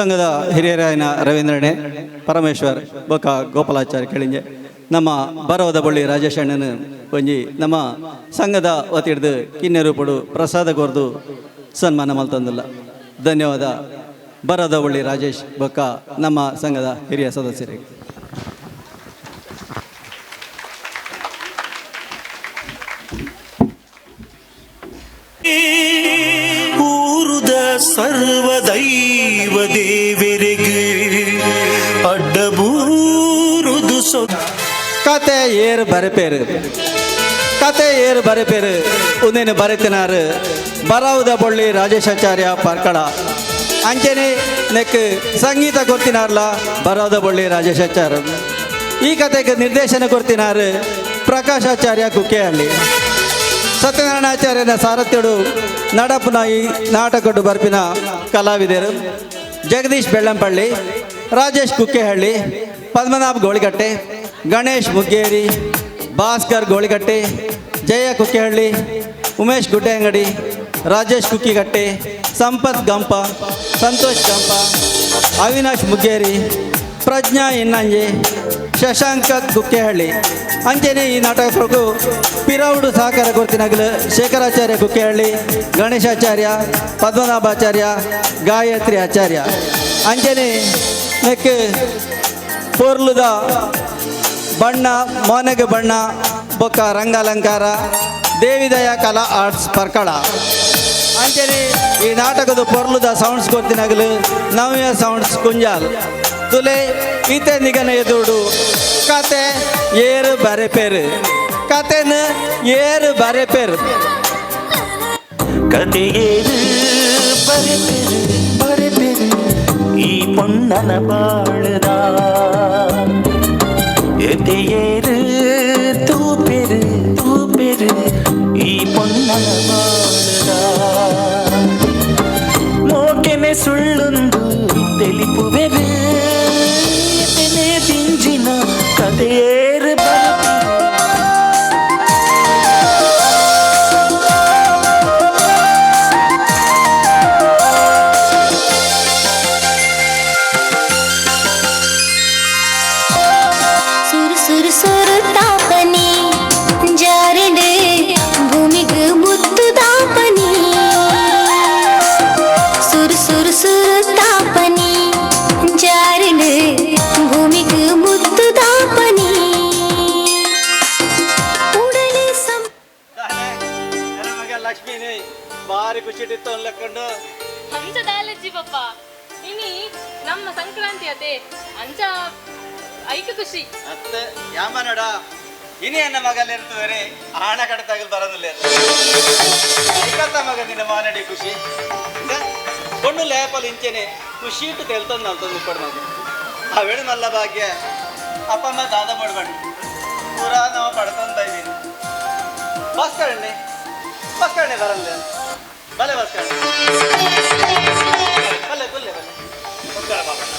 ಸಂಘದ ಹಿರಿಯರಾಯನ ರವೀಂದ್ರಣ್ಣೆ, ಪರಮೇಶ್ವರ್ ಬೊಕ್ಕ ಗೋಪಾಲಾಚಾರ್ಯ ಕೆಳಿಂಜೆ, ನಮ್ಮ ಬರವದ ಬಳ್ಳಿ ರಾಜೇಶ್ ಅಣ್ಣನ ಒಂಜಿ ನಮ್ಮ ಸಂಘದ ವತಿಡ್ದು ಕಿನ್ಯ ರೂಪಡು ಪ್ರಸಾದ ಕೊರ್ದು ಸನ್ಮಾನ ಮಲ್ತಂದಿಲ್ಲ. ಧನ್ಯವಾದ ಬರದ ಬಳ್ಳಿ ರಾಜೇಶ್ ಬೊಕ್ಕ ನಮ್ಮ ಸಂಘದ ಹಿರಿಯ ಸದಸ್ಯರಿಗೆ. ಊರುದ ಸರ್ವದೈವ ದೇವರಿಗೆ ಅಡ್ಡಬೂರುದು ಸೊ ಕತೆ ಏರು ಬರೆಪೇರು, ಕತೆ ಏರು ಬರೆಪೇರು ಉಂದೇನು ಬರೆತಿನಾರು ಬರಾವುದ ಬೊಳ್ಳಿ ರಾಜೇಶಾಚಾರ್ಯ ಪರ್ಕಳ. ಅಂಚನೆ ನೆಕ್ ಸಂಗೀತ ಕೊರ್ತಿನಾರ್ಲ ಬರಾವುದ ಬೊಳ್ಳಿ ರಾಜೇಶಾಚಾರ್ಯ. ಈ ಕತೆಗೆ ನಿರ್ದೇಶನ ಕೊರ್ತಿನಾರು ಪ್ರಕಾಶಾಚಾರ್ಯ ಕುಕ್ಕೆಹಳ್ಳಿ. ಸತ್ಯನಾರಾಯಣಾಚಾರ್ಯನ ಸಾರಥ್ಯಡು ನಡಪುನ ಈ ನಾಟಕಡು ಬರ್ಪಿನ ಕಲಾವಿದರು ಜಗದೀಶ್ ಬೆಳ್ಳಂಪಳ್ಳಿ, ರಾಜೇಶ್ ಕುಕ್ಕೆಹಳ್ಳಿ, ಪದ್ಮನಾಭ್ ಗೋಳಿಗಟ್ಟೆ, ಗಣೇಶ್ ಮುಗ್ಗೇರಿ, ಭಾಸ್ಕರ್ ಗೋಳಿಗಟ್ಟೆ, ಜಯ ಕುಕ್ಕೆಹಳ್ಳಿ, ಉಮೇಶ್ ಗುಡ್ಡೆಂಗಡಿ, ರಾಜೇಶ್ ಕುಕ್ಕಿಗಟ್ಟೆ, ಸಂಪತ್ ಗಂಪ, ಸಂತೋಷ್ ಗಂಪ, ಅವಿನಾಶ್ ಮುಗ್ಗೇರಿ, ಪ್ರಜ್ಞಾ ಇನ್ನಂಜೆ, ಶಶಾಂಕ ಕುಕ್ಕೆಹಳ್ಳಿ. ಅಂಚನೆ ಈ ನಾಟಕಕ್ಕೂ ಪಿರೌಡು ಸಹಕಾರ ಕೊರ್ತಿನಗಲು ಶೇಖರಾಚಾರ್ಯ ಕುಕ್ಕೆಹಳ್ಳಿ, ಗಣೇಶಾಚಾರ್ಯ, ಪದ್ಮನಾಭಾಚಾರ್ಯ, ಗಾಯತ್ರಿ ಆಚಾರ್ಯ. ಅಂಚನೆ ನೆಕ್ ಪೊರ್ಲುದ ಬಣ್ಣ ಮೋನೆಗೆ ಬಣ್ಣ ಬೊಕ್ಕ ರಂಗಾಲಂಕಾರ ದೇವಿದಯ ಕಲಾ ಆರ್ಟ್ಸ್ ಪರ್ಕಳ. ಅಂಚನೆ ಈ ನಾಟಕದ ಪೊರ್ಲುದ ಸೌಂಡ್ಸ್ ಕೊರ್ತಿನಗಲು ನವ್ಯ ಸೌಂಡ್ಸ್ ಕುಂಜಾಲ್ ತುಲೆ. ಈತೆ ನಿಗನ ಎದುರುಡು ಕತೆ ಏರು ಬರೆಪೇರು, ಕತೆನ ಏರು ಬರೆಪೇರು. ಕತೆಯೇರು ಬರೆಪೆರು ಬರೆಪೆರು ಈ ಪೊನ್ನನ ಬಾಳುದ ಎದೆಯೇರು ತೂಪೆರು ತೂಪೆರು ಈ ಪೊನ್ನನ ಬಾಳುದ ಮೋಕೆನೆ ಸುಳ್ಳುಂದು ತೆಲಿಪುವೆರು ಎತೆನೆ ದಿಂಜಿನ ಕತೆಯೇರು ಬರೆಪೆರು. ಸುರು ಸುರು ಸುರು ತಾಪನಿ ಜಾರಿಡು ಭೂಮಿಗೆ ಮುತ್ತು ತಾಪನಿ. ಸುರು ಸುರು ಸುರು ತಾಪನಿ ಜಾರಿಡು ಭೂಮಿಗೆ ಮುತ್ತು ತಾಪನಿ ಉಡಲೆ ಸಂ ಮಗ ಲಕ್ಷ್ಮೀನಿ ಭಾರಿ ಖುಷಿ ಇತ್ತು ಲೆಕ್ಕೊಂಡು. ಅಂಚ ದಾಲಜ್ಜಿ ಪಪ್ಪ, ಇನಿ ನಮ್ಮ ಸಂಕ್ರಾಂತಿ ಅತೆ, ಅಂಚ ಐಕ ಖುಷಿ. ಅತ್ತೆ ಯಾಮನಡ ಇನಿ ಎನ್ನ ಮಗಲಿರ್ತುವರೆ ಆಣ ಕಡೆ ತಗಲ್ ಬರೋದಿಲ್ಲ. ಐಕತ್ತ ಮಗ ನಿನ್ನ ಮಾನಡಿ ಖುಷಿ ಕೊಂಡು ಲೇಪಲ್ ಇಂಚೆನೆ ಖುಷಿ ಇಟ್ಟು ತೆಲ್ತಂದು ನಲ್ತಂದು ಇಪ್ಪಡು ಮಗ. ಅವೇಳು ಮಲ್ಲ ಭಾಗ್ಯ ಅಪ್ಪ ಅಮ್ಮ ದಾದ ಮಾಡ್ಬಂಡು ಪೂರಾ ನಾವು ಪಡ್ಕೊಂತ ಇದ್ದೀನಿ. ಬಸ್ಕರಣೆ ಬಸ್ಕರಣೆ ಬರಲ್ಲ ಬಲೆ ಬಸ್ಕರಣೆ ಬಲ್ಲೆ ಬಲ್ಲೆ ಬಲ್ಲೆ. ನಮಸ್ಕಾರ ಬಾಬಣ್ಣ.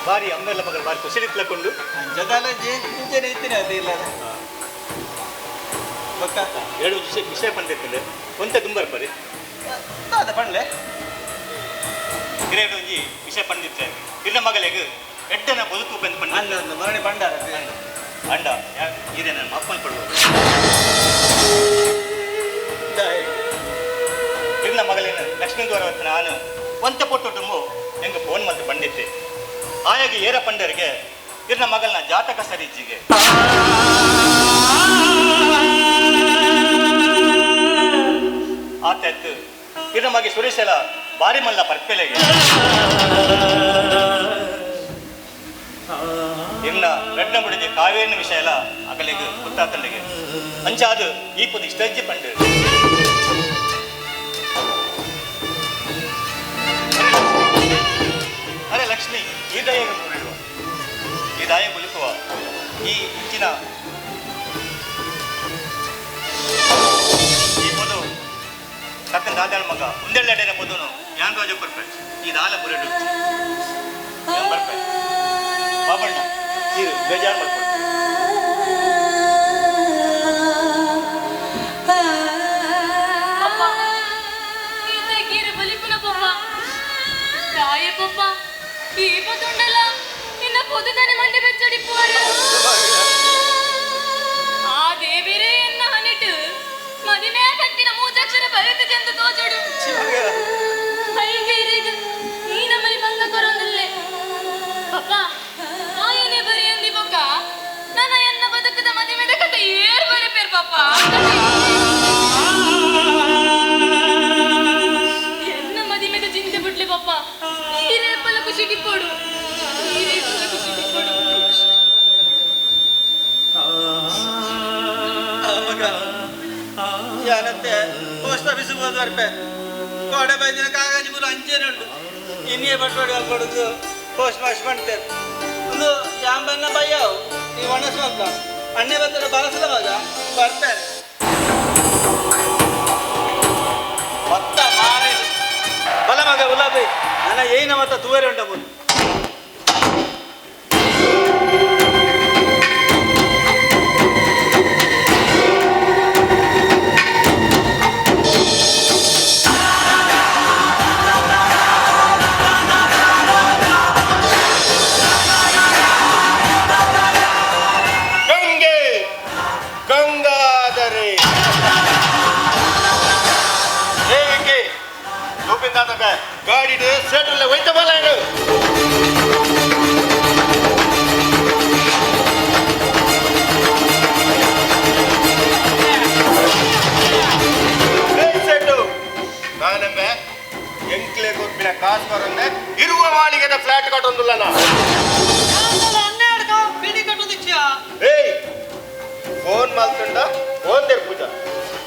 ಬಾರಿ ಅಮ್ಮೆಲ್ಲ ಮಗಳು ಬಾರಿ ಖುಷಿ ಕೊಂಡು. ಅಂಚದಾಲಜ್ಜಿ ಇಂಚೆನೆ ಇತ್ತೀನಿ ಅದೇ ಇಲ್ಲ ಬೊಕ್ಕ. ಎರಡು ವಿಷಯ ವಿಷಯ ಪಂಡಿರ್ತದೆ ಒಂತೆ ದುಂಬರ್ಪರಿ. ದಾದ ಪಂಡ್ಲೆ. ಹಿರಿಯರು ಒಂಜಿ ವಿಷಯ ಪಂಡಿತ್ರೆ ಇರ್ನ ಮಗಳಿಗೆ ಎಡ್ಡನ ಬದುಕು ಬಂದು ಪಂಡ. ಅಲ್ಲ ಒಂದು ಮರಣಿ ಪಂಡಾರ. ಅಂಡ ಇದೆ ನನ್ನ ಅಪ್ಪನ ಪಡುವ ಇರ್ನ ಮಗಳೇನು ಲಕ್ಷ್ಮೀ ನಾನು ಒಂತೆ ಪೊಟ್ಟು ತುಂಬು ಹೆಂಗೆ ಫೋನ್ ಮತ್ತೆ ಪಂಡಿತ್ತೆ ಆಯಾಗಿ ಏರ ಪಂಡರಿಗೆ ಇರ್ನ ಮಗಳನ್ನ ಜಾತಕ ಸರಿಜ್ಜಿಗೆ ಆತಾಯ್ತು. ಇರ್ನ ಮಗೆ ಸುರೇಶಲ ಬಾರಿ ಮಲ್ಲ ಪರ್ಪೆಲೆಗೆ ಇರ್ನ ರಡ್ನ ಮುಡಿದೆ ಕಾವೇರಿನ ವಿಷಯ ಎಲ್ಲ ಅಗಲಿಗೆ ಗೊತ್ತಾತಂಡಿಗೆ ಅಂಚ ಅದು ಈ ಪುದು ಇಷ್ಟಜ್ಜಿ ಪಂಡು. ಅರೆ ಲಕ್ಷ್ಮಿ, ಈ ದಯ ಮುರಿಡುವ ಈ ದಾಯ ಬುಲಿಪುವ ಈ ಇಂಚಿನ ಈ ಪೊದು ಕಕ್ಕನ ದಾದಾಳ ಮಗ ಒಂದೆರಡೆನ ಪೊದುನು ಯಾನ್ ರಾಜ ಬರ್ಪೆ ಈ ದಾಲ ಬುರೆಡು ಯಾನ್ ಬರ್ಪೆ ಬಾಬಣ್ಣ ಈರು ಬೇಜಾರು ಮಾಡ್ಕೊಡು. ಪಪ್ಪ, ಈತ ಗೀರು ಬಲಿಪುನ ಪಪ್ಪ. ಪಾಪ. ಎನ್ನ ಮದಿಮೆದ ಚಿಂತೆ ಬಿಡ್ಲಿ ಪಾಪ. ಈರೇಪಲ ಖುಷಿ ಟಿಪ್ಪೋಡು, ಈರೇಪಲ ಖುಷಿ ಟಿಪ್ಪೋಡು. ಮಗ ಯಾನಂತೆ ಪೋಸ್ಟ್ ಆಫೀಸಿಗೆ ಹೋದ ಬರ್ಪೆ ಕೋಡೆ ಬೈದಿನ ಕಾಗಜಿ ಪೂರ ಅಂಚೆನುಂಡು ಇನ್ನೇ ಬಟ್ವಾಡಿ ಕೊಡುದು ಪೋಸ್ಟ್ ಮಾಸ್ಟರ್ ಮಾಡ್ತೇವೆ. ಒಂದು ಯಾಂಬನ್ನ ಬಯ್ಯಾವು ಈ ಒಣಸು ಅಂತ ಅಣ್ಣೆ ಬರ್ತಾರೆ ಬರಸಲ ಮಗ ಬರ್ತಾರೆ ಭತ್ತ ಮಾರಿ ಬಲ ಮಗ ಗುಲಾಬಿ ನನ್ನ ಏನ ಮತ್ತ ತೂವರೆ ಉಂಟ ಮುಂದೆ. ಗಂಗೆ ಗಂಗಾಧರೆ ಏ ವಿಕ್ಕಿ ರೂಪಿಂದಾತಕ ಗಾಡಿಡು ಸೇಟರ್ಲೆ ಹೋಯ್ತ ಬಲ್ಲ ಏನು. ಏ ಸೇಟು ನಾನಮ್ಮೆ ಎಂಕ್ಲೆ ಗೊತ್ತಿನ ಕಾಸು ಬರಂದೆ ಇರುವ ಮಾಳಿಗೆದ ಫ್ಲಾಟ್ ಕಟ್ಟೊಂದಿಲ್ಲ ನಾ. ಏಯ್ ಫೋನ್ ಮಾಲ್ತುಂಡ ಫೋನ್ there ಪೂಜಾ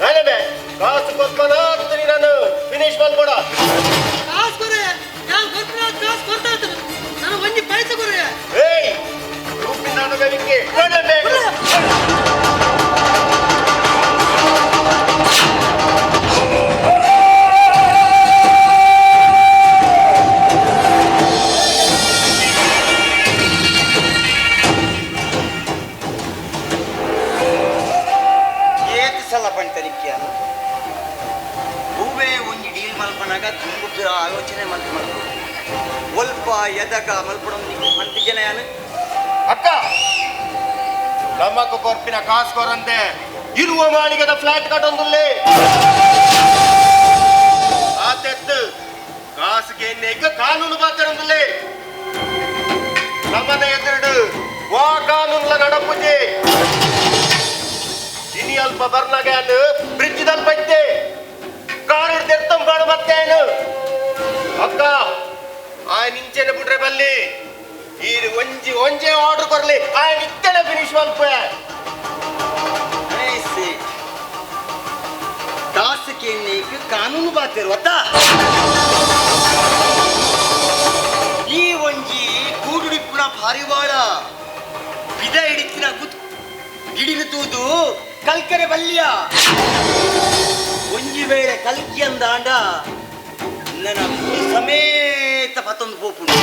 ನಾನೇ ಬೇ ಕಾಸು ಕೊತ್ಮನ ಆಗ್ತೀನಿ ನಾನು ಫಿನಿಶ್ ಮಾಡ್ಕೊಡ. ಕಾಸು ಕೊರೆ ಯಾರು ಗೊತ್ತಿಲ್ಲ ಕಾಸು ಕೊಡ್ತಾ ಇರ್ತೀನಿ ನಾನು ಒಂಜಿ ಪೈಸೆ ಕೊರೆ. ಏಯ್ ರೂಪಿನ ನಾನು ಬೇವಿಗೆ ಏತ್ ಸಲ ಪಂಟನಿಕ್ಯ ಹೂವೇ ಒಂಜಿ ಡೀಲ್ ಮಲ್ಪನಾಗ ತುಂಬು ಆಲೋಚನೆ ಮಲ್ಪ ಮಲ್ಪ ಒಲ್ಪ ಎದಗ ಮಲ್ಪಡ ಪಂತಿಜನ ಯಾನು. ಅಕ್ಕ ನಮ್ಮಕ್ಕ ಕೊರ್ಪಿನ ಕಾಸು ಕೊರಂತೆ ಇರುವ ಮಾಳಿಗೆದ ಫ್ಲಾಟ್ ಕಟ್ಟೊಂದುಲ್ಲೇ ಆತೆತ್ತು ಕಾಸುಗೆ ಎಣ್ಣೆಗೆ ಕಾನೂನು ಪಾತ್ರೊಂದುಲ್ಲೇ ನಮ್ಮನೆ ಎದುರುಡು ವಾ ಕಾನೂನ್ಲ ನಡಪುಜೆ ಇನಿ ಅಲ್ಪ ಬರ್ನಾಗ ಬ್ರಿಡ್ಜ್ ದಲ್ಪ ಇದ್ದೆ ಕಾರು ತೆರ್ತಂಬಾಡು ಮತ್ತೆ ಏನು ಅಕ್ಕ ಆ ನಿಂಚೆನೆ ಬಿಟ್ರೆ ಬಲ್ಲಿ ಈ ಒಂಜಿ ಒಂಜೆ ಆರ್ಡರ್ ಕೊರ್ಲಿ ಆ ನಿತ್ಯನೆ ಫಿನಿಶ್ ಮಲ್ಪ. ಕಾಸುಗೆ ಎಣ್ಣೆಗೆ ಕಾನೂನು ಬಾತಿರುವತ್ತ ಈ ಒಂಜಿ ಕೂಡುಡಿಪ್ಪುನ ಪಾರಿವಾಳ ಬಿದ ಹಿಡಿತಿನ ಗುತ್ ಗಿಡಿಲು ತೂದು ಕಲ್ಕರೆ ಬಲ್ಯ ಒಂಜಿ ವೇಳೆ ಕಲ್ಕಿ ಅಂದಾಂಡ ನನ್ನ ಸಮೇತ ಪತ್ತೊಂದು ಪೋಪುಂಡು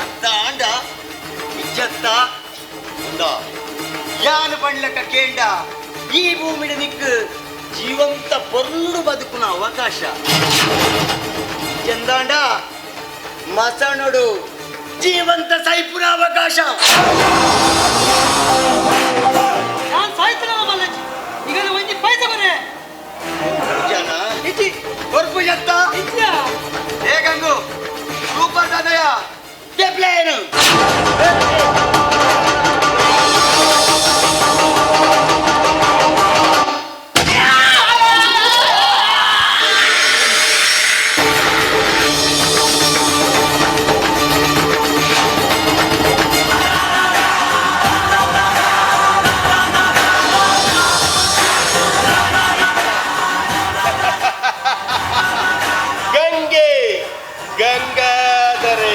ಅರ್ಧ ಆಂಡ ಇಜ್ಜತ್ತ ಉಂಡ ಯಾನು ಪಣ್ಲಕ್ಕ ಕೇಂಡ ಈ ಭೂಮಿಡ ನಿಕ್ಕು ಜೀವಂತ ಪೊರ್ಲು ಬದುಕುನ ಅವಕಾಶ ಚಂದಾಂಡ ಮಸಣುಡು ಜೀವಂತ ಸೈಪುನ ಅವಕಾಶ. ನಾನು ಸಾಯ್ತಾನ ಮಲ್ಲಜ್ಜಿ ಈಗ ಒಂಜಿ ಪೈಸೆ ಕೊರೆ. ಜನ ಇಜ್ಜಿ ಕೊರ್ಪು ಜತ್ತ ಇಜ್ಜ ಏ ಗಂಗು ಸೂಪರ್ ದಾದಯ್ಯ ಏನು ಗಂಗೆ ಗಂಗಾಧರೆ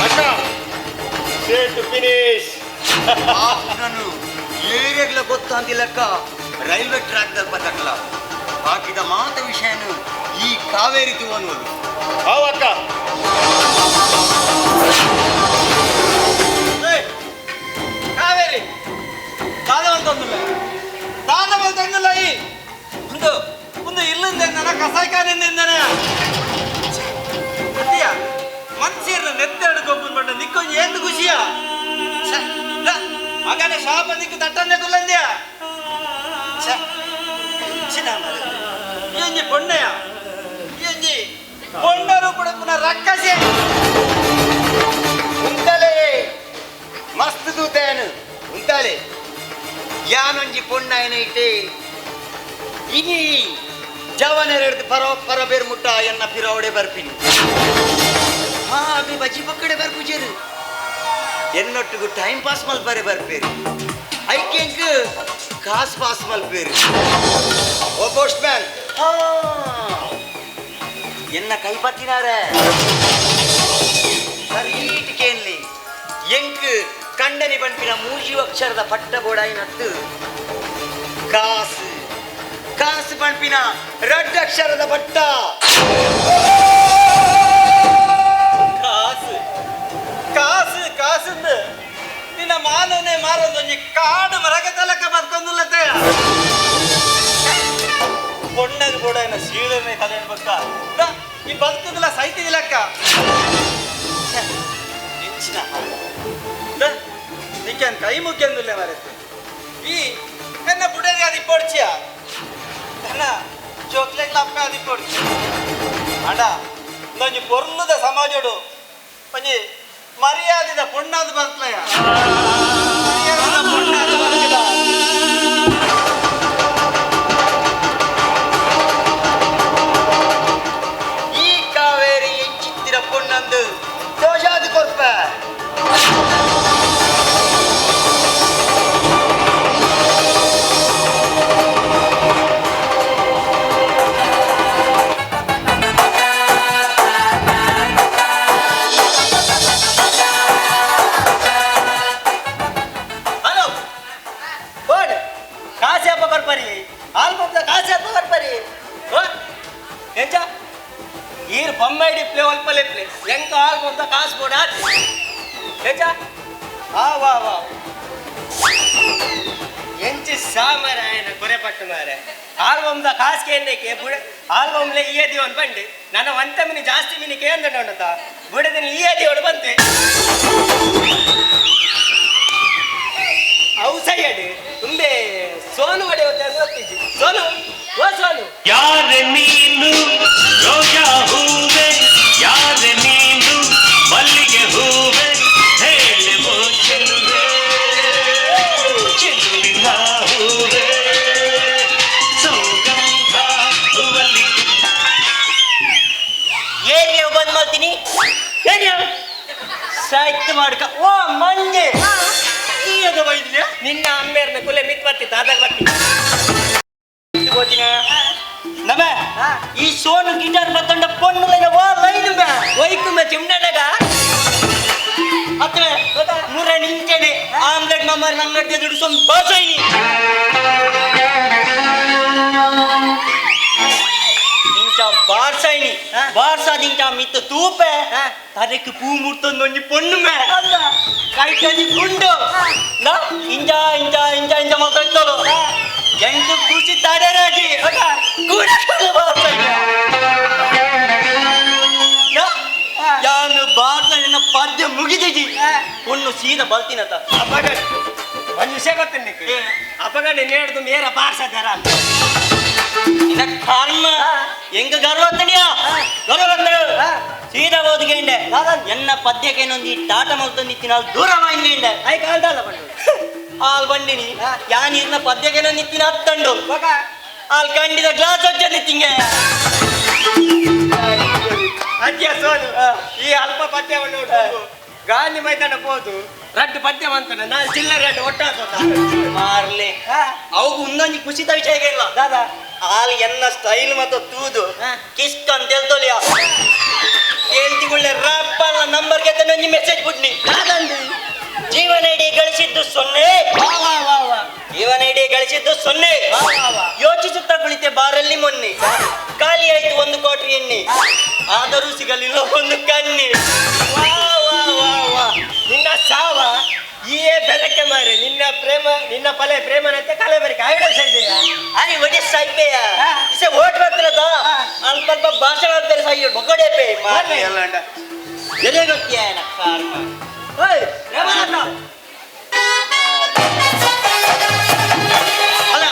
ಅಕ್ಕ ಸೇಟು ಫಿನಿಶ್. ನಾನು ಏರಿಯಾಗ್ಲ ಗೊತ್ತಂದಿಲ್ಲಕ್ಕ ರೈಲ್ವೆ ಟ್ರ್ಯಾಕ್ ದಲ್ಪ ತಕ್ಕಲ ಹಾಕಿದ ಮಾತ ವಿಷಯನು ಈ ಕಾವೇರಿ ತೂವನ್ನುವುದು. ಅವ್ ಅಕ್ಕ ಏಯ್, ಕಾವೇರಿ ದಾದ ಅಂತಂದಿಲ್ಲ ದಾದ ಬಂತಂದಿಲ್ಲ ಈ ಒಂದು ಒಂದು ಇಲ್ಲಿಂದ ಕಸಾಯ್ಕಾನಿಂದ ಸತ್ಯ ಮನ್ಸಿರ್ನ ನೆತ್ತಾಡು ಗೊಬ್ಬನ ಬಟ್ಟ ನಿಕ್ಕೊಂಜಿ ಏಂದು ಖುಷಿಯಾ ಮಗನ ಶಾಪ ನಿಕ್ಕು ತಟ್ಟಂದೆ ಕುಲ್ಲಂದ್ಯಾ ಇಂಜಿ ಪೊಣ್ಣೆಯ ಇಂಜಿ ಪೊಣ್ಣರು ಕೂಡ ಪುನಃ ರಕ್ಕಸೆ. ಒಂದು ಪೊಣ್ಣಾಯನೈಟೆ ಇನಿ ಜವನೆರಡ್ದು ಪರ ಪರಬೇರ್ ಮುಟ್ಟ ಎನ್ನ ಪಿರವಡೆ ಬರ್ಪಿನಿ. ಹಾ ಅಭಿ ಬಜ್ಜಿ ಪಕ್ಕಡೆ ಬರ್ಪುಜೇರು ಎನ್ನೊಟ್ಟಿಗೂ ಟೈಮ್ ಪಾಸ್ ಮಲ್ಪರೆ ಬರ್ಪೇರು ಐಕೆಂಕ್ ಕಾಸು ಪಾಸ್ ಮಲ್ಪೇರು. ಓ ಪೋಸ್ಟ್ ಮ್ಯಾನ್ ಎನ್ನ ಕೈ ಪತ್ತಿನಾರೆ ಸರೀಟ್ ಕೇನ್ಲಿ ಎಂಕ್ ಕಂಡನಿ ಪನ್ಪಿನ ಮೂಜಿ ಅಕ್ಷರದ ಪಟ್ಟ ಬೋಡಾಯಿನತ್ತು ಕಾಸು ಕಾಸು ಪನ್ಪಿನ ರಡ್ಡ ಅಕ್ಷರದ ಪಟ್ಟ. ಕಾಸು ಕಾಸು ಕಾಸುಂದು ನಿನ್ನ ಮಾನವನೇ ಮಾರೊಂದೊಂಜಿ ಕಾಡು ಮರಗ ತಲಕ ಬದ್ಕೊಂದುಲ್ಲತೆಯ ಪೊಣ್ಣಗೆ ಬೋಡಾಯಿನ ಶೀಳನೆ ಕಲೆ ಬಕ್ಕ ಈ ಬದುಕುದಿಲ್ಲ ಸೈತಿದಿಲ್ಲಕ್ಕ ಇಂಚಿನ ನಿಕ್ಕನ್ ಕೈ ಮುಖ್ಯಂದುಲ್ಲೆ ಮರೆತು ಈ ಎನ್ನ ಬುಡದಿ ಅದು ಪೊಡ್ಚಿಯ ತನ್ನ ಚೋಕ್ಲೆಗ್ಲ ಅಪ್ಪ ಅದು ಪೊಡ್ಚಿ ಅಡ ಒಂಜಿ ಪೊರ್ಲುದ ಸಮಾಜಡು ಒಂಜಿ ಮರ್ಯಾದಿದ ಪೊಣ್ಣಾದ ಬದುಕ್ಲಯ ಮರ್ಯಾದಿದ ಪೊಣ್ಣಾದ ಬದುಕುದ. ಈ ಕಾವೇರಿ ಎಂಚಿತ್ತಿರ ಪೊಣ್ಣಂದು ದೋಷಾದು ಕೊರ್ಪ. ಹಲೋ ಬೋರ್ಡ್ ಕಾಸು ಹಬ್ಬ ಬರ್ಪರಿ ಆಲ್ಬಮ್ದ ಕಾಸು ಹಬ್ಬ ಬರ್ಪರಿ ಎಂಚ ಈರ್ ಬೊಂಬೈ ಡಿಪ್ಲೆ ಒಲ್ಪಲೆ ಪ್ಲೇ ಎಂಕ ಆಲ್ಬಮ್ದ ಕಾಸು ಬೋರ್ಡ್ ಆತ್ ಎಂಚ ಆ ವಾ ವಾ ಎಂಚಿ ಸಾಮರಾಯನ ಕೊರೆ ಪಟ್ಟು ಮಾರೆ ಆಲ್ಬಮ್ದ ಕಾಸು ಕೇಂದ್ರಕ್ಕೆ ಬುಡ ಆಲ್ಬಮ್ಲೆ ಈ ದಿವನ್ ಬಂಡಿ ನನ್ನ ಒಂತ ಮಿನಿ ಜಾಸ್ತಿ ಮಿನಿ ಕೇಂದ್ರ ಉಂಟಾ ಬುಡದಿನ ಈ ದಿವಳು ಬಂತೆ ಅವು ಸೈಯಡ್ ತುಂಬೆ ಸೋನು ಹೊಡೆಯುತ್ತೆ ಅಂತ ಗೊತ್ತಿಜ್ಜಿ. ಸೋನು ಓ ಸೋನು ಯಾರೆ ನೀನು ರೋಜಾ ಹೂವೆ, ಯಾರೆ ನೀನು ಮಲ್ಲಿಗೆ ಹೂವೆ, ಹೇಳುವ ಚೆಲುವೆ ಚೆಲುವಿನ ಹೂವೆ ಸೌಗಂಧ ಹೂವಲ್ಲಿ. ಏರಿಯಾ ಬಂದ್ ಮಾಡ್ತೀನಿ ಏರಿಯಾ ಸಾಯ್ತು ಮಾಡ್ಕ. ಓ ಮಂಜೆ ಈ ಅದ ಬೈದ್ಲ್ಯಾ? ನಿನ್ನ ಅಮ್ಮೇರ್ನ ಕುಲೆ ಮಿತ್ ಬರ್ತಿತ್ತು ಅದಾಗ ಬರ್ತಿ ಗೋತಿನ ನಮ ಈ ಸೋನು ಗಿಟಾರ್ ಬತ್ತಂಡ ಪೊಣ್ಣು ಲೈನ ವಾ ಲೈನ್ ಬಾ ಒಯ್ಕುಮ ಚಿಮ್ನಗ ಅತ್ರ ಮುರ ನಿಂಚೆನೆ ಆಮ್ಲೆಟ್ ಮಮ್ಮರ್ ನಂಗಡ್ದೆ ದುಡ್ಡು ಸೊಂದು ಬಾಸೈನಿ ಇಂಚ ಬಾರ್ಸೈನಿ ಬಾರ್ಸಾದಿಂಚ ಮಿತ್ತ ತೂಪೆ ತರಕ್ಕೆ ಪೂ ಮುರ್ತೊಂದೊಂಜಿ ಪೊಣ್ಣು ಮೇ ಕೈಟಂಜಿ ಗುಂಡು ನಾ ಇಂಜ ಇಂಜ ಇಂಜ ಇಂಜ ಮಾತಾಡ್ತಾಳು ಎಂಟು ಖುಷಿ ತಡೆರಾಜಿ ಕೂಡ ಯಾನು ಬಾರ್ಸ ನಿನ್ನ ಪದ್ಯ ಮುಗಿದಿಜಿ ಪೊಣ್ಣು ಸೀದಾ ಬಲ್ತಿನತ. ಅಪ್ಪಗ ಒಂದು ವಿಷಯ ಗೊತ್ತೇನೆ ನಿಕ್ಕು ಅಪ್ಪಗ ನಿನ್ನ ಹಿಡ್ದು ಮೇರ ಬಾರ್ಸದಾರ ಅಂತ. ನಿನ್ನ ಕರ್ಮ ಎಂಗ ಗರ್ವ ತಂಡಿಯಾ ಗರ್ವ ಬಂದಳು ಸೀದಾ ಓದಿಗೆಂಡೆ ಎನ್ನ ಪದ್ಯಕ್ಕೇನೊಂದು ಈ ಟಾಟ ಮಲ್ತೊಂದಿತ್ತಿ ನಾವು ದೂರ ವಾಯಿನ್ಗೆಂಡೆ I ಕಾಲ್ದಲ್ಲ ಬಂಡು ಆಲ್ ಬಂಡಿನಿ ಯಾನ್ ಇರ್ನ ಪದ್ಯಕ್ಕೇನೋ ನಿತ್ತಿನ ಹತ್ತಂಡು ಆಲ್ ಕಂಡಿದ ಗ್ಲಾಸ್ ಹಚ್ಚ ನಿತ್ತಿಂಗೆ. ಅದ್ಯ ಸೋನು ಈ ಅಲ್ಪ ಪದ್ಯವನ್ನು ಗಾಂಧಿ ಮೈದಾನ ಹೋದು ರಡ್ಡು ಪದ್ಯ ಮಂತನ ನಾನು ಚಿಲ್ಲರೆ ರಡ್ಡು ಒಟ್ಟಾಕೋತ ಮಾರ್ಲೆ ಅವು ಒಂದೊಂದು ಖುಷಿತ ವಿಷಯ ಇಲ್ಲ ದಾದಾ ಆಲ್ ಎನ್ನ ಸ್ಟೈಲ್ ಮತ್ತು ತೂದು ಕಿಸ್ಕ್ ಅಂತ ಹೇಳ್ತೊಲಿಯ ಹೇಳ್ತಿಗುಳ್ಳೆ ರಪ್ಪಲ್ಲ ನಂಬರ್ಗೆ ಒಂಜಿ ಮೆಸೇಜ್ ಬಿಡ್ನಿ. ಜೀವನ ಇಡೀ ಗಳಿಸಿದ್ದು ಸೊನ್ನೆ, ಜೀವನ ಇಡೀ ಗಳಿಸಿದ್ದು ಸೊನ್ನೆ, ಯೋಚಿಸುತ್ತಾ ಕುಳಿತೆ ಬಾರಲ್ಲಿ ಮೊನ್ನೆ, ಖಾಲಿ ಆಯ್ತು ಒಂದು ಕ್ವಾಟ್ರಿ ಎಣ್ಣೆ, ಆದರೂ ಸಿಗಲಿಲ್ಲ ಒಂದು ಕಣ್ಣಿ. ವಾ ವಾ ವಾ ವಾ ನಿನ್ನ ಸಾವ ಈಯೇ ಬೆರಕೆ ಮಾರೆ ನಿನ್ನ ಪ್ರೇಮ ನಿನ್ನ ಪಲೆ ಪ್ರೇಮನಂತೆ ಕಲೆ ಬೆರಕೆ ಆಯ್ಡ ಸೈದೆಯಾ ಅರೆ ಒಡೆ ಸಾಯ್ಪೆಯ ಇಸೆ ಓಟ್ ಬರ್ತಿರದ ಅಲ್ಪ ಅಲ್ಪ ಭಾಷಣ ಮಾಡ್ತಾರೆ ಸಾಯಿ ಬೊಗಡೆ ಪೇ ಮಾರ್ಲೆ ಅಲ್ಲಾಂಡ ಎಲೆ ಗೊತ್ತಿಯ ಕರ್ಮ. ಓಯ್ ಪ್ರೇಮಲತಾ ಅಲ್ಲ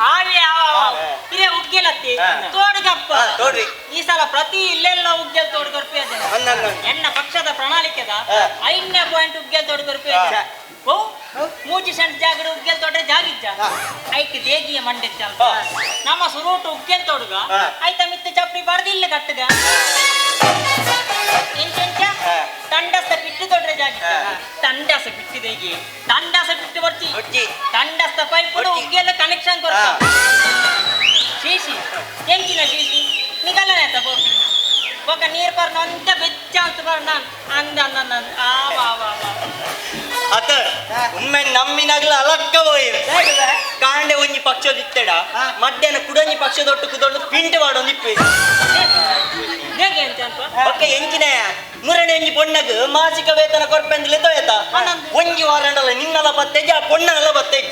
ಆವೆ ಇರೇ ಉಗ್ಗೆಲತ್ತಿ ತೋಡುಗಪ್ಪ ತೋಡ್ರಿ. ಈ ಸಲ ಪ್ರತಿ ಇಲ್ಲೆಲ್ಲ ಉಗ್ಗೆಲ್ ತೋಡು ಕೊರ್ಪಿ ಎನ್ನ ಪಕ್ಷದ ಪ್ರಣಾಳಿಕೆದ 5ನೇ ಪಾಯಿಂಟ್ ಉಗ್ಗೆಲ್ ತೋಡು ಕೊರ್ಪಿ ಓ ಮೂಜಿ ಸೆಂಟ್ ಜಾಗಡು ಉಗ್ಗೆಲ್ ತೋಡ್ರೆ ಜಾಗಿಜ್ಜ ಐಕ್ ದೇಗಿಯ ಮಂಡೆ ಚಲ್ಪ ನಮ್ಮ ಸುರೂಟು ಉಗ್ಗೆಲ್ ತೋಡುಗ ಐತ ಮಿತ್ತ ಚಪ್ಪಡಿ ಬಾರ್ದು ಇಲ್ಲ ಕಟ್ಟುಗ ಎಂಚೆಂಚ ತಂಡಸ ಬಿಟ್ಟು ತೊಡ್ರೆ ಜಾಗಿಜ್ಜ ತಂಡಸ ಬಿಟ್ಟು ದೇಗಿ ತಂಡಸ ಬಿಟ್ಟು ಬರ್ತಿ ತಂಡಸ್ತ ಪೈಪ್ ಉಗ್ಗೆಲ್ಲ ಕನೆಕ್ಷನ್ ಕೊರ್ತ ಶೀಶಿ ಎಂಚಿನ ಶೀಶಿ ನಿಗಲನೆ ಬೋಪಿ ಬೊಕ ನೀರ್ ಪರ್ನ ಅಂತ ಬೆಚ್ಚ ಅಂತ ಪರ್ನ ಅಂದ ಅಂದ ಅಂದ ಆ ವಾ ವಾ ವಾ ಅತ ಉಮ್ಮೆ ನಮ್ಮಿನಾಗ್ಲ ಅಲಕ್ಕ ಹೋಯಿರು ಕಾಂಡೆ ಒಂಜಿ ಪಕ್ಷದ ಇತ್ತೆಡ ಮಧ್ಯಾಹ್ನ ಕುಡಂಜಿ ಪಕ್ಷದೊಟ್ಟು ಕುದೊಂಡು ಪಿಂಟು ಮಾಡೋದು ಇಪ್ಪೆ ಬೊಕ್ಕ ಎಂಚಿನ ಮುರಣೆ ಒಂಜಿ ಪೊಣ್ಣಗ್ ಮಾಸಿಕ ವೇತನ ಕೊರ್ಪೆಂದ್ಲೆ ತೋಯತ ಒಂಜಿ ವಾರಂಡಲ ನಿನ್ನಲ ಬತ್ತೆಜಿ ಆ ಪೊಣ್ಣನಲ ಬತ್ತೆಜಿ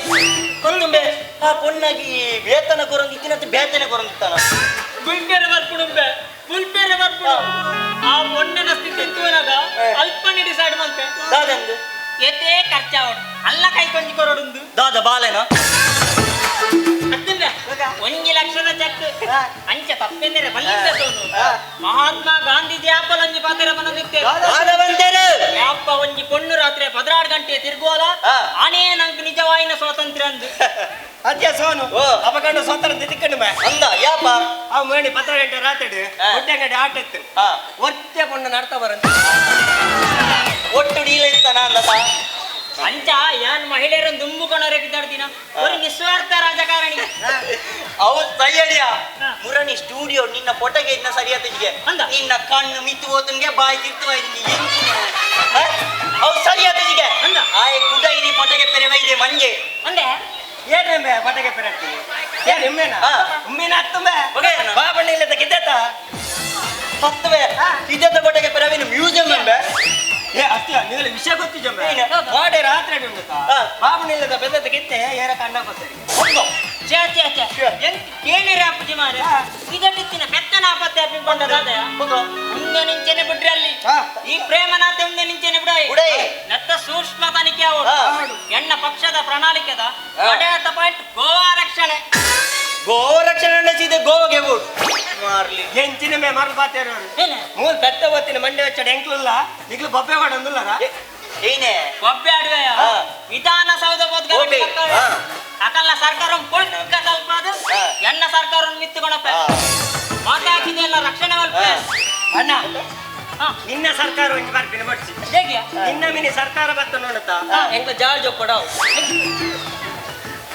ಕೊಂದುಂಬೆ ಆ ಪೊಣ್ಣಗಿ ವೇತನ ಕೊರೊಂದು ಇತ್ತಿನಂತ ಬೇತನ ಕೊರೊಂದಿತ್ತಾನ ಗುಂಪೆರೆ ಬರ್ಪುಡುಂಬೆ ಪುಲ್ಪೆರೆ ಬರ್ಪುಡು ಆ ಪೊಣ್ಣನ ಸ್ಥಿತಿ ತೂನಗ ಅಲ್ಪನೆ ಡಿಸೈಡ್ ಮಲ್ತೆ ದಾದಂದು ಏತೇ ಖರ್ಚಾವಡು ಅಲ್ಲ ಕೈ ಕೊಂಜಿ ಕೊರಡುಂದು ದಾದ ಬಾಲೆನ ಅತ್ತಂದ ಒಂಜಿ ಲಕ್ಷದ ಚೆಕ್ ಅಂಚ ತಪ್ಪೆಂದರೆ ಬಲ್ಲಿಂದ ತೋನು ಮಹಾತ್ಮ ಗಾಂಧೀಜಿ ಆಪಲ್ ಒಂಜಿ ಪಾತ್ರ ಬಂದಿತ್ತೆ ಯಾಪ ಒಂಜಿ ಪೊಣ್ಣು ರಾತ್ರಿ 16 ಗಂಟೆ ತಿರುಗುವಲ ಆನೇ ನಂಗೆ ನಿಜವಾಯಿನ ಸ್ವಾತಂತ್ರ್ಯ ಅಂದು ಅದ್ಯ ಸೋನು ಅಪಕಂಡ ಸ್ವಾತಂತ್ರ್ಯ ತಿಕ್ಕಂಡು ಮೇ ಅಂದ ಯಾಪ ಆ ಮೇಣಿ 10 ಗಂಟೆ ರಾತ್ರಿ ಒಟ್ಟೆ ಆಟ ಇತ್ತು ಒತ್ತೆ ಪೊಣ್ಣು ನಡ್ತಾ ಬರಂತ ಒಟ್ಟು ಡೀಲ ಇತ್ತಾನ ಅಂದ ಅಂಚ ಯಾನ್ ಮಹಿಳೆಯರನ್ನು ದುಂಬುಕೊಂಡವರೇ ಕಿದ್ದಾಡ್ತೀನ ಒಂದು ನಿಸ್ವಾರ್ಥ ರಾಜಕಾರಣಿ ಅವು ಸೈಯಡಿಯ ಮುರಣಿ ಸ್ಟುಡಿಯೋ ನಿನ್ನ ಪೊಟಗೆ ಇದ್ನ ಸರಿಯಾದ ನಿನ್ನ ಕಣ್ಣು ಮಿತ್ತು ಹೋತನ್ಗೆ ಬಾಯಿ ತಿರ್ತು ಅವು ಸರಿಯಾದ ಅಂದ ಆಯ್ ಕುಡ ಇನಿ ಪೊಟಗೆ ಪೆರೆ ವೈದೆ ಮಂಜೆ ಅಂದೆ ಏನೇ ಪೊಟಗೆ ಪೆರೆ ಏನ್ ಉಮ್ಮೇನ ಉಮ್ಮೇನ ಹತ್ತುಂಬೆ ಬಾಬಣ್ಣ ಇಲ್ಲದ ಗಿದ್ದತ ಹತ್ತುವೆ ಇದ್ದದ ಪೊಟಗೆ ಪೆರವಿನ ಮ್ಯೂಸಿಯಂ ಎಂಬೆ ಏ ಅಷ್ಟೇ ನಿಗಲ ವಿಷಯ ಗೊತ್ತಿಜಂಬೆ ವಾಡೆ ರಾತ್ರಿ ಉಂಟು ಬಾಬಣ್ಣ ಇಲ್ಲದ ಬೆದ್ದದ ಗಿತ್ತೆ ಏರ ಕಣ್ಣ ಬರ್ತದೆ ಛೇ ಛೇ ಛೇ ಎಂತ ಕೇಳಿರಿ ಅಪ್ಪಜಿ ಮಾರೆ ಇದಲ್ಲಿತ್ತಿನ ಪೆತ್ತನ ಆಪತ್ತೆ ಅಪ್ಪಿ ಬಂದ ದಾದಯ ಮುಂದೆ ನಿಂಚೆನೆ ಬಿಡ್ರಿ ಅಲ್ಲಿ ಈ ಪ್ರೇಮನಾಥ ಮುಂದೆ ನಿಂಚೆನೆ ಬಿಡಾಯಿ ನತ್ತ ಸೂಕ್ಷ್ಮ ತನಿಖೆ ಅವಳು ಎಣ್ಣ ಪಕ್ಷದ ಪ್ರಣಾಳಿಕೆದ ಪಾಯಿಂಟ್ ಗೋವಾ ರಕ್ಷಣೆ ಗೋವಾ ರಕ್ಷಣೆ ಸೀದೆ ಗೋವಾಗೆ ಬೋಟ್ ಮಾರ್ಲಿ ಎಂಚಿನ ಮೇ ಮರ್ಲು ಪಾತೇರು ಮೂಲ ಪೆತ್ತ ಒತ್ತಿನ ಮಂಡೆ ವಚ್ಚಡ ಎಂಕ್ಲುಲ್ಲ ನಿಗ್ಲು ಬೊಬ್ಬೆ ಮಾಡೋದಿಲ್ಲರ ಏನೇ ಬೊಬ್ಬೆ ಆಡುವೆಯ ವಿಧಾನಸೌಧ ಅಕಲ್ಲ ಸರ್ಕಾರ ಪೊಳ್ಕ ಸ್ವಲ್ಪ ಅದು ಎಣ್ಣ ಸರ್ಕಾರ ಮಿತ್ತುಕೊಳಪ್ಪ ಮಾತಾಕಿದೆಲ್ಲ ರಕ್ಷಣೆ ಅಣ್ಣ ನಿನ್ನ ಸರ್ಕಾರ ಒಂಜಿ ಬರ್ಪಿನ ಬಡ್ಸಿ ಹೇಗೆ ನಿನ್ನ ಮಿನಿ ಸರ್ಕಾರ ಬತ್ತ ನೋಡುತ್ತಾ ಎಂಕ್ಲ ಜಾಳ್ ಜೊಪ್ಪಡವು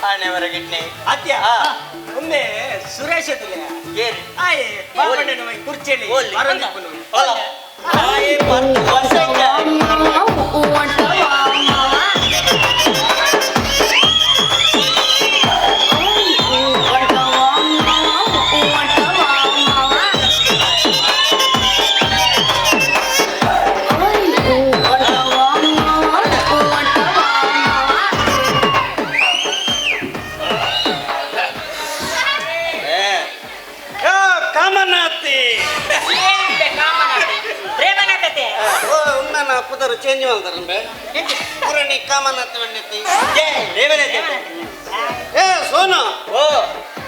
ಆನೆವರ ಗಿಟ್ನೆ ಅತ್ಯ ಒಮ್ಮೆ ಸುರೇಶ್ ಎತ್ತುಲೆ ಏರಿ ಆಯೆ ಬಾಬಣ್ಣನ ಕುರ್ಚೇಳಿ ಬರಂದಿಪ್ಪನು ಅಲ್ಲ ಆಯೆ ಪತ್ತು ವರ್ಷ ಚೇಂಜ್ ಮಾಡ್ತಾರಂಬೆ ಪುರಣಿ ಕಾಮನಾಥ್ ಬಂಡತಿ ಏ ಸೋನು ಓ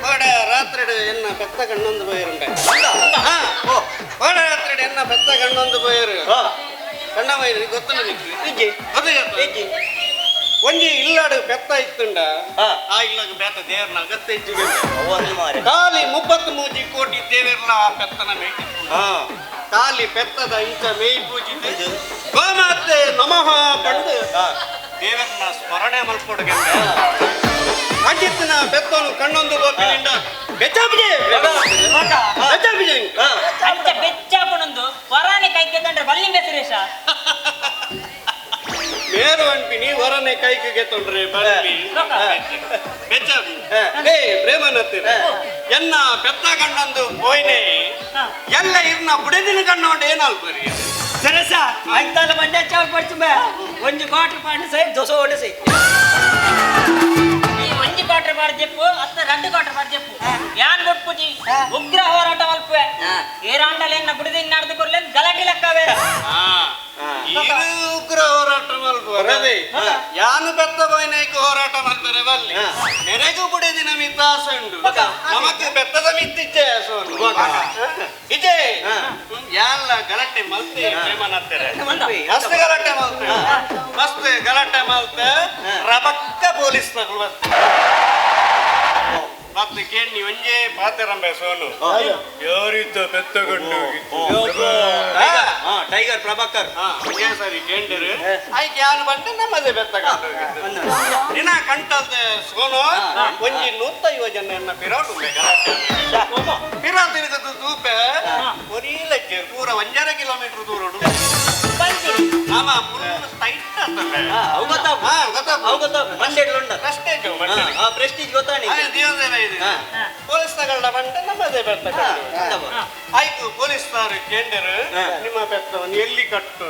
ಕೋಡೆ ರಾತ್ರಿ ಎನ್ನ ಪೆತ್ತ ಕಣ್ಣೊಂದು ಪೋಯಿರುಂಬೆ ಕೋಡೆ ರಾತ್ರಿ ಎನ್ನ ಪೆತ್ತ ಕಣ್ಣೊಂದು ಪೋಯಿರು ಕಣ್ಣ ಪೋಯಿರು ಗೊತ್ತಲ್ಲ ನಿಕ್ಲಿ ಅದೇ ಒಂಜಿ ಇಲ್ಲಾಡು ಪೆತ್ತ ಇತ್ತುಂಡ ಆ ಇಲ್ಲಾಗ ಬೇತ ದೇವ್ರನ ಅಗತ್ಯ ಇಜ್ಜಿಗೆ ಖಾಲಿ 33 ಕೋಟಿ ದೇವರ್ನ ಆ ಪೆತ್ತನ ಮೇಯ್ತಿ ಖಾಲಿ ಪೆತ್ತದ ಇಂಚ ಮೇಯ್ ಪೂಜಿದೆ ಗೋಮಾತೆ ನಮಃ ಪಂಡು ದೇವರನ್ನ ಸ್ಮರಣೆ ಮಲ್ಪೊಡುಗೆ ಅಜಿತ್ನ ಬೆತ್ತನು ಕಣ್ಣೊಂದು ಗೋಪಿನಿಂದ ಬೆಚ್ಚಾಪಿಜೆ ಬೆಚ್ಚಾಪಿಜೆ ಅಂಚ ಬೆಚ್ಚಾಪುನೊಂದು ವರಾನೆ ಕೈಗೆ ತಂಡ್ರೆ ಬಲ್ಲಿಂಬೆ ಸುರೇಶ ಮೇರು ಅನ್ಪಿನಿ ವರನೆ ಕೈಗೆ ತೊಂಡ್ರೆ ಬಲ್ಲಿ ಬೆಚ್ಚಾಪಿ ಏ ಪ್ರೇಮನತ್ತಿರ ಎನ್ನ ಪೆತ್ತ ಕಣ್ಣೊಂದು ಪೋಯ್ನೆ ಎಲ್ಲ ಇರ್ನ ಬುಡೆದಿನ ಕಣ್ಣೊಂಡು ಏನಾಲ್ ಬರಿ ಸರಸ ಅಂತಾಲ ಮಂಡ್ಯ ಚಾವಲ್ ಪಡ್ಚುಂಬೆ ಒಂಜಿ ಕ್ವಾರ್ಟರ್ ಪಾಂಡ್ ಸೈ ದೋಸೆ ಒಳ್ಳೆ ಸೈ ಈ ಒಂಜಿ ಕ್ವಾರ್ಟರ್ ಪಾಡ್ ಜೆಪ್ಪು ಅತ್ತ ರಡ್ಡು ಕ್ವಾರ್ಟರ್ ಪಾಡ್ ಜೆಪ್ಪು ಯಾನ್ ಬೊಟ್ಪುಜಿ ಉಗ್ರ ಹೋರಾಟ ಮಲ್ಪುವೆ ಏರಾಂಡಲ ಎನ್ನ ಬುಡದಿನ ನಡೆದು ಕೊರ್ಲೆ ಗಲಾಟೆ ಲೆಕ್ಕವೇ ಉಗ್ರ ಹೋರಾಟ ಮಲ್ಪುವರೇ ಯಾನು ಬೆತ್ತ ಬಾಯ್ನೈಕ್ ಹೋರಾಟ ಮಲ್ಪರೆ ಬಲ್ಲಿ ನೆರೆಗೂ ಬುಡೆದಿನ ಮಿತ್ತಾಸ ಉಂಡು ನಮಕ್ ಬೆತ್ತದ ಮಿತ್ತಿಜ್ಜೆ ಸೋನು ಇಜೆ ಯಾನ್ಲ ಗಲಾಟೆ ಮಲ್ತೆ ಪ್ರೇಮನತ್ತೆರೆ ಮಸ್ತ್ ಗಲಾಟೆ ಮಲ್ತೆ ಮಸ್ತ್ ಗಲಾಟೆ ಮಲ್ತೆ ರಬಕ್ಕ ಪೊಲೀಸ್ ತಗಳು ಮತ್ತೆ ಕೇಳಿ ಒಂಜೇ ಪಾತೆರಂಬೆ ಸೋನು ಯಾರಿದ್ದ ಬೆತ್ತಗೊಂಡು ಟೈಗರ್ ಪ್ರಭಾಕರ್ ಒಂಜೇ ಸರಿ ಕೇಂಡರು ಆಯ್ಕೆ ಯಾನು ಬಂಟ ನಮ್ಮದೇ ಬೆತ್ತಗೊಂಡು ದಿನ ಕಂಟಲ್ದೆ ಸೋನು ಒಂಜಿ 150 ಜನ ಎನ್ನ ಪಿರಾಟು ಗಲಾಟೆ ಪಿರಾ ತಿರುಗದು ತೂಪೆ ಒರೀ ಲಜ್ಜೆ ಪೂರ 1.5 ಕಿಲೋಮೀಟರ್ ದೂರ ಆಮ ಫುಲ್ ಟೈಟ್ ಆಗ್ತದೆ. ಅವು ಗೊತ್ತಾಪು. ಹಾ, ಗೊತ್ತಾಪು. ಅವು ಗೊತ್ತಾಪು. ಮಂಡೆಡ್ಲು ಉಂಡ. ಪ್ರೆಸ್ಟೇಜ್ ಮಂಡೆಡ್. ಆ ಪ್ರೆಸ್ಟೀಜ್ ಗೊತ್ತಾಣಿ. ಅದೇ ದೇವದೇನ ಇದು. ಪೊಲೀಸ್ ತಗಳ್ಳ ಬಂಟ ನಮ್ಮದೇ ಬೆತ್ತ ಕಟ್ಟು. ಆಯ್ತು ಪೊಲೀಸ್ ತಾರು ಕೇಂಡರು ನಿಮ್ಮ ಬೆತ್ತವನ್ನು ಎಲ್ಲಿ ಕಟ್ಟು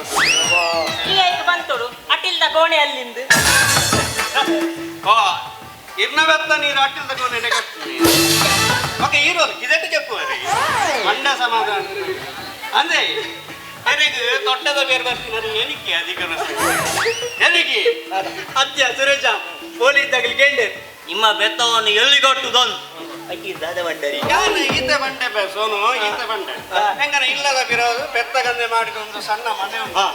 ಈ ಆಯ್ತು ಬಂತೋಡು ಅಟಿಲ್ದ ಕೋಣೆ ಅಲ್ಲಿಂದ ಓ ಇರ್ನ ಬೆತ್ತ ನೀರು ಅಟ್ಟಿಲ್ದ ಕೋಣೆ ಕಟ್ಟು ಓಕೆ ಇರೋದು ಇದೆಟ್ಟು చెప్పು ಮಂಡ ಸಮಾಧಾನ ಅಂದ್ರೆ ಎರೆಗ್ ತೊಟ್ಟದ ಬೇರೆ ಬರ್ತಿನಾರು ಏನಕ್ಕೆ ಅಧಿಕಾರ ಏನಕ್ಕೆ ಅತ್ಯ ಸುರೇಶ ಪೊಲೀಸ್ ತಗಲಿ ಕೇಂಡರು ನಿಮ್ಮ ಬೆತ್ತವನ್ನು ಎಲ್ಲಿ ಕಟ್ಟುದೊಂದು ಅಕ್ಕಿ ದಾದ ಬಂಡರಿ ಯಾನು ಈತ ಬಂಡೆ ಬೆ ಸೋನು ಈತ ಬಂಡೆ ಹೆಂಗನ ಇಲ್ಲದ ಬಿರೋದು ಬೆತ್ತ ಗಂದೆ ಮಾಡಿದ ಒಂದು ಸಣ್ಣ ಮನೆ ಉಂಟು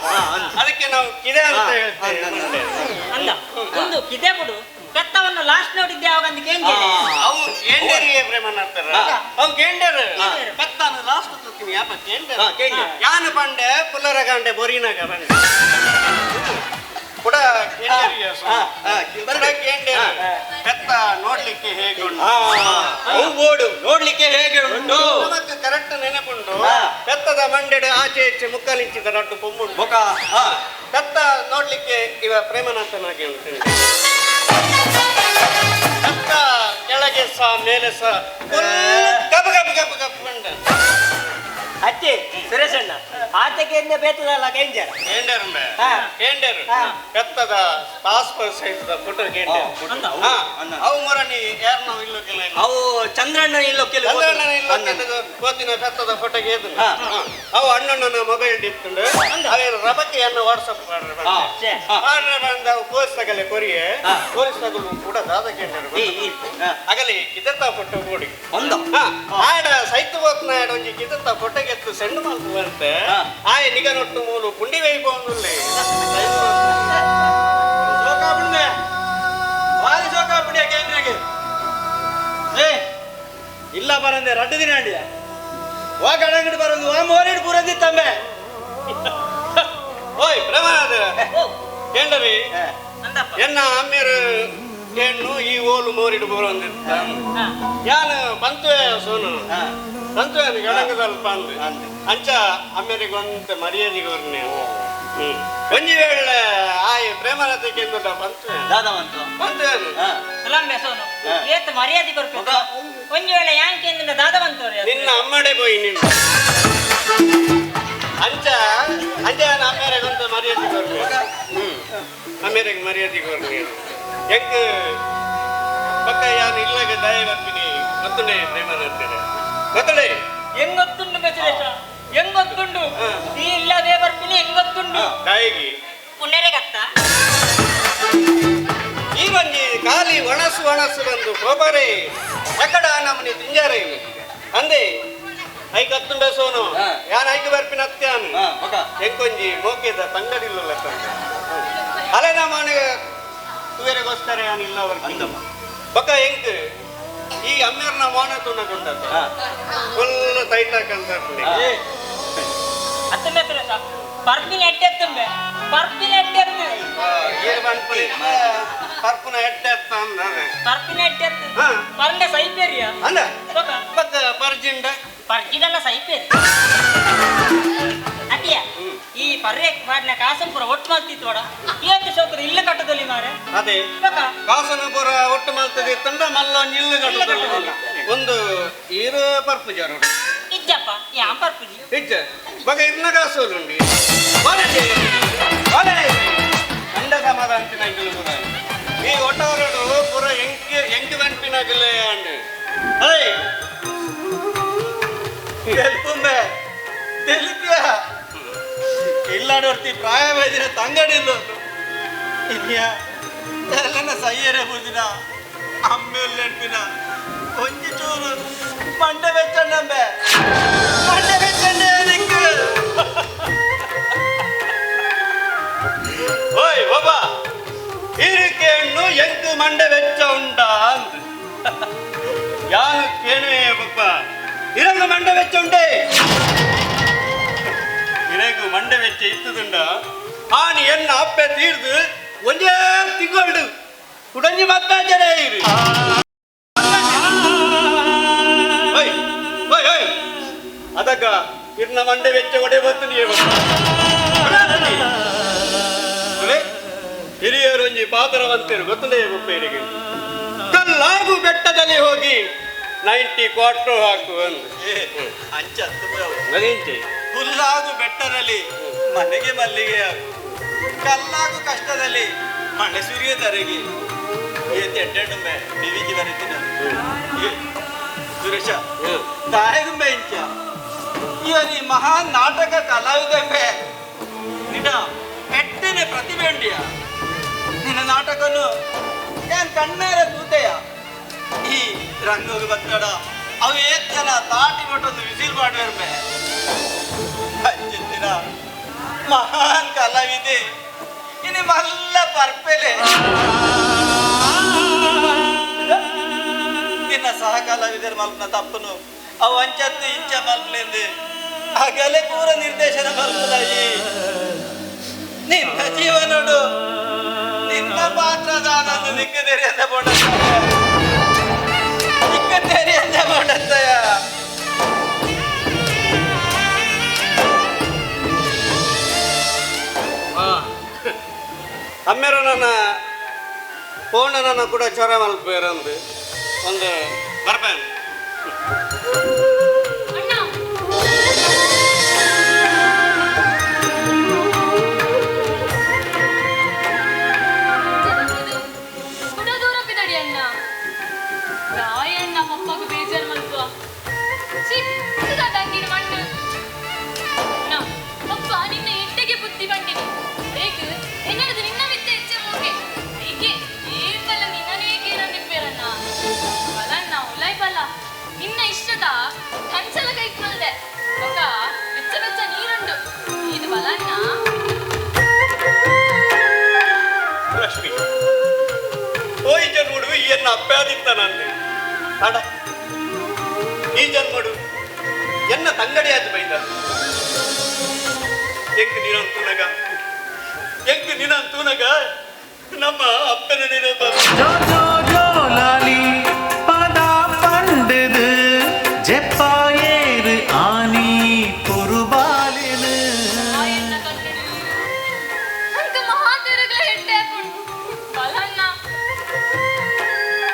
ಅದಕ್ಕೆ ನಾವು ಕಿದೆ ಅಂತ ಹೇಳ್ತೇವೆ ಮಂಡೆ. ಅಲ್ಲ ಒಂದು ಕಿದೆ ಬಿಡು ಬೆತ್ತವನ್ನು ಲಾಸ್ಟ್ ನೋಡಿದ್ದೆ ಯಾವಾಗ ಅಂತ ಕೇಂದ್ರ ಅವು ಕೇಂಡರಿಗೆ ಪ್ರೇಮನ ಅಂತಾರೆ ಅವು ಕೇಂಡರು ಬೆತ್ತನು ಲಾಸ್ಟ್ ತೂತೀನಿ ಯಾಪ ಕೇಂಡರು ಯಾನು ಬಂಡೆ ಪುಲ್ಲರ ಗಂಡೆ ಬೊರಿನಾಗ ಬಂಡೆ ಕೂಡ ಕೇಂಡರಿಗೆ ಕೂಡ ಕೇಂಡರು ಬೆತ್ತ ನೋಡ್ಲಿಕ್ಕೆ ಹೇಗುಂಟು ಅವು ಬೋಡು ನೋಡ್ಲಿಕ್ಕೆ ಹೇಗೆ ಉಂಟು ನಮಕ್ ಕರೆಕ್ಟ್ ನೆನಪುಂಟು ಬೆತ್ತದ ಮಂಡೆಡು ಆಚೆ ಈಚೆ ಮುಕ್ಕಾಲಿಂಚಿದ ನಟ್ಟು ಪೊಮ್ಮುಂಟು ಮುಖ ಬೆತ್ತ ನೋಡ್ಲಿಕ್ಕೆ ಇವ ಪ್ರೇಮನಾಥನಾಗಿ ಉಂಟು ಬೆತ್ತ ಕೆಳಗೆ ಸಹ ಮೇಲೆ ಸಹ full ಕಬ ಕಬ ಕಬ ಕಬ ಉಂಟು ಅತ್ತೆ ಸುರೇಶಣ್ಣ ಆತಕ್ಕೆ ಬೇತದಲ್ಲ ಕೇಂಜರ್ ಕೇಂಡರು ಕೇಂಡರು ಬೆತ್ತದ ಪಾಸ್ಪೋರ್ಟ್ ಸೈಜ್ ಫೋಟೋ ಕೇಂಡರು ಅವು ಮೊರನಿ ಯಾರು ನಾವು ಇಲ್ಲೋಕಿಲ್ಲ ಅವು ಚಂದ್ರಣ್ಣ ಇಲ್ಲೋ ಕೆಲವು ಚಂದ್ರಣ್ಣನ ಇಲ್ಲೋಕಿಲ್ಲ ಕೋತಿನ ಬೆತ್ತದ ಫೋಟೋಗೆ ಎದ್ದು ಅವು ಅಣ್ಣಣ್ಣನ ಮೊಬೈಲ್ ಇತ್ತುಂಡು ಅವೇನು ರಬಕೆಯನ್ನು ವಾಟ್ಸಪ್ ಮಾಡ್ರೆ ಮಾಡ್ರೆ ಬಂದ ಅವು ಪೊಲೀಸ್ ತಗಲೆ ಕೊರಿಯೆ ಪೊಲೀಸ್ ತಗಲು ಕೂಡ ದಾದ ಕೇಂಡರು ಅಗಲಿ ಕಿದತ್ತ ಫೋಟೋ ಕೊಡಿ ಒಂದು ಆಡ ಸೈತು ಹೋತ್ನ ಆಡ ಒಂಜಿ ಕಿದತ್ತ ಫೋಟೋಗೆ ಎತ್ತು ಸೆಂಡ್ ಮಲ್ಪುವಂತೆ ಆಯ್ ನಿಗ ನೊಟ್ಟು ಮೂಲು ಪುಂಡಿ ವೈಭವನುಲ್ಲೆ ಸೋಕಾಪುಂಡೆ ಭಾರಿ ಸೋಕಾಪುಂಡೆ ಕೇಂದ್ರಗೆ ಏ ಇಲ್ಲ ಬರಂದೆ ರಡ್ಡು ದಿನ ಅಂಡಿಯ ವಾ ಗಡಂಗಡಿ ಬರಂದು ವಾ ಮೋರಿಡ್ ಪೂರಂದಿ ತಂಬೆ ಓಯ್ ಪ್ರಮಾದ ಕೇಂಡರಿ ಎನ್ನ ಅಮ್ಮೇರು ಕೇಣ್ಣು ಈ ಓಲು ಮೋರಿಡು ಬೋರಂದಿತ್ತ ಯಾನು ಬಂತುವೆ ಸೋನು ಬಂತುವೆ ಗಡಂಗದಲ್ಪ ಅಂದು ಅಂಚ ಅಮ್ಮೇರಿಗೆ ಒಂತ ಮರ್ಯಾದೆಗೆ ವರ್ಣೆ ಒಂಜಿ ವೇಳೆ ಆಯ್ ಪ್ರೇಮಲತೆ ಕೇಂದ್ರ ಬಂತುವೆ ದಾದವಂತು ಬಂತುವೆ ಸುಲಂಬೆ ಸೋನು ಏತ್ ಮರ್ಯಾದೆ ಕೊರ್ಪು ಒಂಜಿ ವೇಳೆ ಯಾನ್ ಕೇಂದ್ರ ದಾದ ಬಂತವ್ರೆ ನಿನ್ನ ಅಮ್ಮಡೆ ಪೋಯಿ ನಿನ್ನ ಅಂಚ ಅಂಚ ಅಮ್ಮೇರಿಗೆ ಒಂತ ಮರ್ಯಾದೆ ಕೊರ್ಪೆ ಅಮ್ಮೇರಿಗೆ ಮರ್ಯಾದೆ ಕೊರ್ನೆ ಎಂಕ್ ಪಕ್ಕ ಯಾನು ಇಲ್ಲಗ ದಯ ಬರ್ತೀನಿ ಗೊತ್ತುಂಡೆ ಪ್ರೇಮನಂತಾರೆ ಗೊತ್ತುಂಡೆ ಹೆಂಗೊತ್ತುಂಡು ಸುರೇಶ ಹೆಂಗೊತ್ತುಂಡು ಈ ಇಲ್ಲದೆ ಬರ್ತೀನಿ ಹೆಂಗೊತ್ತುಂಡು ದಯಗಿ ಪುಣ್ಯರೆಗತ್ತ ಈ ಒಂಜಿ ಖಾಲಿ ಒಣಸು ಒಣಸು ಬಂದು ಕೋಪರೇ ಎಕ್ಕಡ ನಮ್ಮನಿ ತಿಂಜಾರೆ ಅಂದೆ ಐಕ್ ಅತ್ತುಂಡೆ ಸೋನು ಯಾನ್ ಐಕ್ ಬರ್ಪಿನ ಅತ್ಯಾನು ಎಂಕೊಂಜಿ ಮೋಕೆದ ತಂಗಡಿಲ್ಲ ತಂದೆ ಅಲೆ ನಮ್ಮನೆ ತುವೆರೆಗೋಸ್ಕರ ಯಾನಿಲ್ಲ ಬರ್ತೀನಿ ಬೊಕ್ಕ ಎಂಕ್ ಈ ಅಮ್ಮೇರ್ನ ಮೋನ ತುಣ್ಣಗುಂಡ ಫುಲ್ ಟೈಟ್ ಹಾಕಂತ ಅತ್ತುಂಬೆ ಸುರೇಶ ಪರ್ಪಿನ ಎಟ್ಟೆತ್ತುಂಬೆ ಪರ್ಪಿನ ಎಟ್ಟೆತ್ತು ಪರ್ಪುನ ಎಟ್ಟೆ ಎತ್ತ ಅಂದ ಪರ್ಪಿನ ಎಟ್ಟೆತ್ತು ಪರ್ಂಡೆ ಸೈಪೇರಿಯ ಅಂದ ಬೊಕ್ಕ ಪರ್ಜಿಂಡ ಪರ್ಜಿಡಲ್ಲ ಸೈಪೇರಿ ಅತಿಯ ಈ ಪರ್ರೆ ಮಾಡಿನ ಕಾಸಂಪುರ ಒಟ್ಟು ಮಲ್ತಿತ್ತು ವಡ ಏತು ಶೋಕರು ಇಲ್ಲ ಕಟ್ಟದಲ್ಲಿ ಮಾರೆ ಅದೇ ಕಾಸನ ಪುರ ಒಟ್ಟು ಮಲ್ತದೆ ತಂಡ ಮಲ್ಲ ನಿಲ್ಲು ಕಟ್ಟದಲ್ಲಿ ಒಂದು ಈರು ಪರ್ಪು ಜಾರು ಇಜ್ಜಪ್ಪ ಯಾಂ ಪರ್ಪುಜಿ ಇಜ್ಜ ಬಗ ಇರ್ನ ಕಾಸು ಉಂಡಿ ಅಂಡ ಸಮಾಧಾನ ತಿನ್ನಗಿಲ್ಲ ಪುರ ಈ ಒಟ್ಟವರಡು ಪುರ ಎಂಕ್ ಎಂಕ್ ಬಂಪಿನಾಗಿಲ್ಲ ಅಂಡ್ ಅದೇ ತೆಲುಪುಂಬೆ ತೆಲುಪಿಯ ಇಲ್ಲ ಎಲ್ಲಾಡೋರ್ತಿ ಪ್ರಾಯ ವೈದಿನ ತಂಗಡಿಲ್ಲ ಇನ್ಯ ಎಲ್ಲನ ಸೈಯರೆ ಬುದಿನ ಅಮ್ಮೆಲ್ ನೆನ್ಪಿನ ಒಂಜಿ ಚೂರು ಮಂಡೆ ಬೆಚ್ಚಣ್ಣಂಬೆ ಮಂಡೆ ಬೆಚ್ಚಂಡೆ ನಿಕ್ಕು. ಓಯ್ ಬಾಬಾ, ಇರಿಕೆಣ್ಣು ಎಂಕು ಮಂಡೆ ಬೆಚ್ಚ ಉಂಡ ಅಂದ್ ಯಾನು ಕೇಳುವೆ ಬಪ್ಪ, ಇರಂಗ ಮಂಡೆ ಬೆಚ್ಚ ಉಂಡೆ, ಇರಗು ಮಂಡೆ ವೆಚ್ಚ ಇತ್ತದುಂಡ ಆನಿ ಎನ್ನ ಅಪ್ಪೆ ತೀರ್ದು ಒಂಜೇ ತಿಂಗಳು ಕುಡಂಜಿ ಮತ್ತಾಚರೆ ಇರು. ಓಯ್ ಓಯ್ ಓಯ್, ಅದಕ್ಕ ಇರ್ನ ಮಂಡೆ ವೆಚ್ಚ ಒಡೆ ಬತ್ತು ನೀವು ಹಿರಿಯರು ಒಂಜಿ ಪಾತ್ರವಂತರು ಗೊತ್ತಲೇ ಬೊಪ್ಪೇರಿಗೆ, ಕಲ್ಲಾಗು ಬೆಟ್ಟದಲ್ಲಿ ಹೋಗಿ 90 ಕ್ವಾರ್ಟರ್ ಹಾಕು ಅಂದು. ಮದಿಂಚೆ ಹುಲ್ಲಾಗು ಬೆಟ್ಟದಲ್ಲಿ ಮನೆಗೆ ಮಲ್ಲಿಗೆ ಆಗು, ಕಲ್ಲಾಗು ಕಷ್ಟದಲ್ಲಿ ಮಳೆ ಸುರಿಯ ತರಗಿ. ಏತೆಡ್ಡೆಂಡುಂಬೆ ಬಿವಿಜಿ ಬರೀತೀನಿ ಸುರೇಶ ತಾಯಿಗುಂಬೆ ಇಂಚ ಇವನಿ ಮಹಾನ್ ನಾಟಕ ಕಲಾವಿದಂಬೆ, ನಿನ್ನ ಎಟ್ಟನೆ ಪ್ರತಿಭೆ ಉಂಡಿಯ. ನಿನ್ನ ನಾಟಕನು ಏನ್ ಕಣ್ಣಾರ ತೂತೆಯ. ಈ ರಂಗೋಗಿ ಬತ್ತಡ ಅವು ಏತ್ ಜನ ತಾಟಿ ಮಟ್ಟೊಂದು ವಿಸಿಲ್ ಮಾಡುವರ್ಮೆ. ಅಂಚಿತ್ತಿನ ಮಹಾನ್ ಕಲಾವಿದೆ ಇನಿ ಮಲ್ಲ ಪರ್ಪೆಲೆ. ನಿನ್ನ ಸಹ ಕಲಾವಿದರು ಮಲ್ಪನ ತಪ್ಪನು ಅವು ಅಂಚತ್ತು ಇಂಚ ಮಲ್ಪಲೆಂದು ಅಗಲೆ ಪೂರ ನಿರ್ದೇಶನ ಮಲ್ಪದಾಯಿ. ನಿನ್ನ ಜೀವನೋಡು ನಿನ್ನ ಪಾತ್ರದಾನಂದು ನಿಕ್ಕದೇರಿ ಅಂತ ಬೋಡ, ನಿಕ್ಕದೇರಿ ಅಂತ ಬೋಡತ್ತಯ್ಯ. ಅಮ್ಮೆರ ನನ್ನ ಫೋನ್ ನನ್ನ ಕೂಡ ಚೊರ ಮಲ್ಪೇರಂದು ಒಂದು ಬರ್ಪೇನು. ಅಣ್ಣ, ಕುಡ ದೂರ ಪಿದಡಿ ಅಣ್ಣ. ರಾಯಣ್ಣ ಪಪ್ಪಗ ಬೇಜಾರ್ ಮಲ್ಪುವ ಚಿಕ್ಕದ ತಂಗಿನ ಮಣ್ಣು. ಅಣ್ಣ, ಪಪ್ಪ ನಿನ್ನ ಎಟ್ಟೆಗೆ ಬುದ್ಧಿ ಬಂಡಿನಿ ಹೇಗ್ ಎನ್ನಡದು ನಿನ್ನ ಮಿತ್ತೆ ಹೆಚ್ಚೆ ಮೋಗೆ ಹೀಗೆ ಏಪಲ್ಲ ನಿನ್ನನೇ ಕೇಳಂದಿಪ್ಪೇರಣ್ಣ. ಬಲಣ್ಣ ಉಲಾಯ್ ಬಲ ನಿನ್ನ ಇಷ್ಟದ ಕಂಚಲ ಕೈಕೊಳ್ದೆ ಒಕ ಬೆಚ್ಚ ಬೆಚ್ಚ ನೀರುಂಡು ಇದು ಬಲಣ್ಣ. ಲಕ್ಷ್ಮಿ, ಓ ಈ ಜನ್ಮಡು ಎನ್ನ ಅಪ್ಪಾದಿತ್ತ ನಂದು ಅಡ, ಈ ಜನ್ಮಡು ಎನ್ನ ತಂಗಡಿಯಾದ ಬೈದ. ಎಂಕ್ ನೀನಂತೂನಗ, ಎಂಕ್ ನೀನಂತೂನಗ ನಮ್ಮ ಅಪ್ಪನ ನೆನಪ. ಜೋ ಜೋ ಜೋ ಲಾಲಿ ಪದ ಪಂಡದು ಜೆಪ್ಪಾಯೇರು ಆನಿ ಪುರುಬಾಲಿನು. ಆಯಣ್ಣ ಕಣ್ಣು ಅಂಕ ಮಹಾತೆರಗಳ ಹೆಟ್ಟೆ ಹಾಕೊಂಡು ಬಲಣ್ಣ.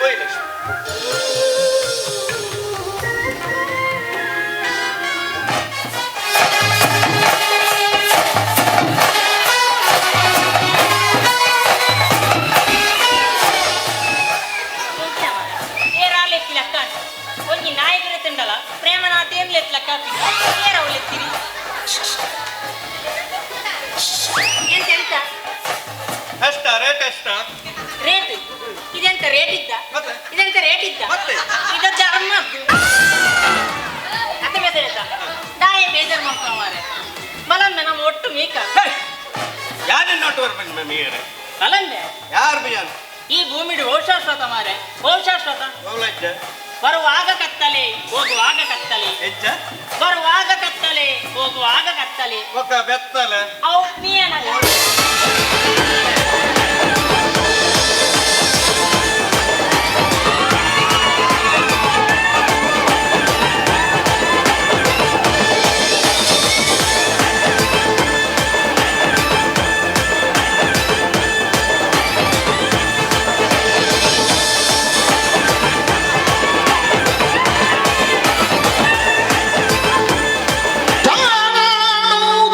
ಓಯ್ ಲಕ್ಷ್ಮಿ, ಏರಾಲೆತ್ತಿ ಲಕ್ಕ ಒಂಜಿ ನಾಯಕರ ತಿಂಡಲ ಪ್ರೇಮನಾಥ ಏನ್ ಲೆತ್ ಲಕ್ಕ ಏರವಲೆತ್ತಿರಿ ಎಂತ ಎಂತ ಎಷ್ಟ ರೇಟ್ ಎಷ್ಟ? ರೇಟ್ ಇದೆಂತ ರೇಟ್ ಇದ್ದ? ಮತ್ತೆ? ಇದೆಂತ ರೇಟ್ ಇದ್ದ? ಮತ್ತೆ? ಇದು ಧರ್ಮ ಅತ್ತ ಬೇಸರ ದಾಯ ಬೇಜಾರ್ ಮಾಡ್ತಾವ ಮಾರೆ ಬಲಂದೆ ನಮ್ಮ ಒಟ್ಟು ಮೀಕ. ಯಾರು ನೋಟು ಬರ್ಬೇಕು ಮ್ಯಾಮ್? ಬಲಂದೆ. ಯಾರು ಬಿಯಾನ್? ಈ ಭೂಮಿಡು ಬಹುಶಾಶ್ವತ ಮಾರೆ, ಬಹುಶಾಶ್ವತ. ಗೌಲಜ್ಜ. ಬರುವಾಗ ಕತ್ತಲೆ, ಹೋಗುವಾಗ ಕತ್ತಲೆ. ಹೆಜ್ಜ. ಬರುವಾಗ ಕತ್ತಲೆ, ಹೋಗುವಾಗ ಕತ್ತಲೆ. ಒಕ್ಕ ಬೆತ್ತಲೆ. ಅವು ನೀಯನಗ.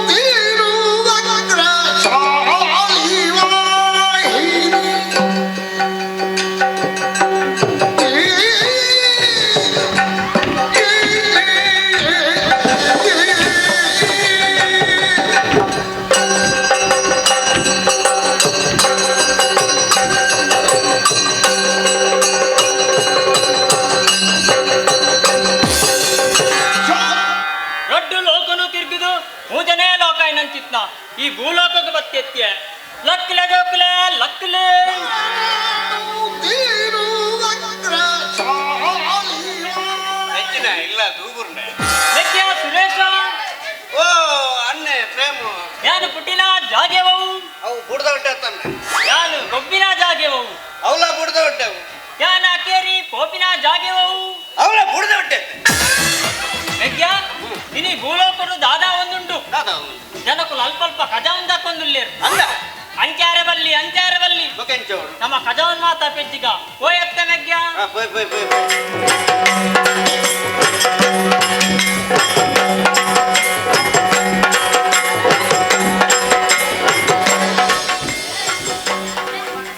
ತೀರುವಗ್ರ ಸಾಲಿವ. ದೂಬುರ್ನೆ ಸುರೇಶ ಓ ಅಣ್ಣೆ ಪ್ರೇಮ ಯಾನು ಪುಟ್ಟಿನ ಜಾಗೆವವು ಅವು ಬುಡ್ದ ಹೊಟ್ಟೆ ಯಾನು ಗೊಬ್ಬಿನ ಜಾಗೆವವು ಅವಲ ಬುಡ್ದ ಹೊಟ್ಟೆವು ಯಾನ ಕೇರಿ ಪೋಪಿನ ಜಾಗೆವವು ಅವಲ ಬುಡ್ದ ಹೊಟ್ಟೆ ಮೆಗ್ಯ ಇನಿ ಭೂಲೋಕರು ದಾದಾ ಒಂದುಂಡು ಜನಕುಲು ಅಲ್ಪ ಅಲ್ಪ ಕಜಾವಂದಾಕೊಂದುಲ್ಲೇರು ಅಂದ ಅಂಚಾರೆ ಬಲ್ಲಿ ಅಂಚಾರೆ ಬಲ್ಲಿ ನಮ್ಮ ಕಜಾವನ್ ಮಾತಾ ಪೆಜ್ಜಿಗ ಓ ಎತ್ತ ಮೆಗ್ಯ ಬೈ ಬೈ ಬೈ ಬೈ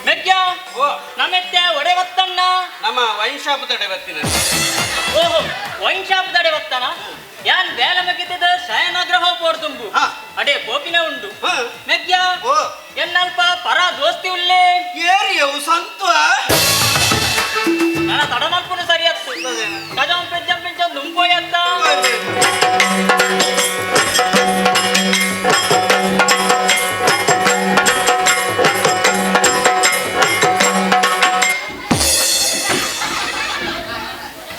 ಮೆಗ್ಯ ನಮ್ಮೆತ್ತೆ ಒಡೆ ಬತ್ತಣ್ಣ ನಮ್ಮ ವೈನ್ ಶಾಪ್ ತಡೆ ಬರ್ತೀನಿ. ಓಹೋ ವೈನ್ ಶಾಪ್ ತಡೆ ಬತ್ತನ ಯಾನ್ ಬೇಲೆ ಮಗಿತದ ಶಯನಗ್ರಹ ಪೋಡ್ದುಂಬು ಅಡೆ ಕೋಪಿನ ಉಂಡು ಮೆಗ್ಯ ಎನ್ನಲ್ಪ ಪರ ದೋಸ್ತಿ ಉಲ್ಲೇ ಏರಿಯವು ಸಂತ್ವ ನನ್ನ ತಡಮಲ್ಪುನು ಸರಿಯತ್ತು ಕಜಂ ಪೆಜ್ಜಂ ಪಿಂಚಂ ನುಂಪೋಯತ್ತ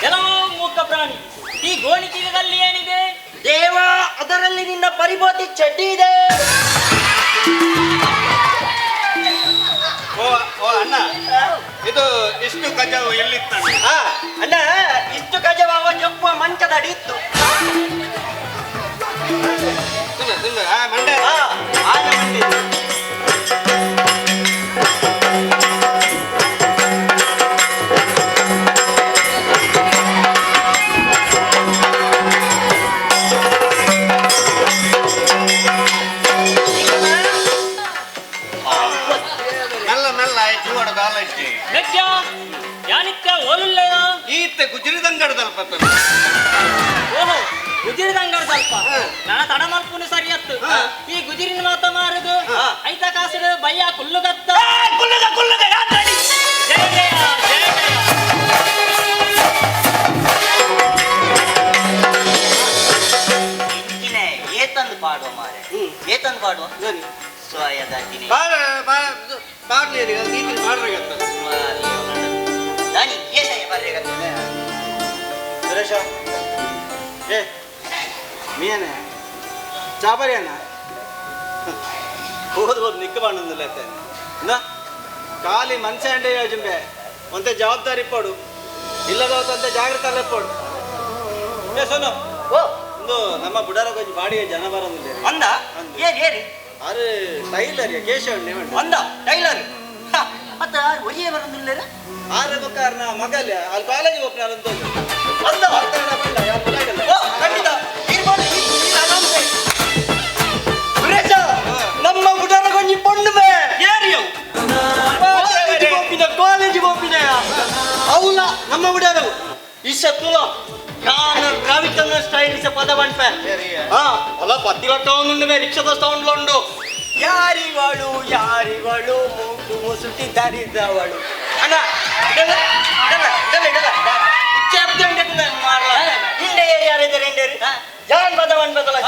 ಕೆಲವು ಮೂಕ ಪ್ರಾಣಿ ಈ ಗೋಣಿ ಚೀಲದಲ್ಲಿ ಏನಿದೆ ದೇವ ಅದರಲ್ಲಿ ನಿನ್ನ ಪರಿಭೂತಿ ಚಡ್ಡಿ ಇದೆ. ಓ ಓ ಅಣ್ಣ ಇದು ಇಷ್ಟು ಕಜಾವು ಎಲ್ಲಿತ್ತು ಅಣ್ಣ ಇಷ್ಟು ಕಜಾವು ಅವ ಜಪ್ಪುವ ಮಂಚದ ಅಡಿ ಇತ್ತು. ಮಂಡೆ ಆನೆ ಮಂಡೆ. ಮೆಲ್ಲ ಮೆಲ್ಲ ಆಯ್ತು ಹೊಡೆದಾಲಜ್ಜಿ ಯಾನಿಕ್ಕ ಓಲುಲ್ಲೆಯ ಈತ ಗುಜರಿದಂಗಡದಲ್ಪ. ಓಹೋ ಗುಜಿರಿದಂಗಡ ಸ್ವಲ್ಪ ನನ್ನ ತಡಮಲ್ಪುನು ಸರಿಯತ್ತು. ಈ ಗುಜಿರಿನ ಮಾತ ಮಾರುದು ಐತ ಕಾಸುಡು ಬಯ್ಯ ಕುಲ್ಲುಗತ್ತ ಕುಲ್ಲುಗ ಕುಲ್ಲುಗ ಜಯ ಜಯ ಜಯ ಜಯ. ಏತಂದು ಪಾಡುವ ಮಾರೆ ಏತಂದು ಪಾಡುವ ಸ್ವಯದಾತಿನಿ ಪಾಡ್ಲಿ ದಾನಿ ಏಸಯ್ಯ ಬರ್ರೆ ಸುರೇಶ ಏ ಮೀನೆ ಚಾಬರಿ ಅಣ್ಣ ಹೋದ್ ಹೋದ್ ನಿಕ್ಕ ಬಾಣಂದಿಲ್ಲ ಇಂದ ಖಾಲಿ ಮನ್ಸೆ ಅಂಡೆ ಯೋಜಂಬೆ ಒಂತೆ ಜವಾಬ್ದಾರಿ ಪಡು ಇಲ್ಲದ ಜಾಗ್ರತೆ ಅಲ್ಲ ಪಡು. ಏ ಸೋನು ಓ ಒಂದು ನಮ್ಮ ಬುಡಾರ ಕೊಂಚ ಬಾಡಿಗೆ ಜನ ಬರೋದಿಲ್ಲ ಅಂದ ಏರಿ ಏರಿ ಅರೆ ಟೈಲರ್ ಕೇಶವ್ ಅಂದ ಟೈಲರ್ ಮತ್ತೆ ಆರು ಒರಿಯೇ ಬರೋದಿಲ್ಲ ಆರು ಬಕ್ಕಾರ್ನ ಮಗಲ್ಯ ಅಲ್ಲಿ ಕಾಲೇಜ್ ಓಪನ್ ಅಂತ ಅಂದ ಓ ಖಂಡಿತ ಇರ್ಬೋದು ಸುರೇಶ ನಮ್ಮ ಬುಡಾರ ಕೊಂಚ ಪೊಣ್ಣು ಬೇ ಏರಿಯವು ಕಾಲೇಜ್ ಗೋಪಿನ ಕಾಲೇಜ್ ಗೋಪಿನ ಅವನ ನಮ್ಮ ಬುಡಾರವು ಇಶ ತುಲ ಯಾನ ರವಿಚಂದ್ರ ಸ್ಟೈಲ್ ಇಶ ಪದ ಬಂಡ್ಪೆ ಹಾ ಅಲ್ಲ ಪತ್ತಿಲಟ್ಟ ಒಂದುಂಡು ರಿಕ್ಷಾದ ಸೌಂಡ್ ಉಂಡು. ಯಾರಿವಳು ಯಾರಿವಳು ಮೂಗು ಮುಸುಟಿ ಧರಿದವಳು ಅಣ್ಣ ಇದಲ್ಲ ಇದಲ್ಲ ಇದಲ್ಲ ಇದಲ್ಲ ಹಿಂದೆ ಯಾರಿದ್ದಾರೆ ಹಿಂದೆ ಯಾನ್ ಪದ ಬಂಡ್ಪದಲ್ಲ.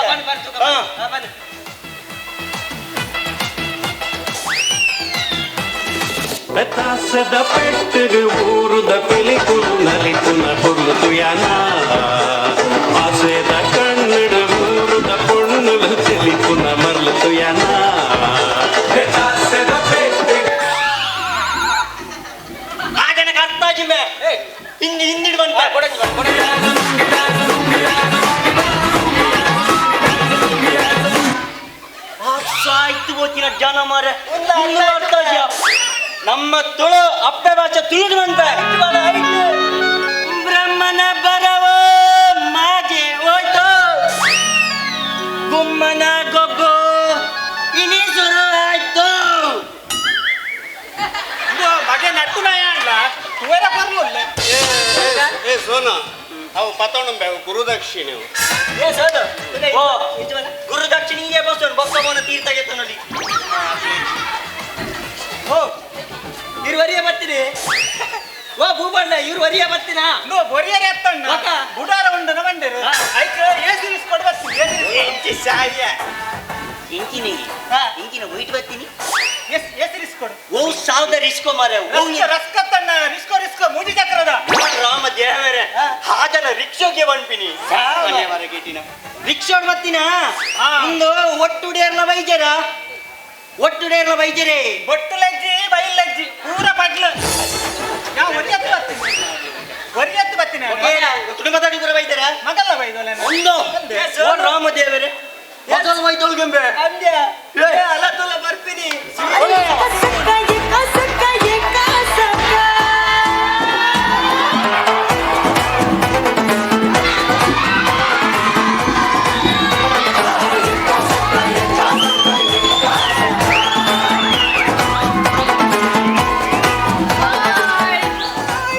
ಬೆತ್ತಾಸದ ಪೆಟ್ಟಿಗೆ ಊರುದ ಪಿಲಿಕುಲು ನಲಿಪುನ ಪೊರ್ಲು ತುಯಾನ ಆಸೆದ ಕಣ್ಣಡು ಊರುದ ಪೊಣ್ಣುಲು ಚೆಲಿಪುನ ಮರ್ಲು ತುಯಾನ ಬೆತ್ತಾಸದ ಪೆಟ್ಟಿಗೆ ಆಗ ಅರ್ಥ ಆಜಿಮೆ ಹಿಂದಿ ಹಿಂದಿಡು ಬಂತ ಆಯ್ತು ಹೋತಿನ ಜನ ಮಾರೆ ಅರ್ಥ ಆಜ್ಯ. ನಮ್ಮ ತುಳು ಅಪ್ಪೆ ಭಾಷೆ ತುಳುದು ಬಂತ ಬ್ರಹ್ಮನ ಬರವ ಮಾಜೆ ಹೋಯ್ತು ಗುಮ್ಮನ ಗೊಬ್ಬು ಇನಿ ಶುರು ಆಯ್ತು. ಮಗೆ ನಟ್ಟು ಅಲ್ಲ ತುವೆರ ಬರ್ಲಿಲ್ಲ. ಏ ಸೋನ ಅವು ಪತೊಂಡು ಗುರುದಕ್ಷಿಣೆ. ಏ ಸೋನು ಓ ಗುರುದಕ್ಷಿಣಿಗೆ ಬಸ್ಸೋನು ಬೊಕ್ಕಮೋನ ತೀರ್ಥ ಗೆತ್ತನಲ್ಲಿ. ಓ ಇರು ವರಿಯ ಬರ್ತೀನಿ ಓ ಭೂಬಣ್ಣ ಇವ್ರು ವರಿಯ ಬರ್ತೀನ ನೋ ಬೊರಿಯರೆ ಅತ್ತಣ್ಣ ಬುಡಾರ ಉಂಡನ ಬಂಡೇರು ಐಕ್ ಏಸಿ ಕೊಡ್ ಬರ್ತೀನಿ. ಎಂಚಿ ಸಾಯ ಇಂಕಿನಿ ಇಂಕಿನ ವೈಟ್ ಬರ್ತೀನಿ. ಎಸ್ ಎಸ್ ರಿಸ್ಕ್ ಕೊಡು. ಓ ಸಾವಿರದ ರಿಸ್ಕೋ ಮಾರೆ ರಸ್ಕ ರಸ್ಕ ತಣ್ಣ ರಿಸ್ಕೋ ರಿಸ್ಕೋ ಮೂಡಿ ಚಕ್ರದ ರಾಮ ದೇವರೇ ಹಾಜನ ರಿಕ್ಷಾ ರಿಕ್ಷೋಗೆ ಬನ್ಪಿನಿ ಮರ ರಿಕ್ಷೋಡ್ ಬತ್ತಿನ ಒಂದು ಒಟ್ಟು ಡೇರ್ಲ ಬೈಜರ ಒಟ್ಟು ಡೇರ್ಲ ಬೈಜರೇ ಬೊಟ್ಟು ಲಜ್ಜಿ ಬೈಲ್ ಲಜ್ಜಿ ಪೂರ ಪಡ್ಲು ನಾ ಒರಿಯತ್ತು ಬರ್ತೀನಿ ಒರಿಯತ್ತು ಬರ್ತೀನಿ ಕುಟುಂಬದಡಿ ಪೂರ ಬೈದರ ಮಗಲ್ಲ ಬೈದೋಲೆ ಒಂದು ರಾಮದೇವರೇ ಮೊದಲು ಬೈದೊಳ್ಗೆಂಬೆ ಅಂದ್ಯ ಅಲ್ಲ ತುಲ ಬರ್ತೀನಿ.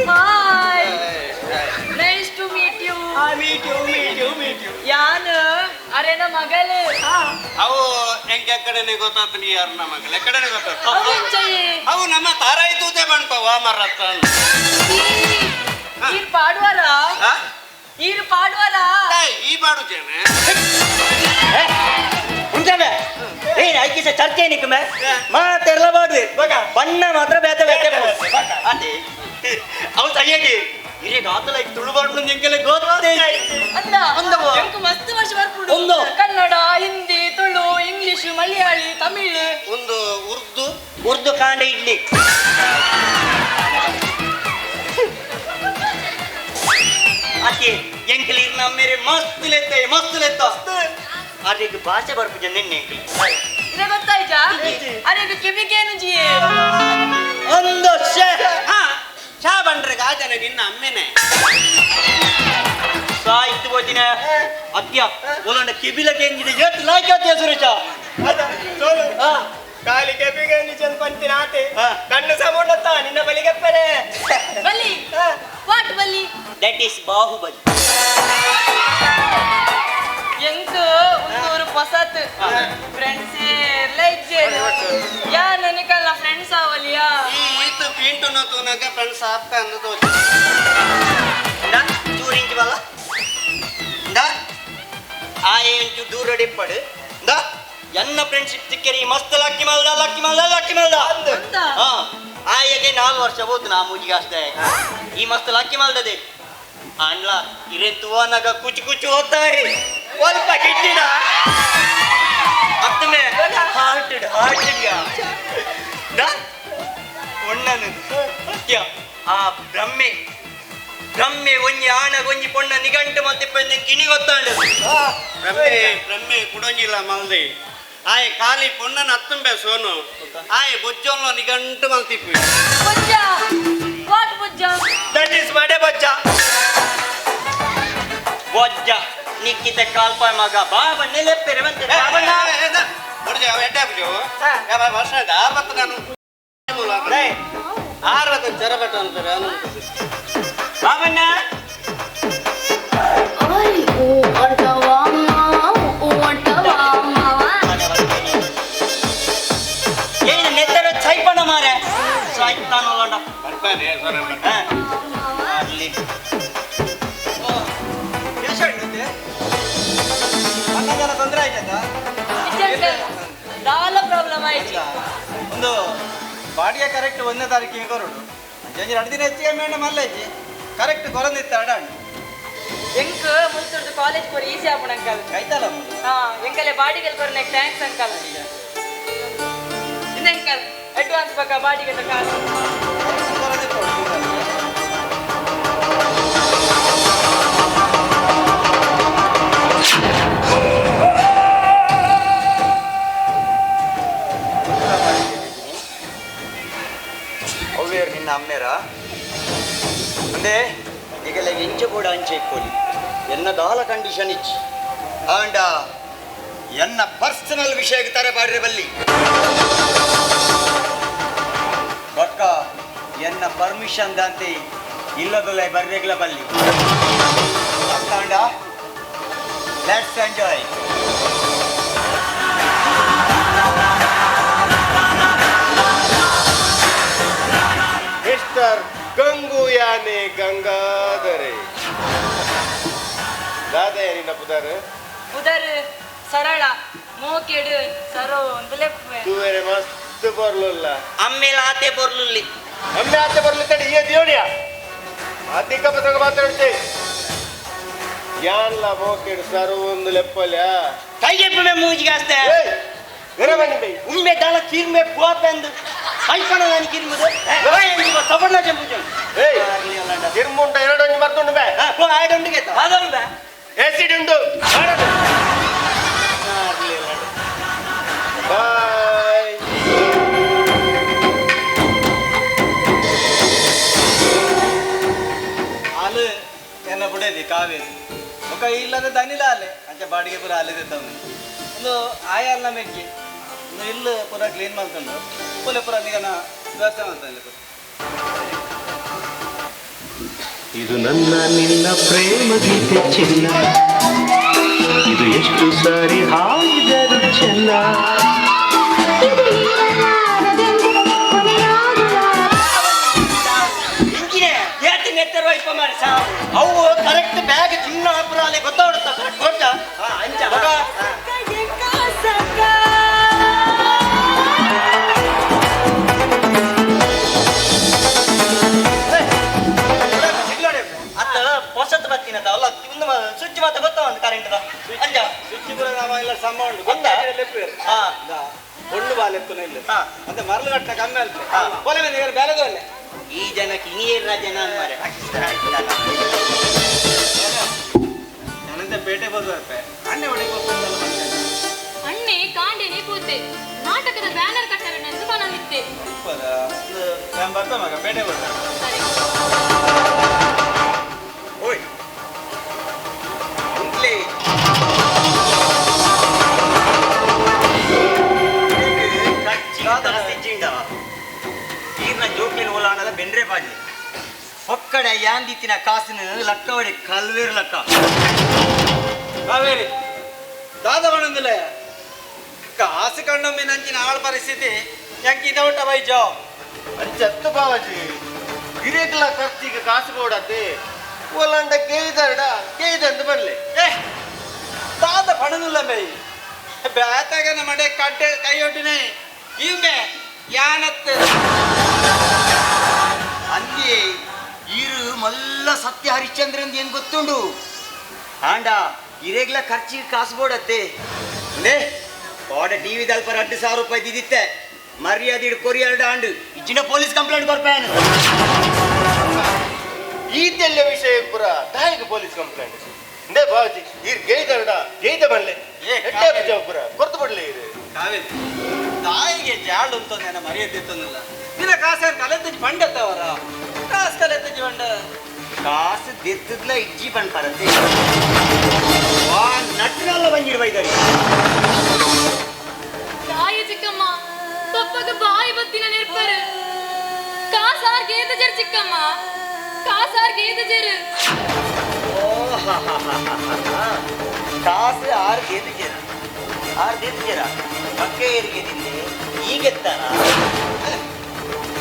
Hi, nice to meet you. Meet you meet you meet you. ಯಾನ್ ಅರೆನ ಮಗಲು. ಅವು ಹೆಂಗೆ ಎಕ್ಕಡೆನೆ ಗೊತ್ತಾತನಿ ಯಾರು ನಮ್ಮ ಮಗಲು ಎಕ್ಕಡೆನೆ ಗೊತ್ತಾತ. ಅವಿಂಚಯೇ. ಅವು ನಮ್ಮ ತಾರಾಯಿ ತೂತೆ ಬಣ್ಪವ ಮರತ್ತ. ಈರ್ ಪಾಡುವರ? ಈರ್ ಪಾಡುವರ? ಈ ಬಾಡು ಜನ ಉಂಟವೆ ಏನ್ ಐಕಿಸ ಚರ್ಚೆ ನಿಕ್ಕಮೆ ಮಾತೆಲ್ಲ ಬಾಡುವೆ ಬಣ್ಣ ಮಾತ್ರ ಬೇತೆ ಬೇತೆ ಅದೇ ಅವು ಸರಿಯಾಗಿ ಇರೇಗ ಆತಲ ತುಳು ಬಾಡು ಎಂಕೆಲ್ಲ ಗೊತ್ತೇ ಅಂದ ಅಂದವ. ಎಂಕು ಮಸ್ತ್ ಭಾಷೆ ಬರ್ಪುಂಡು. ಒಂದು. ಕನ್ನಡ, ಹಿಂದಿ, ತುಳು, ಇಂಗ್ಲಿಷ್, ಮಲಯಾಳಿ, ತಮಿಳ್, ಒಂದು ಉರ್ದು ಉರ್ದು ಕಾಂಡ ಇಡ್ಲಿ. ಅತಿ ಎಂಕಲ್ ಇರ್ನ ಮೇರೆ ಮಸ್ತ್ ಲೆತ್ತ ಮಸ್ತ್ ಲೆತ್ತ ಅದಕ್ಕೆ ಭಾಷೆ ಬರ್ಪುಜ ನಿನ್ನೆ ಎಂಕಲ್ ಇದೇ ಗೊತ್ತಾಯ್ತಾ? ಅರೆ ಕಿವಿಗೇನು ಜಿಯೇ ಒಂದು ಶೇ ಹಾ ಚಾ ಬಂಡ್ರೆ ಗಾಜನೆ ನಿನ್ನ ಅಮ್ಮೆನೆ ಸಾಯ್ತು ಹೋದಿನ ಅತ್ಯ ಒಲಂಡ ಕಿಬಿಲ ಕೆಂಜಿಡಿ ಏತ್ ಲಾಯ್ಕ್ ಆತಿಯ ಸುರೇಶ. ಕಾಲಿ ಕೆಪಿಗೆ ನಿಜನ್ ಪಂತಿನ ಆತೆ ಕಣ್ಣು ಸಮುಂಡತ್ತ ನಿನ್ನ ಬಲಿಗೆಪ್ಪನೆ ಬಲಿ what Bali? That is Bahubali. ಎಂಕ್ ಒಂದೂರು ಪೊಸತ್ ಫ್ರೆಂಡ್ಸ್ ಲೈಜ್ ಯಾ ನನಕಲ್ಲ ಫ್ರೆಂಡ್ಸ್ ಅವಲಿಯಾ. ಈ ಈತು ಪೀಂಟು ತೂನಾಗ ಫ್ರೆಂಡ್ಸ್ ಆಪ್ತ ಅನ್ನೋದು. ಚೂರಿಂಚು ಬಲ್ಲ ಇಂದ ಆಯೆಂಚು ದೂರ ಡಿಪ್ಪಡು ಇಂದ ಎನ್ನ ಫ್ರೆಂಡ್ಶಿಪ್ ಸಿಕ್ಕರಿ ಮಸ್ತ್ ಲಕ್ಕಿ ಮಲ್ದ ಲಕ್ಕಿ ಮಲ್ದ ಲಕ್ಕಿ ಮಲ್ದ. ಅಂದ? ಹಾ ಆಯಗೆ 4 ವರ್ಷ ಹೋತು ನಾ ಮೂಜಿಗೆ ಅಷ್ಟೇ ಈ ಮಸ್ತ್ ಲಕ್ಕಿ ಮಲ್ದದೆ ಅಣ್ಲ ಇರೆ ತುವನಾಗ ಕುಚು ಕುಚು ಹೋಗ್ತಾಯಿ ಸ್ವಲ್ಪ ಕಿಟ್ಟಿಡ ಅತ್ತಮೆ ಹಾರ್ಟೆಡ್ ಹಾರ್ಟೆಡ್ ಯಾ ದಾ ಒಣ್ಣನು ಸತ್ಯ ಆ ಬ್ರಹ್ಮೆ ಬ್ರಹ್ಮೆ ಒಂಜಿ ಆಣ ಒಂಜಿ ಪೊಣ್ಣ ನಿಗಂಟು ಮತ್ತೆ ಪೆನ್ನೆ ಕಿಣಿ ಗೊತ್ತಾಂಡು. ಬ್ರಹ್ಮೆ ಬ್ರಹ್ಮೆ ಕುಡೊಂಜಿಲ್ಲ ಮಲ್ದೆ ಆಯೆ ಖಾಲಿ ಪೊಣ್ಣನ ಅತ್ತುಂಬೆ ಸೋನು ಆಯೆ ಬೊಜ್ಜೊಲ್ಲ ನಿಗಂಟು ಮಲ್ತಿಪ್ಪಿ. ಬೊಜ್ಜ what Bojja? That is ಮಡೆ ಬೊಜ್ಜ. ಬೊಜ್ಜ ನಿಕ್ಕಿತ ಕಾಲ್ಪಾಯ್ ಮಗ ಬಾಬಾ ನೆಲೆಪ್ಪೆರೆ ಬಂತೆ ಬಾಬಣ್ಣ. ವರ್ಷ ಆರ್ವತ್ತು ನಾನು ಆರ್ವತ್ತು ಚರಬೆಟ್ಟ ಅಂತಾರೆ ಅವನು. ಬಾಬಣ್ಣ ಏನು ನೆತ್ತರ ಚೈಪಣ ಮಾರೆ ಸಾಯ್ತಾನಲ್ಲ. ಬರ್ತಾನೆ ಸೊರ ಅಲ್ಲಿ ಅನ್ನದಾನ ತೊಂದರೆ ಆಯ್ತಾ? ದಾಲ ಪ್ರಾಬ್ಲಮ್ ಆಯ್ತು. ಒಂದು ಬಾಡಿಗೆ ಕರೆಕ್ಟ್ 1ನೇ ತಾರೀಕಿಗೆ ಕೊರಡು ಜಂಜಿ 2 ದಿನ ಹೆಚ್ಚಿಗೆ ಮೇಂಡ ಮಲ್ಲೇಜಿ ಕರೆಕ್ಟ್ ಕೊರಂದಿತ್ತ ಅಡಾಣ್ ಎಂಕ್ ಮುಲ್ತುರ್ದು ಕಾಲೇಜ್ ಕೊರ್ ಈಸಿ ಆಪುಣ ಅಂಕಲ್. ಕೈತಲ್ಲ ಮುಂದೆ. ಹಾ ಎಂಕಲೆ ಬಾಡಿಗೆಲ್ ಕೊರ್ನೆ thanks uncle. ಇಂದ ಅಂಕಲ್ ಅಡ್ವಾನ್ಸ್ ಬಕ್ಕ ಬಾಡಿಗೆ ಕಾಸು. ಅವ್ವೇರು ನಿನ್ನ ಅಮ್ಮೇರ ಅಂದೆ ಈಗೆಲ್ಲ ಎಂಚ ಕೂಡ ಅಂಚೆ ಇಕ್ಕೋಲಿ ಎನ್ನ ದಾಲ ಕಂಡೀಷನ್ ಇಚ್ಚಿ ಆಂಡ ಎನ್ನ ಪರ್ಸನಲ್ ವಿಷಯಕ್ಕೆ ತಾರೆ ಬಾಡ್ರೆ ಬಲ್ಲಿ ಬಕ್ಕ ಎನ್ನ ಪರ್ಮಿಷನ್ ದಾಂತೆ ಇಲ್ಲದಲ್ಲ ಬರ್ರೆಗ್ಲ ಬಲ್ಲಿ ಅತ್ತಾಂಡ let's enjoy. Mister Gangu ಯಾನೆ ಗಂಗಾಧರೆ ದಾದೆ ನಿನ್ನ ಪುದಾರು ಉದರ್ ಸರಳ ಮೋಕೆಡು ಸರೋ ಒಂದು ಲೆಪ್ಪೆ ತೂವೆರೆ ಮಸ್ತ್ ಬರ್ಲುಲ್ಲ. ಅಮ್ಮೇಲೆ ಆತೆ ಬರ್ಲುಲ್ಲಿ. ಅಮ್ಮೆ ಆತೆ ಬರ್ಲು ತಡಿ ಈ ದಿಯೋಣಿಯ ಅಧಿಕ ಪ್ರಸಂಗ ಮಾತಾಡ್ತೆ. ಯಾನ್ಲ ಮೋಕೆಡ್ ಸರ್ ಒಂದು ಲೆಪ್ಪಲ್ಯ ಕೈಗೆಪ್ಪೆ ಮೂಜಿಗೆ ಅಷ್ಟೇ ಉಮ್ಮೆ ದಾಳ ಕಿರ್ಮೆ ಪೋಪೆಂದು ಕೈಪಣ ನಾನು ಕಿರ್ಮುದು ಸವರ್ಣ ಜಂಬುಜನ್ ಕಿರ್ಮುಂಟ ಎರಡೊಂಜಿ ಮರ್ತುಂಡು ಬೇ ಆಡೊಂಡಿಗೆ ಅದೊಂದು ಆಸಿಡ್ ಉಂಡು ಬಾಯ್ ಹಾಲು ಎನ್ನ ಬುಡೇದಿ ಕಾವೇರಿ ఒక ಇಲ್ಲದ ದನಿಲ ಅಲೆ ಅಂಚೆ ಬಾಡಿಗೆ ಪೂರ ಅಲ್ಲಿದೆ ತಮ್ಮ ಒಂದು ಆಯಾಲ್ನ ಮೆಗ್ಗಿ ಒಂದು ಇಲ್ಲು ಪೂರ ಕ್ಲೀನ್ ಮಾಡ್ಕೊಂಡು ಪೂಲೆ ಪೂರ ನಿಗನ ವ್ಯವಸ್ಥೆ ಮಾಡ್ತಾನೆ ಪೂರ. ಇದು ನನ್ನ ನಿನ್ನ ಪ್ರೇಮ ಗೀತೆ ಚಿನ್ನ, ಇದು ಎಷ್ಟು ಸಾರಿ ಹಾಡಿದರು ಚೆನ್ನ. ಇಂಚಿನೆ ಏತ್ ನೆತ್ತರುವ ಇಪ್ಪ ಮಾಡಿ ಸಾವು ಅವು ಕರೆಕ್ಟ್ ಬ್ಯಾಗ್ ಚಿನ್ನ ಪುರ ಅಲೆ ಗೊತ್ತಾಡುತ್ತ ಕರೆಕ್ಟ್ ಗೊತ್ತಾ ಅಂಚ ಅತ್ತ ಹೊಸತ್ ಬತ್ತಿನ ಅಲ್ಲ ಒಂದು ಸ್ವಿಚ್ ಮಾತ್ರ ಗೊತ್ತಾ ಒಂದು ಕರೆಂಟ್ ಅಂಜ ಸ್ವಿಚ್ ಪೂರ ನಾವ ಇಲ್ಲ ಸಂಭ ಉಂಟು ಗೊತ್ತಾ? ಲೆಪ್ಪು ಹಾ. ಒಳ್ಳು ಬಾ ಲೆಪ್ಪುನ ಇಲ್ಲ ಹಾ. ಅಂತ ಮರಳು ಕಟ್ಟ ಕಮ್ಮಿ ಅಲ್ಪ ಹಾ. ಕೊಲೆ ಮೇಲೆ ಬೇಲೆದವಲ್ಲೇ ಈ ಜನಕ್ಕೆ ಇನ್ನೇರ ಜನ ಮಾರೆ ನಾನಂತೆ ಪೇಟೆ ಬರುವರ್ಪೆ ಅಣ್ಣೆ ಒಡೆ ಬಂದೆ ಅಣ್ಣೆ ಕಾಂಡೆನೆ ಪೂತೆ ನಾಟಕದ ಬ್ಯಾನರ್ ಕಟ್ಟರೆ ನಂದು ಪನೊಂದಿತ್ತೆ ಇಪ್ಪದ ನಾನು ಬರ್ತ ಮಗ ಪೇಟೆ ಬರ್ತ ಸರಿ. ಓಯ್ ಉಂಟ್ಲಿ ಈರ್ನ ಜೋಕ್ಲಿನ ಓಲಾಣದ ಬೆಂಡ್ರೆ ಪಾಡ್ಲಿ ಒಕ್ಕಡೆ ಯಾಂದಿತ್ತಿನ ಕಾಸಿನ ಲಕ್ಕವಡೆ ಕಲ್ವೇರು ಲಕ್ಕ ಕಾವೇರಿ ದಾದ ಬಣ್ಣಂದಿಲ್ಲ ಕಾಸು ಕಣ್ಣೊಮ್ಮೆ ನಂಚಿನ ಆಳ್ ಪರಿಸ್ಥಿತಿ ಯಾಕೆ ಇದೌಟ ಬೈಜೋ ಅಂಚತ್ತು ಬಾವಾಜಿ ಗಿರೇಕ್ಲ ಖರ್ಚಿಗೆ ಕಾಸು ಬೋಡತ್ತೆ ಓಲಾಂಡ ಕೇಯ್ದರ್ಡ ಕೇಯ್ದಂದು ಬರ್ಲಿ ಏ ದಾದ ಪಣದಿಲ್ಲ ಮೈ ಬ್ಯಾತಾಗನ ಮಡೆ ಕಡ್ಡೆ ಕೈಯೊಡ್ಡಿನೇ ಇವೆ ಯಾನತ್ತೆ ಅಲ್ಲಿ ಇರು ಮಲ್ಲ ಸತ್ಯ ಹರಿಶ್ಚಂದ್ರಂದ ಏನ್ ಗೊತ್ತುಂಡು ಆಂಡ ಇರೇಗ್ಲ ಖರ್ಚಿಗೆ ಕಾಸು ಬೋಡತ್ತೆ ಲೇ ಓಡ ಟಿವಿ ದಲ್ಪ 2000 ರೂಪಾಯಿ ದಿದಿತ್ತೆ ಮರ್ಯಾದೆ ಇಡು ಕೊರಿಯರ್ಡ ಆಂಡು ಇಜ್ಜಿನ ಪೊಲೀಸ್ ಕಂಪ್ಲೇಂಟ್ ಕೊರ್ಪೇನು ಈತೆಲ್ಲ ವಿಷಯ ಪುರ ತಾಯಿಗೆ ಪೊಲೀಸ್ ಕಂಪ್ಲೇಂಟ್ ಇಂದೇ ಬಾವಾಜಿ ಈರ್ ಗೇಯ್ದರ್ಡ ಗೇಯ್ದ ಬನ್ಲೆ ಏ, ಎಟ್ಟೆ ಬಿಜಾವ್ ಪುರ ಕೊರ್ತು ಬಿಡ್ಲಿ ಇರು ಕಾವೇರಿ ತಾಯಿಗೆ ಜಾಡು ಅಂತ ನನ್ನ ಮರ್ಯಾದೆ ಇತ್ತಂದಿಲ್ಲ ನಿನ್ನ ಕಾಸು ಕಲೆತ್ತಜಿ ಪಂಡತ್ತವರ ಕಾಸು ಕಲೆತ್ತಜಿ ಪಂಡ ಕಾಸು ದಿತ್ತದ್ಲ ಇಜ್ಜಿ ಪನ್ಪರತ್ತೆ ವಾ ನಟ್ಟನಲ್ಲ ಬಂದಿಡು ಬೈದರಿ ತಾಯಿ ಚಿಕ್ಕಮ್ಮ ಪಪ್ಪಗ ಬಾಯಿ ಬತ್ತಿನ ನೆರ್ಪರು ಕಾಸಾರ್ ಗೇದ ಜರು ಚಿಕ್ಕಮ್ಮ ಕಾಸಾರ್ ಗೇದ ಜರು ಕಾಸು ಆರು ಗೆದ್ದಿದ್ದೀರ ಆರು ಗೆದ್ದಿದ್ದೀರ ಮಕ್ಕ ಏರು ಗೆದ್ದಿದ್ದೆ ಈಗೆತ್ತಾರ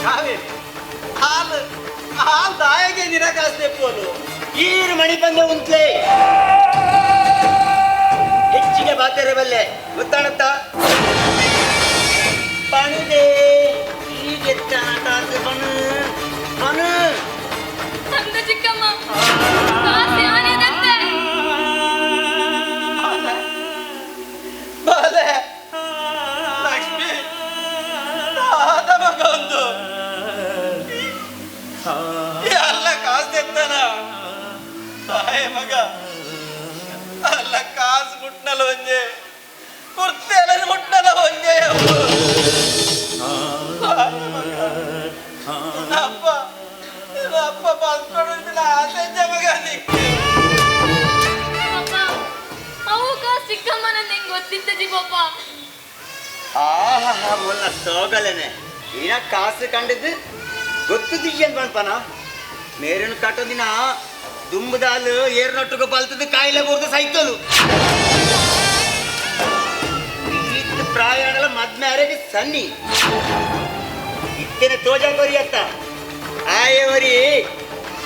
ಕಾವೇರಿ ಹಾಲು ಹಾಲು ತಾಯಿಗೆ ನಿನ್ನ ಕಾಸು ತೆಪ್ಪೋಲು ಈರು ಮಣಿ ಬಂದ ಉಂತ್ಲೆ ಹೆಚ್ಚಿಗೆ ಬಾತೆರೆ ಬಲ್ಲೆ ಗೊತ್ತಾಣತ್ತ ಪಣುದೆ ಈಗೆತ್ತಾನ ಕಾಸು ಪಣು ಪಣು ಅಂದ ಚಿಕ್ಕಮ್ಮ ಕಾಸು ಆನೆದಂತೆ ಬಾಲೆ ಲಕ್ಷ್ಮಿ ದಾದ ಮಗ ಒಂದು ಎಲ್ಲ ಕಾಸು ತೆತ್ತಾನ ತಾಯಿ ಮಗ ಅಲ್ಲ ಕಾಸು ಮುಟ್ನಲ್ಲ ಒಂಜೆ ಕುರ್ತೆಲ್ಲ ಮುಟ್ನಲ್ಲ ಒಂಜೆ ತಾಯಿ ಮಗ ಅಪ್ಪ ಅಪ್ಪ ಬಸ್ಕೊಂಡು ಆಸೆ ಮಗ ನಿಕ್ಕೆ ಪಾಪ ಅವು ಕಾಸು ಚಿಕ್ಕಮ್ಮ ನಂಗೆ ಹೆಂಗ್ ಗೊತ್ತಿತ್ತ ಜಿ ಪಾಪ ಆಹಾ ಮೊಲ್ಲ ಸೋಗಲೇನೆ ಇನ್ನ ಕಾಸು ಕಂಡದ್ದು ಗೊತ್ತು ಅಂತ ಪನ್ಪನ ಮೇರನ್ ಕಟ್ಟೋ ದಿನ ದುಂಬದಾಲು ಏರ್ನೊಟ್ಟಿಗೆ ಬಲ್ತದ್ದು ಕಾಯಿಲೆ ಬೋರ್ದು ಸೈತಲು ಈತ್ ಪ್ರಾಯಾಣಲ ಮದ್ ಮ್ಯಾರೇಜ್ ಸನ್ನಿ ಇತ್ತೇನೆ ತೋಜಾ ಕೊರಿಯತ್ತ ಆಯವರಿ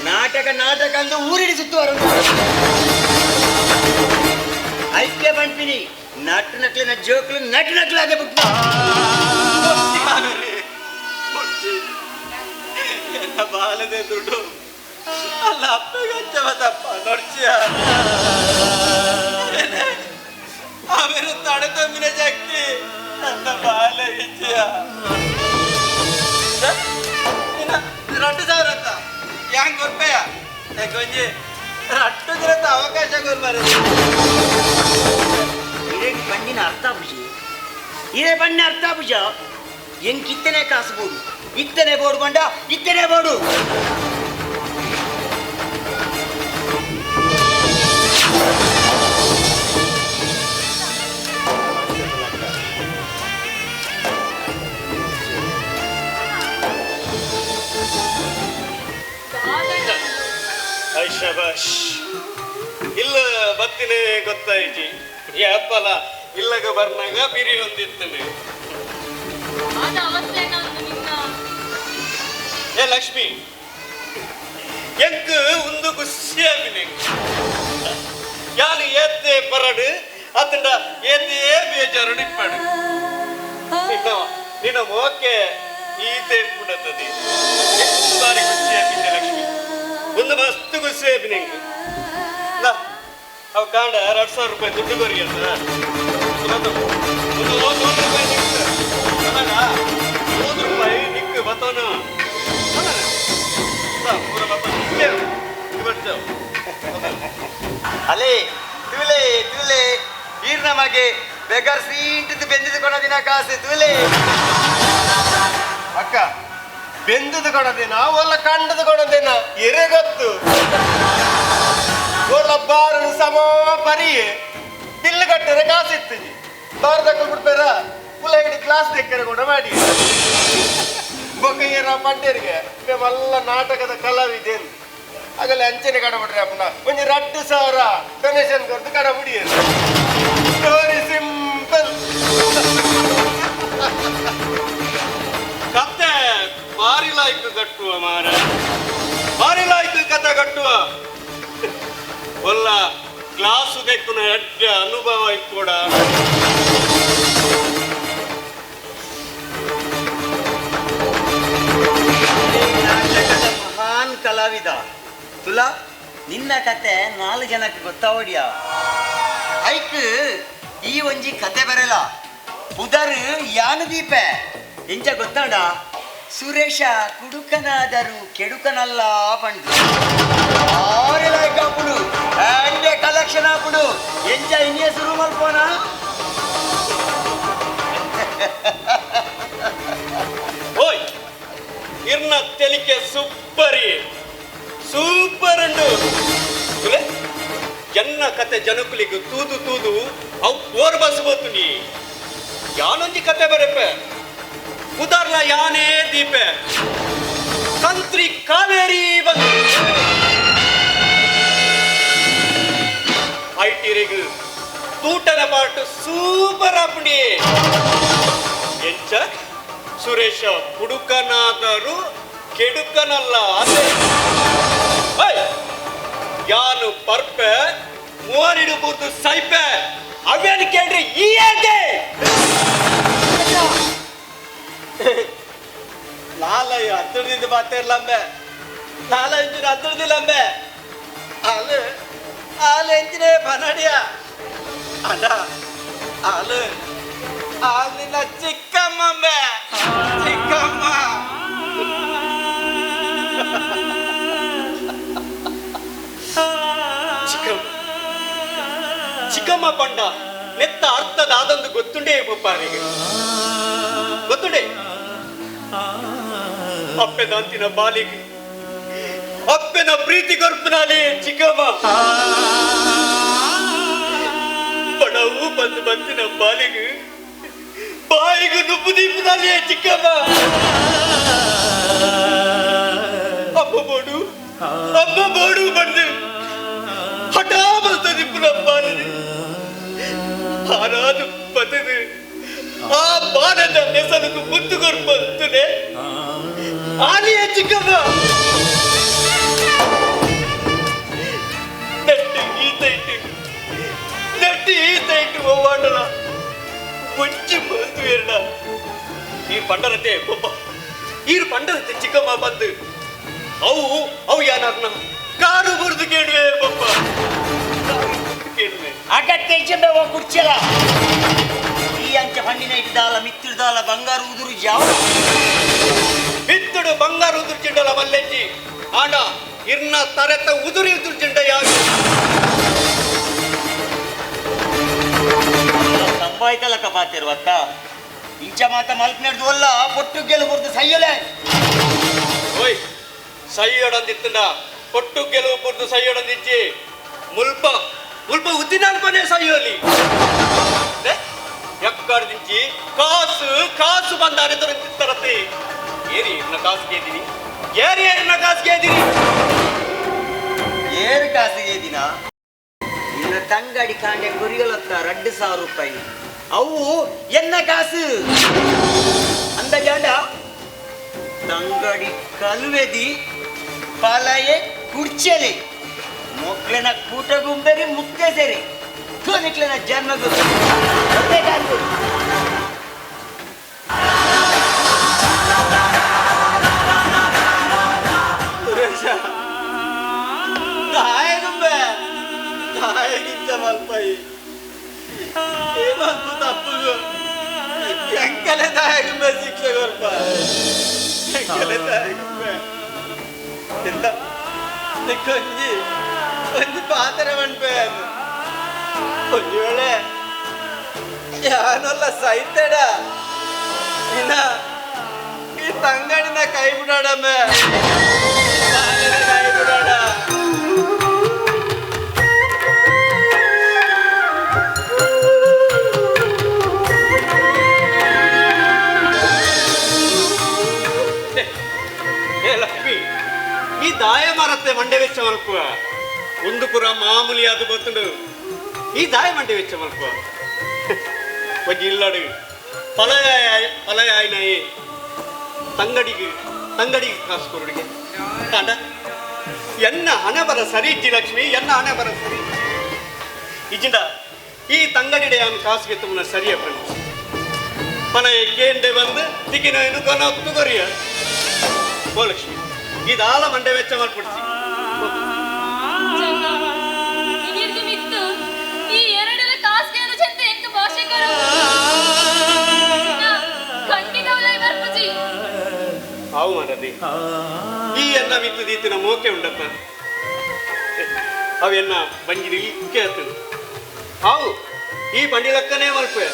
ನಾಟಕ ನಾಟಕ ಅಂದು ಊರಿಡಿ ಸುತ್ತುವರು ಐಕ್ಯ ಪಂಪಿನಿ ನಟ್ಟು ನಕ್ಲಿನ ಜೋಕ್ಲು ನಟ್ಟು ನಕ್ಲಾದೆ ಬಿಟ್ಟು ಎನ್ನ ಬಾಲದೆ ದುಡ್ಡು ಅಲ್ಲ ಅಪ್ಪಗೆ ಹಚ್ಚವ ತಪ್ಪ ನೋಡ್ಚಿಯ. ಒಂಜಿ ರಟ್ಟು ದಿನದ ಅವಕಾಶ ಕೊರ್ಬಾರ. ಇರೇಗ್ ಬಣ್ಣಿನ ಅರ್ಥ ಬುಜಿ, ಇರೇ ಬಣ್ಣ ಅರ್ಥ ಬುಜ. ಎಂಕ್ ಇತ್ತನೆ ಕಾಸು ಬೋಡು, ಇತ್ತನೆ ಬೋಡು ಬಂಡ ಇತ್ತನೆ ಬೋಡು. ಶಬಾಷ್, ಇಲ್ಲ ಬತ್ತಿನೇ ಗೊತ್ತಾಯ್ತಿ. ಯಾಪಲ ಇಲ್ಲಗ ಬರ್ನಾಗ ಬಿರಿ ಹೊಂದಿತ್ತನೆ. ಆದ ಅವಸ್ಥೆ ಒಂದು ನಿನ್ನ. ಏ ಲಕ್ಷ್ಮಿ, ಎಂಕ್ ಒಂದು ಖುಷಿ ಆಗಿದೆ. ಯಾನು ಏತೆ ಪರಡು ಅತಂಡ ಏತೇ ಬೇಜಾರು ನಿಪ್ಪಡು. ನಿನ್ನ ನಿನ್ನ ಮೋಕೆ ಈತೆ ಪುಡತದೆ. ಬಾರಿ ಖುಷಿ ಆಗಿದೆ ಲಕ್ಷ್ಮಿ, ಒಂದು ಮಸ್ತ್ ಖುಷಿ ಆಪಿ ನಿಂಗೆ. ಅವು ಕಾಂಡ 2000 ರೂಪಾಯಿ ದುಡ್ಡು ಕೊರಿ ಅಂತ. ಒಂದು 100 ರೂಪಾಯಿ ನಿಕ್ಕು, 100 ರೂಪಾಯಿ ನಿಕ್ಕು ಬತ್ತವನ ಪೂರ ಬತ್ತ. ಅಲೇ ತೂಲೆ ತೂಲೆ, ಈರ್ನ ಮಗೆ ಬೆಗರ್ ಸೀಂಟು ಬೆಂದಿದ್ದು ಕೊಡ ದಿನ ಕಾಸು ತೂಲೆ. ಅಕ್ಕ, ಬೆಂದದು ಕೊಡದೇನ ಒಲ್ಲ ಕಂಡದು ಕೊಡದೇನ ಎರೆ ಗೊತ್ತು. ಒಲ್ಲ ಬಾರನು ಸಮ ಪರಿಯೆ ಬಿಲ್ಲು ಕಟ್ಟರೆ ಕಾಸು ಇತ್ತಿಜಿ. ಬಾರ್ ತಕೊಂಡು ಬಿಡ್ತಾರ ಪುಲ ಹಿಡಿ ಕ್ಲಾಸ್ ತೆಕ್ಕರೆ ಕೂಡ ಮಾಡಿ ಬೊಕ್ಕಯ್ಯರ ಪಡ್ಡೇರಿಗೆ ಮಲ್ಲ ನಾಟಕದ ಕಲಾವಿದೆ. ಆಗಲೇ ಅಂಚನೆ ಕಡಬಿಡ್ರಿ ಅಪ್ಪನ ಒಂಜಿ 2000 ಡೊನೇಷನ್ ಕೊಡ್ದು ಕಡಬಿಡಿಯರು. Story simple. ಕತೆ ಬಾರಿ ಲಾಯ್ಕು ಕಟ್ಟುವ ಮಾರ, ಬಾರಿ ಲಾಯ್ಕು ಕತೆ ಕಟ್ಟುವ. ಒಲ್ಲ ಗ್ಲಾಸು ದೆಕ್ಕುನ ಎಡ್ಡೆ ಅನುಭವ ಕೂಡ. ನಾಟಕದ ಮಹಾನ್ ಕಲಾವಿದ ತುಲಾ, ನಿನ್ನ ಕತೆ 4 ಜನಕ್ಕೆ ಗೊತ್ತಾವಡಿಯ. ಐಕ್ ಈ ಒಂಜಿ ಕತೆ ಬರಲ್ಲ ಪುದರ್ ಯಾನು ದೀಪೆ ಎಂಚ ಗೊತ್ತಾಡ. ಸುರೇಶ ಕುಡುಕನಾದರೂ ಕೆಡುಕನಲ್ಲ ಪಂಡು ಆರೆ ಲಾಯ್ಕ್ ಆಪುಡು ಅಂಡೆ ಕಲೆಕ್ಷನ್ ಆಪುಡು. ಎಂಚ ಇನ್ನೇ ಶುರು ಮಲ್ಪೋನ. ಓಯ್, ಇರ್ನ ತೆಲಿಕೆ ಸೂಪರಿ ಸೂಪರ್ ಉಂಡು. ಜನ್ನ ಕತೆ ಜನಕುಲಿಗೆ ತೂದು ತೂದು ಅವು ಬೋರ್ ಬಸ್ ಬೋತುನಿ. ಯಾನೊಂಜಿ ಕತೆ ಬರೆಪೆ ಉದಾರ್ಲ ಯಾನೇ ದೀಪೆ ಕಂತ್ರಿ ಕಾವೇರಿ ಬಂದು ಐಟಿರಿಗು ತೂಟನ ಪಾಟು ಸೂಪರ್ ಆಪುಂಡಿ. ಎಂಚ ಸುರೇಶ ಕುಡುಕನಾದರೂ ಕೆಡುಕನಲ್ಲ ಅದೇ. ಯಾನು ಪರ್ಪೆ ಮೂವರಿಡು ಬೂತು ಸೈಪೆ ಅವೇನು ಕೇಳ್ರಿ ಈ ಏಕೆ? ಲಾಲಯ್ಯ ಹತ್ತಿರದಿಂದ ಮಾತಾಡ್ಲಂಬೆ, ಲಾಲ ಇಂಜಿನ ಹತ್ತಿರದಿಲ್ಲಂಬೆ. ಆಲು ಆಲು ಎಂಜಿನೇ ಬನಡಿಯ ಅಣ್ಣ, ಆಲು ಆಲ್ ನಿನ್ನ ಚಿಕ್ಕಮ್ಮಂಬೆ, ಚಿಕ್ಕಮ್ಮ. ಚಿಕ್ಕಮ್ಮ ಚಿಕ್ಕಮ್ಮ ಪಂಡ ನೆತ್ತ ಅರ್ಥದ ಆದೊಂದು ಗೊತ್ತುಂಡೇ ಪಪ್ಪಾರಿಗೆ ಗೊತ್ತುಂಡೆ. ಅಪ್ಪೆದಾಂತಿನ ಬಾಲಿಗೆ ಅಪ್ಪೆನ ಪ್ರೀತಿ ಕೊರ್ಪುನಾಲೆ ಚಿಕ್ಕಮ್ಮ. ಬಡವು ಬಂದು ಬಂತಿನ ಬಾಲಿಗೆ ಬಾಯಿಗೆ ನುಪ್ಪು ದೀಪನಾಲೆ ಚಿಕ್ಕಮ್ಮ. ಅಪ್ಪ ಬೋಡು ಅಮ್ಮ ಬೋಡು ಬಂದು ಹಠ ಬಂತ ದಿಪ್ಪುನ ಬಾಲಿಗೆ ಹಾರಾದು ಬತದು ಆ ಬಾಣದ ನೆಸಲುಕು ಮುತ್ತು ಕೊರ್ಪಂತುನೆ ಆಲಿಯ ಚಿಕ್ಕಮ್ಮ. ನೆಟ್ಟು ಈತೈಟು ನೆಟ್ಟು ಈತೈಟು ಒವ್ವಾಡಲ ಒಂಜಿ ಬಂದು ಎರಡ ಈ ಪಂಡರತೆ ಒಬ್ಬ ಈರು ಪಂಡರತೆ ಚಿಕ್ಕಮ್ಮ ಬಂದು ಅವು ಅವು ಯಾನಾರ್ನ ಕಾರು ಬುರ್ದು ಕೇಳುವೆ ಬೊಬ್ಬ, ಕಾರು ಬುರ್ದು ಕೇಳುವೆ. ಅಗತ್ಯ ಇಜ್ಜಂಬೆ ಓ ಕುರ್ಚಲ ಈ ಅಂಚ ಪಂಡಿನ ಇದ್ದಾಲ ಮಿತ್ತಿಡ್ದಾಲ ಬಂಗಾರ ಉದುರು ಜಾವ ಬಿತ್ತುಡು ಬಂಗಾರ ಉದುರು ಚಿಂಡಲ ಮಲ್ಲೆಜ್ಜಿ ಆಂಡ ಇರ್ನ ತರೆತ ಉದುರಿ ಉದುರ್ಜಿಂಡ ಯಾವ ಸಂಬಾಯ್ತಲಕ್ಕ ಪಾತಿರುವತ್ತ ಇಂಚ ಮಾತ ಮಲ್ಪನೆಡ್ದು ಅಲ್ಲ ಪೊಟ್ಟು ಗೆಲು ಕೊರ್ದು ಸೈಯಲೆ. ಓಯ್ ಸೈಯೊಡಂದಿತ್ತಂಡ ಪೊಟ್ಟು ಗೆಲುವು ಕೊರ್ದು ಸೈಯೊಡಂದಿಜ್ಜಿ ಮುಲ್ಪ ಮುಲ್ಪ ಉದ್ದಿನಲ್ಪನೆ ಸೈಯೋಲಿ ಎಕ್ಕಡ್ದಿಂಚಿ ಕಾಸು ಕಾಸು ಬಂದಾರೆ ದೊರೆತಿತ್ತರತೆ. ಏರಿ ಇರ್ನ ಕಾಸು ಕೇದಿನಿ, ಏರಿ ಏರಿನ ಕಾಸು ಕೇದಿನಿ. ಏರು ಕಾಸು ಕೇದಿನ? ಇನ್ನ ತಂಗಡಿ ಕಾಂಡೆ ಕುರಿಗಳತ್ತ 2000 ರೂಪಾಯಿ ಅವು ಎನ್ನ ಕಾಸು ಅಂದ ಜಾಂಡ ತಂಗಡಿ ಕಲುವೆದಿ ಪಲಯೆ ಕುರ್ಚಲಿ ಮೊಕ್ಲೆನ ಕೂಟ ಗುಂಬೆರಿ ಮುಕ್ತೆ ಸೇರಿ ನಿಕ್ಲೆನ ಜನ್ಮ ಗುಂಬೆ ಕಾಸು. ದಾಯಗುಂಬೆ ದಾಯಗಿಂತ ಮಲ್ಪೈ ಈ ಮಲ್ಪು ತಪ್ಪು ಎಂಕಲೆ ದಾಯಗುಂಬೆ ಶಿಕ್ಷೆ ಕೊಲ್ಪ ಎಂಕಲೆ ದಾಯಗುಂಬೆ ಇಲ್ಲ కొంಜಿ ಒಂಜಿ ಪಾತ್ರ ಮಣ್ಪೆ ಒಂಜಿ ವೇಳೆ ಯಾನಲ್ಲ ಸೈತಡ ಇನ್ನ ಈ ತಂಗಡಿನ ಕೈ ಬಿಡಾಡಮ್ಮೆ ಕೈ ಬಿಡಾಡ. ಏ ಲಕ್ಷ್ಮಿ, ಈ ದಾಯ ಮರತ್ತೆ ಮಂಡೆ ವೆಚ್ಚ ಮಲ್ಪುವ ಒಂದು ಪುರ ಮಾಮೂಲಿ ಅದು ಗೊತ್ತುಂಡು. ಈ ದಾಯ ಮಂಡೆ ವೆಚ್ಚ ಮಲ್ಪುವ ಒಂಜಿ ಇಲ್ಲಡು ಪಲಯ ಪಲಯ ಆಯ್ನಾಯಿ ತಂಗಡಿಗೆ ತಂಗಡಿಗೆ ಕಾಸು ಕೊರುಡಿಗೆ ಕಾಂಡ ಎನ್ನ ಹಣೆ ಬರ ಸರಿ ಇಜ್ಜಿ ಲಕ್ಷ್ಮಿ, ಎನ್ನ ಹಣೆ ಬರ ಸರಿ ಇಜ್ಜಿಂಡ ಈ ತಂಗಡಿಡೆ ಅವನು ಕಾಸುಗೆ ತುಮ್ಮನ ಸರಿಯ ಪಂಡು ಪಲಯ ಕೇಂಡೆ ಬಂದು ತಿಕ್ಕಿನ ಏನು ಕೊನ ಕೊರಿಯ. ಓ ಲಕ್ಷ್ಮಿ, ಇದಾಲ ಮಂಡೆ ವೆಚ್ಚ ಮಲ್ಪುಡ್ಸಿ. ಈ ಎರಡೆಲ್ಲ ಕಾಸ್ಗೆ ಚೆಂದ ಎಂಕ ಭಾಷೆ ಕರು ಖಂಡಿತ ಬರ್ಪುಜಿ. ಹಾವು ಮಾರದಿ ಈ ಎನ್ನ ಮಿತ್ತು ದೀತಿನ ಮೋಕೆ ಉಂಡಪ್ಪ ಅವೆನ್ನ ಬಂಜಿರಿ ಇಕ್ಕೆ ಆತನು ಹಾವು ಈ ಬಂಡಿಲಕ್ಕನೇ ಮಲ್ಪೆ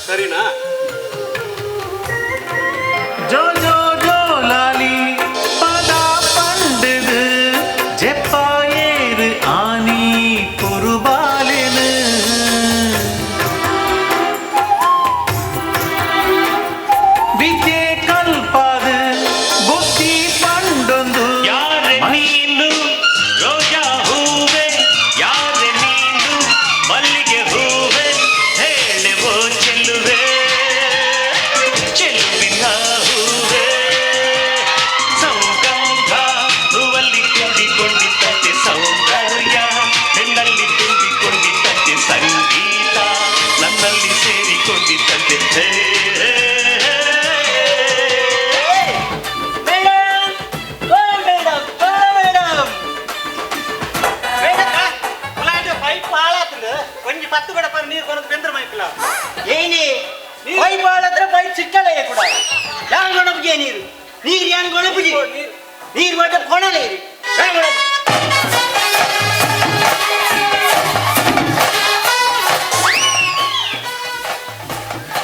ಸರಿನಾ? ಜೋ ಜೋ ಜೋ ಲಾಲಿ ಪದ ಪಂಡದು ಜೆಪ್ಪಾಯೇರು ಆನಿ ಪುರುಬಾಲೆನು ವಿದ್ಯೆ ಕಲ್ಪಾದ ಬುದ್ಧಿ ಪಂಡೊಂದು. ಯಾರೆ ನೀನು ರೋಜಾ ಹೂವೆ, ಯಾರೆ ನೀನು ಮಲ್ಲಿಗೆ ಹೂವೆ, ಹೇಳೆವೋ ಚೆಲ್ಲುವೆ ಚೆಲುವಿನ ಹೂವೆ. ಸೌಗಂಧ ಹೂವಲ್ಲಿ ತುಂಬಿಕೊಂಡಿದ್ದಂತೆ ಸೌಂದರ್ಯ ನಿನ್ನಲ್ಲಿ ತುಂಬಿಕೊಂಡಿದ್ದಂತೆ ಸಂಗೀತ ನನ್ನಲ್ಲಿ ಸೇರಿಕೊಂಡಿದ್ದಂತೆ. ಹೇ, ಹೇ, ಹೇ. ಮೇಡಮ್, ಓ ಮೇಡಮ್, ಓ ಮೇಡಮ್. ಪೈಪ್ ಹಾಳಾತಂದು ಒಂಜಿ 10 ಗಡಪ ನೀರು ಕೊನದು ಬೆಂದ್ರ ಮೈಪಿಲ್ಲ. ಏನಿ ಪೈಪ್ ಹಾಳಾದ್ರೆ ಪೈಪ್ ಸಿಕ್ಕಲ್ಲ ಕೂಡ. ಯಾನ್ ಗೊಣಪುಜಿ ನೀರು ನೀರು ಯಾನ್ ಗೊಣಪುಜಿ ನೀರು ಮಾತ್ರ ಕೊಣಲೆ ಇರಿ. ಯಾನ್ ಗೊಣಪು?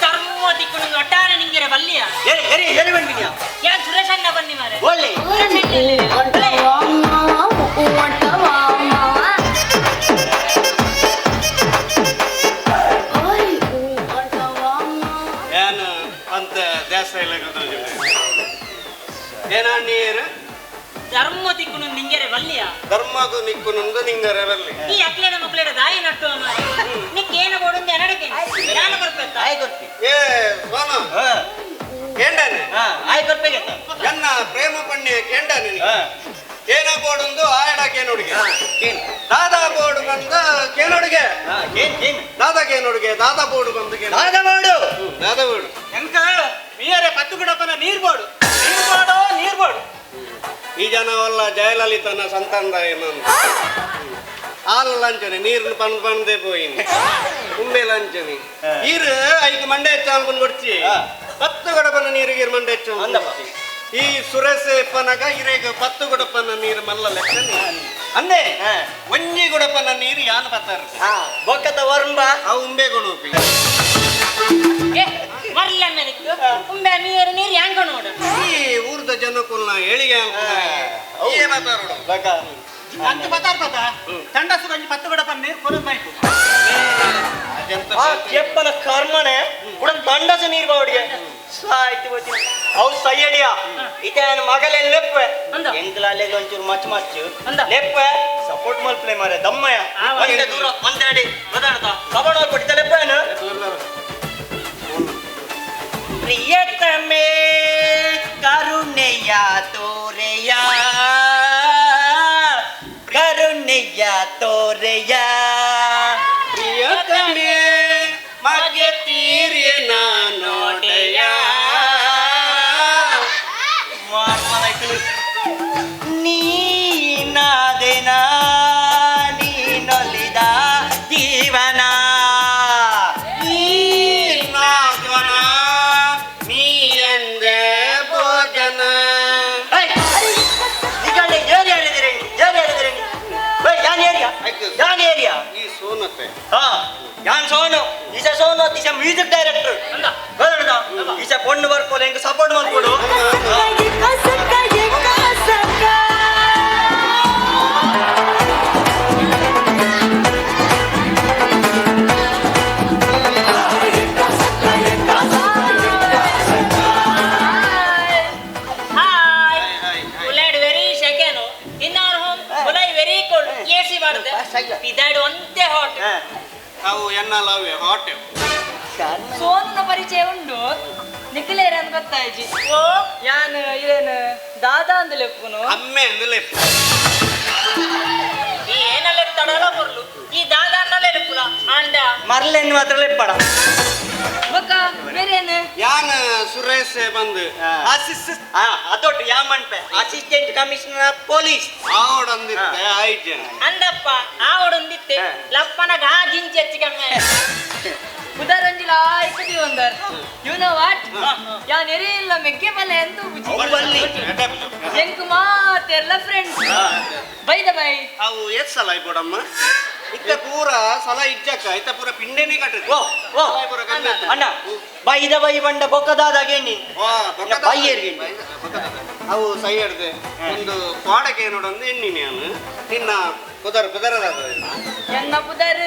ಧರ್ಮ ತಿಕ್ಕುನು ಒಟ್ಟಾರೆ ನಿಂಗೆರೆ ಬಲ್ಲಿಯ. ಎರೆ ಎರೆ ಎರೆ ಬಂದಿದ್ಯಾ? ಯಾನ್ ಸುರೇಶ್ ಅಣ್ಣ ಬನ್ನಿ ಮಾರೆ. ಒಳ್ಳೆ. ಸುರೇಶ್ ಅಣ್ಣ ಎಲ್ಲಿ? ಒಳ್ಳೆ. ಏನು ಅಂತ ದೇಶ ಇಲ್ಲ ಏನ ನೀರು ಧರ್ಮ ತಿಕ್ಕುನು ನಿಂಗೆರೆ ಬಲ್ಲಿಯ. ಧರ್ಮಗೂ ನಿಕ್ಕುನೊಂದು ನಿಂಗರೆ ಬಲ್ಲಿ. ಈ ಅಕ್ಲೆನ ಮಕ್ಕಳ ದಾಯಿ ನಟ್ಟು ಮಾರೆ. ನಿಕ್ಕೆ ಏನು ಬೋಡುಂದು ಎನಡಕ್ಕೆ ಯಾನ ಕೊರ್ಪೆತ್ತ? ಆಯ್ ಕೊರ್ಪಿ. ಏ ಸೋನ ಕೇಂಡಾನೆ. ಆಯ್ ಕೊರ್ಪೆಗೆ ಎನ್ನ ಪ್ರೇಮ ಪಣ್ಯ ಕೇಂಡಾನೆ. ಏನ ಬೋಡುಂದು ಆಯಡ ಕೇನುಡಿಗೆ. ಕೇನ್. ದಾದಾ ಬೋರ್ಡ್ ಬಂದ ಕೇನುಡಿಗೆ. ಕೇನ್ ಕೇನ್. ದಾದಾ ಕೇನುಡಿಗೆ ದಾದಾ ಬೋರ್ಡ್ ಬಂದು ಕೇನು. ದಾದಾ ಬೋರ್ಡು. ದಾದಾ ಬೋರ್ಡು. ಎಂಕ ಮೀಯರೆ 10 ಗಡಪನ ನೀರು ಬೋಡು ನೀರು ಬೋಡು ನೀರು ಬೋಡು. ಈ ಜನವಲ್ಲ ಜಯಲಲಿತನ ಸಂತಾನದ ಏನಂತ ಹಾಲು ಲಂಚನೆ ನೀರಿನ ಪಂದ್ ಪಂದೇ ಪೋಯಿನಿ ಉಂಬೆ ಲಂಚನೆ ಈರು ಐಕ್ ಮಂಡೆ ಹೆಚ್ಚ ಅನ್ಕೊಂಡು ಕೊಡ್ಚಿ 10 ಗಡಪನ ನೀರಿಗೆ ಮಂಡೆ ಹೆಚ್ಚು ಅಂದಪ್ಪ. ಈ ಸುರಸೇಪನಗ ಇರೆಗ್ ಪತ್ತು ಗುಡಪನ ನೀರು ಮಲ್ಲ ಲೆಕ್ಕ ಅಂದೆ ಒಂಜಿ ಗುಡಪನ ನೀರು ಯಾನ್ ಬತ್ತಾರ ಬೊಕ್ಕದ ವರ್ಂಬ ಅವು ಉಂಬೆ ಗುಡುಪಿ ಮರ್ಲ ಮೆನಿಕ್ ಉಂಬೆ ನೀರು ನೀರು ಯಾಂಗ ನೋಡು. ಈ ಊರ್ದ ಜನಕುಲ್ನ ಏಳಿಗೆ ಅಂಚು ಬತ್ತಾರ ಪತ್ತ ತಂಡಸು ಗಂಜಿ ಪತ್ತು ಗುಡಪನ ನೀರು ಕೊರದು ಮಾಯ್ತು. ಆ ಕೆಪ್ಪನ ಕರ್ಮನೆ ಕೂಡ ತಂಡಸ ನೀರು ಬಾವಡಿಗೆ ಸಾಯ್ತು ಗೊತ್ತಿಲ್ಲ ಅವು ಸೈಯಡಿಯ ಇತ್ತೆ ಮಗಲೆ ಲೆಪ್ಪೆ ಎಂಕಲ ಅಲ್ಲೆಗೆ ಒಂಚೂರು ಮಚ್ಚು ಮಚ್ಚು ಲೆಪ್ಪೆ ಸಪೋರ್ಟ್ ಮಲ್ಪ್ಲೆ ಮಾರೆ ದಮ್ಮಯ್ಯ ಒಂದೇ ದೂರ ಒಂದೇ ಅಡಿ ಗೊತ್ತಾಡ್ತಾ ಸಪೋರ್ಟ್ ಮಲ್ಪಟ್ಟು ಲೆಪ್ಪೇನು ಪ್ರಿಯತಮೇ ಕರುಣೆಯ ತೋರೆಯ ಕರುಣೆಯ ತೋರೆಯ ಪ್ರಿಯತಮೇ ಮಗೆ ತೀರಿಯ ನಾನೋಡೆಯ ನೀನಾದೆನ ನೀನೊಲಿದ ಜೀವನ ನೀನಾದ್ವನ ನೀ ಎಂದೆ ಭೋಜನ. ಏರಿಯಾ ಹೇಳಿದಿರಿ ಏರಿಯಾ ಹೇಳಿದಿರಿ ಯಾನ್ ಏರಿಯಾ ಯಾನ್ ಏರಿಯಾ ಈ ಸೋನತೆ ಹಾ ಯಾನ್ ಸೋನು ಈಸ ಸೋನು ಈಸ ಮ್ಯೂಸಿಕ್ ಡೈರೆಕ್ಟರ್ ಗೊತ್ತಾಯ್ತಾ ಈಸ ಪೊಣ್ಣು ಬರ್ಪೋಲೆ ಹೆಂಗ್ ಸಪೋರ್ಟ್ ಮಾಡ್ಕೊಡು. ಹಾಯ್ ಉಲಾಡ್ ವೆರಿ ಸೆಕೆನು ಇನ್ our home ಉಲಾಯ್ ವೆರಿ ಕೋಲ್ಡ್ ಎಸಿ ಬಾರ್ದೆ ಇದಾಡ್ ಒಂದೇ ಹಾಟ್. ಅವು ಎನ್ನಲ ಅವೇ ಹಾಟ್. ಸೋನುನ ಪರಿಚಯ ಉಂಡು ನಿಖಿಲೇರ ಅಂತ ಗೊತ್ತಾಯ್ಜಿ. ಓ ಯಾನ್ ಇರೇನು ದಾದಾ ಅಂದ ಲೆಪ್ಪುನು ಅಮ್ಮೆ ಅಂದ ಲೆಪ್ಪು. ಈ ಏನಲ್ಲ ತಡಲ ಬರ್ಲು ಈ ದಾದಾ ಅನ್ನಲೇ ಲೆಪ್ಪುಲ ಆಂಡ ಮರ್ಲೆನ್ ಮಾತ್ರ ಲೆಪ್ಪಡ ಬೊಕ್ಕ ಬೇರೇನು ಯಾನ್ ಸುರೇಶ್ ಬಂದು ಅದೊಟ್ಟು ಯಾಮನ್ಪೆ ಅಸಿಸ್ಟೆಂಟ್ ಕಮಿಷನರ್ ಆಫ್ ಪೊಲೀಸ್ ಆವಡೊಂದಿತ್ತೆ ಐದು ಜನ ಅಂದಪ್ಪ ಆವಡೊಂದಿತ್ತೆ ಲಪ್ಪನ ಗಾ ಜಿಂಚಿ ಹೆಚ್ಚು ಕಮ್ಮಿ ಉದಾರಂಜಿಲ ಆಯ್ತು ಒಂದರ್ you know what ಯಾನ್ ಎರಿ ಇಲ್ಲ ಮೆಗ್ಗೆ ಬಲ್ಲೆ ಅಂತ ಬುಜಿ ಎಂಕು ಮಾತೆಲ್ಲ ಫ್ರೆಂಡ್ಸ್ ಬೈದ ಬೈ. ಅವು ಎತ್ ಸಲ ಇಬೋಡಮ್ಮ ಇತ್ತ ಪೂರ ಸಲ ಇಜ್ಜಕ್ಕ ಇತ್ತ ಪೂರ ಪಿಂಡೆನೆ ಕಟ್ಟದು. ಓ ಓ ಅಣ್ಣ ಬೈದ ಬೈ ಬಂಡ ಬೊಕ್ಕದಾದಾಗೆ ನೀನ್ ಬೈ ಏರ್ಗೆ ಅವು ಸೈ ಹಿಡ್ದೆ ಒಂದು ಪಾಡಕ್ಕೆ ನೋಡೊಂದು ಎಣ್ಣಿ ನಾನು ನಿನ್ನ ಕುದರ್ ಕುದರದ ಎನ್ನ ಪುದರ್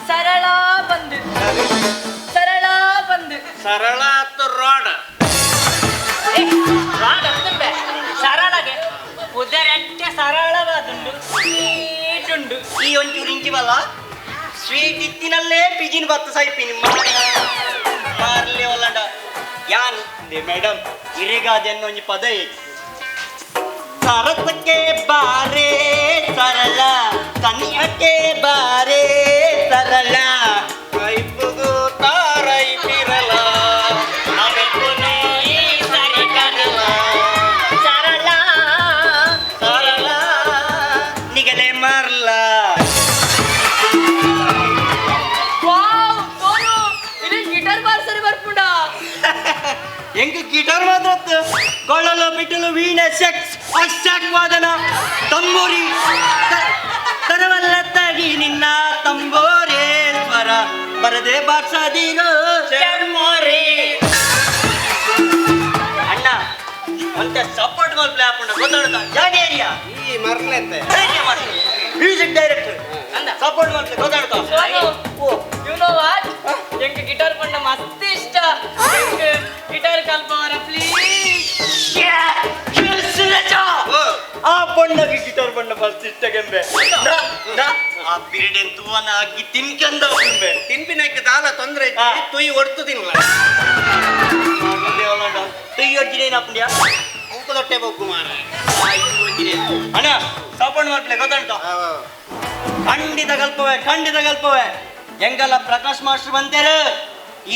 ಸರಳ ಬಂದು ಸರಳ ಬಂದು ಸರಳ ರಾಡ್ ರಾಡ್ ಅತ್ತುಂಬೆ ಸರಳಗೆ ಉದರಟ್ಟೆ ಸರಳವಾದುಂಡು ಸ್ವೀಟ್ ಉಂಡು. ಈ ಒಂಚೂರು ಇಂಚಿ ಬಲ್ಲ ಸ್ವೀಟ್ ಇತ್ತಿನಲ್ಲೇ ಪಿಜಿನ್ ಬತ್ತು ಸೈಪಿನಿ ಮಾರ್ಲೆ ಒಲ್ಲಂಡ ಯಾನ್ ಮೇಡಮ್ ಇರೆಗಾದೆನ್ನ ಒಂಜಿ ಪದ ಸರಸಕ್ಕೆ ಬಾರೆ ಸರಳ ತನಿಯಕ್ಕೆ ಬಾರೆ ಸರಳ ಕೈಪುಗು ತಾರೈ ಪಿರಲ ಸರಳ ಸರಳ ನಿಗಲೆ ಮರ್ಲ. ವಾವ್ ಸೋನು ಇಲ್ಲಿ ಗಿಟಾರ್ ಬಾರ್ಸರಿ ಬರ್ಪುಂಡ. ಎಂಕ್ ಗಿಟಾರ್ ಮಾತ್ರ ಕೊಳಲು ಬಿಟ್ಟಲು ವೀಣೆ ಸೆಕ್ಸ್ ಅಕ್ಷಕ್ ವಾದನ ತಂಬೂರಿ ತರವಲ್ಲ ತಗಿ ನಿನ್ನ ತಂಬೋರೇಶ್ವರ ಬರದೆ ಬಾರ್ಸದಿರೋ ಚರ್ಮೋರಿ. ಅಣ್ಣ ಒಂತೆ ಸಪೋರ್ಟ್ ಮಲ್ಪ್ಲೆ ಹಾಪುಂಡ ಗೊತ್ತಾಡ್ತಾ ಯಾನ್ ಏರಿಯಾ ಈ ಮರ್ಲೆತ್ತೆ ಮ್ಯೂಸಿಕ್ ಡೈರೆಕ್ಟರ್ ಸಪೋರ್ಟ್ ಮಲ್ಪ್ಲೆ ಗೊತ್ತಾಡ್ತಾ. ಸೋನು you know what ಎಂಕ್ ಗಿಟಾರ್ ಪಂಡ ಮಸ್ತ್ ಇಷ್ಟ. ಎಂಕ್ ಗಿಟಾರ್ ಕಲ್ಪವರ ಪ್ಲೀಸ್. ಆ ಬಣ್ಣಗೆ ಗಿಟಾರ್ ಬಣ್ಣ ಫಸ್ಟ್ ಇಷ್ಟ ಗೆಂಬೆ ಆ ಬಿರಿಡೆನ್ ತೂವನ ಹಾಕಿ ತಿನ್ಕಂದ ಗೆಂಬೆ ತಿನ್ಪಿನಕ್ಕೆ ದಾಲ ತೊಂದ್ರೆ ತುಯ್ ಒಡ್ತು ತಿನ್ಲ ತುಯ್ ಒಡ್ಜಿನೇನಪ್ಪಂಡ್ಯಾ ಉಪ್ಪದೊಟ್ಟೆ ಬೊಗ್ಗು ಮಾರ. ಅಣ್ಣ ಸಪೋರ್ಟ್ ಮಾಡ್ಲೆ ಗೊತ್ತುಂಟ ಖಂಡಿತ ಕಲ್ಪವೆ ಖಂಡಿತ ಕಲ್ಪವೆ. ಎಂಗಲ್ಲ ಪ್ರಕಾಶ್ ಮಾಸ್ಟರ್ ಬಂತೇರು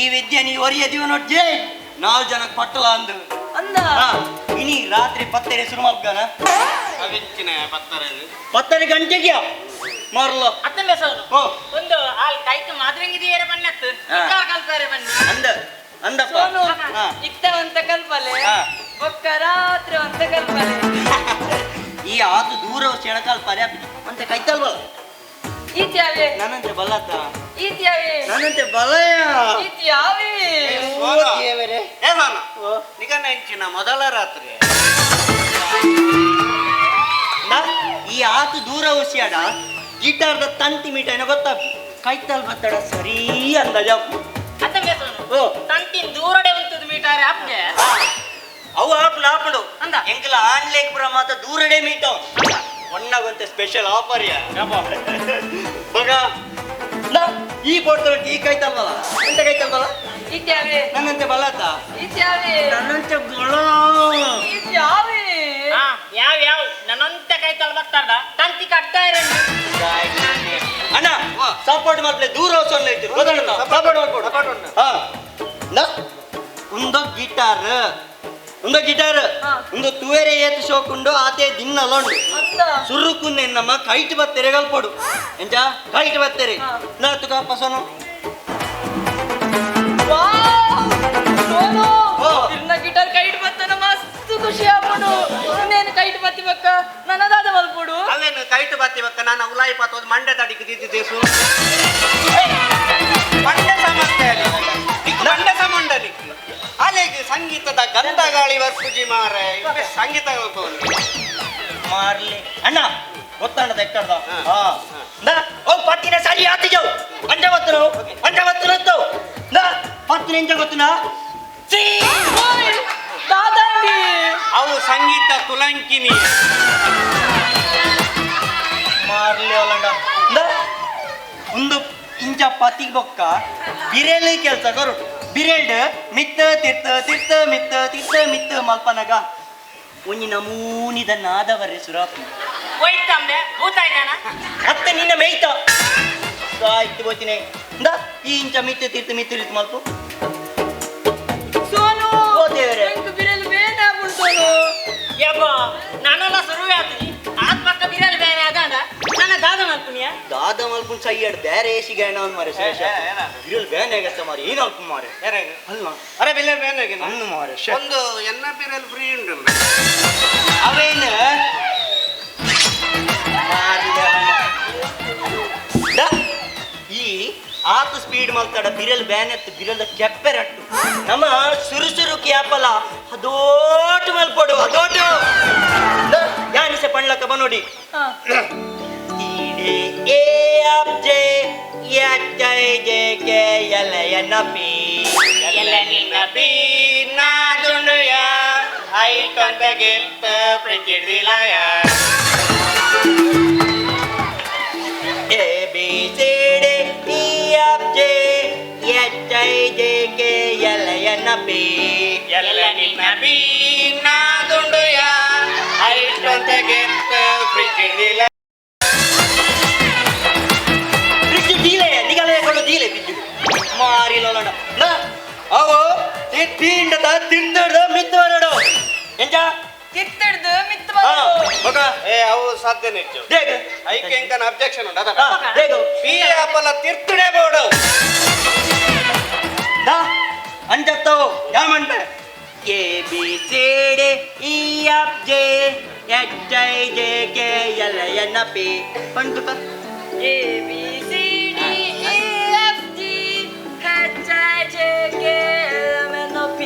ಈ ವಿದ್ಯೆ ನೀ ಒರಿಯ ದಿವನೊಡ್ಜೆ ನಾಲ್ ಜನಕ್ಕೆ ಪಟ್ಟಲ ಅಂದು ಅಂದ ಇನಿ ರಾತ್ರಿ ಪತ್ತೆರೆ ಶುರು ಮಾಡ್ಗಾನ ಅವಿಂಚಿನ ಪತ್ತರ ಪತ್ತರೆ ಗಂಟೆಗೆ ಮಾರ್ಲ ಅತ್ತಂಬೆ ಸೋನು ಓ ಒಂದು ಆಲ್ ಕೈಕ್ ಮಾದ್ರಂಗಿದೀಯರ ಬನ್ನತ್ತು ಗಿಟಾರ್ ಕಲ್ಪರೆ ಬನ್ನಿ ಅಂದ ಅಂದಪ್ಪ ಸೋನು ಇತ್ತವಂತ ಕಲ್ಪಲೆ. ಬೊಕ್ಕ ರಾತ್ರಿ ಅಂತ ಕಲ್ಪನೆ. ಈ ಆತು ದೂರ ಸೆಣಕಾಲ್ ಪರ್ಯಾಪಿ ಅಂತ ಕೈತಲ್ವಲ್ಲ. ಈತ್ಯಾವೆ ನನ್ನಂತೆ ಬಲ್ಲತ್ತ. ಈತ್ಯಾವೆ ನನ್ನಂತೆ ಬಲಯ. ಈತ್ಯಾವೆ. ನಿಗನ ಇಂಚಿನ ಮೊದಲ ರಾತ್ರಿ ಈ ಆತು ದೂರ ಹುಸಿಯಾಡ ಗಿಟಾರ್ದ ತಂತಿ ಮೀಟ ಏನೋ ಗೊತ್ತಾ ಕೈತಲ್ ಬತ್ತಡ ಸರಿ ಅಂದಾಜ. ತಂತಿ ದೂರಡೆ ಉಂಟು ಮೀಟಾರೆ ಅಪ್ನೆ. ಅವು ಆಪುಂಡು ಆಪುಂಡು ಅಂದ. ಎಂಕಲ ಆನ್ಲೈನ್ ಪುರ ಮಾತ ದೂರಡೆ ಮೀಟ ಒಣ್ಣಗೊಂತೆ ಸ್ಪೆಷಲ್ ಆಫರ್ ಯಾ ಮಗ. ಈ ಪೋರ್ತ ಈ ಕೈತಲ್ವಲ್ಲ ಎಂತ ಕೈತಲ್ವಲ್ಲ. ಈತ್ಯಾವೆ. ನನ್ನಂತೆ ಬಲ್ಲತ್ತ. ಈತ್ಯಾವೆ. ನನ್ನಂತೆ ಬಲ. ಈತ್ಯಾವೆ. ಯಾವ ಯಾವ ನನ್ನಂತೆ ಕೈತಲ್ ಬರ್ತಾರ ತಂತಿ ಕಟ್ತಾ ಇರಂడి. ಅಣ್ಣ ಸಪೋರ್ಟ್ ಮಾಡ್ಲೆ ದೂರ ಸೊನ್ನೆ ಐತಿ ಗೊತ್ತಣ್ಣ ಸಪೋರ್ಟ್ ಮಾಡ್ಕೊಡು. ಹಾ ಉಂದ ಗಿಟಾರ್ ಉಂದ ಗಿಟಾರ್ ಉಂದು ತುವೇರೆ ಏತು ಶೋಕುಂಡು ಆತೆ ದಿನ್ನಲೊಂಡು ಸುರುಕುಂದೆ ನಮ್ಮ ಕೈಟ್ ಬತ್ತೆರೆ ಕಲ್ಪೊಡು ಎಂಚ ಕೈಟ್ ಬತ್ತೆರೆ ನಾ ತುಕ ಪಸನು. ಗಿಟಾರ್ ಕೈಟ್ ಬತ್ತನ ಮಸ್ತ್ ಖುಷಿ ಆಪುಂಡು. ನೇನು ಕೈಟ್ ಬತ್ತಿ ಬಕ್ಕ ನನ್ನದಾದ ಮಲ್ಪುಡು. ಅವೇನು ಕೈಟ್ ಬತ್ತಿ ಬಕ್ಕ ನಾನು ಉಲಾಯಿ ಪಾತೋದು ಮಂಡೆ ತಡಿಗೆ ದಿದ್ದಿದ್ದೇಸು ಮಂಡೆ ಸಮಸ್ಯೆ ಮಂಡೆ ಸಮಂಡಲಿ ಅಲೆಗೆ ಸಂಗೀತದ ಗಂಧ ಗಾಳಿ ವರ್ಪುಜಿ ಮಾರ ಸಂಗೀತ ಮಾರ್ಲಿ ಅಣ್ಣ ಗೊತ್ತಣ್ಣ ತೆಕ್ಕಡ್ದ. ಹಾ ಓ ಪತ್ತಿನ ಸರಿ ಆತಿ ಜಾವು ಅಂಜ ಬತ್ತನು ಅಂಜ ಬತ್ತನು ನಾ ಪತ್ತಿನ ಎಂಜ ಗೊತ್ತುನಾ ದಾದಾಂಡಿ. ಅವು ಸಂಗೀತ ತುಲಂಕಿನಿ ಮಾರ್ಲಿ ಒಲಂಡ ಒಂದು ಇಂಚ ಪತಿಗೆ ಬೊಕ್ಕ ಬಿರೇಲಿ ಕೆಲಸ ಕರು ಬಿರೇಲ್ಡ್ ಮಿತ್ತ ತಿರ್ತ ತಿರ್ತ ಮಿತ್ತ ತಿರ್ತ ಮಿತ್ತ ಮಲ್ಪನಗ ಒಂಜಿ ನಮೂನಿದ ನಾದವರೆ ಸುರಾಪು ಅತ್ತೆ ನಿನ್ನ ಮೇಯ್ತ ಆಯ್ತು ಬೋತಿನಿ ಈ ಇಂಚ ಮಿತ್ತ ತಿರ್ತ ಮಿತ್ತ ತಿರ್ತ ಮಲ್ಪು. ಸೋನು ಓ ದೇವರೇ. ಬಿರೇಲ್ ಬೇನೆ ಆಪುಂಡು ಸೋನು. ಯಬ್ಬ ನಾನೆಲ್ಲ ಸುರುವೆ ಆತದಿ ಆತ್ ಪಕ್ಕ ಬಿರೇಲ್ ಬೇನೆ ಅದಾಂಡ ನನ್ನ ದಾದ ಮಲ್ಪುನಿಯ. ದಾದ ಮಲ್ಪುನ್ ಸೈಯಡ್ ಬೇರೆ ಏಸಿಗೆ ಅಣ್ಣ ಮಾರೆ ಸುರೇಶ. ಬಿರೇಲ್ ಬೇನೆ ಆಗತ್ತ ಮಾರೆ ಏನು ಅಲ್ಪ ಮಾರೆ ಅಲ್ಲ ಅರೆ ಬಿರೇಲ್ ಬೇನೆ ಅನ್ನು ಮಾರೆ ಒಂದು ಎನ್ನ ಬಿರೇಲ್ ಫ್ರೀ ಉಂಟು ಅವೇನು ಈ ಆತ ಸ್ಪೀಡ್ ಮಲ್ತಾಡ ಬಿರಲ್ ಬ್ಯಾನ್ ಎತ್ತು ಬಿರಲ್ದ ಕೆಪ್ಪೆರಟ್ಟು ನಮ್ಮ ಸುರು ಸುರು ಕ್ಯಾಪಲ ಅದೋಟು ಮಲ್ಪಡು ಅದೋಟು ಯಾನಿಸೆ ಪಣ್ಲಕ್ಕ ಬನೋಡಿ. A F J H I J K L N P L ನಿನ್ನ ಪಿ ನಾದುಂಡುಯ I ಟೊಂತ ಗೆಲ್ಪ ಪ್ರಿಚಿಡಿಲಯ A B C D E F J H I J K L N P L ನಿನ್ನ ಪಿ ನಾದುಂಡುಯ I ಟೊಂತ ಗೆಲ್ಪ ಪ್ರಿಚಿಡಿಲ ಫ್ರಿಜ್ ದೀಲೆ ನಿಗಲೇ ಕೊಂಡು ದೀಲೆ ಫ್ರಿಜ್ ಮಾರಿ ಲೋಲಂಡ ನಾ ಅವು ತಿಂಡದ ತಿಂದದ ಮಿತ್ತು ಬರಡು ಎಂಜ ತಿತ್ತಡ್ದು ಮಿತ್ತು ಬರಡು. ಬೊಕ ಏ ಅವು ಸಾಧ್ಯನೇ ಇತ್ತು ದೇಗ ಐಕೆ ಎಂಕನ ಅಬ್ಜೆಕ್ಷನ್ ಉಂಟು ಅದಲ್ಲ ದೇಗ ಪಿ ಆಪಲ ತಿರ್ತುಡೆ ಬೋಡು ದಾ ಅಂಜತ್ತವು ಯಾಮಂಟ A B C D E F J H I J K L N P ಪಂಡುಕ. A B C D E F G H I J K M N O P.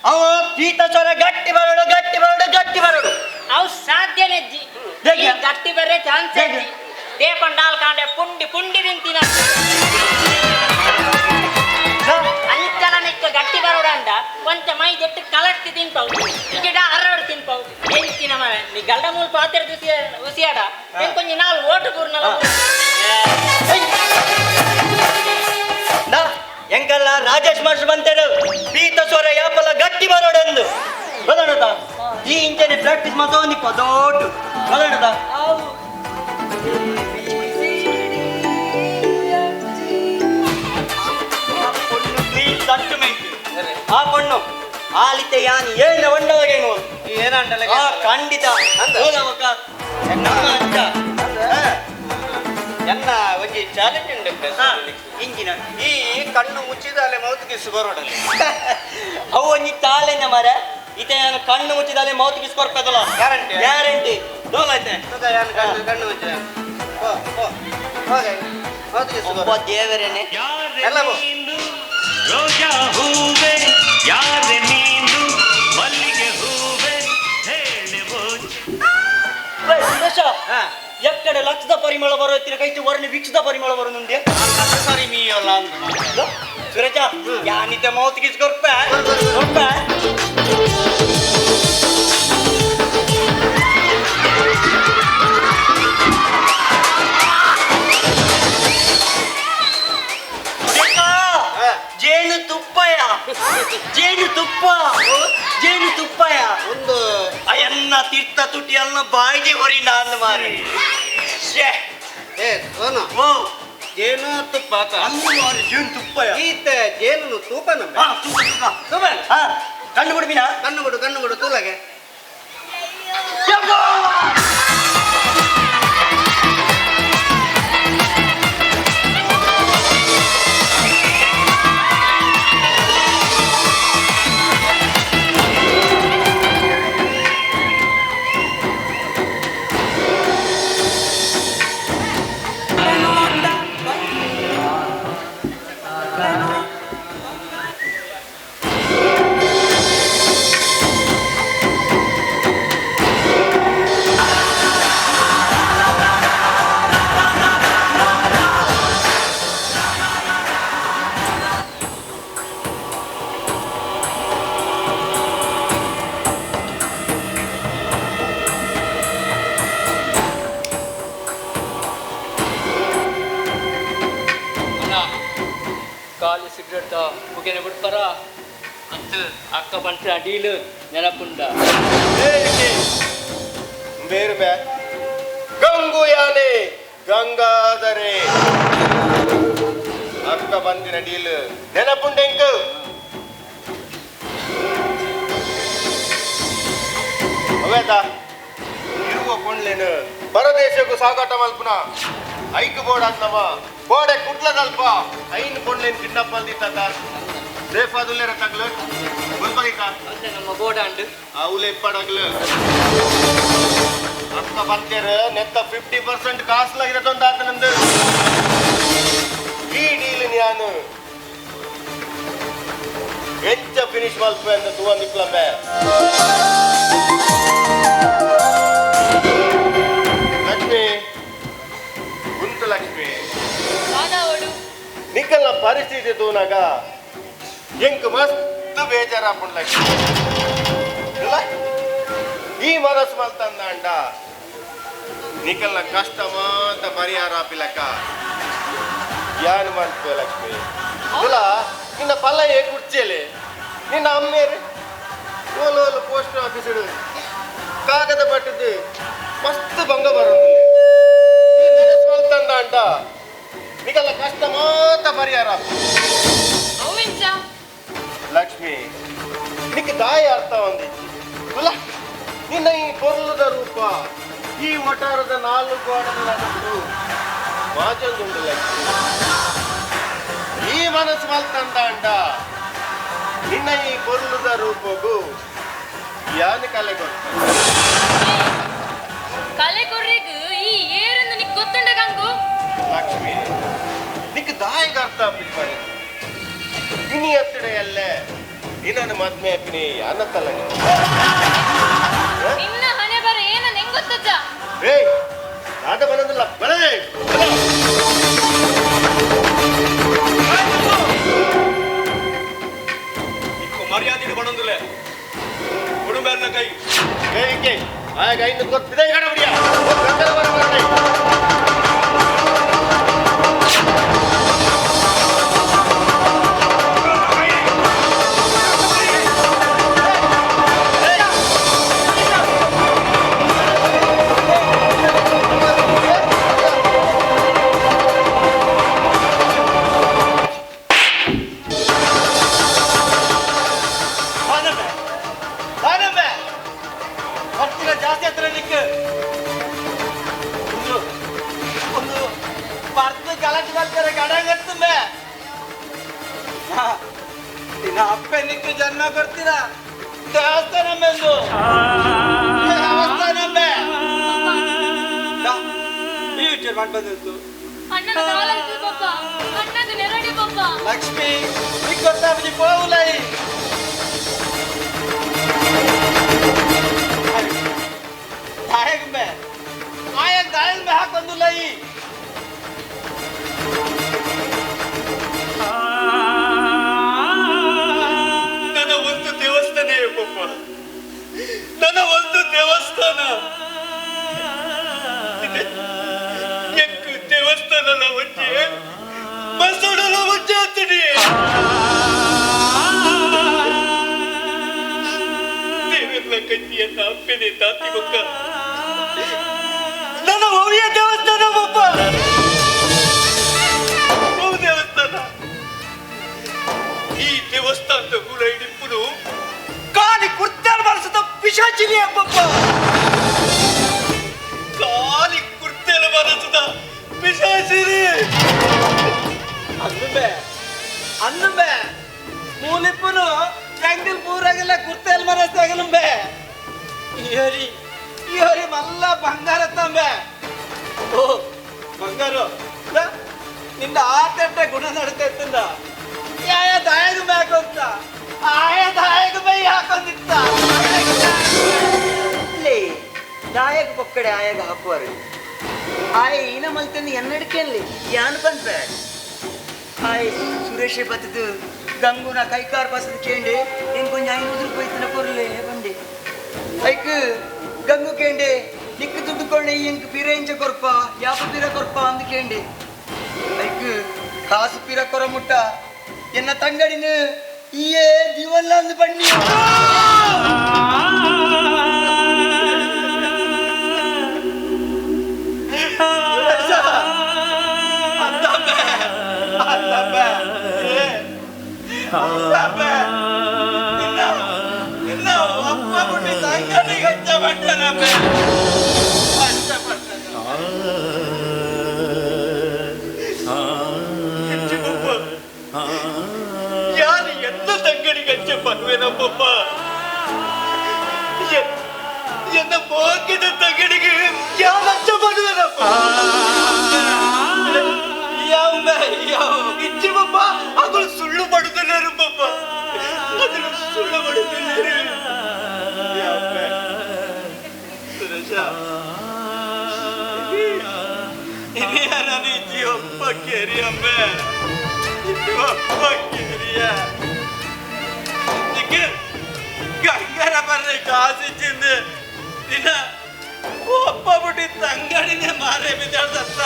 ಅವು ಪೀತ ಸ್ವರ ಗಟ್ಟಿ ಬರಡು ಗಟ್ಟಿ ಬರಡು ಗಟ್ಟಿ ಬರಡು. ಅವು ಸಾಧ್ಯನೇ ಅಜ್ಜಿ. ದೇಗ್ಯ. ಈ ಗಟ್ಟಿ ಬರ್ರೆ ಚಾನ್ಸ್ ದೇಗ್ಯ. ಅಜ್ಜಿ. ದೇಪಂಡಾಲ್ ಕಾಂಡೆ ಪುಂಡಿ ಪುಂಡಿ ತಿಂತಿನ ಅಂಚಲ ನಿಕ್ಕ ಗಟ್ಟಿ ಬರೋಡ ಅಂಡ ಒಂಚ ಮೈ ದೆಟ್ಟು ಕಲರ್ತಿ ತಿನ್ಪವು ಇಗಿಡ ಅರವಡು ತಿನ್ಪವು ಎಂಚಿನ ಮನೆ ನೀ ಗಲ್ಡ ಮೂಲ ಪಾತ್ರೆ ಉಸಿಯಾಡ ಎಂಕೊಂಜಿ ನಾಲ್ ಓಟು ಕೂರ್ನಲ. ನಾ ಎಂಕಲ್ಲ ರಾಜೇಶ್ ಮಾಸ್ಟರ್ ಬಂತೇಳು ಪೀತ ಸ್ವರ ಯಾಪಲ ಗಟ್ಟಿ ಬರೋಡಂದು ಗೊತ್ತಣತ. ಈ ಇಂಚನೆ ಪ್ರಾಕ್ಟೀಸ್ ಮಾಡ್ತಾ ಪದೋಟು ಗೊತ್ತಣತ. ಅವು ಪ್ಲೀಸ್ ತಟ್ಟು ಮೇಯ್ತು ಆ ಪಣ್ಣು ಆಲಿತೆ ಯಾನ್ ಏನ ಒಂಡವಾಗೇನು ಏನಂಟಲ್ಲ ಆ ಖಂಡಿತ ಹೋದ ನಮ್ಮ ಅಜ್ಜ. ಎನ್ನ ಒಂಜಿ ಚಾಲೆಂಜ್ ಉಂಟು. ಇಂಜಿನ ಈ ಕಣ್ಣು ಮುಚ್ಚಿದ ಅಲೆ ಮೌತ್ ಕಿಸ್ ಬರೋಡಲ್ಲಿ ಅವು ಒಂಜಿ ಚಾಲೆಂಜ್ ಮರ. ಇತ್ತೆ ನಾನು ಕಣ್ಣು ಮುಚ್ಚಿದಲ್ಲಿ ಮೌತ್ ಕಿಸ್ ಕೊರ್ಪದಲ್ಲ ಗ್ಯಾರಂಟಿ ಗ್ಯಾರಂಟಿ ದೋಲಾಯ್ತೆ ಕಣ್ಣು ಕಣ್ಣು ಮುಚ್ಚ ಒಬ್ಬ ದೇವರೇನೆ ಎಲ್ಲ ರೋಜಾ ಹೂವೆ ಯಾರೆ ನೀನು ಮಲ್ಲಿಗೆ ಹೂವೆ ಹೇಳುವು. ಸುರೇಶ, ಎಕ್ಕಡೆ ಲಕ್ಷದ ಪರಿಮಳ ಬರೋ ಕೈತಿ ವರ್ಣ ವಿಕ್ಷದ ಪರಿಮಳ ಬರೋ నుండి ಸಾರಿ ಮೀಯಲ್ಲ ಅಂತ ಸುರೇಶ ಯಾನಿತೆ ಮೌತ್ ಕಿಸ್ ಕೊರ್ಪ ಕೊರ್ಪ. ಜೇನು ತುಪ್ಪಯ, ಜೇನು ತುಪ್ಪ, ಜೇನು ತುಪ್ಪಯ. ಒಂದು ಅಯನ್ನ ತೀರ್ಥ ತುಟಿ ಅನ್ನ ಬಾಯಿಗೆ ಹೊರಿ ನಾನು ಮಾರಿ. ಏ ಸೋನು, ಓ ಜೇನು ತುಪ್ಪ ಅಲ್ಲ ಮಾರಿ, ಜೇನು ತುಪ್ಪಯ. ಈತ ಜೇನು ತೂಪ ನಮ್ಮ ತುಪ್ಪ ತುಪ್ಪ. ಹಾ, ಕಣ್ಣು ಬಿಡ್ಬಿನಾ? ಕಣ್ಣು ಬಿಡು, ಕಣ್ಣು ಬಿಡು ತೂಲಗೆ. ಖಾಲಿ ಸಿಗರೇಟ್ ಮುಗಿನ ಬಿಡ್ತಾರ ಅಂತ ಅಕ್ಕ ಬಂಟ ಡೀಲು ನೆನಪುಂಡ. ಬೇರು ಬೇ ಗಂಗು ಯಾನೆ ಗಂಗಾಧರೆ ಅಕ್ಕ ಬಂದಿನ ಡೀಲ್ ನೆನಪುಂಡೆಂಕು. ಅವೇತ ಇರುವ ಕೊಂಡ್ಲೇನು ಪರದೇಶಕ್ಕೂ ಸಾಗಾಟ ಮಲ್ಪುನ ಐಕ್ ಬೋರ್ಡ್ ಅಂತಮ್ಮ ಬೋಡೆ ಕುಟ್ಲದಲ್ಪ ಐನ್ ಕೊಂಡ್ಲೇನು ಕಿಡ್ನಾಪ್ ಮಲ್ದಿತ್ತ ಸೇಫ್ ಅದುಲ್ಲೇರ ತಗ್ಲು ಮುಲ್ಪಗಿತ್ತ ನಮ್ಮ ಬೋರ್ಡ್ ಅವಲೆ ಇಪ್ಪಡಗ್ಲು ಅಕ್ಕ ಬಂತೇರು ನೆತ್ತ 50% ಕಾಸ್ಲಾಗಿರತ್ತೊಂದು ಆತ ನಂದು ಈ ಡೀಲ್ ನಾನು ಎಂಚ ಫಿನಿಶ್ ಮಲ್ಪೆ ಅಂತ ತೂವಂದಿಕ್ಲಮ್ಮೆ. ಲಕ್ಷ್ಮಿ ಕುಂತು ಲಕ್ಷ್ಮಿ ನಿಕ್ಕಲ್ನ ಪರಿಸ್ಥಿತಿ ತೂನಾಗ ಎಂಕ್ ಮಸ್ತ್ ಬೇಜಾರಾಪುಂಡು ಲಕ್ಷ್ಮಿ. ಇಲ್ಲ ಈ ಮನಸ್ಸು ಮಲ್ತಂದ ಅಂಡ ನಿಕಲ್ನ ಕಷ್ಟ ಮಾತ ಪರಿಹಾರ ಆಪಿಲಕ್ಕ ಯಾನು ಮಾಡ್ತೇವೆ ಲಕ್ಷ್ಮಿ. ಇಲ್ಲ ನಿನ್ನ ಫಲ ಏ ಕುರ್ಚಿಯಲ್ಲಿ ನಿನ್ನ ಅಮ್ಮೇರು ಓಲು ಓಲು ಪೋಸ್ಟ್ ಆಫೀಸ್ ಕಾಗದ ಪಟ್ಟದ್ದು ಮಸ್ತ್ ಭಂಗ ಬರೋದಿಲ್ಲ. ಈ ಮನಸ್ಸು ಮಲ್ತಂದ ಅಂಡ ನಿಕಲ್ನ ಕಷ್ಟ ಮಾತ ಪರಿಹಾರ. ಲಕ್ಷ್ಮಿ ನಿಕ್ ದಾಯ ಅರ್ಥ ಒಂದಿಚ್ಚಿ ಅಲ್ಲ ನಿನ್ನ ಈ ಪೊರ್ಲದ ರೂಪ ಈ ಒಟಾರದ ನಾಲ್ಕು ಗೋಡದ ನಡುಕು ಮಾಜೊಂದುಂಡು ಲಕ್ಷ್ಮಿ. ಈ ಮನಸ್ಸು ಮಲ್ತಂದ ಅಂಡ ನಿನ್ನ ಈ ಪೊರ್ಲದ ರೂಪಗೂ ಯಾನು ಕಲೆ ಕೊಡ್ತ ಕಲೆ ಕೊರ್ರಿಗ್ ಈ ಏರನ್ನು ನಿಕ್ ಗೊತ್ತುಂಡ ಗಂಗು. ಲಕ್ಷ್ಮಿ ನಿಕ್ ದಾಯಗ ಅರ್ಥ ಆಪಿಲ್ಪಡೆ ಇನಿ ಎತ್ತಡೆ ಅಲ್ಲೇ ನಿನ್ನನ್ನು ಮದ್ಮೆ ಅಪ್ಪಿನಿ ಅನ್ನತ್ತಲ್ಲ ನಿನ್ನ ಹಣೆ ಬರ ಏನ ನೆಂಗೊತ್ತಜ್ಜ. ಏಯ್ ಆಟ ಬರೋದಿಲ್ಲ ಬರೇ ಮರ್ಯಾದೆ ಬಡೊಂದಿಲ್ಲ ಕುಟುಂಬ ಕೈ ಏಕೆ ಆಗ ಐದು ಗೊತ್ತಿದೆ ಗಡಬಡಿಯ ಜಾಸ್ತಿ ಹತ್ರ ನಿಕ್ಕ ಒಂದು ಒಂದು ಪರ್ದು ಗಲಾಟೆ ಮಾಡ್ತಾರೆ ಗಡಂಗತ್ತುಂಬೆ ನಿನ್ನ ಅಪ್ಪೆ ನಿಕ್ಕ ಜನ್ಮ ಕೊಡ್ತೀರಾ ದೇವಸ್ಥಾನ ಮೆಂದು ದೇವಸ್ಥಾನ ಮೇ ಈ ವಿಚಾರ ಮಾಡಿ ಬಂದಿತ್ತು. ಅಣ್ಣನ ಕಾಲಾಯ್ತು ಪಪ್ಪ, ಅಣ್ಣಗೆ ನೆರಡಿ ಪಪ್ಪ. ಲಕ್ಷ್ಮಿ ನಿಕ್ ಗೊತ್ತಾಗ್ಲಿ ಪೋವುಲೈ. ದಾಯಕ್ ಮೇ ಆಯ್ ದಾಯಕ್ ಮೇ ಹಾಕೊಂದುಲೈ. ನನ್ನ ಒಂದು ದೇವಸ್ಥಾನ ಪಪ್ಪ, ನನ್ನ ಒಂದು ದೇವಸ್ಥಾನ. ಎಂಕು ದೇವಸ್ಥಾನ ಒಂಜೆ ಮಸಡಲ ಒಂಜೆ ಅಂತೀನಿ. ದೇವರ ಕಜ್ಜಿಯನ್ನ ಅಪ್ಪೆನೆ ತಾತಿ ಬೊಕ್ಕ ನನ್ನ ಒವಿಯ ದೇವಸ್ಥಾನ ಪಪ್ಪ, ಓ ದೇವಸ್ಥಾನ. ಈ ದೇವಸ್ಥಾನದ ಕೂಡ ಹಿಡಿಪುನು ಕಾಲಿ ಕುರ್ತಾಲ ಬಳಸದ ಪಿಶಾಚಿನಿ ಅಪ್ಪಪ್ಪ, ಕಾಲಿ ಕುರ್ತೆಲ ಬಳಸದ ಪಿಶಾಚಿನಿ. ಅನ್ನುಬೆ ಅನ್ನುಬೆ ಮೂಲಿಪ್ಪುನು ತಂಗಿಲ್ ಪೂರಾಗಿಲ್ಲ ಕುರ್ತೆಲ್ ಮನಸ್ಸಾಗಲುಂಬೆ. ಇಯೋರಿ ಇಯೋರಿ ಮಲ್ಲ ಬಂಗಾರ ತಂಬೆ. ಓ ಬಂಗಾರು ನಿಂದ ಆತಟ್ಟ ಗುಣ ನಡೀತಾ ಯಾಯ ದಾಯಗ ಹಾಕೊಂತ ಆಯ ದಾಯಗ ಬೈ ಹಾಕೊಂಡಿತ್ತ. ದಾಯಗ ಪೊಕ್ಕಡೆ ಆಯಾಗ ಹಾಕುವರು ಆಯ ಈನ ಮಲ್ತಂದು ಎನ್ನಡಿಕೆಯಲ್ಲಿ ಯಾನ್ ಬಂದ್ಬೆ. ಆಯ್ ಸುರೇಶ್ ಬತ್ತದು ಗಂಗುನ ಕೈಕಾರ್ ಬಸದು ಕೇಂಡೆ ಇಂಕೊಂಜ 500 ರೂಪಾಯಿ ಇತ್ತಿನ ಕೊರ್ಲೆ ಬಂಡೆ. ಐಕ್ ಗಂಗು ಕೇಂಡೆ ನಿಕ್ಕು ದುಡ್ಡು ಕೊಂಡೆ ಇಂಕ್ ಪಿರ ಇಂಚ ಕೊರ್ಪ ಯಾಪ ಪಿರ ಕೊರ್ಪ ಅಂದು ಕೇಂಡೆ. ಐಕ್ ಕಾಸು ಪಿರ ಕೊರ ಮುಟ್ಟ ಎನ್ನ ತಂಗಡಿನ ಈಯೇ ದಿವಲ್ಲ ಅಂದು ಬಣ್ಣಿ. ಯಾರು ಎಲ್ಲ ತಂಗಡಿಗೆ ಹಚ್ಚ ಪನ್ವೇನಪ್ಪಪ್ಪ, ಎನ್ನ ಮೋಕಿದ ತಂಗಡಿಗೆ ಯಾರು ಹಚ್ಚ ಪನ್ವೇನಪ್ಪ? ಇಚ್ಚಿಬಪ್ಪ ಅದು ಸುಳ್ಳು ಮಾಡುತ್ತಲೇರು ಪಪ್ಪ, ಅದನ್ನು ಸುಳ್ಳು ಮಾಡುತ್ತಲೇರು. ಸುರೇಶ ಜೀವಪ್ಪ ಕೇರಿಯಮ್ಮೆ ಜೀವಪ್ಪ ಕೇರಿಯ ಗಂಗರ ಬರ್ರಿ ಕಾಸಿಚ್ಚಿಂದು ನಿನ್ನ ಒಪ್ಪ ಬಿಟ್ಟು ತಂಗಡಿನೇ ಮಾರೇ ಬಿದ್ದಾಡ್ದತ್ತ.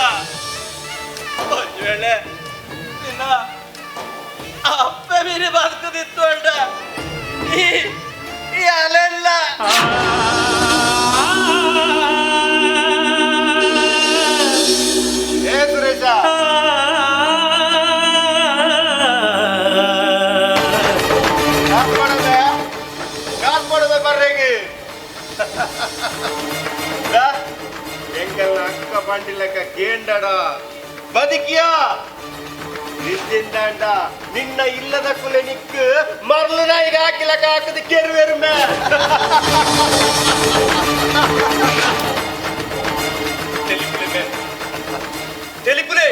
ಒಂದು ವೇಳೆ ನಿನ್ನ ಅಪ್ಪೆ ಮೀರಿ ಬದುಕದಿತ್ತು ಅಲ್ಡ ಈ ಈ ಅಲೆಲ್ಲ. ಏ ಸುರೇಶ ಕಾಸ್ ಕೊಡದೆ ಕಾಸ್ ಕೊಡದೆ ಬರ್ರೇಗಿ ಎಂಕಲ್ನ ಅಕ್ಕ ಬಂಡಿಲಕ್ಕ ಕೇಂಡಡ ಬದುಕಿಯಾ ನಿದ್ದಿಂದಾಂಡ ನಿನ್ನ ಇಲ್ಲದ ಕುಲೆ ನಿಕ್ಕು ಮರಳು ನಾಯಿಗೆ ಹಾಕಿಲಕ್ಕ ಹಾಕದ ಕೆರುವೆರುಮೆ. ತೆಲಿಪುಲೆ ತೆಲಿಪುಲೆ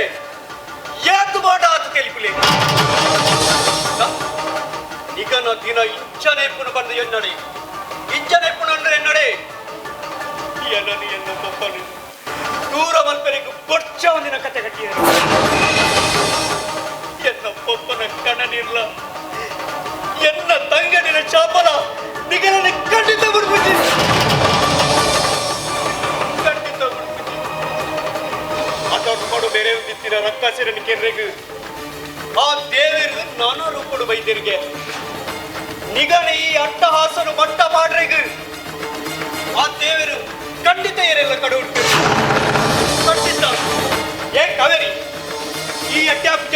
ಯಾತು ಮಾಟ ಆತು ತೆಲಿಪುಲೆ. ನಿಗನ ದಿನ ಇಂಚನೆ ಪುನ ಬಂದು ಎನ್ನಡೆ ಇಂಚನೆ ಪುನ ಅಂದ್ರೆ ಎನ್ನಡೆ ಎನ್ನನು ಎನ್ನ ಪಪ್ಪನು ದೂರ ಮಲ್ಪೆರೆಗೆ ಬೊಚ್ಚ ಒಂದಿನ ಕತೆ ಕಟ್ಟಿಯ ಎನ್ನ ಪಪ್ಪನ ಕಣ್ಣನಿರ್ಲ ಎನ್ನ ತಂಗಡಿನ ಶಾಪಲ ನಿಗನನ್ನು ಖಂಡಿತ ಬಿಡ್ಬಿಟ್ಟಿ, ಖಂಡಿತ ಬಿಡ್ಬಿಟ್ಟಿ. ಆಟೋಟು ಬೇರೆ ಒಂದಿತ್ತಿನ ರಕ್ತಾಸಿರನ ಕೆರ್ರೆಗು ಆ ದೇವರು ನಾನಾ ರೂಪಡು ವೈದ್ಯರಿಗೆ ನಿಗನ ಈ ಅಟ್ಟಹಾಸನು ಮಟ್ಟ ಮಾಡ್ರೆಗು ಆ ದೇವರು ಖಂಡಿತ ಏರೆಲ್ಲ ಕಡೆ ಉಂಟು ಖಂಡಿತ. ಏ ಕಾವೇರಿ ಈ ಅಟ್ಯಾಪುಜ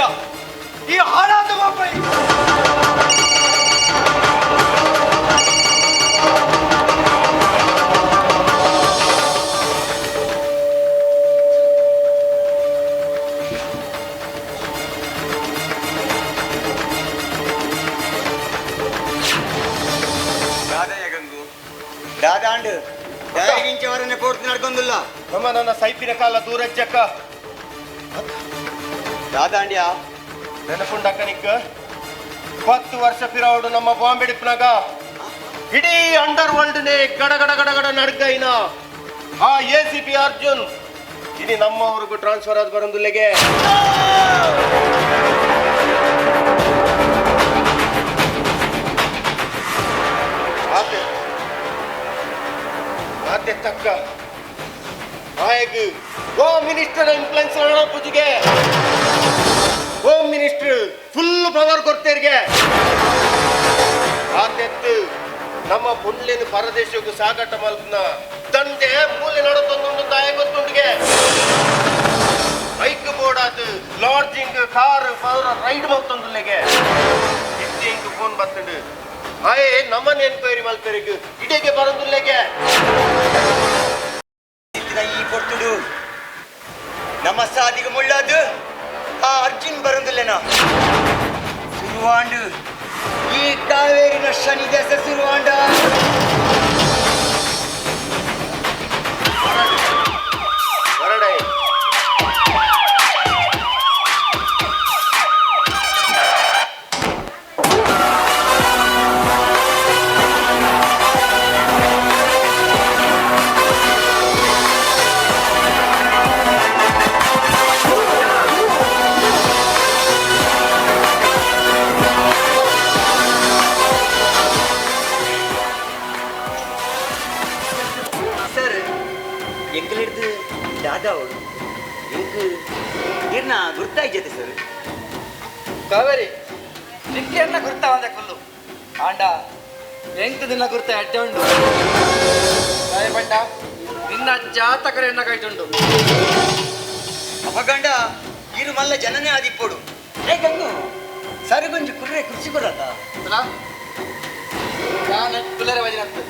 ಈ ಹಾಳಾದ ಬಾಪೈ. ದಾದಾಂಡು ದಾಯಿಗಿಂಚವರನ್ನೇ ಪೋರ್ತು ನಡ್ಕೊಂದುಲ್ಲ. ನಮ್ಮ ನನ್ನ ಸೈಪಿನ ಕಾಲ ದೂರಜ್ಜಕ್ಕ. ದಾದಾಂಡ್ಯಾ ನೆನಪುಂಡಕ್ಕ ನಿಕ್ಕ 10 ವರ್ಷ ಪಿರಾವುಡು ನಮ್ಮ ಬಾಂಬೆ ಡಿಪ್ನಾಗ ಇಡೀ ಅಂಡರ್ ವರ್ಲ್ಡ್ ನೇ ಗಡಗಡ ಗಡಗಡ ನಡ್ಗೈನ ಆ ಎಸಿಪಿ ಅರ್ಜುನ್ ಇನಿ ನಮ್ಮವ್ರಿಗೂ ಟ್ರಾನ್ಸ್ಫರ್ ಆದ ಬರಂದುಲ್ಲೆಗೆ. ಆತೆ ತಕ್ಕ ಆಯಗ್ ಹೋಮ್ ಮಿನಿಸ್ಟರ್ ಇನ್ಫ್ಲುಯೆನ್ಸ್ ಪೂಜೆಗೆ ಹೋಮ್ ಮಿನಿಸ್ಟರ್ ಫುಲ್ ಪವರ್ ಕೊಡ್ತೇರಿಗೆ. ಆತೆತ್ತು ನಮ್ಮ ಪುಣ್ಲಿನ ಪರದೇಶಕ್ಕೂ ಸಾಗಾಟ ಮಲ್ಪನ ತಂದೆ ಮೂಲೆ ನಡತೊಂದುಂಡು ತಾಯ ಗೊತ್ತುಂಡಿಗೆ. ಬೈಕ್ ಬೋರ್ಡ್ ಆತು ಲಾಡ್ಜಿಂಗ್ ಕಾರ್ ಪವರ್ ರೈಡ್ ಮಲ್ತೊಂದುಲ್ಲೆಗೆ. ಇತ್ತೆ ಇಂಕ್ ಫೋನ್ ಬತ್ತುಂಡು ಆಯೇ ನಮ್ಮನ್ನ ಎನ್ಕ್ವೈರಿ ಮಲ್ಪೆರಿಗೆ ಇಡೀಗೆ ಬರಂದುಲ್ಲೆಗೆ. ಈ ಪೊರ್ತುಡು ನಮ್ಮ ಸಾದಿಗೆ ಮುಳ್ಳಾದು ಆ ಅರ್ಜುನ್ ಬರಂದಿಲ್ಲೇನ ಸುರುವಾಂಡು ಈ ಕಾವೇರಿನ ಶನಿ ದೇಶ ಸುರುವಾಂಡ. ಹೊರಡೆ ಸರ್, ಎಂಕಲಿಡ್ದು ದಾದಾ ಅವಳು ಎಂಕ್ ಇರ್ನ ಗುರ್ತಾಯ್ಜತೆ ಸರ್. ಕಾವೇರಿ ನಿಕ್ಕೆನ್ನ ಗುರ್ತಾವಂದ ಕುಲ್ಲು ಆಂಡ ಎಂಕ್ ದಿನ ಗುರ್ತ ಅಡ್ಡೆ ಉಂಡು ಬಂಡ ನಿನ್ನ ಜಾತಕರ ಎನ್ನ ಕೈಟುಂಡು. ಅಪಗಂಡ ಇರು ಮಲ್ಲ ಜನನೇ ಆದಿಪ್ಪೋಡು. ಏ ಗಂಗು ಸರಿಗುಂಜಿ ಕುರ್ರೆ ಕೃಷಿ ಕೊಡತ್ತ ನಾನು ಕುಲ್ಲರೆ ವಜನತ್ತು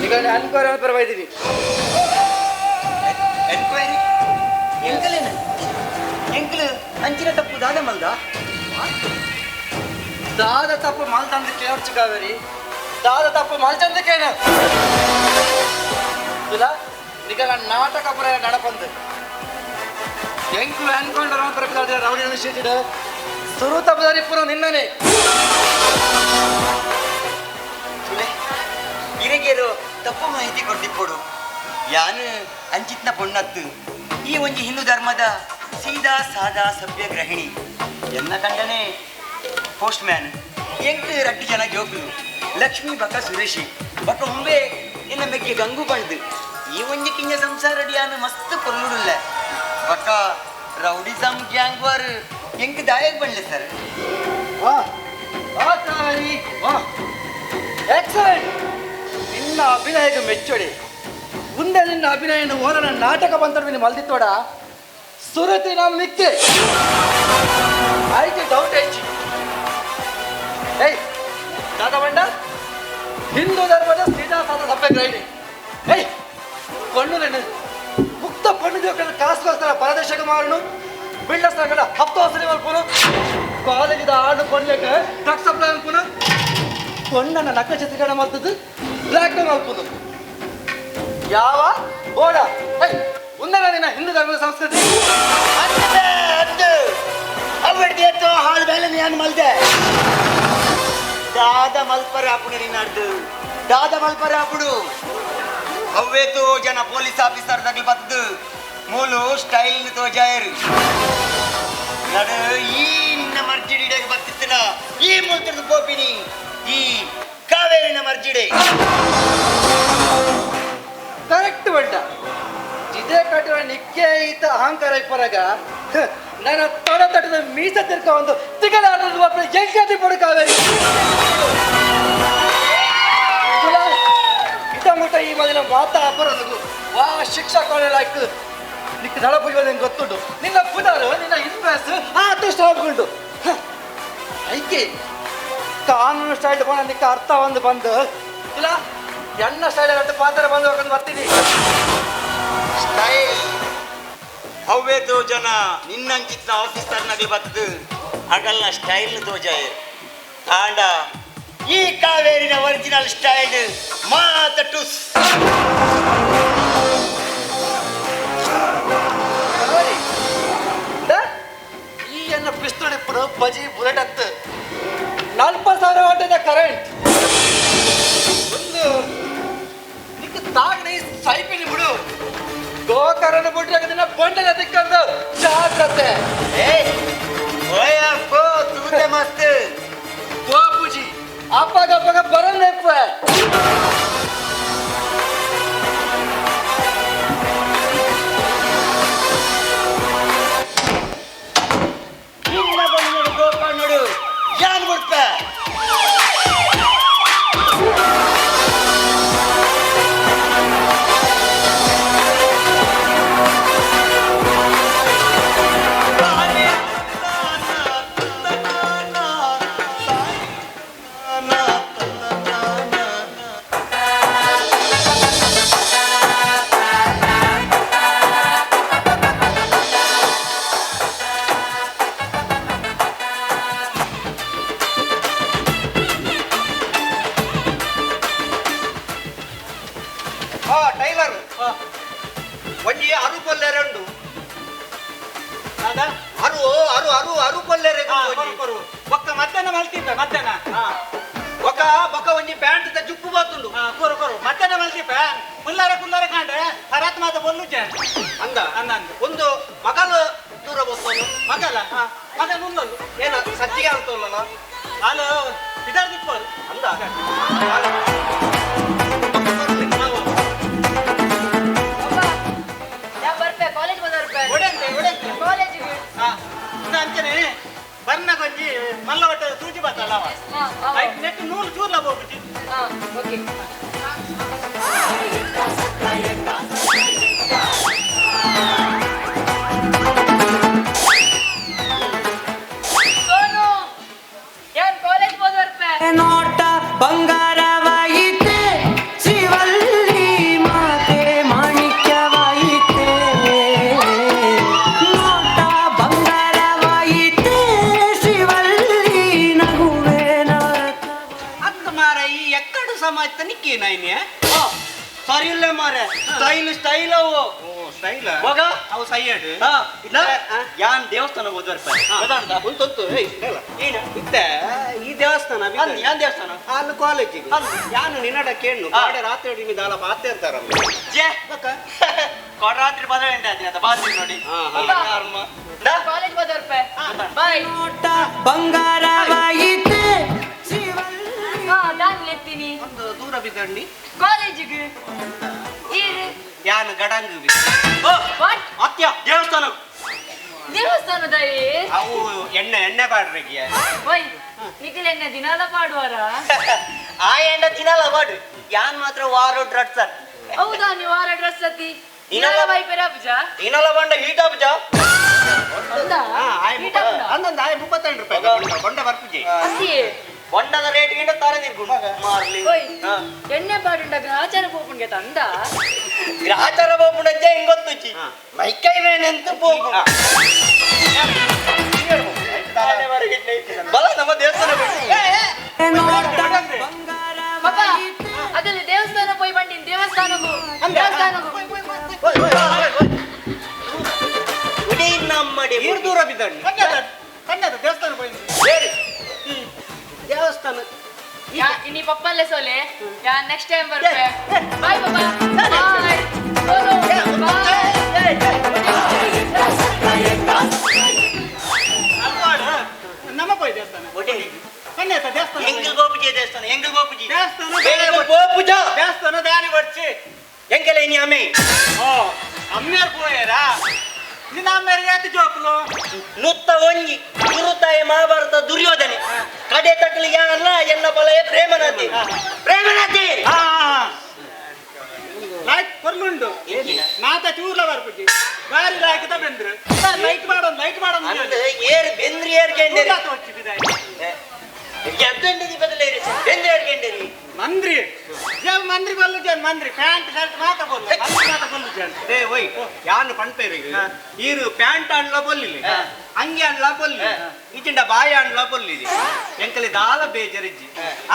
ಈಗ ಎನ್ಕ್ವೈರಿ ಪರವಾಗಿದ್ದೀವಿ. ಎನ್ಕ್ವೈರಿ ಎಂಕಲೇನ ಎಂಕಲು ಅಂಚಿನ ತಪ್ಪು ದಾದ ಮಲ್ದ ದಾದ ತಪ್ಪು ಮಲ್ತಂದು ಕೇಳ್ಚು ಕಾವೇರಿ, ದಾದ ತಪ್ಪು ಮಲ್ಚಂದಕ್ಕೇನು ಇಲ್ಲ ನಿಗಲ ನಾಟಕ ಪುರ ನಡಪಂದು ಎಂಕುಲು ಅನ್ಕೊಂಡ್ರ ಪ್ರಕಾರ ರೌಡಿ ಶೀಟಿಡ್ ಸುರು ತಪ್ಪದಾರಿ ಪುರ ನಿನ್ನನೆ ತುಲೆ ಇರಗೇರು ತಪ್ಪು ಮಾಹಿತಿ ಕೊಡ್ತಿಪ್ಪೋಡು. ಯಾನು ಅಂಚಿತ್ನ ಪೊಣ್ಣತ್ತು ಈ ಒಂಜಿ ಹಿಂದೂ ಧರ್ಮದ ಸೀದಾ ಸಾದಾ ಸಭ್ಯ ಗ್ರಹಿಣಿ ಎನ್ನ ಕಂಡನೆ ಪೋಸ್ಟ್ ಮ್ಯಾನ್ ಎಂಟು ರಟ್ಟು ಜನ ಜೋಕುಲು ಲಕ್ಷ್ಮಿ ಬಕ ಸುರೇಶಿ ಬಕ ಉಂಬೆ ಎನ್ನ ಮೆಗ್ಗೆ ಗಂಗು ಬಂದು ಈ ಒಂಜಿ ಕಿಂಜ ಸಂಸಾರ ಡಿಯಾನು ಮಸ್ತ್ ಪೊರ್ಲುಡುಲ್ಲ ಬಕ ರೌಡಿಸಮ್ ಗ್ಯಾಂಗ್ ವಾರ್ ಎಂಕ್ ದಾಯಕ್ ಬಂಡ್ಲೆ ಸರ್. ವಾಹ್ ವಾಹ್ ಕಾವೇರಿ ವಾಹ್ ಎಕ್ಸಲೆಂಟ್. ನಿನ್ನ ಅಭಿನಯಕ್ಕೆ ಮೆಚ್ಚೋಡಿ. ಮುಂದೆ ನಿನ್ನ ಅಭಿನಯ ಓರನ ನಾಟಕ ಬಂತರು ಮಲ್ದಿತ್ತೋಡ ಸುರತಿ ನಾವು ನಿಕ್ಕೆ ಆಯ್ತು ಡೌಟ್ ಹೆಚ್ಚಿ. ಏಯ್ ದಾದಾ ಬಂಡ ಹಿಂದೂ ಧರ್ಮದ ಸೀದಾ ಸಾದಾ ಸಭ್ಯ ಗ್ರಹಿಣಿ. ಏಯ್ ಪಣ್ಣು ನೆನೆ ಮುಕ್ತ ಪಣ್ಣು ಜೋಕನ ಕಾಸುಗೋಸ್ಕರ ಪರದೇಶಕ್ಕೆ ಮಾರನು ಬಿಲ್ಡರ್ಸ್ ಕಡ ಹಪ್ತ ವಸೂಲಿ ಮಲ್ಪುನು ಕಾಲೇಜಿದ ಆಡು ಕೊಡ್ಲಿಕ್ಕೆ ಡ್ರಗ್ಸ್ ಸಪ್ಲೈ ಅನ್ಪುನು ಪೊಣ್ಣನ ನಕ ಚಿತ್ರೀಕರಣ ಮಾಡ್ತದ್ದು ಬ್ಲ್ಯಾಕ್ ಮೇಲ್ ಮಲ್ಪುನು ಯಾವ ಓಡ. ಏಯ್ ಉಂದರ ನಿನ್ನ ಹಿಂದೂ ಧರ್ಮದ ಸಂಸ್ಕೃತಿ ಅವಡಿಯತ್ತೋ ಹಾಳು ಬೇಲೆ ನಾನು ಮಲ್ದೆ ದಾದ ಮಲ್ಪರ ಅಪ್ಪುಡು ನಿನ್ನಾಡ್ದು ದಾದ ಮಲ್ಪರ ಅಪ್ಪುಡು ಅವ್ವೇತೋ ಜನ ಪೊಲೀಸ್ ಆಫೀಸರ್ ತಗ್ಲು ಬತ್ತದು ಮೂಲು ಸ್ಟೈಲ್ ತೋಜಾಯರು ನಡು ಈ ನಿನ್ನ ಮರ್ಜಿಡಿಡೆಗೆ ಬತ್ತಿತ್ತನ ಈ ಮುಲ್ತದ ಪೋಪಿನಿ ಈ ಕಾವೇರಿನ ಮರ್ಜಿಡೆ. ಕರೆಕ್ಟ್ ಬಂಡ ಇದೇ ಕಟ್ಟಿರೋ ನಿಕ್ಕೆ ಈತ ಅಹಂಕಾರ ಇಪ್ಪರಾಗ ನನ್ನ ತೊಡ ತಟ್ಟದ ಮೀಸ ತಿರ್ಕ ಒಂದು ತಿಗಲಾಡದ ಒಬ್ಬ ಎಂಕತಿ ಪಡು ಕಾವೇರಿ ಇದ ಮುಟ್ಟ ಈ ಮೊದಲ ಮಾತಾ ಅಪರದಗು ವಾ ಶಿಕ್ಷಾ ಕಾಲೇಜ್ ನಿಕ್ಕ ದಳ ಪೂಜೆ ಗೊತ್ತುಂಟು ನಿನ್ನ ಪುದಾರು ನಿನ್ನ ಇನ್ಫ್ಲೂಯೆನ್ಸ್ ಆ ಸ್ಟಾಪ್ಗುಂಟು ಐಕೆ ಕಾನೂನು ಸ್ಟೈಲ್ ಬಂದ ನಿಕ್ಕ ಅರ್ಥ ಒಂದು ಬಂದು ಇಲ್ಲ ಎಣ್ಣ ಸ್ಟೈಲ್ ಪಾತ್ರ ಬಂದು ಹೋಗ್ಕೊಂಡು ಬರ್ತೀನಿ. ಸ್ಟೈಲ್ ಅವ್ವೇತೋ ಜನ ನಿನ್ನಂಚಿತ್ನ ಆಫೀಸರ್ನಾಗಲಿ ಬತ್ತದು ಅಗಲ್ನ ಸ್ಟೈಲ್ ತೋಜಾಯರ್ ಆಂಡ ಈ ಕಾವೇರಿನ ಒರಿಜಿನಲ್ ಸ್ಟೈಲ್ ಮಾತ ಟುಸ್. ಈ ಎನ್ನ ಪಿಸ್ತೂಲ್ ಇಪ್ಪನು ಬಜಿ ಬುಲೆಟ್ ಅತ್ತು 40,000 ವಾಟಿನ ಕರೆಂಟ್ ಒಂದು ನಿಕ್ಕ ತಾಗನೆ ಸೈಪಿನಿ ಬಿಡು ಗೋಕರಣ ಬಿಟ್ರೆ ನಿನ್ನ ಬಂಡೆನ ತಿಕ್ಕಂದು ಜಾಗ್ರತೆ. ಏಯ್ ಓಯ ಪೋ ತೂತೆ ಮಸ್ತ್ ಗೋಪುಜಿ ಅಪ್ಪಗ ಅಪ್ಪಗ ಬರಲ್ಲೇಪ್ಪ. ನಿನ್ನ ಬಂದು ಗೋಕರ್ಣಡು ಯಾನ್ ಬಿಡ್ಪ. ಆ ಟೈಲರ್ ಒಂಜಿ ಅರು ಕೊಲ್ಲೆರೆ ಉಂಡು. ಅರು ಅರು ಅರು ಅರು ಕೊಲ್ಲೆರೆ. ಒಕ್ಕ ಮಧ್ಯಾಹ್ನ ಮಲ್ತಿದ್ದ ಮಧ್ಯಾಹ್ನ. ಒಕ ಬೊಕ ಒಂಜಿ ಪ್ಯಾಂಟ್ the ಜುಪ್ಪು ಬಾತುಂಡು. ಕೊರು ಕೊರು ಮಧ್ಯಾಹ್ನ ಮಲ್ತಿಪ್ಪ ಕುಲ್ಲಾರ ಕುಲ್ಲಾರ ಕಾಂಡೆ ಹರಾತ್ ಮಾತ ಬೊಲ್ಲುಜೆ ಅಂದ ಅಂದ ಅಂದ. ಒಂದು ಮಗಲು ದೂರ ಬೋತೋನು. ಮಗಲ ಮಗ ನುಲ್ಲೊಂದು. ಏನ ಸಜ್ಜಿಗೆ ಅಂತೋಲ್ಲ. ಅಲ್ಲ ಇದಾರ್ದಿಪ್ಪರು. ಅಂದ ಬರ್ಪೆ ಕಾಲೇಜ್ ಬರ್ಪೆ. ಒಡೆಂತೆ ಒಡೆಂತೆ. ಕಾಲೇಜಿಗೆ. ಅಂಚನೆ ಬರ್ನ ಕೊಂಜಿ ಮಲ್ಲ ಒಟ್ಟ ಸೂಜಿ ಬತ್ತಲ್ಲ ಅವ. ಐಕ್ ನೆಟ್ ನೂರು ಚೂರ್ಲ ಹೋಗುಜಿ. ಓಕೆ ಸೋನು ಯಾನ್ ಕಾಲೇಜ್ ಹೋದ್ ಬರ್ಪೆ. ನೋಟ ಬಂಗಾರವಾಯಿತೆ ಶ್ರೀವಲ್ಲಿ ಮಾತೆ ಮಾಣಿಕ್ಯವಾಯಿತೆ. ನೋಟ ಬಂಗಾರವಾಯಿತೆ ಶ್ರೀವಲ್ಲಿ ನಗುವೆ ನವರತ್ನ. ಅತ್ತ ಮಾರ ಈ ಎಕ್ಕಡು ಸಮಾಜ ನಿಕ್ಕೇನಾಯ್ನೆ. ಸರಿ ಇಲ್ಲ ಮಾರೆ, ಸ್ಟೈಲ್ ಸ್ಟೈಲ್ ಅವು. ಓ ಸ್ಟೈಲ್. ಮಗ ಅವು ಸೈಯಡ್. ಇಲ್ಲ ಯಾನ್ ದೇವಸ್ಥಾನ ಹೋದ್ವರ್ಪ. ಉಂಟು ಏನು ಇತ್ತೆ ಈ ದೇವಸ್ಥಾನ ಅಂದ್ ಯಾನ್ ದೇವಸ್ಥಾನ ಅಲ್ಲಿ ಕಾಲೇಜಿಗೆ ಯಾನು ನಿನ್ನಡ ಕೇಳು ಕಾಡೆ ರಾತ್ರಿ ಅಡಿ ದಾಲ ಪಾತೆ ಅಂತಾರ. ಜೆ ಕೊಡ ರಾತ್ರಿ ಪದ ಗಂಟೆ ಆಯ್ತು ಅಂತ ಬಾತಿ ನೋಡಿ. ಕಾಲೇಜ್ ಹೋದ್ ಬರ್ಪೆ ಬಾಯ್. ನೋಟ ಬಂಗಾರವಾಯಿತೆ ಶ್ರೀವಲ್ಲಿ. ನಾನು ಎತ್ತೀನಿ. ಒಂದು ದೂರ ಬಿದ್ದಂಡಿ. ಕಾಲೇಜಿಗೆ ಈರು. ಯಾನು ಗಡಂಗು ಬಿ. What? ಅತ್ಯ ದೇವಸ್ಥಾನ. ದೇವಸ್ಥಾನದ ಅವು ಎಣ್ಣೆ ಎಣ್ಣೆ ಪಾಡ್ರಿಗೆ. ಓಯ್ ನಿಖಿಲ್ ಎಣ್ಣೆ ದಿನಾಲ ಪಾಡುವಾರ? ಆ ಎಂಡ ದಿನಾಲ ಬಾಡು ಯಾನ್ ಮಾತ್ರ ವಾರ ಡ್ರಡ್ ಸರ್. ಹೌದಾ ನೀವು ವಾರ ಡ್ರೆಸ್ ಅತ್ತಿ ದಿನಾಲ ದಿನಾಲ ಬೈಪೆರ ಪೂಜಾ ದಿನಾಲ ಬಂಡ ಹೀಟ್ ಆಪುಜ. ಹೌದಾ? ಹೀಟ್ ಆಪುಂಡ? ಅಂದೊಂದು ಆಯ್ 32 ರೂಪಾಯಿ ಬೊಂಡ ಬರ್ಪುಜಿ. ಅತ್ತಿಯೇ ಬೊಂಡದ ರೇಟ್ ಗಿಂತ ತಾರೆ ತಿರ್ಗುಂಡು ಮಾರ್ಲಿ. ಓಯ್ ಎಣ್ಣೆ ಪಾಡುಂಡ ಗ್ರಹಚಾರ ಪೋಪುಂಗೆ ತಂದ. ಗ್ರಹಚಾರ ಪೋಪುಂಡಜ್ಜ ಹೆಂಗ್ ಗೊತ್ತುಚಿ ಮೈಕೈ ವೇನೆಂತ ಪೋಪು ಬಲ ನಮ್ಮ ದೇವಸ್ಥಾನ. ನೋಟ ಪಾಪ ಅದಲ್ಲಿ ದೇವಸ್ಥಾನ ಪೋಯ್ ಬಂಡಿನ ದೇವಸ್ಥಾನಗೂ ದೇವಸ್ಥಾನಗೂ ಇಡೀ ನಮ್ಮಡಿ ನೀರು ದೂರ ಬಿದ್ದಂಡಿ ಕಣ್ಣದ ದೇವಸ್ಥಾನ ಪೋಯಿಂದು. ಹೇಳಿ ದೇವಸ್ಥಾನ. ಯಾ ಇನ್ನಿ ಪಪ್ಪಲ್ಲೇ ಸೋಲೆ ಯಾ ನೆಕ್ಸ್ಟ್ ಟೈಮ್ ಬರ್ಪೆ ಬಾಯ್ ಪಾಪ ಬಾಯ್ ಸೋನು ಬಾಯ್. ಅಲ್ವಾಡ ನಮ್ಮ ಪೋಯ್ ದೇವಸ್ಥಾನ ಕಣ್ಣೇತ ದೇವಸ್ಥಾನ. ಎಂಗಲ್ ಗೋಪುಜಿ ದೇವಸ್ಥಾನ ಎಂಗಲ್ ಗೋಪುಜಿ ದೇವಸ್ಥಾನ ಎಂಗಲ್ ಗೋಪುಜ ದೇವಸ್ಥಾನ ದಾನಿ ಬಡ್ಚಿ. ಎಂಗಲ ಇನಿ ಅಮ್ಮೆ. ಓ ಅಮ್ಮೇರ್ ಪೋಯರಾ ನಿನ್ನ ಅಮ್ಮೇರ್ ಯಾತಿ ಜೋಕ್ಲು. ನುತ್ತ ಒಂಜಿ ಗುರುತಾಯ ಮಹಾಭಾರತ ದುರ್ಯೋಧನೆ ಕಡೆ ತಕ್ಕಲಿ ಯಾನಲ್ಲ ಎನ್ನ ಬಲಯ ಪ್ರೇಮನಾಥಿ ಪ್ರೇಮನಾಥಿ. ಲೈಟ್ ಕೊರ್ಲುಂಡು ಮಾತ ಚೂರ್ಲ ಬರ್ಪುಜಿ ಬಾರಿ ಲಾಯ್ಕದ ಬೆಂದ್ರು ಲೈಟ್ ಮಾಡೋದು ಲೈಟ್ ಮಾಡೋದು. ಅಂದ್ ಏರ್ ಬೆಂದ್ರಿ ಏರ್ ಕೆಂಡೇರಿ ಎದ್ದಂಡಿದಿ ಬದಲೇರಿ ಬೆಂದ್ರಿ ಏರ್ ಕೆಂಡೇರಿ. ಮಂದ್ರಿ ಮಂದ್ರಿ ಬಲ್ಲು ಜನ್ ಮಂದ್ರಿ ಪ್ಯಾಂಟ್ ಶರ್ಟ್ ಮಾತ್ರ ಬಲ್ಲು ಮಾತ್ರ ಬಲ್ಲು ಜನ್ they ಒಯ್ ಯಾನು ಪಣ್ಪೇರಿಗೆ ಈರು ಪ್ಯಾಂಟ್ ಅಂಡ್ಲ ಬೊಲ್ಲಿಲಿ ಅಂಗಿ ಅಂಡ್ಲ ಬೊಲ್ಲಿ ಇಜಿಂಡ ಬಾಯ ಅಂಡ್ಲ ಬೊಲ್ಲಿದಿ ಎಂಕಲಿ ದಾಲ ಬೇಜರಿಜ್ಜಿ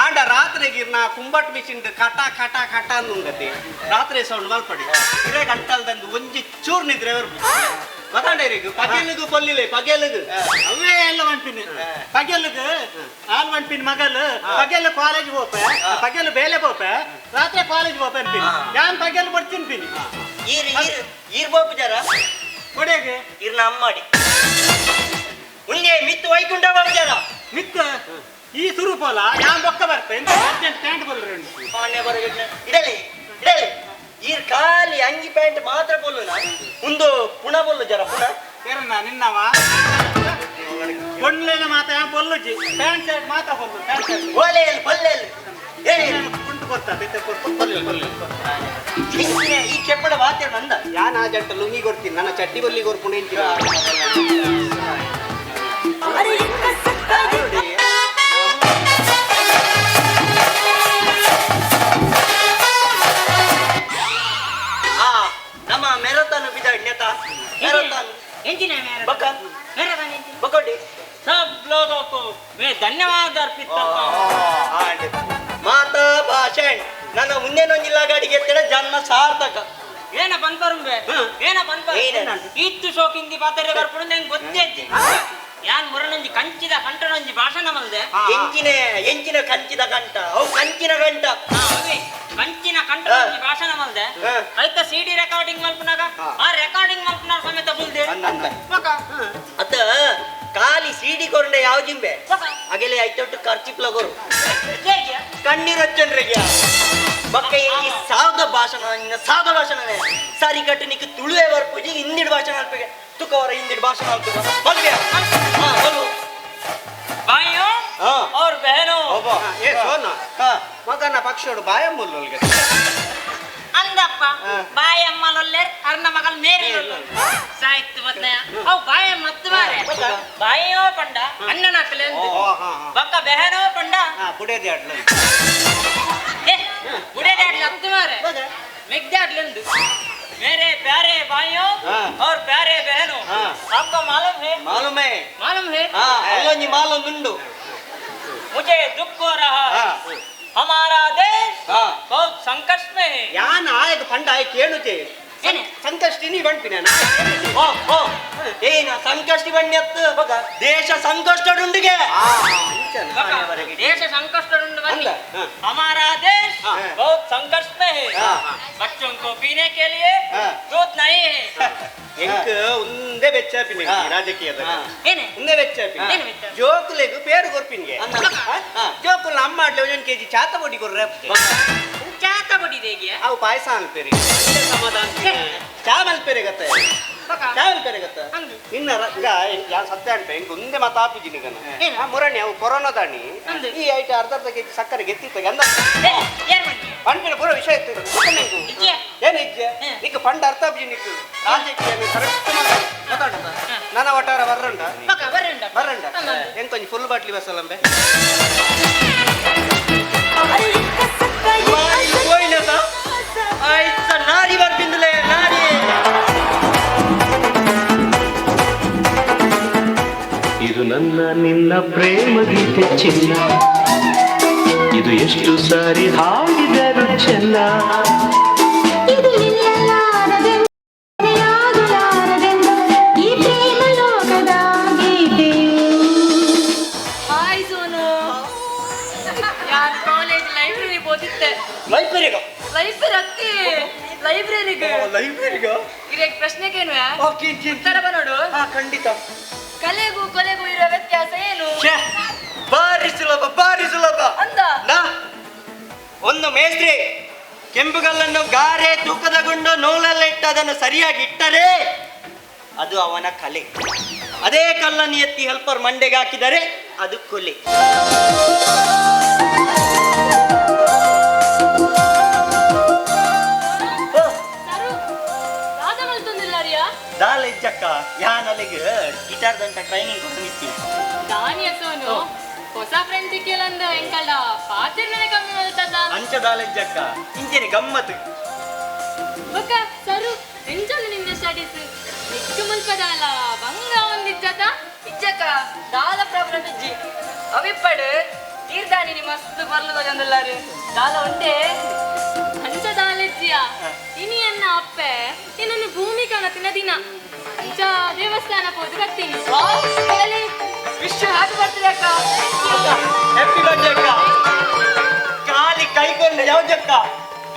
ಆಂಡ ರಾತ್ರಿಗೆ ನಾ ಕುಂಬಟ್ ಮಿಷಿನ್ ಕಟ ಕಟ ಕಟ ಅಂದುಂಡತಿ ರಾತ್ರಿ ಸೌಂಡ್ ಮಲ್ಪಡಿ ಇರೇ ಗಂಟಲ್ದಂದು ಒಂಜಿ ಚೂರ್ ನಿದ್ರೆ ಗೊತ್ತಾಂಡ ಇರಿಗು ಪಗೆಲುಗು ಬೊಲ್ಲಿಲೆ ಪಗೆಲುಗು ಅವೇ ಎಲ್ಲ ಪನ್ಪಿನಿ ಪಗೆಲುಗು ಆಲ್ ಪನ್ಪಿನಿ ಮಗಲ್ ಪಗೆಲ್ ಕಾಲೇಜ್ ಪೋಪೆ ಪಗೆಲ್ ಬೇಲೆ ಪೋಪೆ ರಾತ್ರಿ ಕಾಲೇಜ್ ಪೋಪೆ ಅನ್ಪಿನಿ ಯಾನ್ ಪಗೆಲ್ ಬರ್ತೀನಿ ಈರ್ ಈರ್ ಈರ್ ಬೋಪು ಜರ ಕೊಡೆಗೆ ಇರ್ನ ಅಮ್ಮಾಡಿ ಉಂದೆ ಮಿತ್ತು ವೈಕುಂಠ ಬಾಬು ಜರ ಮಿತ್ತ ಈ ಸುರುಪೋಲ ಯಾನ್ ಬೊಕ್ಕ ಬರ್ಪೆ ಅರ್ಜೆಂಟ್ ಪ್ಯಾಂಟ್ ಬಲ್ರು ಮಾನ್ಯ ಬರಗಟ್ನ ಇಡಲಿ ಇಡಲಿ ಈರ್ ಖಾಲಿ ಅಂಗಿ ಪ್ಯಾಂಟ್ ಮಾತ್ರ ಬೊಲ್ಲು ಒಂದು ಪುಣ ಬೊಲ್ಲು ಜರ ಪುಣ ಏರನ್ನ ನಿನ್ನವ ಒಳ್ಳೆನ ಮಾತ್ರ ಯಾನ್ ಬೊಲ್ಲುಜಿ ಪ್ಯಾಂಟ್ ಶರ್ಟ್ ಮಾತ್ರ ಬೊಲ್ಲು ಪ್ಯಾಂಟ್ ಶರ್ಟ್ ಓಲೆಯಲ್ಲಿ ಬೊಲ್ಲೆಯಲ್ಲಿ ಏ ಕುಂಟು ಕೊರ್ತಾ ಬೊಲ್ಲು ಬೊಲ್ಲು ಈ ಕೆಪ್ಪಡ ವಾತ್ಯ ನಂದ ಯಾನ್ ಆ ಜಂಟ ಲುಂಗಿ ಕೊಡ್ತೀನಿ ನನ್ನ ಚಟ್ಟಿ ಬಲ್ಲಿ ಕೊರ್ಕೊಂಡು ಇಂಚಿನ ಆ ನಮ್ಮ ಮೆರತಾನು ಬಿದಾಡ್ನೇತ ಮೆರತಾನು ಎಂಜಿನ ಮೇರೆ ಬಕ್ಕ ಮೆರತಾನು ಎಂಜಿನ ಬಕ್ಕೋಡಿ सब लोगों को मैं धन्यवाद अर्पित करता हूँ। ಮಾತಾ ಭಾಷಣ ನನ್ನ ಮುಂದೇನೊಂದಿಲ್ಲ ಗಾಡಿಗೆ ಎತ್ತಡ ಜನ್ಮ ಸಾರ್ಥಕ ಏನ ಪನ್ಪರುಂಬೆ ಏನ ಪನ್ಪರು ಏನ? ಇತ್ತು ಶೋಕಿಂದಿ ಪಾತ್ರೆ ಬರ್ಪುಡು ನಂಗೆ ಗೊತ್ತೇತಿ ಯಾನ್ ಮುರನೊಂಜಿ ಕಂಚಿದ ಕಂಠನೊಂಜಿ ಭಾಷಣ ಮಲ್ದೆ ಎಂಚಿನ ಎಂಚಿನ ಕಂಚಿದ ಕಂಠ ಅವು ಕಂಚಿನ ಕಂಠ ಅವೇ ಕಂಚಿನ ಕಂಠನೊಂಜಿ ಭಾಷಣ ಮಲ್ದೆ ಐತ ಸಿಡಿ ರೆಕಾರ್ಡಿಂಗ್ ಮಲ್ಪುನಾಗ ಆ ರೆಕಾರ್ಡಿಂಗ್ ಮಲ್ಪುನಾಗ ಸಮೇತ ಬುಲ್ದೆ ಅತ್ತ ಖಾಲಿ ಸಿಡಿ ಕೊರಂಡೆ ಯಾವ ಜಿಂಬೆ ಅಗೆಲೆ ಐತೊಟ್ಟು ಖರ್ಚಿಪ್ಲಗೋರು ಕಣ್ಣೀರೊಚ್ಚನ್ರಿಗೆ ಬಕ್ಕ ಈ ಸಾದ ಭಾಷಣ ಇನ್ನ ಸಾದ ಭಾಷಣನೇ ಸಾರಿ ಕಟ್ಟು ನಿಕ್ ತುಳುವೆ ಬರ್ಪುಜಿ ಹಿಂದಿಡ್ ಭಾಷಣ ಅಲ್ಪಿಗೆ ತುಕವರ ಹಿಂದಿಡ್ ಭಾಷಣ ಅಲ್ಪಿಗೆ ಬಲ್ಬೆ ಹಾ ಬಲ್ಲು भाइयों और बहनों ಏ ಸೋನ ಮಗನ ಪಕ್ಷೋಡು ಬಾಯಮ್ಮುಲ್ಲೊಲ್ಗೆ ಅಂದಪ್ಪ ಬಾಯಮ್ಮಲೊಲ್ಲೆರ್ ಅರ್ನ ಮಗಲ್ ಮೇರಿ ಸಾಹಿತ್ಯ ಬತ್ನಯ ಅವು ಬಾಯ ಮತ್ತು ಮಾರೆ ಬಾಯೋ ಪಂಡ ಅಣ್ಣನ ಕಲೆ ಬಕ್ಕ ಬೆಹನೋ ಪಂಡ ಬುಡೇದಿ ಆಡ್ಲ ಏ ಬುಡೇದಿ ಆಡ್ಲ ಅತ್ತು ಮಾರೆ ಮೆಗ್ದೆ ಆಡ್ಲಂದು मेरे प्यारे भाइयों और प्यारे बहनों, आपको मालूम है? मालूम है। मालूम है? हाँ, अल्लाह मालूम नुंडु। मुझे दुख हो रहा है, हमारा देश बहुत संकट में है। ಯಾನ್ ಆಯಗ ಪಂಡ ಆಯ್ ಕೇಳುಜೆ ಸಂಕಷ್ಟಿ ನೀ ಬಂಪಿನ ಓ ಓ ಏನ ಸಂಕಷ್ಟಿ ಬಣ್ಣ ದೇಶ ಸಂಕಷ್ಟಡುಂಡಿಗೆ देश संकट बनी हमारा देश बहुत संकट में है। बच्चों को पीने के लिए दूध नहीं है। ಎಂಕ್ ಒಂದೇ ಬೆಚ್ಚಾಪಿನ ರಾಜಕೀಯದ ಒಂದೇ ಬೆಚ್ಚಾಪಿನ ಏನ್ ಬೆಚ್ಚ? ಜೋಕುಲೆಗ್ ಪೇರು ಕೊರ್ಪಿನ್ಗೆ ಜೋಕುಲ್ ಅಮ್ಮ ಆಡ್ಲೆ ಒಂದೊಂದು ಕೆಜಿ ಚಾತ ಬೊಡಿ ಕೊರ್ರೆ ಚಾತ ಬೊಡಿ ದೇಗಿಯ ಅವು ಪಾಯಸ ಅನ್ಪೇರಿ ಸಮಾಧಾನ ಚಾ ಮಲ್ಪೇರೆ ಗತ್ತ ಚಾ ಮಲ್ಪೇರೆ ಗತ್ತ ನಿನ್ನ ಈಗ ಯಾನ್ ಸತ್ಯ ಅನ್ಪೆ ಇಂಕ್ ಒಂದೇ ಮಾತಾಪಿಜಿ ನಿಗನ ಮುರಣಿ ಅವು ಕೊರೋನಾದಾಣಿ ಈ ಐಟ ಅರ್ಧ ಅರ್ಧ ಕೆಜಿ ಸಕ್ಕರೆ ಗೆತ್ತಿತ್ತ ಗಂಧ ಪಂಪಿನ ಪೂರ ವಿಷಯ ಇತ್ತು ಏನು ಇಜ್ಜೆ ನಿಕ್ ಪಂಡ ಅರ್ಥ ಆಪಿಜಿ ನಿಕ್ ರಾಜಕೀಯ ಕರೆಕ್ಟ್ ಮಾತಾಡ ನನ್ನ ಒಟ್ಟಾರ ಬರ್ರಂಡ ಬರ್ರಂಡ ಎಂಕೊಂಜಿ కొంచెం ಫುಲ್ ಬಾಟ್ಲಿ ಬಸ್ಸಲ್ಲಂಬೆ ಆಯ್ತ ನಾರಿ ಬರ್ತಿಂದಲೇ ನಾರಿ. ಇದು ನನ್ನ ನಿನ್ನ ಪ್ರೇಮ ಗೀತೆ ಚಿನ್ನ, ಇದು ಎಷ್ಟು ಸಾರಿ ಹಾಡಿದರು ಚೆನ್ನ. ಇದು ನಿಲ್ಲಲಾರದೆಂದು ಆಗಲಾರದೆಂದು ಈ ಪ್ರೇಮ ಲೋಕದ ಗೀತೆಯು. ಹಾಯ್ ಸೋನು, ಯಾನ್ ಕಾಲೇಜ್ ಲೈಬ್ರರಿ ಓದಿತ್ತೆ. ಲೈಬ್ರರಿಗ? ಲೈಬ್ರರಿ ಅತ್ತಿ ಲೈಬ್ರರಿಗೆ. ಲೈಬ್ರರಿಗ ಇರೇಗ್ ಪ್ರಶ್ನೆಗೇನು ಉತ್ತರ ಬನ್ನೋಡು. ಖಂಡಿತ. ಕಲೆಗೂ ಕೊಲೆಗೂ ಇರುವ ವ್ಯತ್ಯಾಸ ಏನು? ಬಾರಿ ಸುಲಭ, ಬಾರಿ ಸುಲಭ. ಅಂದ ಒಂದು ಮೇಸ್ತ್ರಿ ಕೆಂಪುಗಲ್ಲನ್ನು ಗಾರೆ ತೂಕದ ಗುಂಡು ನೂಲಲ್ಲ ಇಟ್ಟು ಅದನ್ನು ಸರಿಯಾಗಿ ಇಟ್ಟರೆ ಅದು ಅವನ ಕಲೆ. ಅದೇ ಕಲ್ಲನ್ನು ಎತ್ತಿ ಹೆಲ್ಪರ್ ಮಂಡೆಗೆ ಹಾಕಿದರೆ ಅದು ಕೊಲೆ. ದಾಲ ಇಜ್ಜಕ್ಕ ಯಾನ್ ಅಲ್ಲಿಗೆ ಗಿಟಾರ್ ದಂಟ ಟ್ರೈನಿಂಗ್ ಕೊಟ್ಟು ದಾನಿಯ ಸೋನು, ಹೊಸ ಫ್ರೆಂಡ್ ಸಿಕ್ಕಿಲ್ಲಂದು ಎಂಕಲ್ಡ ಪಾತಿರ್ನೇ ಕಮ್ಮಿ ಮಲ್ತದ. ಅಂಚದಾಲೆಜ್ಜಕ್ಕ ಇಂಚೆನೆ ಗಮ್ಮತ್. ಬೊಕ್ಕ ಸರು ಎಂಚೊಂದು ನಿನ್ನ ಸ್ಟಡೀಸ್ ನಿಕ್ಕು ಮುಲ್ಪದಾಲ ಬಂಗ ಒಂದಿಜ್ಜತ? ಇಜ್ಜಕ್ಕ ದಾಲ ಪ್ರಾಬ್ಲಮ್ ಇಜ್ಜಿ. ಅವಿಪ್ಪಡು ತೀರ್ದಾನಿ ನಿ ಮಸ್ತ್ ಬರ್ಲು ತಗೊಂದುಲ್ಲಾರು ದಾಲ ಉಂಟೆ. ಅಂಚ ದಾಲೆಜ್ಜಿಯ ಇನಿ ಎನ್ನ ಅಪ್ಪೆ ನಿನ್ನನ್ನು ಭೂಮಿ ಕಣತಿನ ದಿನ ಅಂಚ ದೇವಸ್ಥಾನ ಪೋದು ಬರ್ತೀನಿ. ವಿಶ್ ಹ್ಯಾಪಿ ಬರ್ತ್ಡೇ ಅಕ್ಕ. ಹ್ಯಾಪಿ ಬರ್ತ್ಡೇ ಅಕ್ಕ. ಖಾಲಿ ಕೈಕೊಂಡು ಯಾವ್ದಕ್ಕ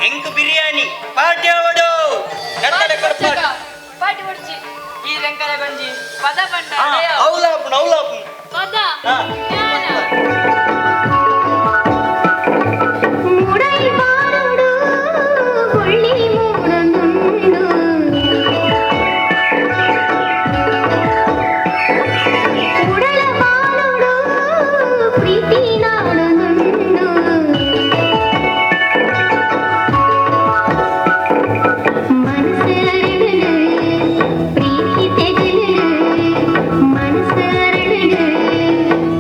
ಎಂಕ್ ಬಿರಿಯಾನಿ ಪಾರ್ಟಿ ಅವಡು ಕರ್ತಲೆ ಕೊಡ್ಪಾಡು ಪಾರ್ಟಿ ಹೊಡ್ಚಿ ಈ ರಂಕಲ ಗಂಜಿ ಪದ ಪಂಡ. ಅವಲಾಪುಣ ಅವಲಾಪುಣ ಪದ ಜ್ಞಾನ. ಮೂಡೈ ಬಾರುಡು ಬೊಳ್ಳಿ ಮೂಡನುಂಡು ಉಡಲ ಬಾರುಡು ಪ್ರೀತಿ ನಾಡನುಂಡು ಮನಸ್ಸು ಅರಳುಡು ಪ್ರೀತಿ ತೆಗಲುಡು ಮನಸ್ಸು ಅರಳುಡು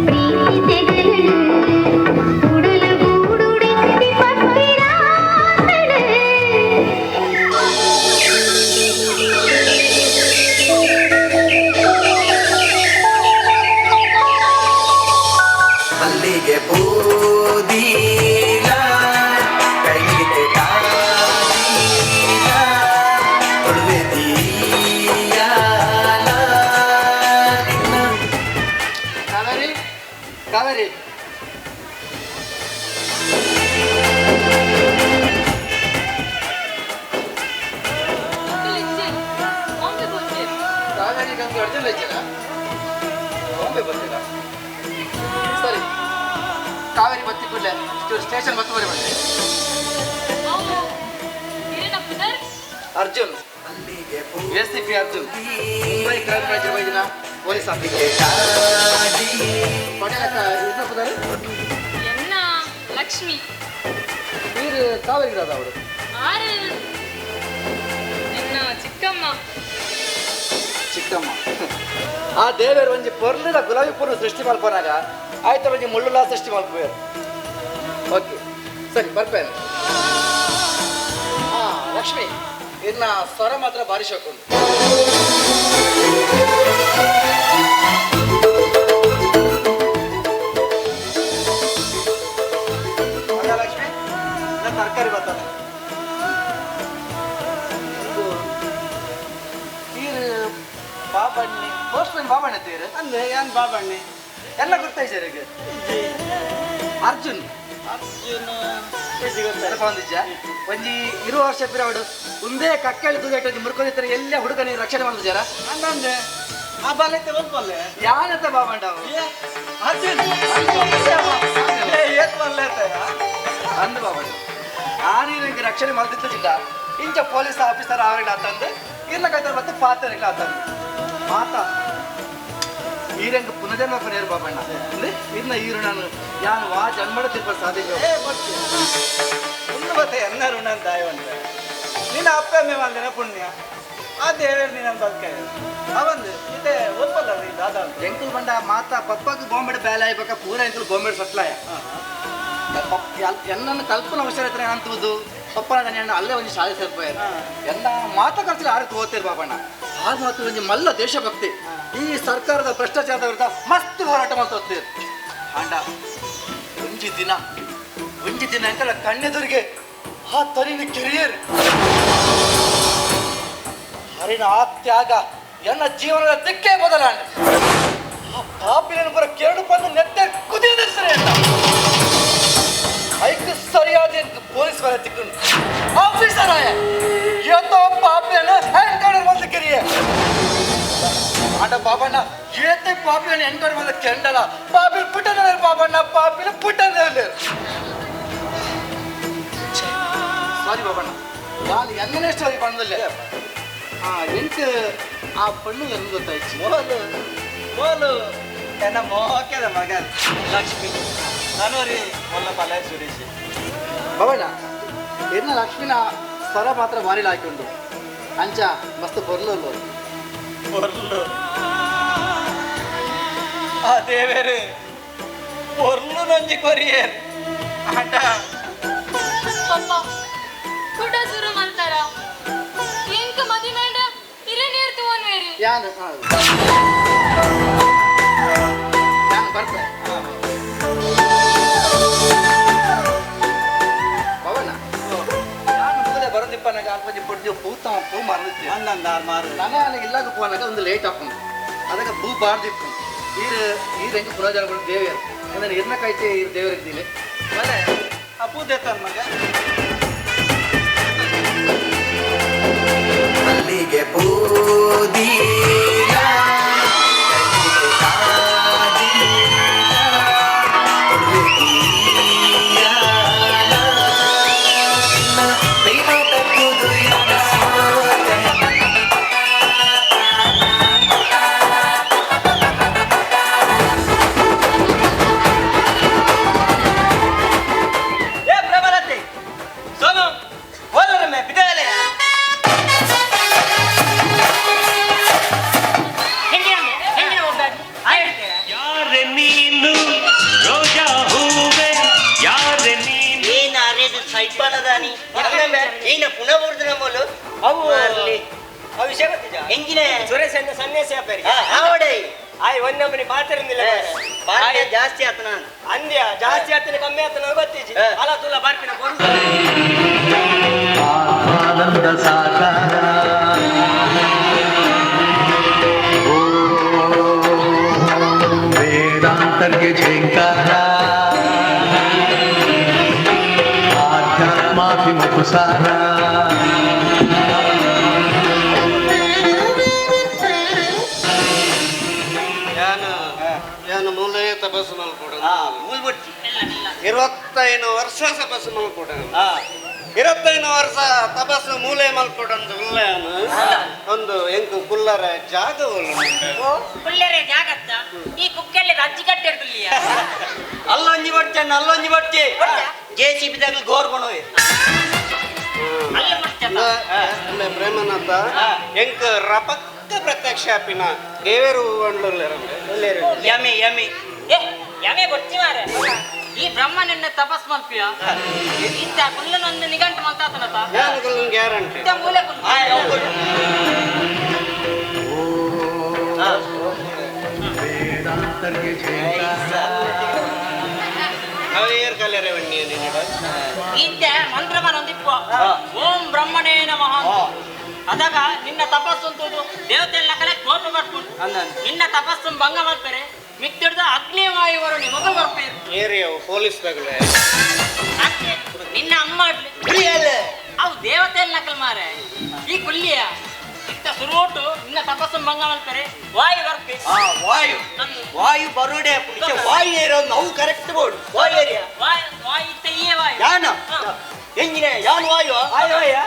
ಪ್ರೀತಿ ತೆಗಲುಡು ಉಡಲ ಗೂಡುಡೆತ್ತಿ ಪತ್ತಿರಾತಡು. ಮಲ್ಲಿಗೆ ಪೂದೀಲ ಕೈಗೆ ಕಾದೀಲ ತೊಳುವೆ ದೀಯಾಲ ನಿನ್ನ. ಕಾವೇರಿ ಕಾವೇರಿ ಬಾಂಬೆ ಬೋಚೆ. ಕಾವೇರಿ ಗಂಗೆ ಅರ್ಜೆಂಟ್ ಐತಿಲ್ಲ ಬಾಂಬೆ ಬರ್ತೀರಾ? ಸರಿ ಕಾವೇರಿ ಬತ್ತಿ ಕೂಡಲೇ ಸ್ಟೇಷನ್ ಬತ್ತು ಬರಿ ಬಂದೆ. ಅವು ಇರೇನ ಪುದರ್? Arjun, S C P Arjun, Mumbai crime branch ವೈದ್ಯನ police officer. ಪಟೇಲಕ್ಕ ಇದನ್ನ ಪುದರ್? ಎನ್ನ ಲಕ್ಷ್ಮಿ. ನೀರು ಕಾವೇರಿ ಅವರು? ಆರು ಎನ್ನ ಚಿಕ್ಕಮ್ಮ. ಚಿಕ್ಕಮ್ಮ. ಆ ದೇವರು ಒಂಜಿ ಪೊರ್ಲದ ಗುಲಾಬಿ ಪೂರ್ಣ ಸೃಷ್ಟಿ ಮಲ್ಪನಾಗ ಆಯ್ತು ಒಂಜಿ ಮುಳ್ಳುಲ ಸೃಷ್ಟಿ ಮಲ್ಪುವೇರು. ಓಕೆ ಸರಿ ಬರ್ಪೇನೆ. ಹಾ ಲಕ್ಷ್ಮಿ ಇನ್ನ ಸ್ವರ ಮಾತ್ರ ಭಾರಿ ಶೋಕ ಉಂಟು. ಮಗ ಲಕ್ಷ್ಮಿ ನಾನು ತರಕಾರಿ ಬರ್ತಾನೆ. ಇದು ಈರು ಬಾಬಣ್ಣಿ ಪೋಸ್ಟ್ ಬಾಬಣ್ಣ ತೀರು ಅಂದ್ರೆ ಏನ್ ಬಾಬಣ್ಣಿ? ಎಲ್ಲ ಗೊತ್ತಾಯ್ತು ಈಗ. ಅರ್ಜುನ್ ಅರ್ಜುನ್ ಗೊತ್ತಾಯ್ತು. ಬಂದಿಜ್ಜ ಒಂಜಿ 20 ವರ್ಷ ಪಿರವಡು ಒಂದೇ ಕಕ್ಕಳಿ ತೂದೆಟ್ಟು ಮುರ್ಕೊಂಡಿರ್ತಾರೆ ಎಲ್ಲ ಹುಡುಗನ ರಕ್ಷಣೆ ಮಾಡುದು ಜರ. ಅಂದಂದೆ ಆ ಬಾಲೈತೆ ಒಪ್ಪಲ್ಲೆ ಯಾನಂತ ಬಾಬಣ್ಣ ಅವ? ಅರ್ಜುನ್ ಏತ್ ಬಲ್ಲೆ ಅಂದು ಬಾಬಣ್ಣ ಆ ನೀರು ರಕ್ಷಣೆ ಮಾಡ್ತಿದ್ದ ಇಂಚ ಪೊಲೀಸ್ ಆಫೀಸರ್ ಅವರಿಗೆ ಆತಂದು ಇರ್ಲ ಕೈತಾರೆ ಮತ್ತೆ ಪಾತ್ರರಿಗೆ ಆತಂದು ಮಾತಾ ಈರಂಗ ಪುನರ್ಜನ್ಮ ಪಡೆಯರು ಬಾಬಣ್ಣ ಅಂದ್ರೆ ಇನ್ನ ಈರು ನಾನು ಯಾನು ವಾ ಜನ್ಮಡ ತಿರ್ಪ ಸಾಧ್ಯ. ಏ ಬರ್ತಿ ಒಂದು ಬತ್ತೆ ಎನ್ನ ಋಣ ದಾಯವಂತ ನಿನ್ನ ಅಪ್ಪ ಅಮ್ಮೆ ಮಾಡಿದ ಪುಣ್ಯ ಆ ದೇವರು ನಿನ್ನ ಬದುಕಾಯ ಅವಂದು ಇದೆ ಒಪ್ಪಲ್ಲ ರೀ ದಾದಾ ಅಂತ. ಎಂಕುಲ್ ಬಂಡ ಮಾತಾ ಪಪ್ಪಗ್ ಬಾಂಬೆ ಬೇಲೆ ಆಯ್ಬೇಕ ಪೂರ ಎಂಕುಲ್ ಬಾಂಬೆ ಸಟ್ಲಾಯ ಎನ್ನನ್ನು ಕಲ್ಪನ ಅವಶ್ಯ ಇದ್ರೆ ಅಂತುವುದು ಪಪ್ಪನ ದನಿಯಣ್ಣ ಅಲ್ಲೇ ಒಂದು ಶಾಲೆ ಸೇರ್ಪೋಯ ಎಲ್ಲ ಮಾತಾ ಖರ್ಚು ಆರು ತಗೋತೀರಿ ಬಾಬಣ್ಣ. ಆ ಮಾತು ಒಂಜಿ ಮಲ್ಲ ದೇಶಭಕ್ತಿ ಈ ಸರ್ಕಾರದ ಭ್ರಷ್ಟಾಚಾರದ ವಿರುದ್ಧ ಮಸ್ತ್ ಹೋರಾಟ ಮಾಡ್ತಾ ಅಂಡ ಒಂಜಿ ದಿನ ಒಂಜಿ ದಿನ ಎಂಕಲ್ಲ ಕಣ್ಣೆದುರಿಗೆ ಆ ತರಿನ ಕೆರಿಯರ್ ಹರಿನ ಆ ತ್ಯಾಗ ಎನ್ನ ಜೀವನದ ದಿಕ್ಕೇ ಬದಲಾಣ. ಆ ಪಾಪಿನ ಬರ ಕೆರಡು ಬಂದು ನೆತ್ತೆ ಕುದಿಯದಿರ್ತಾರೆ ಅಂತ ಐಕ್ ಸರಿಯಾದ ಪೊಲೀಸ್ ವಾಲ ತಿಕ್ಕೊಂಡು ಆಫೀಸರ್ ಆಯ ಏತೋ ಪಾಪಿಯನ್ನು ಎನ್ಕೌಂಟರ್ ಬಂದು ಕೆರಿಯೇ ಆಟ ಬಾಬಣ್ಣ ಏತೆ ಪಾಪಿಯನ್ನು ಎನ್ಕೌಂಟರ್ ಬಂದ ಕೆಂಡಲ ಪಾಪಿಲ್ ಪುಟ್ಟನ ಬಾಬಣ್ಣ ಪಾಪಿಲ್ ಪುಟ್ಟನ. ಸಾರಿ ಬಾಬಣ್ಣ ನಾನು ಎನ್ನನೇ ಸ್ಟೋರಿ ಬಂದಿಲ್ಲ. ಹಾ ಎಂಟು ಆ ಪಣ್ಣು ನನಗೆ ಗೊತ್ತಾಯ್ತು. ಮೋಲು ಮೋಲು ಎನ್ನ ಮೋಕೆದ ಮಗ ಲಕ್ಷ್ಮಿ ನಾನು ರೀ ಮೊಲ್ಲ ಪಲ್ಯ ಸುರೇಶ್. ಬಾಬಣ್ಣ ಎನ್ನ ಲಕ್ಷ್ಮಿನ ಸ್ವರ ಮಾತ್ರ ಭಾರಿ ಹಾಕೊಂಡು ಅಂಚ ಮಸ್ತ್ ಬೊರ್ಲು ಬೊರ್ಲು ಆ ದೇವೇರು ಪೊರ್ಲು ನಂಜಿ ಕೊರಿಯರ್ ಆಟ ಪಪ್ಪ ಕುಡ ಸುರು ಮಲ್ತಾರ ಎಂಕ್ ಮದಿಮೇಂಡ ಇರೆ ನೀರ್ ತೂವನ್ವೇರು ಯಾನು ಯಾನು ಬರ್ತೆ ಪವನ ಯಾನು ಮೊದಲೇ ಬರೋದಿಪ್ಪನಾಗ ಅಲ್ಪಂಜಿ ಪೊಡ್ದು ಪೂತ ಪೂ ಮರದಿತ್ತೆ ಅಂದಂದ ಮಾರು ನಾನು ಇಲ್ಲಾಗ ಪೋನಾಗ ಒಂದು ಲೇಟ್ ಹಾಕೊಂಡು ಅದಕ್ಕೆ ಪೂ ಬಾರ್ದಿಪ್ಪು ಈರು ಈರು ಹೆಂಗೆ ಪುನರ್ಜನ ದೇವಿಯರು ಅಂದ್ರೆ ಇರ್ನ ಕೈತೆ ಈರು ದೇವರಿದ್ದಿಲ್ಲ ಮನೆ ಆ ಪೂ ದೇತಾನ ಮಗ ಮಲ್ಲಿಗೆ ಪೂದೀನ ಕೈಗೆ ಕಾದೀನ ಕೊಡುವೆ ನಿನ್ನ ಪ್ರೇಮದ ಕುದುರೆಯ ಸೋತೆ. ಏ ಪ್ರಬಲತೆ ಸೋನು ಹೋಲರಮ್ಮೆ ಬಿದ್ದಾಲೆ ಹೆಂಗಿನ ಒಬ್ಬ ಹೇಳ್ತೀರಾ ಯಾರೆ ನೀನು ರೋಜಾ ಹೂವೆ ಯಾರೆ ನೀನು ಏನ ಅರೇದು ಸೈಪನದಾನಿ ಏನ ಪುನಃ ಬರುದು ನಮ್ಮಲು ಅವು ಮಾರ್ಲಿ. ಅವು ವಿಷಯ ಗೊತ್ತಿದ್ಯಾ ಎಂಜಿನ ಸುರೇಶ್ ಅಣ್ಣ ಸನ್ಯಾಸಿ ಅಪ್ಪರಿಗೆ ಆವಡೆ ಆಯ್ ಒಂದೊಮ್ಮೆ ಪಾತಿರಂದಿಲ್ಲ ಬಾರ್ಯ ಜಾಸ್ತಿ ಆತ ನಾನು ಅಂದ್ಯ ಜಾಸ್ತಿ ಆತನ ಕಮ್ಮಿ ಆತನ ಗೊತ್ತಿಜ್ಜಿ ಹಾ. ಅಲ್ಲ ತುಲ್ಲ ಬರ್ಪಿನ ಬರುದು ಆನಂದ ಸಾಕಾರ ವೇದಾಂತರ್ಗೆ ಝೇಂಕಾರ ಆಧ್ಯಾತ್ಮಾಭಿಮುಖ ಸಾರ. ಯಾನು ಯಾನು ಮೂಲೇ ತಪಸ್ಸು ಮಲ್ಕೊಡ ಮೂಲ್ ಬಡ್ತಿ 25 ವರ್ಷ ತಪಸ್ಸು ಮಲ್ಕೊಡ. 25 ವರ್ಷ ತಪಸ್ಸು ಮೂಲೆ ಮಲ್ಕೊಡಂದು ಉಲ್ಲೇನು ಒಂದು ಎಂಕು ಕುಲ್ಲರ ಜಾಗ ಕುಲ್ಲರೆ ಜಾಗತ್ತ ಈ ಕುಕ್ಕೆಲ್ಲ ಅಜ್ಜಿ ಕಟ್ಟಿರ್ತಿಲ್ಲ. ಅಲ್ಲೊಂಜಿ ಬಡ್ತಿ ಅಣ್ಣ, ಅಲ್ಲೊಂಜಿ ಬಡ್ತಿ. ಜೆ ಸಿ ಬಿ ದಾಗಲಿ ಗೋರ್ ಕೊಣೋಯ್. ಅಲ್ಲ ಬಡ್ತಲ್ಲ. ಪ್ರೇಮನಾಥ ಎಂಕ್ ರಪಕ್ಕ ಪ್ರತ್ಯಕ್ಷ ಆಪಿನ ದೇವೇರು ಅಂಡ್ಲುಲ್ಲೇರಂದೆ. ಯಮಿ ಯಮಿ ಏ ಯಮೆ ಬಡ್ತಿ ಮಾರೆ ಈ ಬ್ರಹ್ಮನನ್ನ ತಪಸ್ ಮಲ್ಪಿಯ ಇಂತ ಕುಲ್ಲನೊಂದು ನಿಘಂಟು ಮಲ್ತಾತನತ. ಯಾನು ಕುಲ್ಲನ್ ಗ್ಯಾರಂಟಿ. ಇಂತ ಮೂಲೆ ಕುಲ್ಲ. ವೇದಾಂತರ್ಗೆ ಝೇಂಕಾರ ಅವೇರ್ ಕಲೆರೆ ವಣ್ಣಿ ನಿನ್ನಡ. ಇಂತೆ ಮಂತ್ರಮನೊಂದಿಪ್ಪ ಓಂ ಬ್ರಹ್ಮಣೇ ನಮಃ ಅಂತ. ಅದಾಗ ನಿನ್ನ ತಪಸ್ಸು ಅಂತದು ದೇವತೆಲ್ಲ ಕಲೆ ಕೋಪ ಬರ್ಕೊಂಡು ನಿನ್ನ ತಪಸ್ಸು ಭಂಗ ಮಾಡ್ತಾರೆ ಮಿತ್ತಿಡ್ದ ಅಗ್ನಿವಾಯುವರು ನಿಮಗ ಬರ್ಪೇರು. ಏರಿಯಾವು ಪೊಲೀಸ್ ತಗಲೆ. ಅಷ್ಟೇ ನಿನ್ನ ಅಮ್ಮ ಅಡ್ಲಿ ಅವು ದೇವತೆ ನಕಲ್ ಮಾರೆ ಈ ಕುಲ್ಲಿಯ ಇತ್ತ ಸುರುಟು ನಿನ್ನ ತಪಸ್ಸು ಭಂಗ ಮಾಡ್ತಾರೆ ವಾಯು ಬರ್ಪೆ. ವಾಯು ವಾಯು ಬರುಡೆ ವಾಯು ಏರೋ ನಾವು ಕರೆಕ್ಟ್ ಬೋರ್ಡ್ ವಾಯು ಏರಿಯಾ ವಾಯು ವಾಯು ಇತ್ತ ಈ ವಾಯು ಯಾನ ಎಂಜಿನ ಯಾನ್ ವಾಯು ವಾಯು ವಾಯು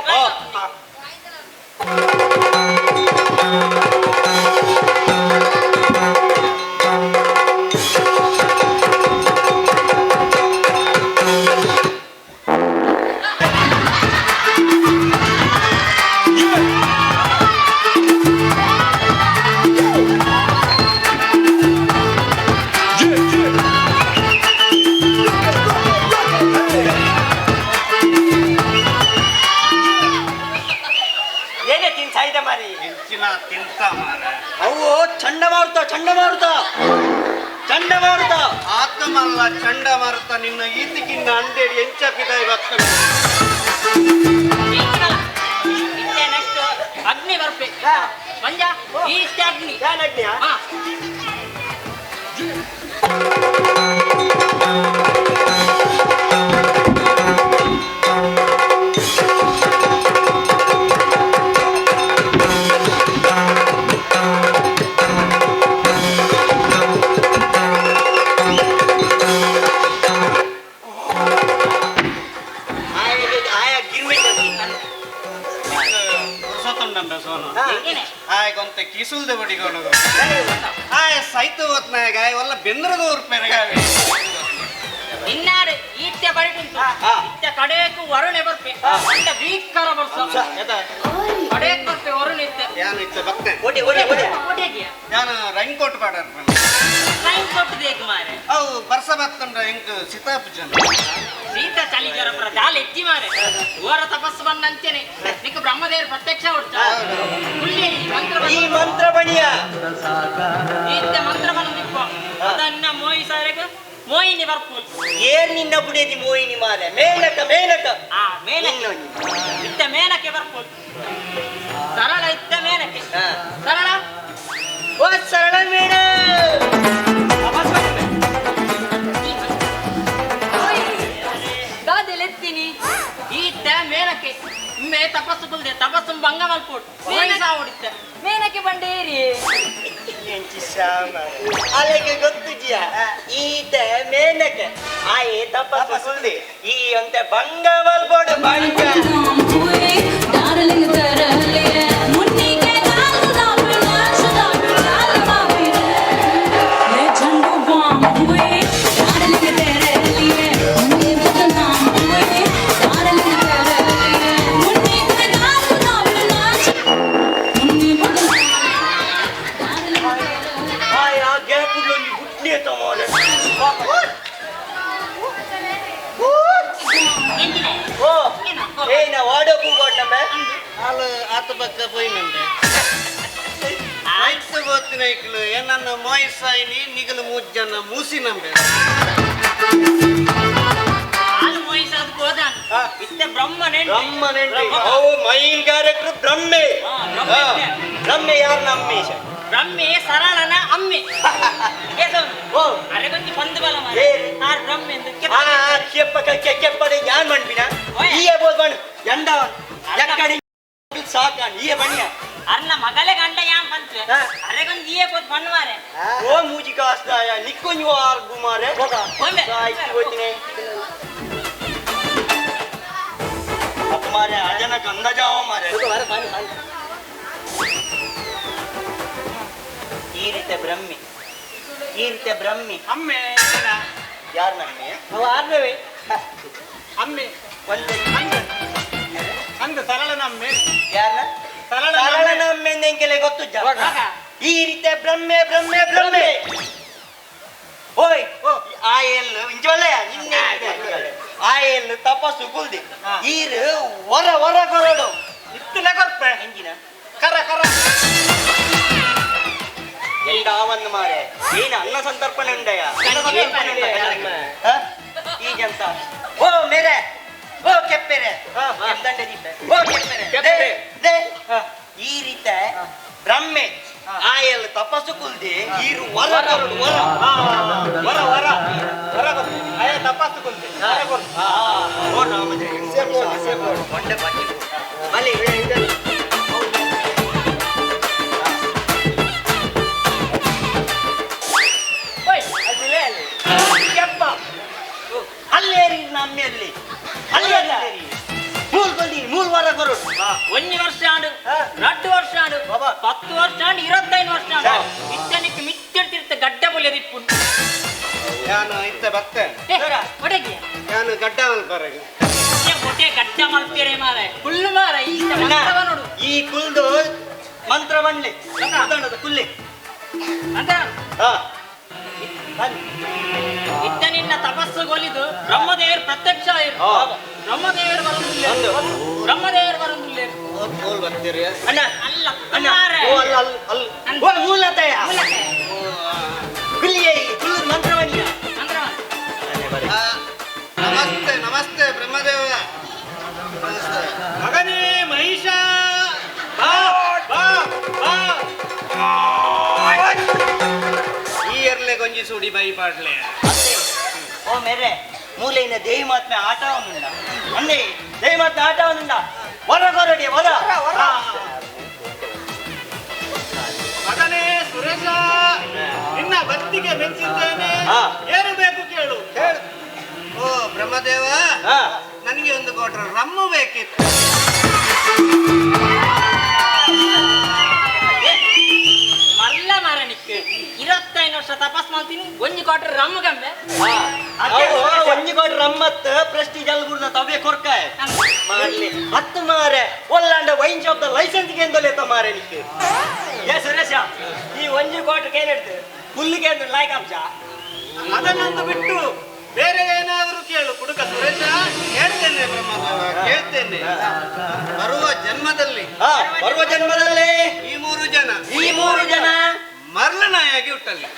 ಏನೇ ತಿನ್ಸಾಯ್ದ ಮಾರಿ ಹೆಚ್ಚಿನ ತಿಂತ ಮಾರೆ. ಅವು ಚಂಡಮಾರುತ ಚಂಡಮಾರುತ ಚಂಡಮಾರುತ ಆತ್ಮಲ್ಲ ಚಂಡಮಾರುತ ನಿನ್ನ ಈತಿಕಿನ್ನ ಅಂದೇಡಿ ಎಂಚ ಪಿದಾಯಿ ಬರ್ತದೆ. ಇತ್ತೆ ನೆಕ್ಸ್ಟ್ ಅಗ್ನಿ ಬರ್ಪೆ ಮಂಜ ಈ ಇತ್ತೆ ಅಗ್ನಿ ಯಾನ್ ಅಗ್ನಿಯಾ? ಹಾ. ಆಯ ಗಿರ್ಮಿಟ್ ಪುರ್ಸೊತ್ತುಂಡಂಬೆ ಸೋನು. ಎಂಗಿನೆ? ಆಯ್ ಕೊಂತೆ ಕಿಸುಲ್ದೆ ಬಡಿಗೋಣದು. ಆಯ್ ಸೈತು ಹೊತ್ನಾಗ ಆಯ್ ಒಲ್ಲ ಬೆಂದ್ರದ ಊರ್ಪೆರಗಾವೆ. ಇನ್ನಾಡು ಈತ್ಯ ಬರಿಟುಂಟು ಇತ್ತ ಕಡೆಕು ವರುಣೆ ಬರ್ಪೆ ಅಂಡ ಭೀಕರ ಬರ್ಸ ಕಡೆಕ್ ಬರ್ಪೆ ವರುಣ ಇತ್ತೆ ಯಾನು ಇತ್ತೆ ಬತ್ತೆ. ಒಡೆ ಒಡೆ ಒಡೆ ಒಡೆಗಿಯ ಯಾನು ರೈನ್ ಕೋಟ್ ಪಾಡರ್ಪೆ. Rain coat. ಕೋಟದೇಕ್ ಮಾರೆ ಅವು ಬರ್ಸ ಬತ್ತಂಡ ಎಂಕ್ ಸೀತಾಪುಜನ ಸೀತಾ ಚಳಿ ಜ್ವರ ಪುರ ದಾಲ ಎಚ್ಚಿ ಮಾರೆ ಓರ ತಪಸ್ಸು ಬಂದಂತೇನೆ ನಿಕ್ಕ ಬ್ರಹ್ಮದೇವರು ಪ್ರತ್ಯಕ್ಷ ಹೊಡ್ತ ಕುಲ್ಲಿ ಮಂತ್ರ ಈ ಮಂತ್ರ ಬಣಿಯ ಈತ ಮಂತ್ರ ಬಂದಿಪ್ಪ ಅದನ್ನ ಮೋಯಿ ಸಾರಿಗೆ ಮೋಹಿನಿ ಬರ್ಪುಲ್ ಏರ್ ನಿನ್ನ ಬುಡೇದಿ ಮೋಹಿನಿ ಮಾರೆ ಮೇನಕ ಮೇನಕ ಆ ಮೇನಕ ಇತ್ತ ಮೇನಕೆ ಬರ್ಪುಲ್ ಸರಳ ಇತ್ತ ಮೇನಕೆ ಸರಳ ಓ ಸರಳ ಮೇಣ ದಾದೆಲೆತ್ತೀನಿ ಈತ ಮೇನಕೆ ಮೇ ತಪಸ್ಸು ಕುಲ್ದೆ ತಪಸ್ಸು ಭಂಗ ಮಲ್ಪೋಟ್ ಮೋಯಿ ಸಾವಡಿತ್ತ ಮೇನಕೆ ಬಂಡೇರಿ ಅಲೆಗೆ ಗೊತ್ತು ಜಿಯ ಈತ ಮೇನಕೆ ಆಯೆ ತಪಸ್ಸು ಕುಲ್ದೆ ಈ ಅಂತೆ ಭಂಗ ಮಲ್ಪೋಡು ಭಂಗ ಡಾರ್ಲಿಂಗ್ ತರಲೆ ಮುನ್ನಿ ಕೆ ಗಾಲ್ ಗುಲಾಬಿ ನಾಚ ಗುಲಾಬಿ लाल बाबी रे झंडू बम हुए डार्लिंग तेरे लिए मुन्नी बदनाम हुए डार्लिंग तेरे लिए मुन्नी के गाल गुलाबी नाच मुन्नी बदनाम डार्लिंग तेरे लिए ಆಯ್ ಆ ಗ್ಯಾಪ್ ಉಡ್ಲೊಂಜಿ ಗುಟ್ಲಿ ತಮಾರೆ ಓ ಏನ ವಾಡೋ ಕೂಗೋಡ್ ನಮ್ಮ ಆಲು ಆತ ಪಕ್ಕ ಪೋಯಿನಂತೆ ಆಯ್ತು ಗೊತ್ತಿನ ಇಕ್ಲು ಏನನ್ನ ಮೋಯಿಸಾಯಿನಿ ನಿಗಲು ಮೂಜ್ಜನ ಮೂಸಿ ನಂಬೆ ಹಾಲು ಮೋಯಿಸಾದ ಹೋದಾನ ಇತ್ತ ಬ್ರಹ್ಮನೆ ಬ್ರಹ್ಮನೆಂಟ್ರಿ ಅವು ಮೈನ್ ಕ್ಯಾರೆಕ್ಟರ್ ಬ್ರಹ್ಮೆ ಬ್ರಹ್ಮೆ ಯಾರು ನಮ್ಮೀಶ ಬ್ರಹ್ಮೆ ಸರಳನ ಅಮ್ಮೆ ಓ ಅರೆ ಕೊಂಚ ಬಂದು ಬಲ ಮಾರೆ ಆರ್ ಬ್ರಹ್ಮೆ ಎಂದು ಆ ಕೆಪ್ಪ ಕೆಪ್ಪಡೆ ಯಾನ್ ಮಣ್ಪಿನ ಈಯೇ ಬೋದು ಬಣ್ಣ ಎಂಡ ಎಕ್ಕಡಿ ಸಾಕಾನ್ ಈಯೇ ಬಣ್ಣ ಅರ್ನ ಮಗಲೆ ಗಂಡ ಯಾನ್ ಪಂಚ ಅರೆ ಕೊಂಚ ಈಯೇ ಬೋದು ಬಣ್ಣ ಮಾರೆ ಓ ಮೂಜಿ ಕಾಸ್ದಾಯ ನಿಕ್ಕೊಂಜು ಆರ್ ಗುಮಾರೆ ಆಯ್ತು ಹೋಯ್ತೀನಿ ಅಪ್ಪ ಮಾರೆ ಅಜನ ಕಂದ ಜಾವ ಮಾರೆ ಈ ರೀತಿ ಬ್ರಹ್ಮಿ ಈ ರೀತಿ ಬ್ರಹ್ಮಿ ಅಮ್ಮೆ ಯಾರು ನಮ್ಮೆ ಅವ ಆರ್ನವೇ ಅಮ್ಮೆ ಒಂದೇ ಅಂದ ಸರಳ ನಮ್ಮೆ ಯಾರ ಸರಳ ನಮ್ಮೆ ಎಂಕೆಲೆ ಗೊತ್ತು ಈ ರೀತಿ ಬ್ರಹ್ಮೆ ಬ್ರಹ್ಮೆ ಬ್ರಹ್ಮೆ ಓಯ್ ಆ ಎಲ್ ಇಂಚೊಲ್ಲೆಯ ನಿನ್ನೆ ಆ ಎಲ್ ತಪಸ್ಸು ಕುಲ್ದಿ ಈರು ವರ ವರ ಕೊರಡು ಇತ್ತಲ ಕೊರ್ಪೆ ಎಂಜಿನ ಕರ ಕರ ಎಂಡಾವನ್ ಮಾರೆ ಏನ ಅನ್ನ ಸಂತರ್ಪಣೆ ಉಂಡಯ ಅನ್ನ ಸಂತರ್ಪಣೆ ಉಂಡಯ ಈಗಂತ ಓ ಮೇರೆ ಓ ಕೆಪ್ಪೆರೆ ಕೆಂದಂಡೆ ದೀಪೆ ಓ ಕೆಪ್ಪೆರೆ they ಈ ರೀತಿ ಬ್ರಹ್ಮೆ ಆಯಲ್ ತಪಸ್ಸು ಕುಲ್ದಿ ಈರು ವರ ಕೊರಡು ವರ ವರ ವರ ವರ ಅಯ್ಯ ತಪಸ್ಸು ಕುಲ್ದಿ ವರ ಕೊರಡು ಓ ರಾಮಜಯ ಒಂಡೆ ಬನ್ನಿ ಬಲಿ ಕೆಪ್ಪ ಅಲ್ಲೇರಿ ನಮ್ಮೆಲ್ಲಿ ಅಲ್ಲೇರಿ ಮೂಲ್ ಬಂದಿ ಮೂಲ್ ವಾರ ಕೊರಡು ಒಂದು ವರ್ಷ ಆಡು 2 ವರ್ಷ ಆಡು 10 ವರ್ಷ ಆಡು 25 ವರ್ಷ ಆಡು ಇತ್ತನಿಕ್ಕೆ ಮಿತ್ತಿಡ್ತಿರ್ತ ಗಡ್ಡ ಬೊಲೆದಿಪ್ಪು ನಾನು ಇತ್ತ ಬರ್ತೇನೆ ಒಡಗಿ ನಾನು ಗಡ್ಡ ಮಲ್ಪರೆಗೆ ಹೊಟ್ಟೆ ಗಡ್ಡ ಮಲ್ಪೇರೆ ಮಾರೆ ಕುಲ್ಲು ಮಾರ ಈ ಮಂತ್ರವ ನೋಡು ಈ ಕುಲ್ದು ಮಂತ್ರ ಬಣ್ಲೆ ಕುಲ್ಲೆ ಮಂತ್ರ ಇತ್ತ ನಿನ್ನ ತಪಸ್ಸು ಗೊಲಿದು ಬ್ರಹ್ಮದೇವರು ಪ್ರತ್ಯಕ್ಷ ಆಯಿರು ಬ್ರಹ್ಮದೇವರು ಬರುವುದಿಲ್ಲ ಬ್ರಹ್ಮದೇವರು ಬರುವುದಿಲ್ಲ ಮೂಲ್ ಬರ್ತೀರಿ ಅಣ್ಣ ಅಲ್ಲ ಅಣ್ಣ ಓ ಅಲ್ಲ ಅಲ್ಲ ಅಲ್ಲ ಓ ಮೂಲತಯ ಕುಲ್ಲಿಯೇ ಕುಲ್ಲು ಮಂತ್ರವಣಿಯ ಮಂತ್ರ ನಮಸ್ತೆ ನಮಸ್ತೆ ಬ್ರಹ್ಮದೇವ ನಮಸ್ತೆ ಮಗನೇ ಮಹಿಷ ಬಾ ಬಾ ಬಾ ಈ ಎರ್ಲೆ ಗೊಂಜಿ ಸುಡಿ ಬೈ ಪಾಡ್ಲೆ ಓ ಮೇರೆ ಮೂಲೆಯಿನ ದೇವಿ ಮಾತ್ಮೆ ಆಟವನ್ನುಂಡ ಅಂದೇ ದೇವಿ ಮಾತ್ಮೆ ಆಟವನ್ನುಂಡ ವರ ಕೊರಡಿ ವರ ಮಗನೇ ಸುರೇಶ ನಿನ್ನ ಭಕ್ತಿಗೆ ಮೆಚ್ಚಿದ್ದೇನೆ ಏನು ಬೇಕು ಕೇಳು ಓ ಬ್ರಹ್ಮದೇವ ನನಗೆ ಒಂದು ಕೋಟರ ರಮ್ಮು ಬೇಕಿತ್ತು ಮಲ್ಲ ಮಾರನಿಕ್ 25 ವರ್ಷ ತಪಸ್ ಮಾಡ್ತೀನಿ ಒಂಜಿ ಕ್ವಾರ್ಟರ್ ರಮ್ಮ ಗಂಬೆ ಒಂಜಿ ಕ್ವಾರ್ಟರ್ ರಮ್ಮತ್ ಪ್ರೆಸ್ಟೀಜ್ ಅಲ್ಲಿ ಗುಡ್ದ ತವೆ ಕೊರ್ಕಾಯ ಮಾರ್ಲಿ ಹತ್ತು ಮಾರೆ ಒಲ್ಲಾಂಡ ವೈನ್ ಶಾಪ್ the licence ಎಂದೊಲೆತ ಮಾರೆ ನಿಕ್ ಏ ಸುರೇಶ ಈ ಒಂಜಿ ಕ್ವಾರ್ಟರ್ ಕೇನ್ ಹಿಡ್ದು ಫುಲ್ ಕೇಂದ್ರ ಲಾಯ್ಕ್ ಅಂಶ ಅದನ್ನೊಂದು ಬಿಟ್ಟು ಬೇರೆ ಏನಾದರೂ ಕೇಳು ಕುಡುಕ ಸುರೇಶ. ಕೇಳ್ತೇನೆ ಬ್ರಹ್ಮದೇವ, ಕೇಳ್ತೇನೆ. ಬರುವ ಜನ್ಮದಲ್ಲಿ, ಬರುವ ಜನ್ಮದಲ್ಲಿ ಈ ಮೂರು ಜನ, ಈ ಮೂರು ಜನ ಮರಳು ನಾಯಿಯಾಗಿ ಹುಟ್ಟಲ್ಲಿ.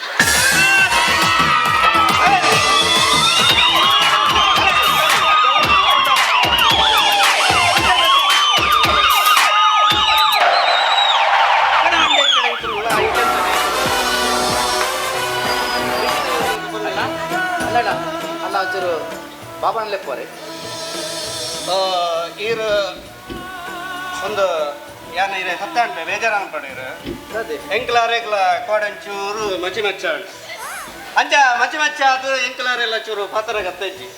ಅಲ್ಲಡ ಅಲ್ಲ ಒಂಚೂರು ಬಾಬಣ್ಣ ಲೆಪ್ಪೋರೆ. ಈರು ಒಂದು ಯಾನ ಇರೆ ಹತ್ತಾಂಡ್ರೆ ಬೇಜಾರ ಪಡೀರು. ಎಂಕ್ಲಾರೆಗ್ಲ ಕೋಡಂಚೂರು ಮಚಿ ಮಚ್ಚ ಅಂಚ ಮಚಿ ಮಚ್ಚ ಅದು ಎಂಕ್ಲಾರೆಲ್ಲ ಚೂರು ಪಾತ್ರ ಗತ್ತಜ್ಜಿ.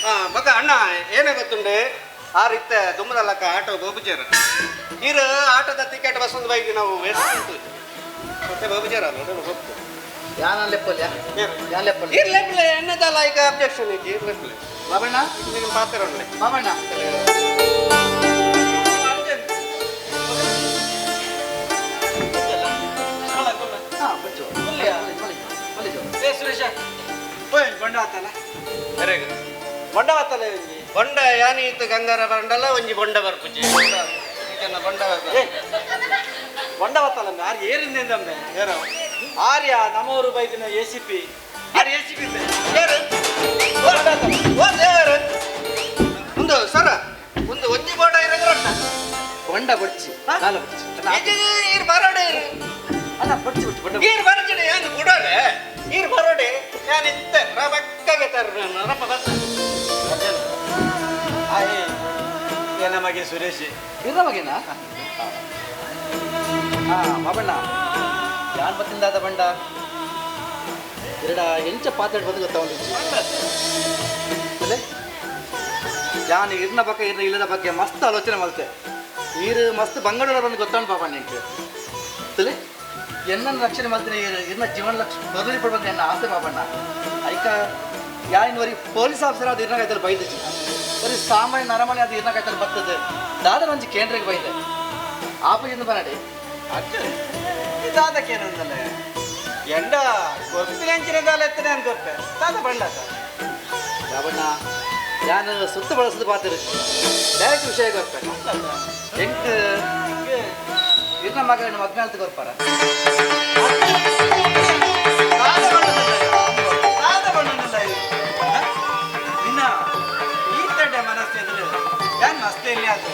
ಹಾಂ ಬಕ್ಕ ಅಣ್ಣ ಏನೇ ಗೊತ್ತುಂಡೆ ಆ ರೀತಿ ದುಮ್ಮದಲ್ಲಕ್ಕ ಆಟೋ ಗೋಬುಜೇರ ಈರು ಆಟೋದ ಟಿಕೆಟ್ ಬಸ್ ಒಂದು ಬೈದಿ ನಾವು ವೇಸ್ಟ್ ಉಂಟು ಮತ್ತೆ ಗೋಬುಜೇರ ಅಲ್ಲ ಹೋಗ್ತು. ಯಾನ ಲೆಪ್ಪಲ್ಯ ಯಾನ್ ಲೆಪ್ಪಲ್ ಈರ್ ಲೆಪ್ಪಲೆ ಎಣ್ಣದಲ್ಲ ಈಗ ಅಬ್ಜೆಕ್ಷನ್ ಈಗ ಈರ್ ಲೆಪ್ಪಲೆ ಬಾಬಣ್ಣ ನಿಮ್ಮ ಪಾತ್ರ ಉಂಡೆ ಬಾಬಣ್ಣ. ಹಾ ಬಚ್ಚು ಏ ಸುರೇಶ ಹೋಯ್ ಬೊಂಡ ಆತಲ್ಲ ಸರಿಗ ಬೊಂಡ ಆತಲ್ಲ ಒಂಜಿ ಬೊಂಡ ಯಾನೀತ್ ಗಂಗಾರ ಬಂಡಲ ಒಂಜಿ ಬೊಂಡ ಬರ್ಪುಜಿ ಬೊಂಡ ಬೊಂಡ ಬತ್ತಲ್ಲ ಆರ್ ಏರಿಂದಂಬೆ ಏರೋ ಆರ್ಯ ನಮ್ಮೂರು ಬೈದಿನ ಎ ಸಿ ಪಿ. ಆರ್ ಎ ಸಿ ಪಿ ಏರು ಏರು ಒಂದು ಸರ ಒಂದು ಒಂಜಿ ಬೋಡ ಇರಂಗ್ರೊಟ್ಟ ಬೊಂಡ ಬಡ್ಚಿ ಕಾಲ ಬಡ್ಚಿ ಈರ್ ಬರೋಡೆ ಇರು ಅಲ್ಲ ಬಡ್ಚಿ ಬಡ್ಚಿ ಬೊಂಡ. ಈರ್ ಬರಚಿಡೆ ಯಾನು ಬುಡೋಡೆ ಈರ್ ಬರೋಡೆ ಯಾನ್ ಇತ್ತೆ ರಬಕ್ಕಗೆ ತರು ರಪ್ಪ ಬಸ್ ಆಯ್ ಏ ನಮಗೆ ಸುರೇಶ್ ಇರ ಮಗೇನಾ? ಹಾ ಬಾಬಣ್ಣ ಯಾನ್ ಬತ್ತಿಂದಾದ ಬಂಡ ಎರಡ ಎಂಚ ಪಾತ್ರೆ ಬಂದು ಗೊತ್ತಾಗೊಂಡಿಚ್ಚಿ ಅಲ್ಲೇ ಯಾನ್ ಇರ್ನ ಬಗ್ಗೆ ಇರ್ನ ಇಲ್ಲದ ಬಗ್ಗೆ ಮಸ್ತ್ ಆಲೋಚನೆ ಮಲ್ತೆ ಈರು ಮಸ್ತ್ ಬಂಗಡೂರ ಬಂದು ಗೊತ್ತಾಂಡ್ ಬಾಬಣ್ಣ ಎಂಕ್ ತುಲೆ ಎನ್ನನ್ನು ರಕ್ಷಣೆ ಮಲ್ತಿನ ಈರು ಇರ್ನ ಜೀವನ ಲಕ್ಷ ಬದಲಿ ಪಡ್ಬಂತ ಎನ್ನ ಆಸೆ ಬಾಬಣ್ಣ. ಐಕ ಯಾರಿನ ವರಿ ಪೊಲೀಸ್ ಆಫೀಸರ್ ಅದು ಇರ್ನ ಕಾಯ್ತಲ್ಲಿ ಬೈದಿಚ್ಚಿ ಬರೀ ಸಾಮಾನ್ಯ ನರಮನೆ ಅದು ಇರ್ನ ಕಾಯ್ತಲ್ಲಿ ಬರ್ತದೆ ದಾದ ಒಂಜಿ ಕೇಂದ್ರಕ್ಕೆ ಬೈದೆ ಆಪದಿಂದ ಬರಡಿ. ಅರ್ಜುನ್ ದಾದಕ್ಕೇನಂದಲ್ಲ ಎಂಡ ಗೊತ್ತಿನ ದಾಲ ಎತ್ತನೆ ಅನ್ ಗೊತ್ತೆ ದಾದ ಬಂಡಾತ ಬಾಬಣ್ಣ ಯಾನು ಸುತ್ತ ಬಳಸೋದು ಪಾತ್ರ ಡೈರೆಕ್ಟ್ ವಿಷಯ ಗೊತ್ತ ಎಂಕ್ ಇರ್ನ ಮಗ ಮಗ್ನ ಅಂತ ಗೊತ್ತಾರ. ದಾದ ಬಣ್ಣನಲ್ಲ ನಿನ್ನ ಈ ತಡ್ಡೆ ಮನಸ್ಸು ಎದುರು ಯಾನ್ ಮಸ್ತ್ ಇಲ್ಲಿ ಆತು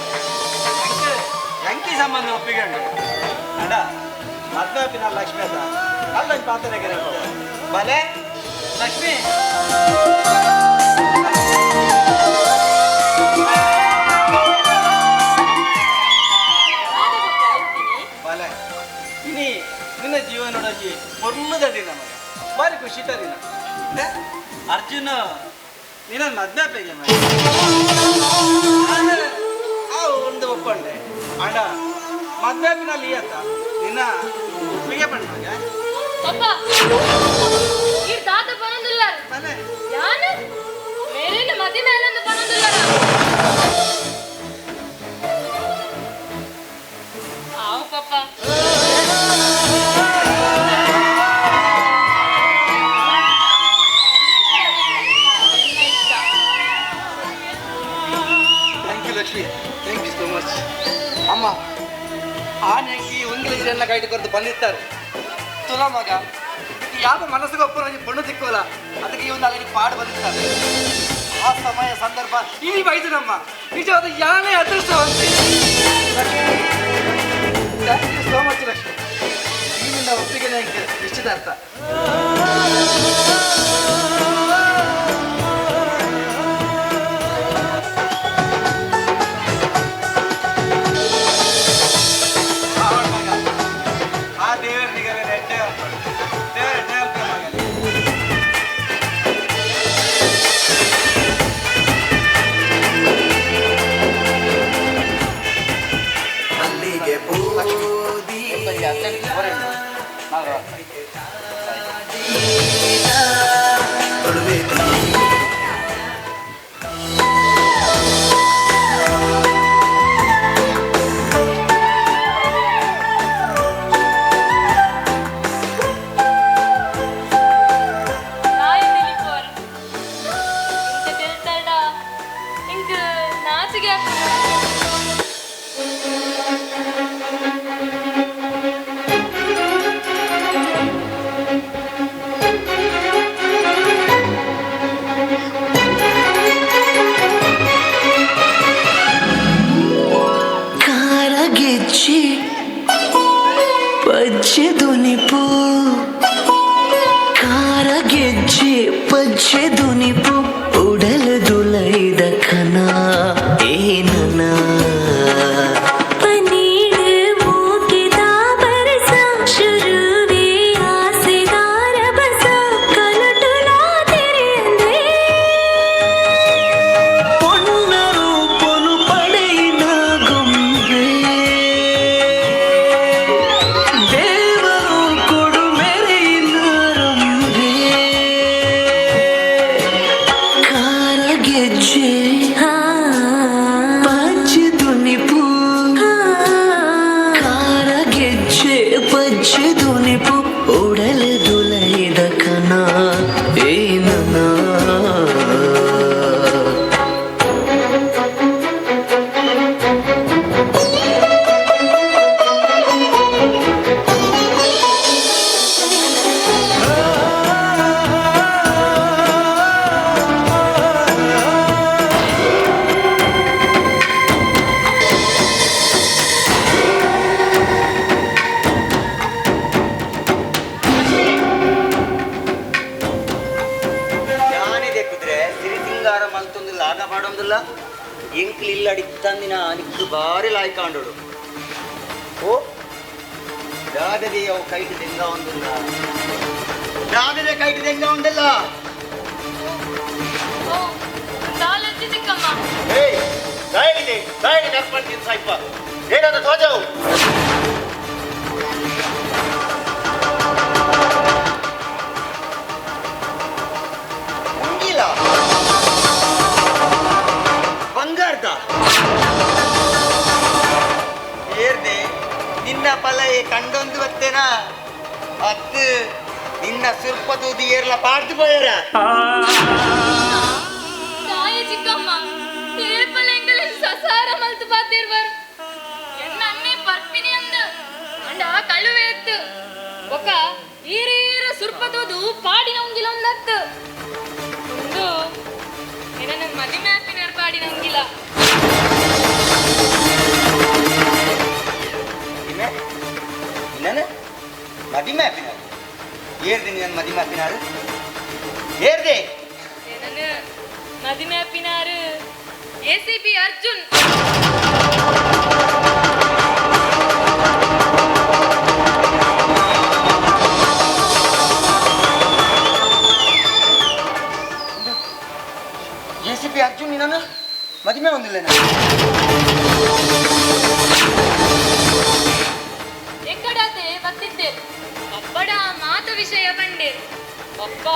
ಎಂಕಿ ಸಂಬಂಧ ಒಪ್ಪಿಕೊಂಡು ಅಡ ಮದ್ವೆ ಲಕ್ಷ್ಮಿ ಅದ ಅಲ್ಲೊಂದು ಪಾತ್ರ ಬಲೆ ಲಕ್ಷ್ಮಿ. ಬಲೆ ಇನಿ ನಿನ್ನ ಜೀವನೊಡಗಿ ಪೊರ್ಲದ ದಿನ ಮಗ ಬಾರಿ ಖುಷಿತ ದಿನ. ಅರ್ಜುನ ನಿನ್ನ ಮದ್ವೆ ಪೇಗೆ ಮಗ ಆ ಒಂದು ಒಪ್ಪಂಡೆ ಅಡ ಮದ್ವೆ ಪಿನಲ್ಲಿ ಆತ ನಿನ್ನ ಒಪ್ಪಿಗೆ ಪಂಡ ಮಗ. ಪಪ್ಪ ಈ ತಾತ ಬರೋದಿಲ್ಲ ಬಲೆ ಯಾನು ಮೇಲಿನ ಮದಿ ಮೇಲಂದು ಬರೋದಿಲ್ಲ ಆವು papa. Thank you Lakshmi, thank you so much. ಅಮ್ಮ ಆನೆಂಗಿ ಉಂಗಿಲ ಕೈಟ್ ಕೊರದು ಬಂದಿರ್ತಾರೆ ತುಲ ಮಗ ಇದಕ್ಕೆ ಯಾವ ಮನಸ್ಸಿಗೆ ಒಪ್ಪು ಬಣ್ಣ ತಿಕ್ಕೋಲ್ಲ ಅದಕ್ಕೆ ಈ ಒಂದು ಅಲ್ಲಿಗೆ ಪಾಡು ಬಂದಿರ್ತಾರೆ. ಆ ಸಮಯ ಸಂದರ್ಭ ಈ ಬೈದು ನಮ್ಮ ನಿಜವಾದ ಯಾನೇ ಅದೃಷ್ಟವಂತೆ. Thank you so much Lakshmi, ಈ ನಿನ್ನ ಒಪ್ಪಿಗೆನೇ ನಿಶ್ಚಿತಾರ್ಥ. ಆ ದೇವರಿಗೆ ಎಡ್ಡೆ ದೇವರ ಎಡ್ಡೆ ಮಗ. ಮಲ್ಲಿಗೆ ತೊಳುವೆ ತಾಯ ಪಾಡೊಂದಿಲ್ಲ ಎಂಕ್ಲು ಇಲ್ಲಡಿ ತಂದಿನ ನಿಕ್ಕು ಬಾರಿ ಲಾಯ್ಕಾಂಡೋಡು. ಓ ದಾದದೆ ಅವು ಕೈಟ್ ದೆಂಗ ಒಂದಿಲ್ಲ, ದಾದದೆ ಕೈಟ್ ದೆಂಗ ಒಂದಿಲ್ಲ. ಓ ದಾಲತ್ತಿ ಚಿಕ್ಕಮ್ಮ. ಏಯ್ ದಾಯಿದೆ ದಾಯಿ ನರ್ಪಂಡಿನ ಸಾಯ್ಪ ಏನಾದ ಧ್ವಜವು ಉಂಗಿಲ ಬಂಗಾರದ ಏರ್ದೆ ನಿನ್ನ ಪಲಯೆ ಕಂಡೊಂದು ಬತ್ತೇನಾ ಅತ್ತು ನಿನ್ನ ಸುರ್ಪ ತೂದು ಏರ್ಲ ಪಾಡ್ದು ಪೋಯರ. ತಾಯಿ ಚಿಕ್ಕಮ್ಮ ಏಪಲ ಎಂಗಲ ಸಸಾರ ಮಲ್ತು ಪಾತಿರ್ವರ್ ಎನ್ನ ಅನ್ನೆ ಪರ್ಪಿನಿ ಅಂದ ಅಂಡ ಕಳುವೆ ಎತ್ತು ಒಕ ಈರೀರ ಸುರ್ಪ ತೂದು ಪಾಡಿನ ಉಂಗಿಲ ಒಂದತ್ತು ಒಂದು ಎನ್ನ ಮದಿಮೆ ಆಪಿನರ್ ಪಾಡಿನ ಉಂಗಿಲ. ಇನ್ನ ಇನ್ನನ ಮದಿಮೆ ಆಪಿನಾರು ಏರ್ದೆ ನಿನ್ನ ಮದಿಮೆ ಆಪಿನಾರು ಏರ್ದೆ ಎನ್ನನ ಮದಿಮೆ ಆಪಿನಾರು ACP Arjun. ACP Arjun ನಿನ್ನ ಮದಿಮೆ ಒಂದಿಲ್ಲ. ಎಕ್ಕಡಾತೆ ಬತ್ತಿದ್ದೆ ಅಪ್ಪಡ ಮಾತು ವಿಷಯ ಬಂಡೆ ಪಪ್ಪ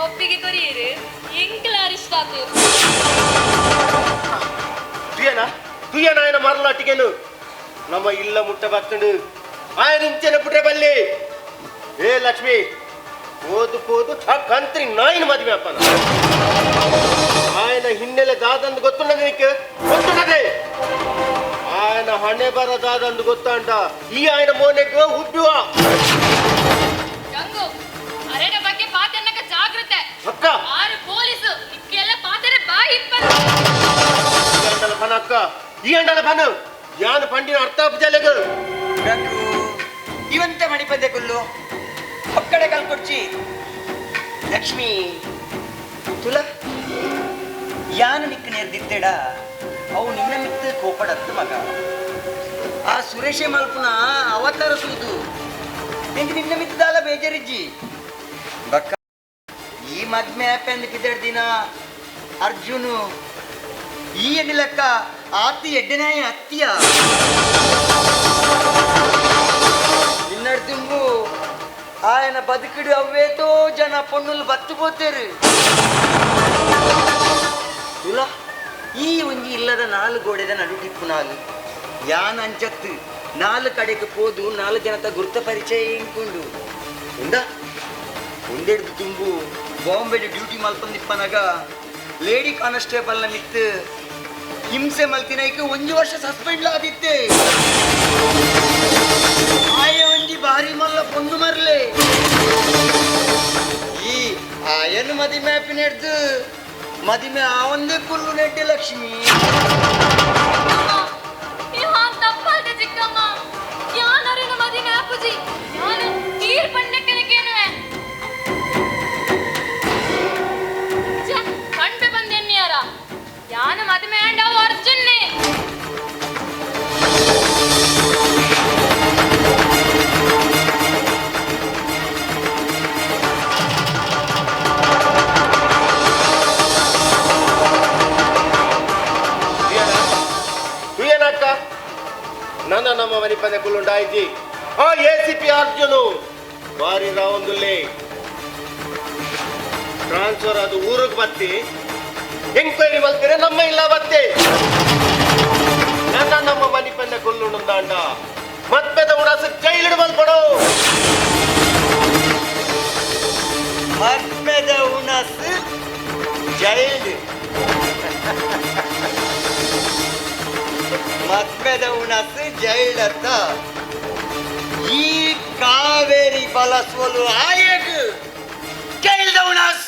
ಒಪ್ಪಿಗೆ ಕೊರಿಯರು ಎಂಕಲ ಅರಿಷ್ಟಾತು. ತುಯನ ತುಯನ ఆయన ಮರಲಾಟಿಗೆನು ನಮ್ಮ ಇಲ್ಲ ಮುಟ್ಟ ಬತ್ತಂಡು ఆయన ಇಂಚೆನ ಪುಟ್ರೆ ಬಲ್ಲಿ. ಏ ಲಕ್ಷ್ಮಿ పోదు పోదు ಆ ಕಂತ್ರಿ ನಾಯಿನ ಮದುವೆ ಅಪ್ಪನ ఆయన ಹಿನ್ನೆಲೆ ದಾದಂದು ಗೊತ್ತುಂಡದೆ ನೀಕು ಗೊತ್ತುಂಡದೆ ఆయన ಹಣೆ ಬರ ದಾದಂದು ಗೊತ್ತಾಂಡ ಈ ఆయన ಮೋನೆಗ್ ಉಬ್ಬಿವ. ಗಂಗು ಅರೆನ ಬಗ್ಗೆ ಪಾತೆನ್ನಕ ಜಾಗೃತೆ ಅಕ್ಕ ಆರು ಪೊಲೀಸು ನಿಕ್ಕೆಲ್ಲ ಪಾತೆರೆ ಬಾಯಿ ಇಪ್ಪತ್ತು. ಈ ಅಂಡಲ ಬನ ಅಕ್ಕ ಈ ಅಂಡಲ ಬನ ಯಾನು ಪಂಡಿನ ಅರ್ಥ ಜಲೆಗು. ರಂಗು ಇವಂತ ಮಣಿಪದ್ಯ ಕುಲ್ಲು ಒಕ್ಕಡೆ ಕಲ್ಕೊಡ್ಚಿ ಲಕ್ಷ್ಮಿ ತುಲ ಯಾನು ನಿಕ್ಕ ನೇರ್ದಿತ್ತೇಡ ಅವು ನಿನ್ನ ಮಿತ್ತು ಕೋಪಡತ್ತು ಮಗ ಆ ಸುರೇಶೆ ಮಲ್ಪುನ ಅವತಾರ ಸೂದು ನಿಂಗೆ ನಿನ್ನ ಮಿತ್ತದಾಲ ಬೇಜಾರಿಜ್ಜಿ ಬಕ್ಕ ಈ ಮದ್ಮೆ ಆಪೆಂದು ಕಿದೆರಡು ದಿನ ಅರ್ಜುನು ಈ ಎಣ್ಣೆ ಲೆಕ್ಕ ಆತಿ ಎಡ್ಡೆನಾಯ ಅತ್ತಿಯ ನಿನ್ನಡ್ದಿಂಬು ఆయన ಬದುಕಿಡು ಅವೇತೋ ಜನ ಪೊಣ್ಣುಲು ಬತ್ತು ಪೋತೇರು ತುಲ ಈ ಒಂಜಿ ಇಲ್ಲದ ನಾಲು ಗೋಡೆದ ನಡುಟಿಪ್ಪು ನಾಲು ಯಾನ್ ಅಂಚತ್ತು ನಾಲು ಕಡೆಗೆ ಪೋದು ನಾಲು ಜನತ ಗುರ್ತ ಪರಿಚಯ ಇಂಕೊಂಡು ಉಂಡ ಒಂದೆಡ್ದು ತುಂಬು ಬಾಂಬೆಡ್ ಡ್ಯೂಟಿ ಮಲ್ಪಂದಿಪ್ಪನಾಗ ಲೇಡಿ ಕಾನ್ಸ್ಟೇಬಲ್ನ ಮಿತ್ತು ಹಿಂಸೆ ಮಲ್ತಿನೈಕ್ ಒಂಜಿ ವರ್ಷ ಸಸ್ಪೆಂಡ್ ಆದಿತ್ತೆ ಆಯ ಒಂಜಿ ಬಾರಿ ಮಲ್ಲ ಪೊಂದು ಮರ್ಲೆ ಈ ಆಯನು ಮದಿಮೆ ಆಪಿನೆಡ್ದು ಮದಿಮೆ ಆ ಒಂದೇ ಕುಲ್ಲು ನೆಡ್ಡೆ ಲಕ್ಷ್ಮಿ. ತಪ್ಪಾದ ಚಿಕ್ಕಮ್ಮ ಯಾನರಿನ ಮದಿಮೆ ಆಪುಜಿ ಯಾನು ತೀರ್ ಪಂಡಕ್ಕನಕೇನುವೆ ಕಂಡು ಬಂದೆನ್ನಿಯಾರ ಯಾನು ಮದಿಮೆ ಆಂಡವು ಅರ್ಜುನ್ನೇ. ತುಯನ ಅಕ್ಕ ನನ್ನ ನಮ್ಮ ಮನೆ ಪದ ಕುಲ್ಲುಂಡಾಯ್ತಿ ಆ ಎಸಿಪಿ ಅರ್ಜುನು ಬಾರಿ ರಾವಂದುಲ್ಲೇ ಟ್ರಾನ್ಸ್ಫರ್ ಅದು ಊರಿಗೆ ಬತ್ತಿ ಎಂಕ್ವೈರಿ ಮಲ್ಪಿರೆ ನಮ್ಮ ಇಲ್ಲ ಬತ್ತಿ ನನ್ನ ನಮ್ಮ ಮನೆ ಪಂದ ಕುಲ್ಲುಂಡಾಂಡ ಮತ್ಪೆದ ಉಡಾಸ ಜೈಲಿಡು ಮಲ್ಪಡು. ಮತ್ಮೆದ ಉಣಸು ಜೈಲು ಮತ್ಮೆದ ಉಣಸು ಜೈಲತ್ತ ಈ ಕಾವೇರಿ ಬಲಸುವಲು ಆಯಗ್ ಜೈಲ್ದ ಉಣಸ್.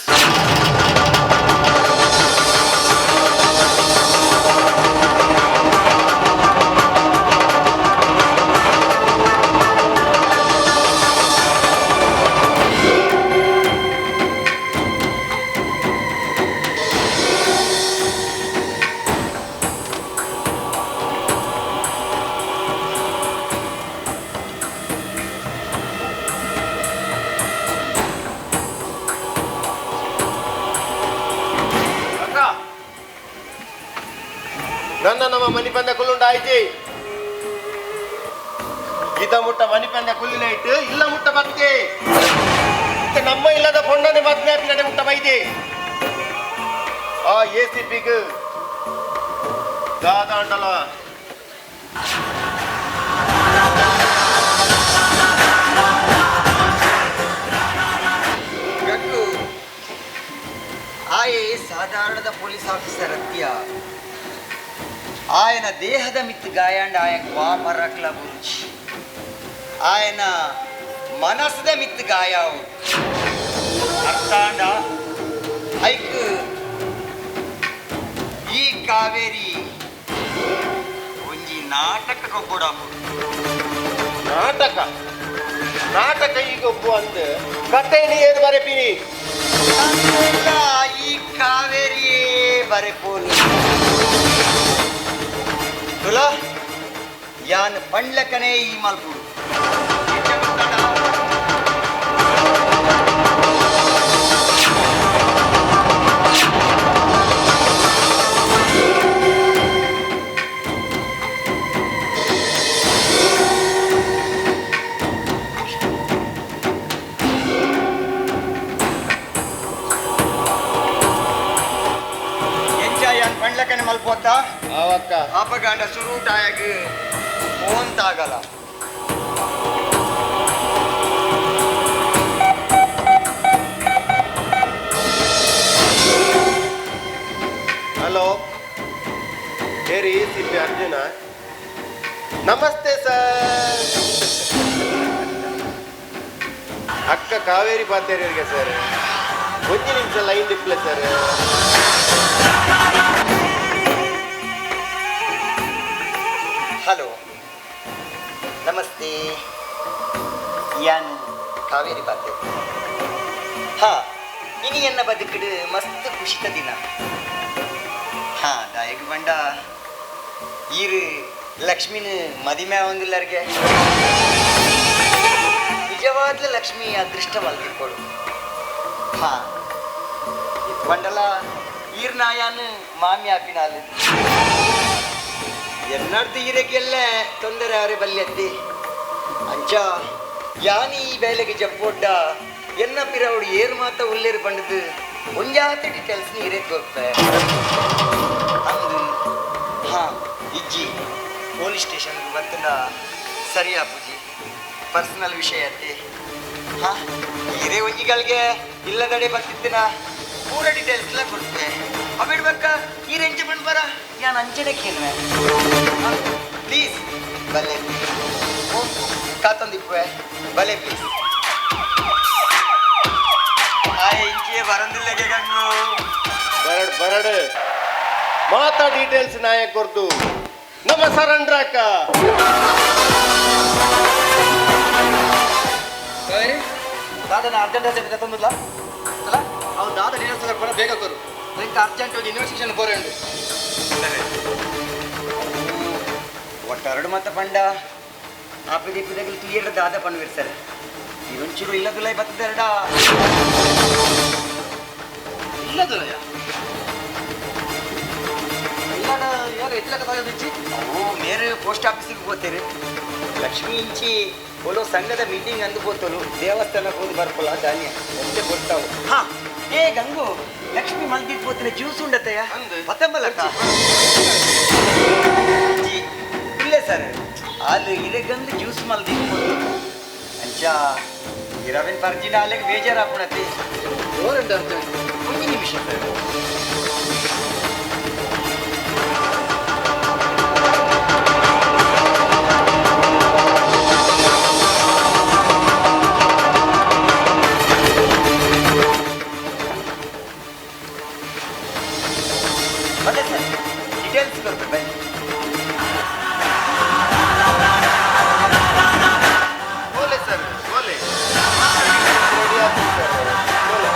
ನನ್ನ ನಮ್ಮ ಮನಿಪಂದ ಕುಲ್ಲುಂಡ ಆಯ್ತಿ ಇದ ಮುಟ್ಟ ಮನಿಪಂದ ಕುಲ್ಲಿನ ಇಟ್ಟು ಇಲ್ಲ ಮುಟ್ಟ ಬತ್ತೆ ನಮ್ಮ ಇಲ್ಲದ ಪೊಣ್ಣನೆ ಮದ್ವೆ ನಡೆ ಮುಟ್ಟ ಬೈದೆ ಆ ಎ ಸಿ ಪಿಗ್ ದಾದಾಂಡಲ ಗಂಗು ಆಯೆ ಸಾಧಾರಣದ ಪೊಲೀಸ್ ಆಫೀಸರ್ ಅತ್ಯ ಆಯನ ದೇಹದ ಮಿತ್ತು ಗಾಯಾಂಡ ಆಯ ವಾ ಮರಕ್ಲ ಬುರುಚಿ ಆಯನ ಮನಸ್ಸದ ಮಿತ್ತು ಗಾಯಾವು ಅರ್ಥಾಂಡ ಐಕ್ ಈ ಕಾವೇರಿ ಒಂಜಿ ನಾಟಕ ಕೊಬ್ಬಡಾಪು. ನಾಟಕ ನಾಟಕ ಈಗ ಒಬ್ಬ ಅಂದ ಕತೆ ಏನು ಬರೆಪಿನಿ ಈ ಕಾವೇರಿಯೇ ಬರೆಪೋಲು ತುಲಾ ಯಾನ್ ಪಂಡ್ಲಕನೇ ಈ ಮಲ್ಪುಡು. ಎಂಜಾಯ್ ಪಂಡ್ಲಕನೆ ಮಲ್ಪೋತ ಆವಕ್ಕ ಅಪಗಾಂಡ ಸುರೂಟಾಯಗ್ ಫೋನ್ ತಾಗಲ್ಲ. ಹಲೋ ಹೇರಿ ಸಿ ಪಿ ಅರ್ಜುನ. ನಮಸ್ತೆ ಸರ್. ಅಕ್ಕ ಕಾವೇರಿ ಪಾತೇರಿಗೆ ಸರ್ ಒಂದು ನಿಮಿಷ ಲೈನ್ ದಿಪ್ಪಲೆ ಸರ್. ಹಲೋ ನಮಸ್ತೆ, ಯಾನ್ ಕಾವೇರಿ ಪಾತೆ. ಹಾ ಇನಿ ಎನ್ನ ಬದುಕಿಡು ಮಸ್ತ್ ಖುಷಿತ ದಿನ. ಹಾ ದಾಯಗ ಬಂಡ ಈರು ಲಕ್ಷ್ಮಿನ ಮದಿಮೆ ಒಂದಿಲ್ಲರಿಗೆ ನಿಜವಾದ್ಲ ಲಕ್ಷ್ಮಿ ಅದೃಷ್ಟ ಮಲ್ದಿಕ್ಕೊಡು. ಹಾ ಬಂಡಲ ಈರ್ ನಾಯಾನ್ ಮಾಮಿ ಆಪಿನಾಲು ಎನ್ನಡ್ದು ಈರೆಗೆಲ್ಲ ತೊಂದರೆ ಅವರೇ ಬಲ್ಯತ್ತಿ ಅಂಚ ಯಾನಿ ಈ ಬೇಲೆಗೆ ಜಪ್ಪೊಡ್ಡ ಎನ್ನ ಪಿರವಡು ಏರು ಮಾತ ಉಲ್ಲೇರು ಬಂಡದು ಒಂಜಾತ ಡೀಟೇಲ್ಸ್ ನೀರೇ ಕೊರ್ಪೆ ಅಂದು. ಹಾ ಇಜ್ಜಿ ಪೊಲೀಸ್ ಸ್ಟೇಷನ್ಗೆ ಬರ್ತದ ಸರಿಯಾ ಪೂಜಿ ಪರ್ಸನಲ್ ವಿಷಯ ಅತ್ತೆ. ಹಾ ಹಿರೇ ಒಂಜಿಗಳಿಗೆ ಇಲ್ಲದಡೆ ಬರ್ತಿತ್ತಿನ ಪೂರ ಡೀಟೇಲ್ಸ್ ಎಲ್ಲ ಕೊಡ್ತೆ ಅಬೇಡ್ ಬಕ್ಕ ಈ ರೆಂಚ ಬಂದು ಬರ ಯಾನ್ ಅಂಚನೆ ಕೇನ್ವೆ ಪ್ಲೀಸ್ ಬಲೆ ಕಾತೊಂದಿಪ್ಪೆ ಬಲೆ ಪ್ಲೀಸ್. ಇಂಚೆ ಬರಂದಿಲ್ಲಗೆ ಗಂಗು ಬರಡ್ ಬರಡ್ ಮಾತಾ ಡೀಟೇಲ್ಸ್ ನಾಯಕ್ ಕೊರ್ದು ನಮ್ಮ ಸರಂಡ್ರಕ್ಕ. ಕಾವೇರಿ ದಾದನ ಅರ್ಜೆಂಟ್ ಅರ್ಜೆಂಟ್ ತಂದಿಲ್ಲ ಅಲ್ಲ ಅವ್ರು ದಾದ ಡೀಟೇಲ್ಸ್ ಎಲ್ಲ ಕೂಡ ಬೇಗ ಕೊರು ನಿಂಗೆ ಅರ್ಜೆಂಟ್ ಒಂದು ಇನ್ವೆಸ್ಟಿಗೇಷನ್ ಬೋರೆ ಉಂಡು. ಒಟ್ಟರಡು ಮತ್ತೆ ಪಂಡ ಆಪಿದಿಪ್ಪಿದಾಗಲಿ ತುಯ್ಯಡ ದಾದ ಪಣ್ಣುವಿರು ಸರ್ ಇದೊಂಚೂರು ಇಲ್ಲದುಲೈ ಬರ್ತದೆರಡ ಇಲ್ಲದುಲಯ್ಯ ಇಲ್ಲಡ ಯಾರು ಎಟ್ಲಕ್ಕ ತಗೋದಿಚ್ಚಿ. ಓ ಮೇರೆ ಪೋಸ್ಟ್ ಆಫೀಸಿಗೆ ಹೋಗ್ತೇವೆ ಲಕ್ಷ್ಮೀ ಇಂಚಿ ಒಲೋ ಸಂಘದ ಮೀಟಿಂಗ್ ಅಂದು ಪೋತಲು ದೇವಸ್ಥಾನಕ್ಕೆ ಹೋಗಿ ಬರ್ಪಲ್ಲ ಧಾನ್ಯ ಎಂತೆ ಕೊಡ್ತಾವು. ಹಾ ಏ ಗಂಗು ಲಕ್ಷ್ಮಿ ಮಲ್ದಿಟ್ಟು ಪೋತಿನ ಜ್ಯೂಸ್ ಉಂಡತ್ತಯ್ಯ ಪತ್ತಂಬಲಕ್ಕ ಇಲ್ಲೇ ಸರ್ ಅದು ಇರಗಂದು ಜ್ಯೂಸ್ ಮಲ್ದಿಟ್ಟು ಪೋತು ಅಂಚ ಇರವಿನ ಪರ್ಜಿನ ಅಲ್ಲಿಗೆ ಬೇಜಾರಾಪುಣತಿ ಒಂದು ನಿಮಿಷ ಸರ್. ಬನ್ನಿ ಸರ್ ಡೀಟೇಲ್ಸ್ ಕೊಡ್ಬೇಕು ಬನ್ನಿ. ಬೋಲೆ ಸರ್ ಬೋಲೆ ರೆಡಿ ಆಗ್ತದೆ ಸರ್ ಬೋಲೆ.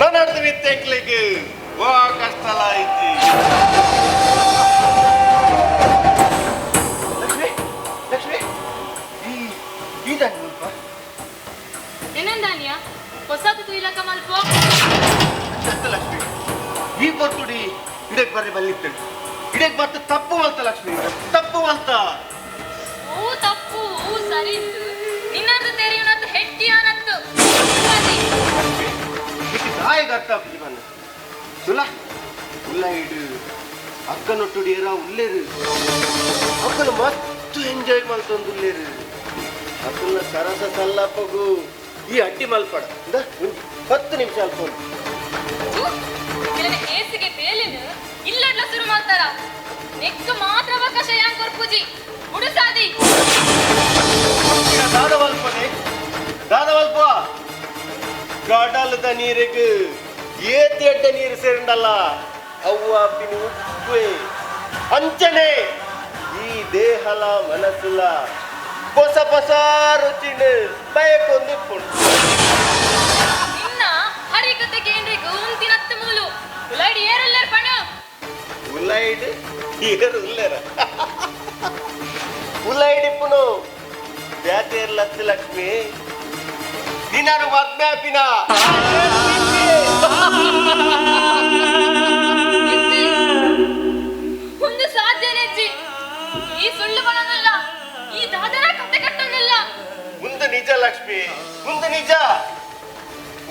ನಾನು ಆಡ್ತೀವಿ ತೆಕ್ಲಿಗೆ ವಾ ಕಷ್ಟಲ ಇಜ್ಜಿ. ಲಕ್ಷ್ಮಿ ಲಕ್ಷ್ಮಿ ಈ ಈ ದಾನಿ ಎನ್ನಂದಾನಿಯ ಹೊಸತು ತುಯಿಲಕ ಮಲ್ಪ ಲಕ್ಷ್ಮಿ ಈ ಪೊರ್ತುಡಿ ಇಡಕ್ ಬರ್ರಿ ಬಲ್ಲಿತ್ತೇನೆ ಇಡಕ್ ಬರ್ತ ತಪ್ಪು ಮಲ್ತ ಲಕ್ಷ್ಮಿ ತಪ್ಪು ಮಲ್ತ. ಓ ತಪ್ಪು ಓ ಸರಿ ಇತ್ತು ನಿನ್ನರ್ಧ ತೆರೆಯುನತ್ತು ಹೆಟ್ಟಿ ಆನತ್ತು. ದಾಯಗ ಅರ್ಥ ಆಗ್ತದೆ ಬನ್ನ ಸುಲ ಉಲ್ಲ ಇಡು ಅಕ್ಕನೊಟ್ಟುಡಿಯರ ಉಲ್ಲೇರು ಅಕ್ಕನ ಮಸ್ತ್ ಎಂಜಾಯ್ ಮಲ್ತೊಂದು ಉಲ್ಲೇರು ಅಕ್ಕನ ಸರಸ ಸಲ್ಲಪ್ಪಗು ಈ ಅಡ್ಡಿ ಮಲ್ಪಡ 10 ನಿಮಿಷ ಅಲ್ಪ ಏಸಿಗೆ ಬೇಲಿನ ಇಲ್ಲಡ್ಲ ಶುರು ಮಾಡ್ತಾರ ನೆಕ್ ಮಾತ್ರ ಅವಕಾಶ ಯಾಂಗ್ ಕೊರ್ಪುಜಿ ಉಡುಸಾದಿ ದಾದವಲ್ಪನೆ ದಾದವಲ್ಪ ಗಡಲದ ನೀರಿಗೆ ಏತಿ ಅಡ್ಡ ನೀರು ಸೇರಿಂಡಲ್ಲ ಅವ್ವ ಪಿನಿ ಉಪ್ಪೆ ಅಂಚನೆ ಈ ದೇಹಲ ಮನಸ್ಸುಲ ಹೊಸ ಹೊಸ ರುಚಿನ ಬಯಕೊಂದಿಪ್ಪುಂಡು. ನಿನ್ನ ಹರಿಕತೆ ಕೇಂದ್ರಿಗೂ ಉಂತಿನತ್ತು ಮೂಲು ಉಲೈಡ್ ಏರುಲ್ಲೇರ್ ಪಣ ಉಲೈಡ್ ಏರುಲ್ಲೇರ ಉಲೈಡ್ ಇಪ್ಪುನು ಬ್ಯಾತೇರ್ಲತ್ತು ಲಕ್ಷ್ಮಿ ನಿನ್ನನು ಮದ್ಮೆ ಆಪಿನ ಒಂದು ಸಾಧ್ಯನೆಜ್ಜಿ ಈ ಸುಳ್ಳು ಬಳನಲ್ಲ ಈ ದಾದರ ಕತೆ ಕಟ್ಟೋನಲ್ಲ. ಮುಂದೆ ನಿಜ ಲಕ್ಷ್ಮಿ ಮುಂದೆ ನಿಜ.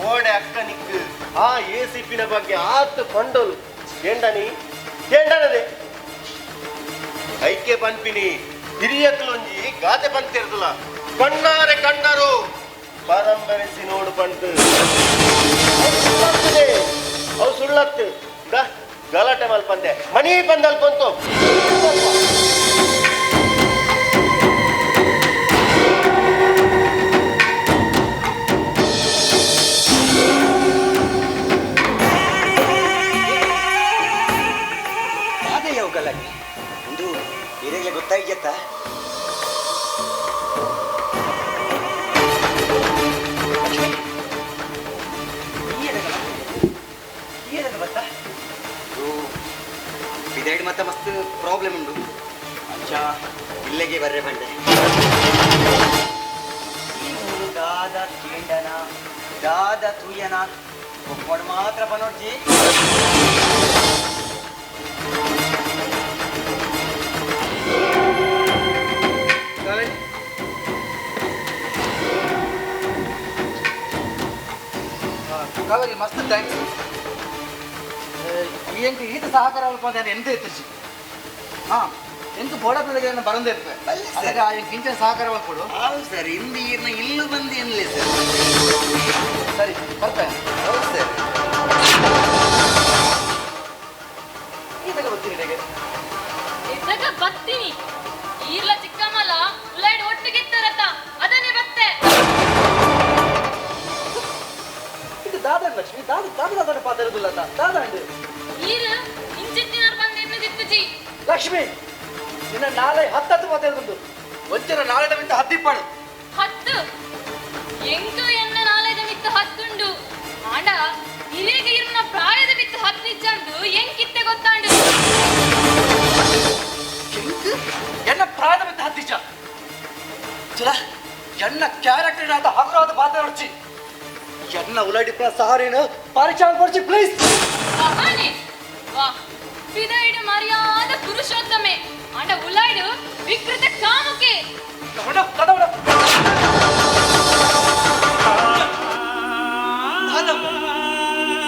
ಓಡೆ ಅಕ್ಕ ನಿಕ್ ಆ ಎ ಸಿ ಪಿನ ಬಗ್ಗೆ ಆತು ಕೊಂಡೋಲು ಏಂಡನಿ ಏಂಡನದೆ ಐಕೆ ಪನ್ಪಿನಿ ಹಿರಿಯಕ್ಲೊಂಜಿ ಗಾದೆ ಬಂತಿರ್ದಲ್ಲ ಕಣ್ಣಾರೆ ಕಂಡರು ಪರಂಪರೆಸಿ ನೋಡು ಬಂತು ಅವು ಸುಳ್ಳತ್ತು ಗಲಾಟೆ ಮಲ್ಪಂದೆ ಮನಿ ಬಂದಲ್ ಬಂತು. ಅದೇ ಯಾವ ಗಲಾಟೆ ಒಂದು ಹಿರಿಯರಿಗೆ ಗೊತ್ತಾಗಿತ್ತ? ಇದೆರಡು ಮತ್ತೆ ಮಸ್ತ್ ಪ್ರಾಬ್ಲಮ್ ಉಂಟು. ಅಚ್ಚಾ ಇಲ್ಲಿಗೆ ಬರ್ರೆ ಬಂಡೆ ಈ ಊರು ದಾದ ಕೇಂಡನ ದಾದ ತೂಯನ ಒಪ್ಪಡು ಮಾತ್ರ ಬನೋಡ್ಜಿ. ಕಾವೇರಿ ಮಸ್ತ್ thanks. ಎಂಕ್ ಈತ ಸಹಕಾರ ಅಲ್ಪ ಎಂತ ಇತ್ತು ಹಾಂ ಎಂಕ್ ಬೋಡಪ್ಪ ಬರಂದೇ ಇರ್ತದೆ ಅದಕ್ಕೆ ಎಂಕ್ ಇಂಚಿನ ಸಹಕಾರ ಕೊಡು. ಹೌದು ಸರ್, ಇಂದು ಈರ್ನ ಇಲ್ಲು ಬಂದು ಎನ್ಲಿ ಸರ್. ಸರಿ ಬರ್ತೇನೆ. ಹೌದು ಸರ್. ಈತಗ ಬರ್ತೀನಿ ಇಡೆಗೆ. ಇದ್ದಾಗ ಬತ್ತೀನಿ ಈರ್ಲ ಚಿಕ್ಕಮ್ಮಲ ಉಲೈಡ್ ಒಟ್ಟಿಗಿತ್ತರತ ಅದನ್ನೇ ಬತ್ತೆ. ಇದು ದಾದ ಲಕ್ಷ್ಮಿ ದಾದ ದಾದ ದಾದ ಪಾತ್ರ ಇರುದಿಲ್ಲ ದಾದ ಅಂಡು ಈರು ಇಂಚಿತ್ತಿನರ್ ಬಂದು ಎನ್ನದಿತ್ತುಜಿ. ಲಕ್ಷ್ಮಿ ನಿನ್ನ ನಾಳೆ 10 ಮಾತಾಡುದು ಒಂಚರ ನಾಳೆ ಮಿತ್ತ ಹತ್ತಿಪ್ಪಾಡು 10 ಎಂಕು ಎನ್ನ ನಾಳೆದ ಮಿತ್ತ 10 ಆಂಡ ಇರೇಗ ಇರ್ನ ಪ್ರಾಯದ ಮಿತ್ತ 10 ಇಚ್ಚಂದು ಎಂಕಿತ್ತೆ ಗೊತ್ತಾಂಡು. ಎಂಕು ಎನ್ನ ಪ್ರಾಯದ ಮಿತ್ತ 10 ಇಚ್ಚ ಚಲ ಎನ್ನ ಕ್ಯಾರೆಕ್ಟರ್ ಆದ ಹಗುರಾದ ಪಾತ್ರ ಎನ್ನ ಉಲಾಡಿಪ್ಪ ಸಹಾರೇನು ಪರೀಕ್ಷೆ ಪಡಿಸಿ ಪ್ಲೀಸ್. ವಾ ಪಿದೈಡು ಮರ್ಯಾದ ಪುರುಷೋತ್ತಮೆ ಆಂಡ ಉಲಾಯ್ಡು ವಿಕೃತ ಕಾಮುಕೆ.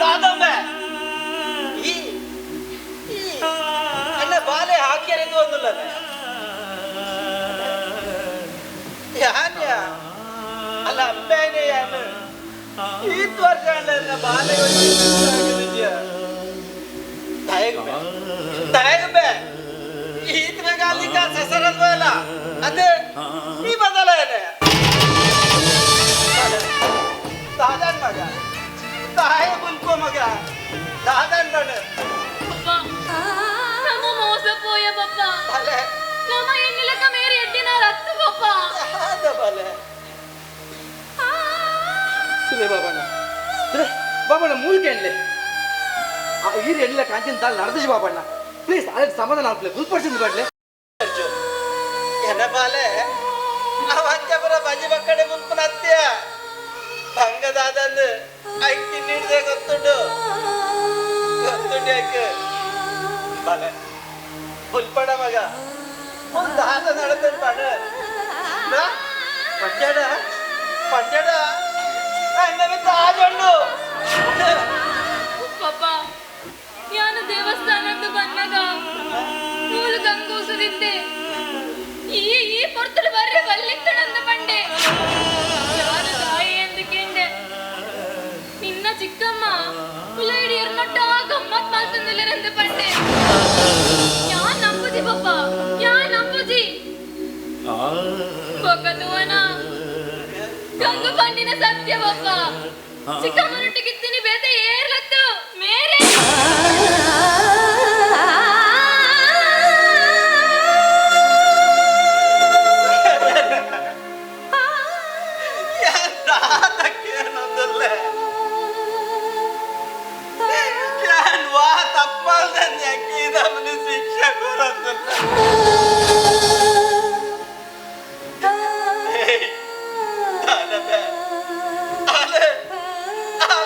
ಸಾದಮ್ಮ ಈ ಅಣ್ಣ ಬಾಲೆ ಹಾಕ್ಯಾರೆಂದು ಒಂದಿಲ್ಲ ಯಾನ್ಯ ಅಲ್ಲ ಅಪ್ಪೇನೆ ಯಾನು ಈತ್ ವರ್ಷ ಅಣ್ಣ ಬಾಲೆ ತಾಯಿಗೆ ತಾಯಿಗೆ ಈತ್ ಬೇಗ ಅಲ್ಲಿ ಸಸರಲ್ವಲ್ಲ ಅದೇ ಈ ಬದಲಾವಣೆ ದಾದನ್ ಮಗ ತಾಯಿ ಬುಲ್ಕೋ ಮಗ ದಾದನ್ ಬಣ್ಣ ನಮ್ಮ ಮೋಸ ಪೋಯ ಪಪ್ಪ ನಮ್ಮ ಎಣ್ಣಿಲಕ ಮೇರಿ ಎಡ್ಡಿನ ರತ್ತು ಪಪ್ಪ ಬಲೆ ಸುಲೇ ಬಾಬಣ್ಣ ಸುಲೇ ಬಾಬಣ್ಣ ಮೂಲ್ಕೆ ಎಣ್ಲೆ ಈರು ಎಲ್ಲ ಕಾಂಚಿನ ದಾಲ್ ನಡೆದಿಸಿ ಬಾಬಣ್ಣ ಪ್ಲೀಸ್ ಅದಕ್ಕೆ ಸಮಾಧಾನ ಆಗ್ಲಿ ಗುಲ್ಪಡಿಸಿದ ಬಾಡ್ಲೆ ಎನ್ನ ಬಾಲೆ ಅವಂಚಪುರ ಬಜಿ ಬಕ್ಕಡೆ ಮುನ್ಪುನ ಅತ್ಯ ಭಂಗದಾದಂದು ಐಕ್ ನೀಡಿದೆ ಗೊತ್ತುಂಡು ಗೊತ್ತುಂಡು ಐಕ್ ಬಾಲೆ ಬುಲ್ಪಡ ಮಗ ಒಂದು ದಾದ ನಡತನ್ ಪಣ ಪಂಜಡ ಪಂಜಡ ಅನ್ನ ತಾಜೊಂಡು ಪಾಪ ಯಾನು ದೇವಸ್ಥಾನದ್ದು ಬಂದಾಗ ಮೂಲು ಗಂಗೂಸುದಿದ್ದೆ ಈ ಈ ಪೊರ್ತಲು ಬರ್ರೆ ಬಲ್ಲಿತ್ತಣಂದ ಪಂಡೆ ಯಾರು ತಾಯಿ ಎಂದು ಕೇಂಡೆ ನಿನ್ನ ಚಿಕ್ಕಮ್ಮ ಕುಲ ಹಿಡಿಯರ್ನೊಟ್ಟ ಗಮ್ಮತ್ ಮಾಲ್ತಂದಿಲ್ಲರೆಂದು ಪಂಡೆ ಯಾ ನಂಬುಜಿ ಪಪ್ಪ ಯಾ ನಂಬುಜಿ ಬೊಕ್ಕತುವನ ಗಂಗು ಪಂಡಿನ ಸತ್ಯ ಪಪ್ಪ ಚಿಕ್ಕಮ್ಮನೊಟ್ಟಿಗಿತ್ತೀನಿ ಬೇತೆ ಏರ್ಲತ್ತು ಮೇರೆ ಶಿಕ್ಷೆ ಕೊರೊಂದುಲ್ಲ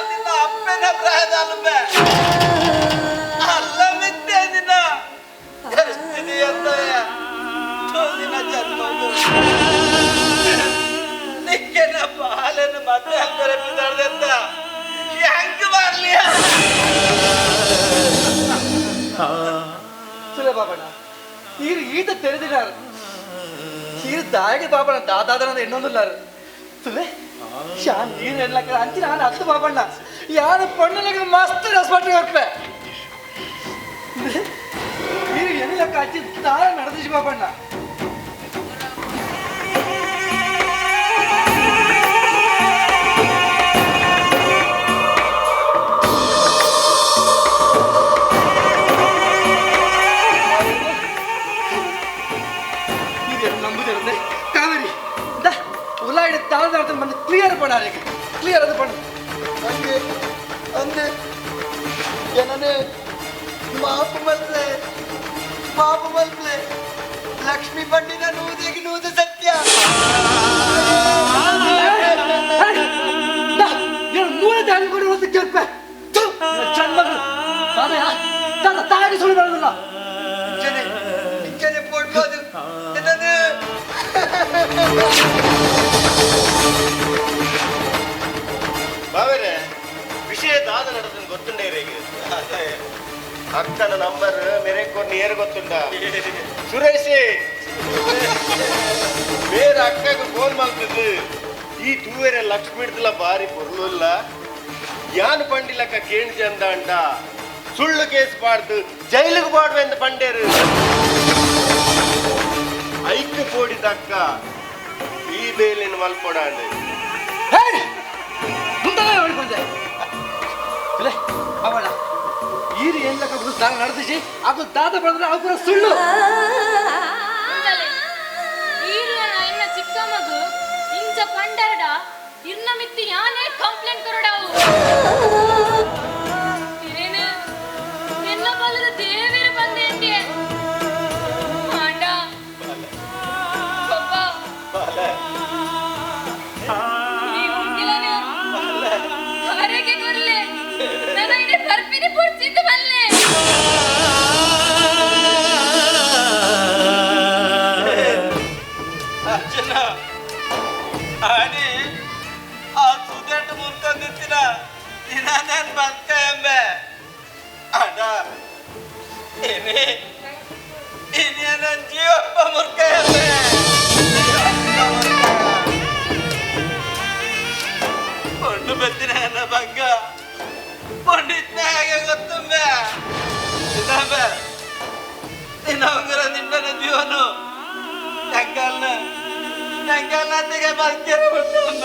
ನಿನ್ನ ಅಪ್ಪನ ಪ್ರಾಯದ ಅಲ್ಬೆ ಅಲ್ಲ ಮಿತ್ತೆ ನಿನ್ನ ಸ್ಥಿತಿ ಅಂತ ನಿನ್ನ ಜನ್ಮ ನಿಕ್ಕೆನ ಬಾಲನ್ನು ಮತ್ತೆ ಹಾಕ್ತಾರೆ ಬಿದ್ದಾಡ್ದಂತ ಹೆಂಗ್ ಬರ್ಲಿ ಸುಲೇ ಬಾಬಣ್ಣ ಈರು ಈತ ತೆರೆದಿನಾರು ಈರು ದಾಗಿ ಬಾಬಣ್ಣ ದಾದಾದನ ಎಣ್ಣೊಂದುಲ್ಲಾರು ಸುಲೇ ಶಾನ್ ನೀರು ಎಣ್ಣಲಕ್ಕ ಅಂಚಿ ನಾನು ಹತ್ತು ಬಾಬಣ್ಣ ಯಾರು ಪಣ್ಣನಿಗೆ ಮಸ್ತ್ ರೆಸ್ಪಾಂಡ್ ಕೊರ್ಪೆ ನೀರು ಎಣ್ಣಲಕ್ಕ ಹಚ್ಚಿ ತಾರ ನಡೆದಿಸಿ ಬಾಬಣ್ಣ ಇದು ನಂಬುದಿರುತ್ತೆ ಕಾವೇರಿ ದಾ ಉಲಾಯಿಡ ತಾಳ್ದಾಡ್ತಾನೆ ಬಂದು ಕ್ಲಿಯರ್ ಪಣ ಅದಕ್ಕೆ ಕ್ಲಿಯರ್ ಅದು ಪಣ ಅಂದೆ ಅಂದೆ ಜನನೇ ಮಾಪು ಮಲ್ಪ್ಲೆ ಮಾಪು ಮಲ್ಪ್ಲೆ ಲಕ್ಷ್ಮೀ ಪಂಡಿತ ನೂದೆಗೆ ನೂದು ಸತ್ಯ ನೂರ ದಾಳಿ ಕೊಡಿ ಒಂದು ಕೇಳ್ಪೆ ಚಂದ ಮಗಳು ತಾನ ತಾಗಿ ಸುಳ್ಳು ಬರೋದಿಲ್ಲ ಇಂಚನೆ ಇಂಚನೆ ಪೋಡ್ಬೋದು ಜನನೇ ಬಾವೇರೆ ವಿಷಯ ದಾದ ನಡೆದ ಗೊತ್ತುಂಡೇ ರೇಗೆ ಅಕ್ಕನ ನಂಬರ್ ಮೇರೆ ಕೊರ್ನಿ ಏರು ಗೊತ್ತುಂಡ ಸುರೇಶ್ ಬೇರೆ ಅಕ್ಕಗೆ ಫೋನ್ ಮಾಡ್ತಿದ್ದು ಈ ತೂವೆರೆ ಲಕ್ಷ್ಮಿ ಹಿಡ್ದಲ ಬಾರಿ ಪೊರ್ಲುಲ್ಲ ಯಾನ್ ಪಂಡಿಲಕ್ಕ ಕೇಣ್ ಚಂದ ಅಂಡ ಸುಳ್ಳು ಕೇಸ್ ಬಾಡ್ದು ಜೈಲಿಗೆ ಬಾಡ್ವೆ ಪಂಡೇರು ಐಕ್ ಪೋಡಿದ ಅಕ್ಕ ಈ ಬೇಲಿನ ಮಲ್ಪೊಡಾಂಡೆ ಮುಂದೆ ಹೊಡ್ಕೊಂಡೆ ಇಲ್ಲೇ ಬಾಬಣ್ಣ ಈರು ಏನ್ ಲೆಕ್ಕ ಬಿಡು ದಾನ ನಡೆದಿಸಿ ಅದು ದಾದ ಬೆಳೆದ್ರೆ ಅದು ಪೂರ ಸುಳ್ಳು ಅಂತಲೇ ಈರ್ಲನ ಎನ್ನ ಚಿಕ್ಕ ಮಗು ಇಂಚ ಪಂಡರಡ ಇರ್ನ ಮಿತ್ತಿ ಯಾನೇ ಕಂಪ್ಲೇಂಟ್ ಕೊರಡಾವು ಏನು ಎನ್ನ ಬಲದ ದೇವಿರ ಬಂದೇಂಟಿ ಮಾಂಡ ಪಪ್ಪ ಈ ಉಂಗಿಲನು ಹೊರಗೆ ಕೊರ್ಲೆ ನನ್ನ ಬರ್ಪಿನಿ ಪುರ್ಚಿದ್ದು ಬಲ್ಲೆ ಅರ್ಜುನ ಆಣಿ ಆ ಸುದೆಟ್ ಮುರ್ಕೊಂಡಿತ್ತಿನ ದಿನ ನಾನು ಬಂತ ಎಂಬೆ ಅಡ ಏನೇ ಇನಿ ನನ್ನ ಜೀವಪ್ಪ ಮುರ್ಕ ಎಂಬೆ ಪೊಣ್ಣು ಬತ್ತಿನ ನನ್ನ ಬಂಗ ಪೊಂಡಿತ್ನ ಹೇಗೆ ಗೊತ್ತುಂಬೆ ಇದಾಬೆ ನಿನ್ನ ಉಂಗುರ ನಿನ್ನ ಜೀವನು ಎಂಕಲ್ನ ಎಂಕಲ್ನಂದಿಗೆ ಬದುಕಿರ ಬಿಟ್ಟಮ್ಮ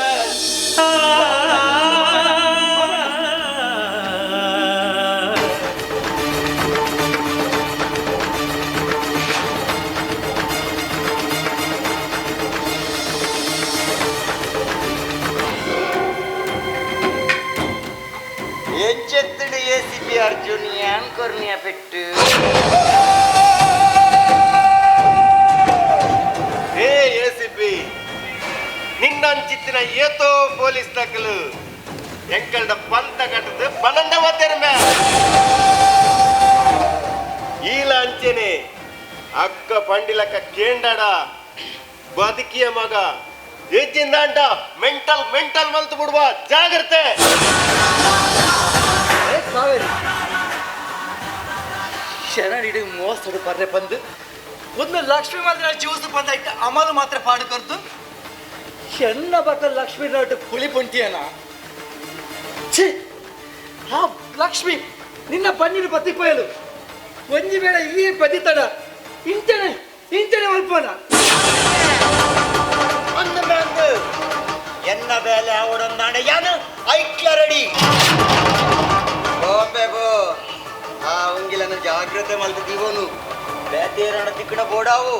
ಎಂಚೆತ್ತಡಿ ಎ.ಸಿ.ಪಿ. ಅರ್ಜುನ್ ಯಾನ್ ಕೊರ್ನಿಯ ಪೆಟ್ಟು ಏ ಎ.ಸಿ.ಪಿ. ನಿನ್ನಂಚಿತ್ತಿನ ಏತೋ ಪೊಲೀಸ್ ನಕಲು ಎಂಕಲ್ಡ ಪಂತ ಕಟ್ಟದು ಪನ್ನಂಡ ಮತ್ತೇರ್ಮೆ ಈಲ ಅಂಚೆನೆ ಅಕ್ಕ ಪಂಡಿಲಕ್ಕ ಕೇಂಡಡ ಬದುಕಿಯ ಮಗ ಹೆಚ್ಚಿಂದಾಂಡ ಮೆಂಟಲ್ ಮೆಂಟಲ್ ಮಲ್ತು ಬಿಡುವ ಜಾಗ್ರತೆ. ಕಾವೇರಿ ಶರಣಿಡು ಮೋಸಡು ಪರ್ರೆ ಬಂದು ಒಂದು ಲಕ್ಷ್ಮಿ ಮಾತ್ರ ಜ್ಯೂಸ್ ಬಂದಾಯ್ತು ಅಮಲು ಮಾತ್ರ ಪಾಡು ಕೊರ್ತು ಚೆನ್ನ ಬಕ್ಕ ಲಕ್ಷ್ಮಿ ನಾಟು ಕುಳಿ ಪುಂಟಿಯನ ಛೀ ಆ ಲಕ್ಷ್ಮಿ ನಿನ್ನ ಬನ್ನಿನ ಬತ್ತಿಪೋಯಲು ಒಂಜಿ ಬೇಡ ಈ ಬದಿತಡ ಇಂಚನೆ ಇಂಚನೆ ಒಲ್ಪೋನ ಒಂದು ಮ್ಯಾಂದು ಎನ್ನ ಬೇಲೆ ಅವಡೊಂದಾಂಡ ಯಾನು ಐಕ್ಲ ರೆಡಿ ಬಾಂಬೆ ಬೋ ಆ ಉಂಗಿಲನ ಜಾಗ್ರತೆ ಮಲ್ತು ದಿವೋನು ಬೇತೇರಣ ತಿಕ್ಕಣ ಬೋಡಾವು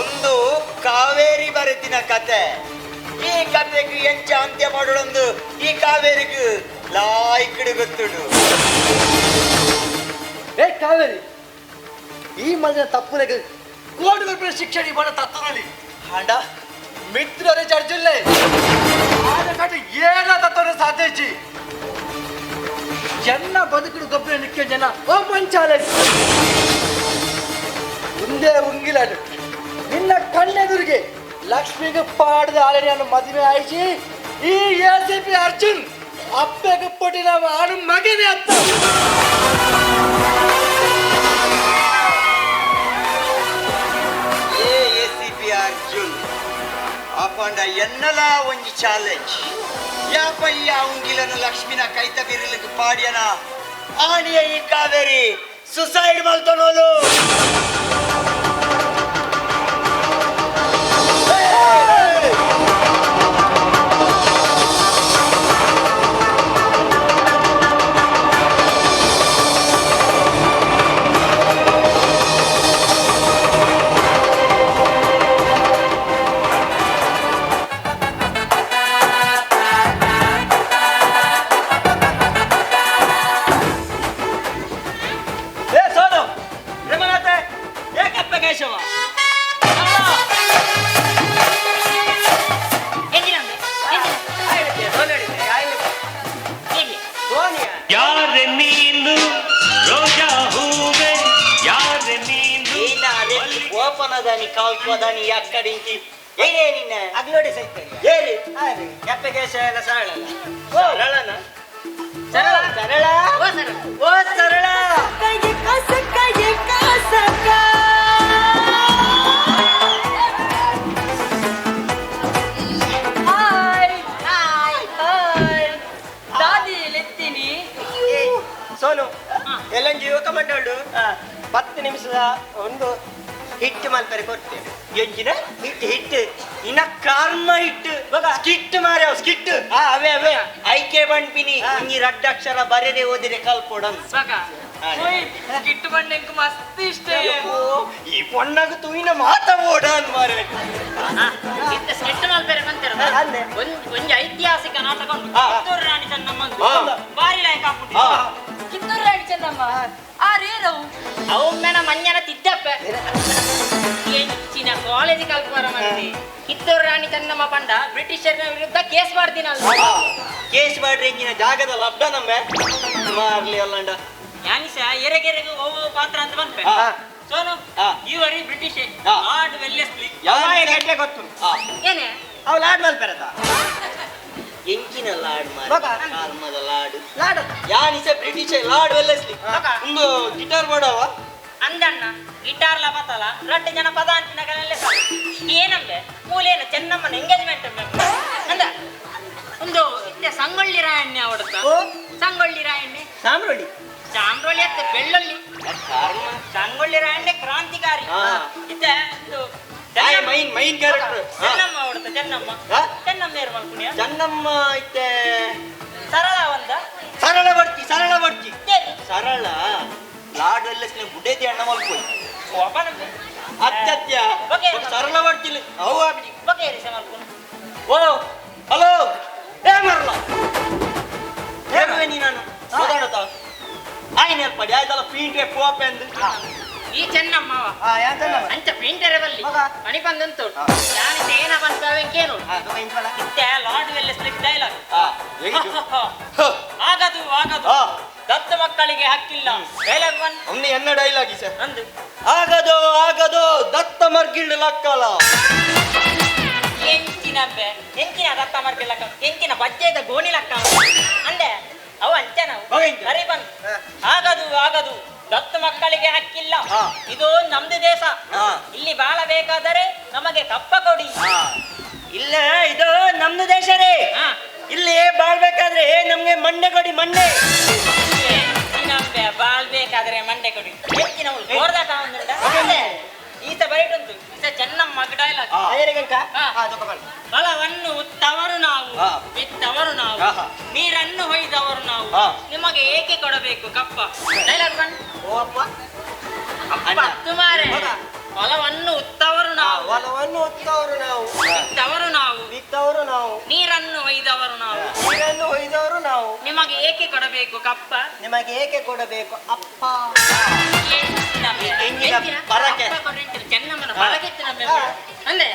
ಒಂದು ಕಾವೇರಿ ಬರೆತಿನ ಕತೆ ಈ ಕತೆಗೆ ಎಂಚ ಅಂತ್ಯ ಮಾಡೋಡೊಂದು ಈ ಕಾವೇರಿಗೂ ಲಾಯ್ಕಿಡು ಗೊತ್ತುಡು. ಏ ಕಾವೇರಿ ಈ ಮದಿನ ತಪ್ಪುಲೆಗೆ ಕೋಟಿ ರೂಪಾಯಿ ಶಿಕ್ಷಣ ಈ ಬಡ ತತ್ತರಲ್ಲಿ ಹಾಂಡ ಮಿತ್ರರೇ ಚರ್ಚಿಲ್ಲೇ ಆದ ಕಡೆ ಏನ ತತ್ತೋರೆ ಸಾಧ್ಯ ಇಜ್ಜಿ ಜನ ಬದುಕುಡು ಗೊಬ್ಬರ ನಿಕ್ಕ ಜನ ಓಪನ್ ಚಾಲೆಂಜ್ ಮುಂದೆ ಉಂಗಿಲಾಡು ನಿನ್ನ ಕಣ್ಣೆದುರಿಗೆ ಲಕ್ಷ್ಮಿಗೆ ಪಾಡದ ಆಳೆಯನ್ನು ಮದುವೆ ಆಯಿಸಿ ಈ ಎ.ಸಿ.ಪಿ. ಅರ್ಜುನ್ ಅಪ್ಪಗೆ ಪೊಟ್ಟಿನ ಆಡು ಮಗನೇ ಅತ್ತ. ಏ ಎ.ಸಿ.ಪಿ. ಅರ್ಜುನ್ ಅಪಂಡ ಎನ್ನಲ ಒಂಜಿ ಚಾಲೆಂಜ್ ಯಾಪಯ್ಯ ಉಂಗಿಲನು ಲಕ್ಷ್ಮಿನ ಕೈತ ಬಿರಲಿಗೆ ಪಾಡ್ಯನ ಆಣಿಯ ಈ ಕಾವೇರಿ ಸುಸೈಡ್ ಮಲ್ತನೋಲು. ಯಾರೆ ನೀನು ರೋಜಾ ಹೂವೆ ಯಾರೆ ನೀನು ಓಪನದಾನಿ ಕಾಲ್ಕೋದಾನಿ ಅಕ್ಕడించి ಏನೇ ನಿನ್ನ ಅಗ್ಲೋಡಿ ಸೈತಾರೆ ಏರಿ ಎಪ್ಪಗೇಶ ಎಲ್ಲ ಸರಳ ಸರಳನ ಸರಳ ಸರಳ ಓ ಸರಳ ಹಾಯ್ ಹಾಯ್ ಹಾಯ್ ದಾದಿ ಲೆತ್ತೀನಿ ಸೋನು ಎಲ್ಲಂಜಿ ಯುವಕ ಮಂಡಳು 10 ನಿಮಿಷದ ಒಂದು ಹಿಟ್ಟು ಮಲ್ಪರೆ ಕೊಡ್ತೇವೆ. ಎಂಜಿನ ಹಿಟ್ಟು ಹಿಟ್ಟು ಇನ್ನ ಕರ್ಮ ಹಿಟ್ಟು ಸ್ಕಿಟ್ ಮಾರ್ಯಾವ ಸ್ಕಿಟ್ ಅವೇ ಅವೇ ಐಕೆ ಬಂಡ್ಪಿನಿ ಒಂಜಿ ರಡ್ಡಕ್ಷರ ಬರೆದೆ ಓದಿರೆ ಕಲ್ಪೊಡನ್ ಸ್ಕಿಟ್ ಬಂಡೆಂಕು ಮಸ್ತ್ ಇಷ್ಟ. ಈ ಪೊಣ್ಣಗ ತೂಯಿನ ಮಾತ ಓಡನ್ ಮಾರೆ ಸ್ಕಿಟ್ ಮಲ್ಪರೆ ಬಂತಿರ ಒಂಜಿ ಐತಿಹಾಸಿಕ ನಾಟಕ ಉಂಟು ಕಿತ್ತೂರು ರಾಣಿ ಚೆನ್ನಮ್ಮ ಬಾರಿ ಲಾಯಕ್ ಹಾಕ್ಬಿಟ್ಟು ಕಿತ್ತೂರು ರಾಣಿ ಚೆನ್ನಮ್ಮ ಆ ರೇರವು ಅವಮ್ಮೆನ ಮಂಜನ ತಿದ್ದಪ್ಪ ಹೆಚ್ಚಿನ ಕಾಲೇಜ್ ಕಲ್ಪುವರ ಮಂದಿ ಕಿತ್ತೂರು ರಾಣಿ ಚೆನ್ನಮ್ಮ ಪಂಡ ಬ್ರಿಟಿಷರ ವಿರುದ್ಧ ಕೇಸ್ ಮಾಡ್ತೀನಲ್ಲ. ಕೇಸ್ ಮಾಡ್ರಿ ಎಂಜಿನ ಜಾಗದ ಲಬ್ಡ ನಮ್ಮೆ ಮಾರ್ಲಿ ಅಲ್ಲಂಡ ಯಾನಿಸ ಎರೆಗೆರೆಗೆ ಒವ್ವ ಪಾತ್ರ ಅಂತ ಬಂದ್ಪೆ ಸೋನು ಈ ವರಿ ಬ್ರಿಟಿಷ್ ಲಾರ್ಡ್ ವೆಲ್ಲೆಸ್ಲಿ ಯಾರ ಗೊತ್ತು ಏನೇ ಅವ್ ಲಾಡ್ ಮಲ್ಪೆರತ ಎಂಚಿನ ಲಾಡ್ ಮಾರ ಕರ್ಮದ ಲಾಡ್ ಲಾಡ್ ಯಾನಿಸ ಬ್ರಿಟಿಷ್ ಲಾರ್ಡ್ ವೆಲ್ಲೆಸ್ಲಿ ಒಂದು ಗಿಟಾರ್ ಮಾಡವ ಅಂದಣ್ಣ ಗಿಟಾರ್ ಲ ಪತಲ ರಡ್ಡು ಜನ ಪದ ಅಂತಿನಗಲಲ್ಲೇ ಸಾಕು. ಏನಂಬೆ ಮೂಲೇನ ಚೆನ್ನಮ್ಮನ ಎಂಗೇಜ್ಮೆಂಟ್ ಅಂದ ಒಂದು ಇತ್ತೆ ಸಂಗೊಳ್ಳಿ ರಾಯಣ್ಣೆ ಅವಡತ್ತ ಸಂಗೊಳ್ಳಿ ರಾಯಣ್ಣೆ ಸಾಮ್ರೊಳ್ಳಿ ಸಾಮ್ರೊಳ್ಳಿ ಅತ್ತೆ ಬೆಳ್ಳುಳ್ಳಿ ಸಂಗೊಳ್ಳಿ ರಾಯಣ್ಣೆ ಕ್ರಾಂತಿಕಾರಿ ಇತ್ತೆ ಒಂದು ಮೈನ್ ಮೈನ್ ಕ್ಯಾರೆಕ್ಟರ್ ಚೆನ್ನಮ್ಮ ಅವಡತ್ತ ಚೆನ್ನಮ್ಮ ಚೆನ್ನಮ್ಮ ಏರ್ ಮಲ್ಪುಣಿಯ ಚೆನ್ನಮ್ಮ ಇತ್ತೆ ಸರಳ ಒಂದ ಸರಳ ಬರ್ತಿ ಸರಳ ಬರ್ತಿ ಸರಳ ಲಾರ್ಡ್ ವೆಲ್ಲೆಸ್ಲಿ ಬುಡೇದಿ ಅಣ್ಣ ಮಲ್ಪೋಯ್ ಅತ್ಯತ್ಯ ಸರಳ ಬರ್ತಿಲ್ಲ ಅವು ಆಬಿಡಿ ಓ ಹಲೋ ಏ ಮರಲ ಏ ನೀನು ಸೋದಾಡತ ನೇರ್ಪಡಿ ಆಯ್ತಲ್ಲ ಪೀಂಟ್ರೆ ಪೋಪೆಂದು ಈ ಚೆನ್ನಮ್ಮವ ಅಂಚ ಪೇಂಟರೆ ಬಲ್ಲಿ ಮಣಿ ಬಂದಂತು ನಾನು ಏನ ಬಂತಾವೆಂಕೇನು ಇತ್ತೆ ಲಾರ್ಡ್ ವೆಲ್ಲೆಸ್ಲಿ ಡೈಲಾಗ್ ಆಗದು ಆಗದು ದತ್ತ ಮಕ್ಕಳಿಗೆ ಹಕ್ಕಿಲ್ಲ ಡೈಲಾಗ್ ಒನ್ ಒಮ್ಮೆ ಎನ್ನ ಡೈಲಾಗ್ ಸರ್ ಅಂದು ಆಗದು ಆಗದು ದತ್ತ ಮರ್ಗಿಳ್ಳು ಲಕ್ಕಲ ಎಂಚಿನ ಬೆ ಎಂಚಿನ ದತ್ತ ಮರ್ಗಿಲ್ಲಕ್ಕ ಎಂಚಿನ ಬಜ್ಜೆದ ಗೋಣಿ ಲಕ್ಕ ಅಂದೆ ಅವು ಅಂಚ ನಾವು ಸರಿ ಬಂದು ಆಗದು ಆಗದು ದತ್ತು ಮಕ್ಕಳಿಗೆ ಹಕ್ಕಿಲ್ಲ ಇದು ನಮ್ದು ದೇಶ ಇಲ್ಲಿ ಬಾಳಬೇಕಾದರೆ ನಮಗೆ ಕಪ್ಪ ಕೊಡಿ ಇಲ್ಲ ಇದು ನಮ್ದು ದೇಶ ರೇ ಇಲ್ಲಿ ಬಾಳ್ಬೇಕಾದ್ರೆ ನಮ್ಗೆ ಮಂಡೆ ಕೊಡಿ ಮಂಡೆ ಬಾಳ್ಬೇಕಾದ್ರೆ ಮಂಡೆ ಕೊಡಿ ಹೆಚ್ಚಿನ ಈತ ಬರೀಟುಂಟು ಈತ ಚೆನ್ನಮ್ಮ ಡೈಲಾಗ್ ಬಲವನ್ನು ಉತ್ತವರು ನಾವು ಬಿತ್ತವರು ನಾವು ನೀರನ್ನು ಹೊಯ್ದವರು ನಾವು ನಿಮಗೆ ಏಕೆ ಕೊಡಬೇಕು ಕಪ್ಪ ಡೈಲಾಗ್ ಬನ್ ತುಮಾರೆ ಹೊಲವನ್ನು ಉತ್ತವರು ನಾವು ಹೊಲವನ್ನು ಉತ್ತವರು ನಾವು ಬಿತ್ತವರು ನಾವು ಬಿತ್ತವರು ನಾವು ನೀರನ್ನು ಹೊಯ್ದವರು ನಾವು ನೀರನ್ನು ಹೊಯ್ದವರು ನಾವು ನಿಮಗೆ ಏಕೆ ಕೊಡಬೇಕು ಕಪ್ಪ ನಿಮಗೆ ಏಕೆ ಕೊಡಬೇಕು ಅಪ್ಪ ಚೆನ್ನಮ್ಮನ ಬರಕೆತ್ತು ನಮ್ಮ ಅಂದೆ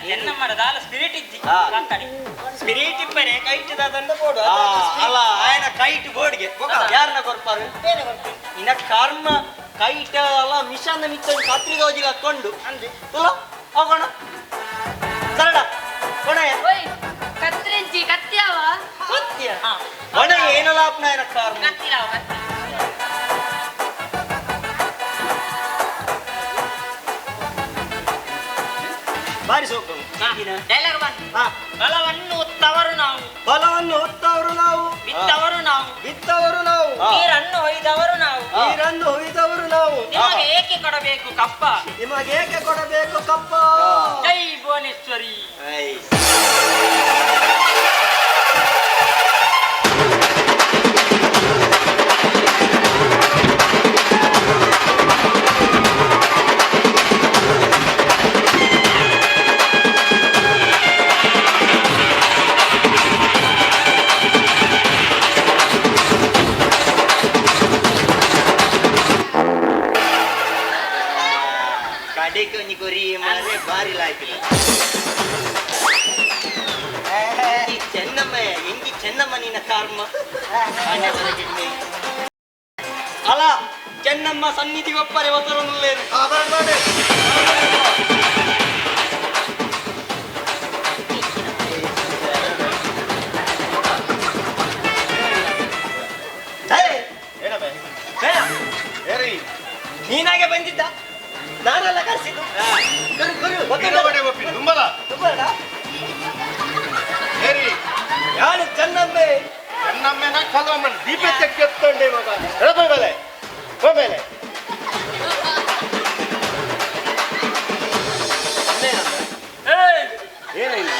ಚೆನ್ನಮ್ಮನ ದಾಲ ಸ್ಪಿರಿಟ್ ಇಜ್ಜಿ ಸ್ಪಿರಿಟ್ ಇಪ್ಪನೆ ಕೈಟ್ ದಂಡ ಬೋಡು ಅಲ್ಲ ಆಯನ ಕೈಟ್ ಬೋರ್ಡ್ಗೆ ಯಾರನ್ನ ಕೊರ್ಪಾರು ಇನ್ನ ಕರ್ಮ ಕೈಟ್ ಅಲ್ಲ ಮಿಷನ್ ಮಿಚ್ಚನ್ ಕತ್ರಿಗ ಹೋಜಿಗೆ ಹಾಕೊಂಡು ಅಲ್ಲ ಹೋಗೋಣ ಸರಳ ಕೊಣೆಯ ಕತ್ರಿಂಚಿ ಕತ್ಯಾವ ಕತ್ತಿಯ ಒಣ ಏನಲ್ಲ ಅಪ್ನ ಕರ್ಮ ಕತ್ತಿಲಾವ ಕತ್ತಿ ಬಾರಿ ಸೋಕು ಡೈಲಾಗ್ ಬನ್ ಬಲವನ್ನು ಉತ್ತವರು ನಾವು ಬಲವನ್ನು ಉತ್ತವರು ನಾವು ಬಿತ್ತವರು ನಾವು ಬಿತ್ತವರು ನಾವು ನೀರನ್ನು ಹೊಯ್ದವರು ನಾವು ನೀರನ್ನು ಹೊಯ್ದವರು ನಾವು ನಿಮಗೆ ಏಕೆ ಕೊಡಬೇಕು ಕಪ್ಪ ನಿಮಗೆ ಏಕೆ ಕೊಡಬೇಕು ಕಪ್ಪ ಜೈ ಭುವನೇಶ್ವರಿ ಕಡೆಗೆ ಕೊರಿ ಮಾರೆ ಬಾರಿ ಲಾಯ್ತಿಲ್ಲ ಚೆನ್ನಮ್ಮ ಎಂಗಿ ಚೆನ್ನಮ್ಮ ನಿನ್ನ ಕರ್ಮ ಅಲ್ಲ ಚೆನ್ನಮ್ಮ ಸನ್ನಿಧಿ ಒಪ್ಪರೆ ಒತ್ತರನುಲ್ಲೇನು ನೀನಾಗೆ ಬಂದಿದ್ದ ನಾನೆಲ್ಲ ಕರೆಸಿದ್ದು ಯಾರು ಚೆನ್ನಮ್ಮೆ ಚೆನ್ನಮ್ಮೆನ ಕಲವಮ್ಮನ ದೀಪ ತೆಗೆತ್ತೊಂಡೆ ಮಗ ಮೇಲೆ ಮೇಲೆ ಏನಿಲ್ಲ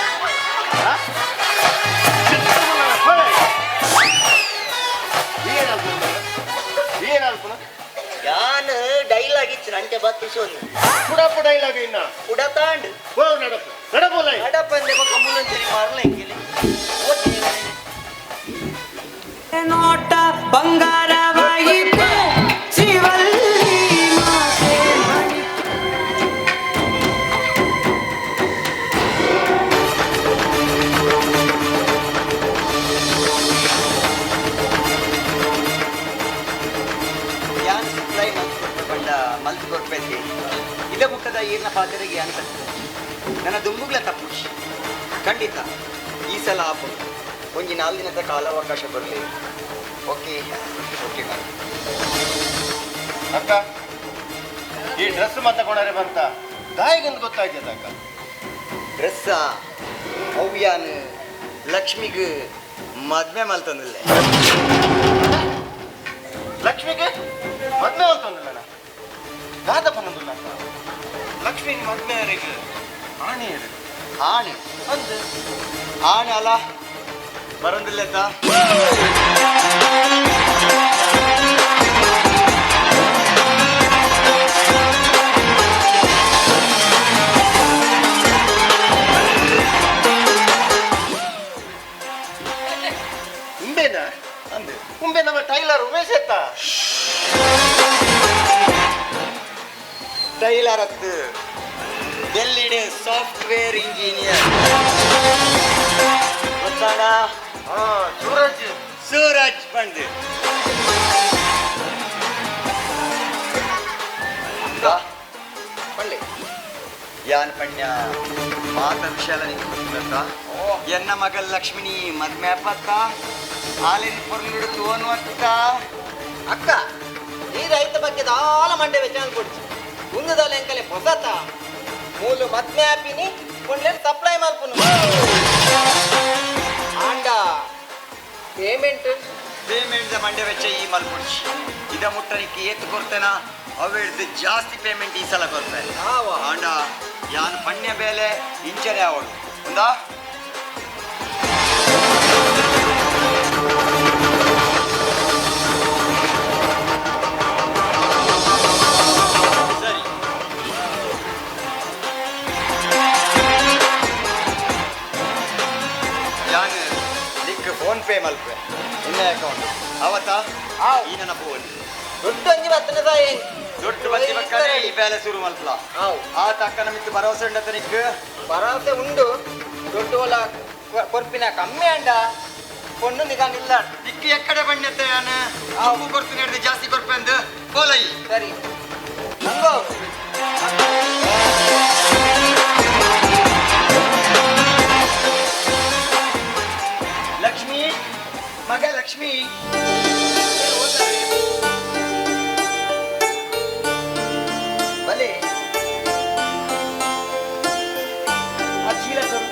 ಯಾನು ಡೈಲಾಗ್ ಇತ್ತು ಅಂಟೆ ಬತ್ತಿಸೋನು ಪುಡಪ್ಪ ಡೈಲಾಗ್ ಇನ್ನ ಪುಡ ತಾಂಡ್ ಓ ನಡಪ ನಡಪಲ್ಲ ನಡಪ ಅಂದೆ ಬೊಕ್ಕ ಮುಲ್ಲಂಚೇರಿ ಮಾರಲ ಇಂಗಿಲಿ ನೋಟ ಬಂಗಾರವಾಯಿತು ಶಿವಲ್ಲಿ ಮಾತೆ ಯಾನ್ ಸಪ್ಲೈ ಮಲ್ತು ಬಂಡ ಮಲ್ತು ಕೊರ್ಪೆದ್ದೆ ಇದ ಮುಖದ ಈರ್ನ ಪಾತ್ರೆಗೆ ಯಾನ್ ಕರ್ತದೆ ನನ್ನ ದುಂಬುಗ್ಲ ತಪ್ಪು ಖಂಡಿತ ಈ ಸಲ ಆಪು ಒಂಜಿ ನಾಲ್ಕು ದಿನದ ಕಾಲಾವಕಾಶ ಬರಲಿ. Okay okay bye. ಅಕ್ಕ, ಈ ಡ್ರೆಸ್ ಮತ್ತೆ ಕೊಡರೆ ಬಂತ ದಾಯಿಗಂದು ಗೊತ್ತಾಗ್ಯದ ಅಕ್ಕ? ಡ್ರೆಸ್ಸಾ ಅವ್ಯಾನ್ ಲಕ್ಷ್ಮಿಗೆ ಮದ್ವೆ ಮಲ್ತಂದಿಲ್ಲ. ಲಕ್ಷ್ಮಿಗೆ ಮದ್ವೆ ಮಲ್ತಂದಿಲ್ಲ ದಾದಪ್ಪ ನಂದುಲ್ಲ ಅಕ್ಕ. ಲಕ್ಷ್ಮಿ ಮದ್ವೆ ಅವರಿಗೆ ಆಣೆ ಇರು. ಆಣೆ ಅಂದು ಆಣೆ ಅಲ್ಲ ಬರಂದಿಲ್ಲ. ಉಂಬೇನಾ? ಗೊತ್ತಾಡ ಸೂರಜ್ ಸೂರಜ್ ಬಂದು ಪಳ್ಳಿ ಯಾನ್ ಪಣ್ಯ ಮಾತ ವಿಶಾಲ ನಿಂಗೆ ಗೊತ್ತಿಲ್ಲತ್ತ ಎನ್ನ ಮಗ ಲಕ್ಷ್ಮಿನಿ ಮದ್ಮೆ ಅಪ್ಪತ್ತ ಹಾಲಿನ ಪೊರ್ಲುಡು ತೋನು ಅತ್ತ ಅಕ್ಕ ಈ ರೈತ ಬಗ್ಗೆ ದಾಲ ಮಂಡೆ ವೆಚ್ಚ ಕೊಡ್ಚಿ ಉಂದದಾಲ ಎಂಕಲೆ ಪೊಸತ ಮೂಲು ಮದ್ಮೆ ಆಪಿನಿ ಕೊಂಡ್ಲೇನ್ ಸಪ್ಲೈ ಮಲ್ಪುನು ಆಂಡ ಪೇಮೆಂಟ್ ಪೇಮೆಂಟ್ ಮಂಡೆ ವೆಚ್ಚ ಈ ಮಲ್ಪುಡ್ಚಿ ಇದ ಮುಟ್ಟನಿಕ್ಕೆ ಏತು ಕೊಡ್ತೇನ ಅವೆಡ್ದು ಜಾಸ್ತಿ ಪೇಮೆಂಟ್ ಈ ಸಲ ಕೊಡ್ತೇನೆ ಆಂಡ ಯಾನ್ ಪಣ್ಯ ಬೇಲೆ ಇಂಚನೆ ಅವಳು ಒಂದಾ ಸರಿ ಯಾನ್ ನಿಕ್ ಫೋನ್ ಪೇ ಮಲ್ಪೆ ನಿನ್ನ ಅಕೌಂಟ್ ಅವತ್ತ ಈ ನನ್ನ ಫೋನ್ ದುಡ್ಡು ಒಂಜಿ ಬತ್ತನ ಸಾಯ್ ದೊಡ್ಡ ಬತ್ತಿ ಬಕ್ಕನೆ ಈ ಬೇಲೆ ಶುರು ಮಲ್ಪಲ ಆ ತಕ್ಕನ ಮಿತ್ತು ಭರವಸೆ ಉಂಡತ ನಿಕ್ ಭರವಸೆ ಉಂಡು ದೊಡ್ಡ ಒಲ ಕೊರ್ಪಿನ ಕಮ್ಮಿ ಅಂಡ ಪೊಣ್ಣು ನಿಗಾನಿಲ್ಲ ನಿಕ್ ಎಕ್ಕಡೆ ಬಣ್ಣತ್ತೆ ಯಾನ್ ಅವು ಕೊರ್ತು ಹಿಡ್ದು ಜಾಸ್ತಿ ಕೊರ್ಪೆ ಅಂದು ಬೋಲೈ ಸರಿ ನಂಗೋ ಲಕ್ಷ್ಮಿ ಮಗ ಲಕ್ಷ್ಮಿ ಬಲೆ ಆ ಚೀಲ ಸರ್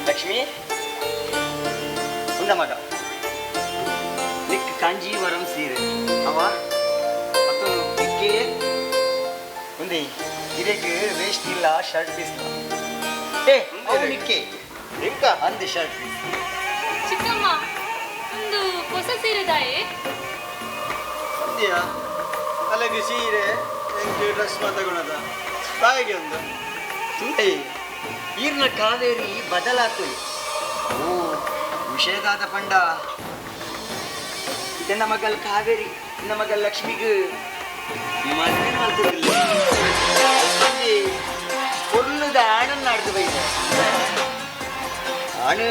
ಲಕ್ಷ್ಮಿ ಉಂಡ ಮಗ ನಿಕ್ ಕಾಂಜೀವರಂ ಸೀರೆ ಅವ ಮತ್ತು ನಿಕ್ಕೆ ಒಂದೇ ಇದಕ್ಕೆ ವೇಸ್ಟ್ ಇಲ್ಲ ಶರ್ಟ್ ಪೀಸ್ ಏ ಅವು ನಿಕ್ಕೆ ಇಂಕ ಅಂದು ಶರ್ಟ್ ಪೀಸ್ ಚಿಕ್ಕಮ್ಮ ಒಂದು ಹೊಸ ಸೀರೆ ದಾಯೆ ಒಂದಿಯಾ ಅಲ್ಲಿಗೆ ಸೀರೆ ಎಂಕ್ ಡ್ರೆಸ್ ಮಾತಗೊಳದ ಬಾಯಿಗೆ ಒಂದು ತುಳೈ ಈರ್ನ ಕಾವೇರಿ ಬದಲಾತು ಓ ವಿಷಯದಾದ ಪಂಡ ಇದನ್ನ ಮಗಲ್ ಕಾವೇರಿ ಇನ್ನ ಮಗಲ್ ಲಕ್ಷ್ಮಿಗೆ ಮದುವೆ ಮಾಡ್ತಿರ್ಲಿಲ್ಲ ಪೊರ್ಲುದ ಆಣನ್ನ ಆಡ್ದು ಬೈದ ಆಣು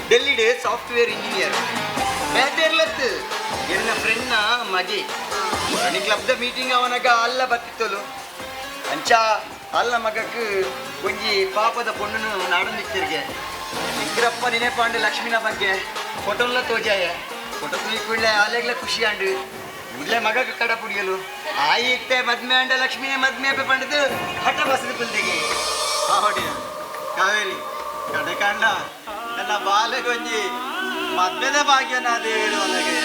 ಡೆಲ್ಲಿಡ್ ಸಾಫ್ಟ್ವೇರ್ ಇಂಜಿನಿಯರ್ ಬೇತೆರ್ಲತ್ತು ಎನ್ನ ಫ್ರೆಂಡ್ನ ಮಗೆ ಮಣಿ ಕ್ಲಬ್ದ ಮೀಟಿಂಗ್ ಅವನಾಗ ಅಲ್ಲ ಬತ್ತಿತ್ತಲು ಅಂಚ ಅಲ್ಲ ಮಗಕ್ಕೆ ಒಂಜಿ ಪಾಪದ ಪೊಣ್ಣನು ನಾಡೊಂದಿತ್ತಿರ್ಗೆ ಇಂಗ್ರಪ್ಪ ನೆನೆಪಾಂಡು ಲಕ್ಷ್ಮಿನ ಬಗ್ಗೆ ಫೋಟೋಲ್ಲ ತೋಜಾಯ ಫೋಟೋ ಕೂಡಲೇ ಆಲೆಗ್ಲ ಖುಷಿ ಆಂಡು ಇಡ್ಲೆ ಮಗಕ್ಕೆ ಕಡ ಪುಡಿಯಲು ಆಯಿ ಇತ್ತೆ ಮದ್ಮೆ ಅಂಡ ಲಕ್ಷ್ಮಿನೇ ಮದ್ಮೆ ಅಪ್ಪೆ ಪಂಡದು ಹಠ ಬಸದು ಕುಲ್ದಿಗೆ ಆವಡಿಯ ಕಾವೇರಿ ಕಡೆ ಕಂಡ ನನ್ನ ಬಾಲೆಗೊಂಜಿ ಮದ್ವೆದ ಭಾಗ್ಯನ ದೇವರು ಒಳಗೆ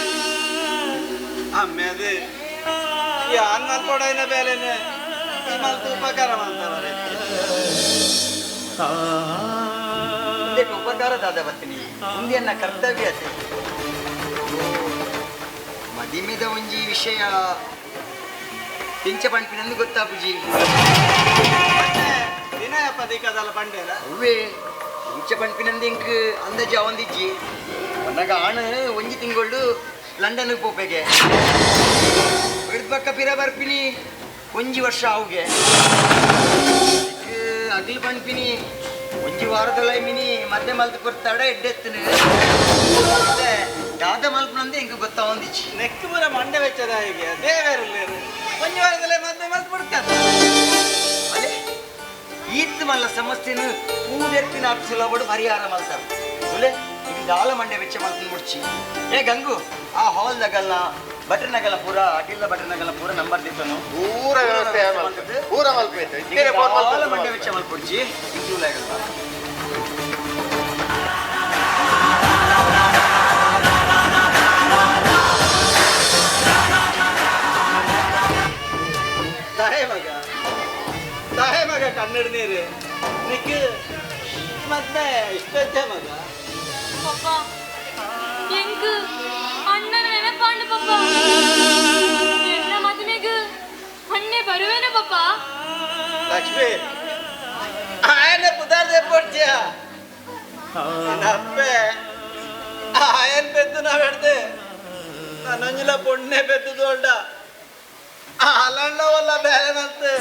ಅಮ್ಮೆ ಅದೇ ಯಾನ್ ಮಲ್ಪೊಡೈನ ಬೇಲೆನೆ ಈ ಮಲ್ತು ಉಪಕಾರ ಮಾಡ್ತಾವರೆ ಮುಂದೆ ಉಪಕಾರ ದಾದ ಬರ್ತೀನಿ ಮುಂದೆ ನನ್ನ ಕರ್ತವ್ಯ ಅದೇ ಮದಿಮೆದ ಒಂಜಿ ವಿಷಯ ಪಿಂಚ ಪಂಪಿನಂದು ಗೊತ್ತಾ ಪೂಜಿ ದಿನಯಪ್ಪ ದಿಕ್ಕದಲ್ಲ ಪಂಡೇಲ ಅವ್ವೇ ಇಂಚ ಪಂಪಿನಂದು ಇಂಕ್ ಅಂದಾಜು ಅವಂದಿಜ್ಜಿ ಒನ್ನಾಗ ಆಣು ಒಂಜಿ ತಿಂಗಳು ಲಂಡನ್ ಪೋಪೆಗೆ ಪಕ್ಕ ಪಿರ ಬರ್ಪಿನಿ ಒಂಜಿ ವರ್ಷ ಅವುಗೆ ಅಗ್ಲು ಪಂಪಿನಿ ಒಂಜಿ ವಾರದಲ್ಲ ಮಿನಿ ಮದ್ದೆ ಮಲ್ತು ಕೊಡ್ತಾಡ ಎಡ್ಡೆತ್ತನು ದಾದ ಮಲ್ಪನಂದೆ ಇಂಕ್ ಗೊತ್ತಾ ಒಂದಿಚ್ಚಿ ನೆಕ್ಕು ಪೂರ ಮಂಡೆ ವೆಚ್ಚದ ಹೀಗೆ ದೇವರಿಲ್ಲೇರು ಒಂಜಿ ವಾರದಲ್ಲೇ ಮದ್ದೆ ಮಲ್ತು ಬಿಡ್ತಾರೆ ಅಲೆ ಈತ್ ಮಲ್ಲ ಸಮಸ್ಯೆನು ಪೂದೆರ್ಪಿನ ಸುಲಭಡು ಪರಿಹಾರ ಮಲ್ತಾರೆ ಒಲೆ ಇದು ದಾಲ ಮಂಡೆ ವೆಚ್ಚ ಮಲ್ತು ಮುಡ್ಚಿ ಏ ಗಂಗು ಆ ಹಾಲ್ ನಗಲ್ಲ ಬಟರ್ ನಗಲ ಪೂರ ಅಟಿಲ್ಲ ಬಟರ್ ನಗಲ ಪೂರ ನಂಬರ್ ದಿತ್ತನು ಪೂರ ವ್ಯವಸ್ಥೆ ಮಲ್ಪು ಪೂರ ಮಲ್ಪು ಇತ್ತೇನೆ ಫೋನ್ ದಾಲ ಮಲ್ಪು ಮಂಡೆ ವೆಚ್ಚ ಮಲ್ಪುಡ್ಚಿ ಇಂಕ್ಲೂಡ್ ಆಗಲ್ಲ ತಾಯೇ ಮಗ ತಾಯೇ ಮಗ ಕನ್ನಡ ನೀರು ನಿಕ್ ಮತ್ತೆ ಇಷ್ಟ ಮಗ ಪಪ್ಪ ಎಂಕ್ ಅಣ್ಣನ ನೆನಪಾಂಡು ಪಪ್ಪ ಎನ್ನ ಮದುವೆಗ್ ಅಣ್ಣೆ ಬರುವೇನ ಪಪ್ಪ ಲಕ್ಷ್ಮಿ ಆಯನ ಪುದಾರ್ದೆ ಪೊಡ್ಚಿಯ ಅಪ್ಪೆ ಆಯನ್ ಪೆದ್ದು ನಾವೆಡ್ದೆ ನನ್ನೊಂಜಿಲ ಪೊಣ್ಣೆ ಪೆದ್ದು ದೊಡ್ಡ ಅಲಂಡ ವಲ್ಲ ಬೇರೆ ಮಲ್ತು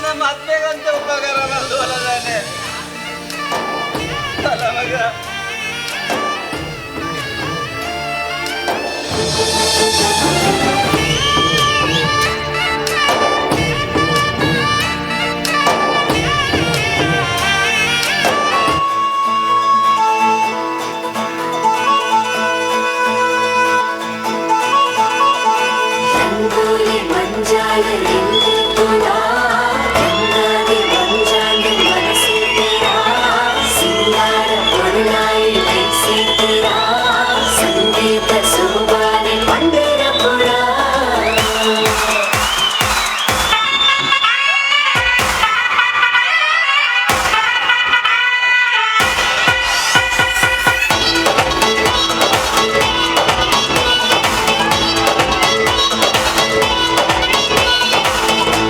ಎನ್ನ ಮದ್ಮೆಗಂತ ಉಪಕಾರ ಬಂದು ಅಲ್ಲ ಮಗ. ರಂಗೋಲಿ ಮಂಜಾಲ ಎಲ್ಲಿತುನಾ ಗಂಗಾದಿ ಮಂಜಾಲಿ ಮನಸಿತೀರಾ ಸಿಂಗಾರ ಪೊರುಳಾಯಿ ಲೈಸಿತೀರಾ ಸಂಗೀತ ಸೋಬಾನೆ ಪಂಡರಪುರ.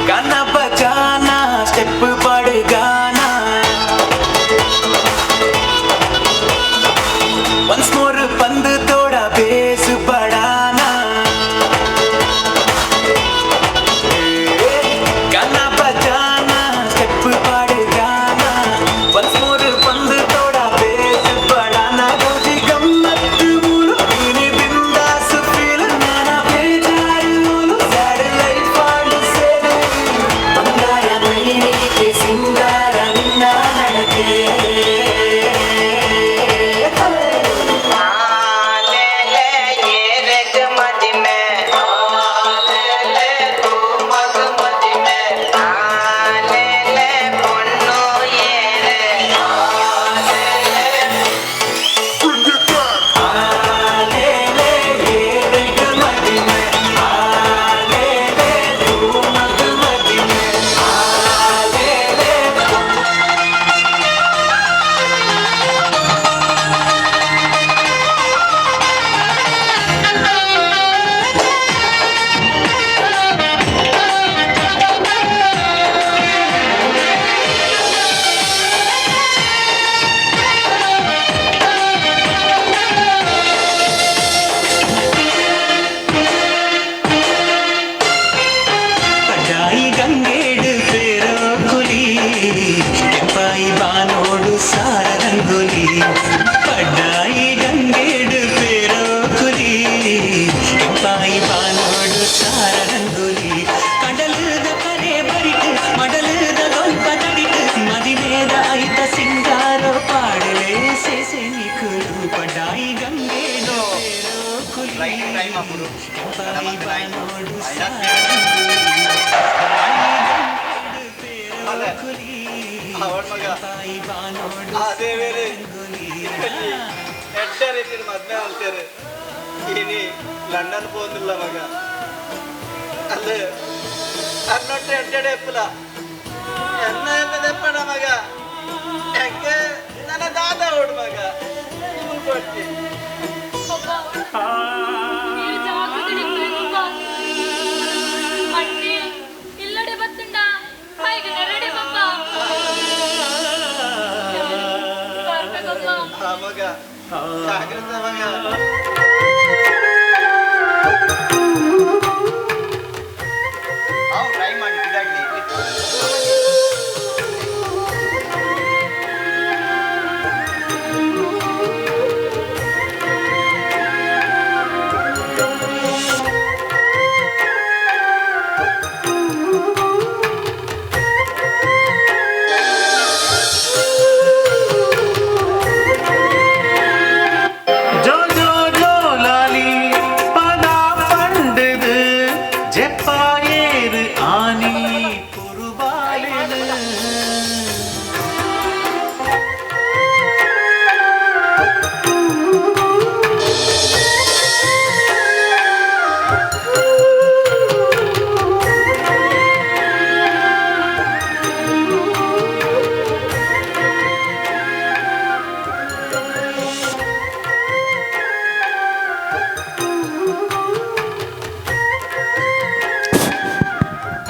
गाना बजाना स्टेप पड़ गाना वंस मोर पंद थोड़ा बेस बढ़ाना गाना बजाना स्टेप पड़ गाना वंस मोर पंद थोड़ा बेस बढ़ाना गौजी गम्मत मूಲು ನೀನಿ ಬಿಂದಾಸ್ ಫೀಲ್ ನಾನಾ ಬೇಜಾರು ಸ್ಯಾಡ್ ಲೈಫ್ ಆಡು ಸೇರು ಬಂಗಾರ ಮೈರೇಕೆ ಸಿಂಗಾರ ನಿನ್ನ ನಡಕೆ. ಕಡ್ಡಾಯಿ ಗಂಗೇಡು ಪೇರೋ ಕುಲಿ ಕೆಂಪಾಯಿ ಬಾನೋಡು ಸಾರ ರಂಗೋಲಿ. ಕಡ್ಡಾಯಿ ಗಂಗೇಡು ಪೇರೋ ಕುಲಿ ಕೆಂಪಾಯಿ ಬಾನೋಡು ಸಾರ ರಂಗೋಲಿ. ಕಡಲದ ಕರೆ ಬರಿಟು ಮಡಲದ ಗೊಲ್ಪ ನಡಿಟು ಮದಿಮೇದ ಐತ ಸಿಂಗಾರೋ ಪಾಡಲೆ ಸೇಸೆ ನಿಕುಲು. ಪಡ್ಡಾಯಿ ಗಂಗೇಡು ಪೇರೋ ಕುಲಿ ಕೆಂಪಾಯಿ ಬಾನೋಡು ಸಾರ ಆ ದೇವೇರೆ ಎಡ್ಡ ರೀತಿಯ ಮದ್ಮೆ ಆಲ್ತೇರೆ. ಇನಿ ಲಂಡನ್ ಪೋಂದಿಲ್ಲ ಮಗ. ಅಲ್ಲ ಅನ್ನೊಟ್ಟೆ ಎಡ್ಡೆಡೆ ಎಪ್ಪಲ ಎನ್ನ ಎಪ್ಪಣ ಮಗ. ಯಾಕೆ ನನ್ನ ದಾದ ಓಡು ಮಗ ಕೊಡ್ತಿ. ಇಲ್ಲಡೆ ಬತ್ತುಂಡ ಹಾಗೆ ನೆರಡೆ ಪಪ್ಪ ಬರ್ಬೇಕಪ್ಪ. ಆ ಮಗ ಜಾಗ್ರತೆ ಮಗ. ಅವು ಟ್ರೈ ಮಾಡಿ ಇದಾಗಲಿ. ಜೋ ಜೋ ಜೋ ಲಾಲಿ ಪದ ಪಂಡದು ಜೆಪ್ಪಾಯೇರು ಆನಿ ಪುರುಬಾಲಿನ.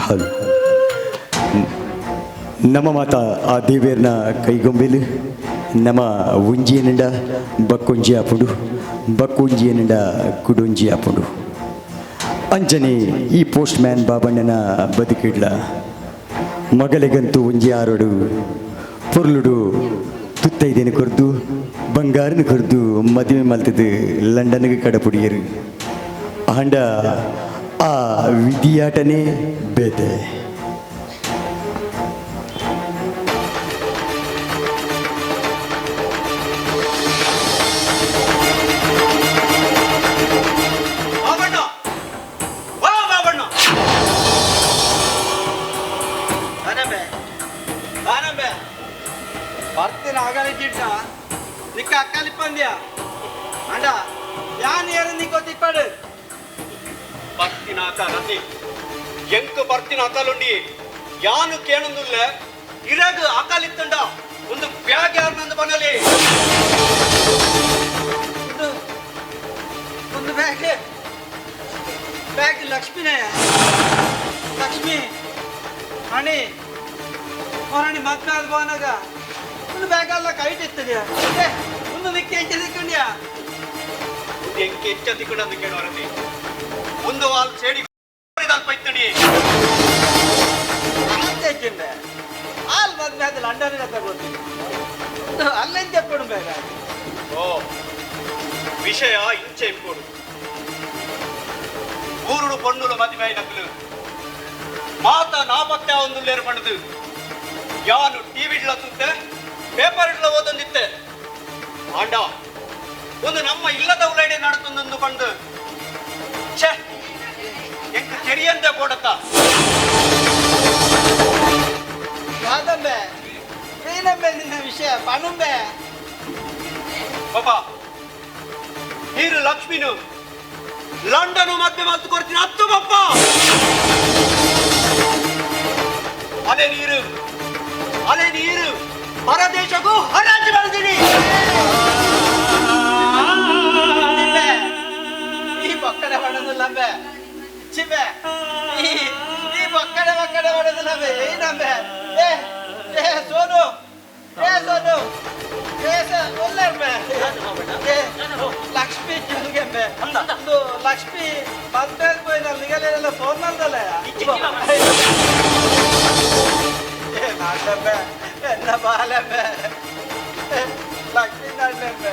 ಹಲೋ ನಮ್ಮ ಮಾತ ಆ ದೇವೇರ್ನ ಕೈಗೊಂಬೆಲು ನಮ್ಮ ಉಂಜಿಯನಿಂಡ ಬಕ್ಕೊಂಜಿ ಆಪುಂಡು ಬಕ್ಕೊಂಜಿಯನಿಂಡ ಕುಡೊಂಜಿ ಆಪುಂಡು. ಅಂಜನೆ ಈ ಪೋಸ್ಟ್ ಮ್ಯಾನ್ ಬಾಬಣ್ಣನ ಬದುಕಿಡ್ಲ ಮಗಲಿಗಂತೂ ಒಂಜಿ ಆರೋಡು ಪೊರ್ಲುಡು ತುತ್ತೈದೇನು ಕೊರ್ದು ಬಂಗಾರನ ಕೊರ್ದು ಮದುವೆ ಮಲ್ತದು ಲಂಡನ್ಗೆ ಕಡಪುಡಿಯರು. ಆಂಡ ಆ ವಿಧಿಯಾಟನೇ ಬೇತೆ. ಬಾಬಣ್ಣ, ವಾ ಬಾಬಣ್ಣ. ಬಾನಂಬೆ ಬಾನಂಬೆ ಬರ್ತೀನಿ ಆಗಲಿ ಗಿಡ್ಡ ನಿಕ್ಕ ಅಕ್ಕಲಿಪ್ಪಂದ್ಯ ಅಂಡ ಯಾನ್ ಏರು ನಿಕ್ಕೋ ತಿಪ್ಪಾಡು. ಬರ್ತಿನ ಆತ ರತಿ ಎಂಕ್ ಬರ್ತಿನ ಅಕಲುಂಡಿ ಯಾನು ಕೇಣೊಂದುಲ್ಲ ಇರಗ ಅಕಲಿತ್ತಂಡ ಒಂದು ಬ್ಯಾಗ್ ಯಾರನ್ನಂದು ಬನ್ನಲಿ. ಒಂದು ಒಂದು ಬ್ಯಾಗ್ ಬ್ಯಾಗ್ ಲಕ್ಷ್ಮಿನೇ ಲಕ್ಷ್ಮಿ ಅಣಿ ಹೊರಣಿ ಮದ್ವೆ ಆದ ಬೋನಾಗ ಒಂದು ಬ್ಯಾಗ್ ಅಲ್ಲ ಕೈಟ್ ಇತ್ತದ್ಯಾ ಒಂದು ನಿಕ್ಕೆ ಎಂಚ ತಿಕ್ಕೊಂಡ್ಯಾ. ಒಂದು ಎಂಕ್ ಎಂಚ ತಿಕ್ಕಂಡು ಕೇಳುವ ರತಿ ಒಂದು ವಾಲ್ ಸೇಡಿ ಇತ್ತಂಡಿ. ಆತೇಕಿಂದೆ ಆಲ್ ಮದ್ವೆ ಆದ ಲಂಡನ್ ತಗೋತೀನಿ ಅಲ್ಲೆಂಚ చెప్పడు ಬ್ಯಾಗ್. ಓ ವಿಷಯ ಇಂಚೆ ಇಪ್ಪೋಡು ಊರುಡು ಪೊಣ್ಣುಲು ಮದುವೆ అయినట్లు ಮಾತ ನಾಪತ್ತೆ ಒಂದು ಲೇರು ಪಂಡದು ಯಾನು ಟಿವಿಡ್ಲ ಸುತ್ತೆ ಪೇಪರ್ ಇಡ್ಲ ಓದೊಂದಿತ್ತೆ. ಆಂಡ ಒಂದು ನಮ್ಮ ಇಲ್ಲದ ಉಲೈಡೆ ನಡತೊಂದೊಂದು ಪಂಡು ಛೆ ಎಂಕ್ ತೆರಿಯಂತೆ ಪೋಡತ್ತ. ಕಾದಂಬೆ ಏನಂಬೆ ನಿನ್ನ ವಿಷಯ ಪಣುಂಬೆ. ಪಾಪ ನೀರು ಲಕ್ಷ್ಮಿನು ಲಂಡನ್ ಮದ್ವೆ ಮಾತು ಕೊಡ್ತೀನಿ ಹತ್ತು ಪಪ್ಪ. ಅಲೆ ನೀರು ಅಲೆ ನೀರು ಪರದೇಶಕ್ಕೂ ಹರಾಜು ಮಾಡ್ತೀನಿ. ಈ ಬೊಕ್ಕಡೆ ಮಾಡೋದಿಲ್ಲಂಬೆ ಚಿಂಬೆ ಈ ಈ ಬೊಕ್ಕಡೆ ಬೊಕ್ಕಡೆ ಮಾಡೋದಿಲ್ಲಂಬೆ ಏನಂಬೆ. ಏ ಏ ಸೋನು ಏ ಸೋನು ಏ ಒಲ್ಲೆಂಬೆ ಏ ಲಕ್ಷ್ಮಿ ಕೆಲ್ಗೆಂಬೆ ಒಂದು ಲಕ್ಷ್ಮಿ ಮದ್ವೆ ಪೋಯಿನ ನಿಗಲೆಲ್ಲ ಫೋನ್ ಮಾಡ್ದಲ್ಲ. ಏ ನಾಡ್ಲಂಬೆ ಎನ್ನ ಬಾಲಂಬೆ ಲಕ್ಷ್ಮಿ ನಾಡ್ಲಂಬೆ.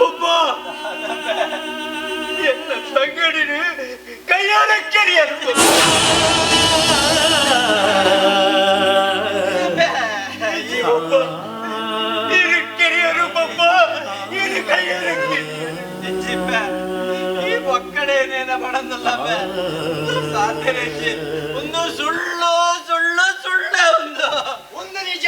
ಪಪ್ಪ ಎನ್ನ ತಂಗಡಿನು ಕೈಯಾರ ಕೆರಿಯರು. ಈ ಪಪ್ಪ ಇರು ಕೆರಿಯರು ಪಪ್ಪ ಇರು ಕೈಯಾರ ಚಿಪ್ಪೆ ಈ ಒಕ್ಕಡೆ ಏನೇನ ಮಾಡಂದಿಲ್ಲಂಬೆ ಸಾಧ್ಯನೇ ಒಂದು ಸುಳ್ಳು ಸುಳ್ಳು ಸುಳ್ಳೆ ಒಂದು ಒಂದು ನಿಜ.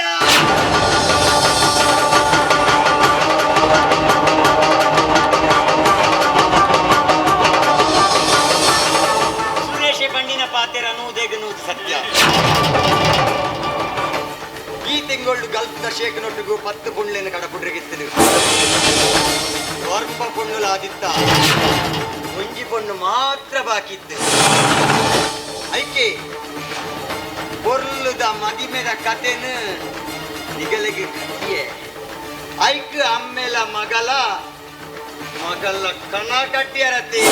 ಸುರೇಶ ಬಂಡಿನ ಪಾತೆರ ನೂದೆಗ್ ನೂದು ಸತ್ಯ. ಈ ತಿಂಗಳು ಗಲ್ಫ್ದ ಶೇಖನೊಟ್ಟಿಗೂ 10 ಪುಣ್ಲೇನ ಕಡಪುಡ್ರಿಗಿತ್ತದು. ಒರ್ಪ ಪೊಣ್ಣುಲಾದಿತ್ತ ಒಂಜಿ ಪೊಣ್ಣು ಮಾತ್ರ ಬಾಕಿತ್ತು. ಐಕೆ ಪೊರ್ಲುದ ಮದಿಮೆದ ಕತೆನು ನಿಗಲಿಗೆ ಕತ್ತಿಯೆ. ಐಕ್ ಅಮ್ಮೆಲ ಮಗಲ ಮಗಲ ಕಣ ಕಟ್ಟಿಯರತಿ.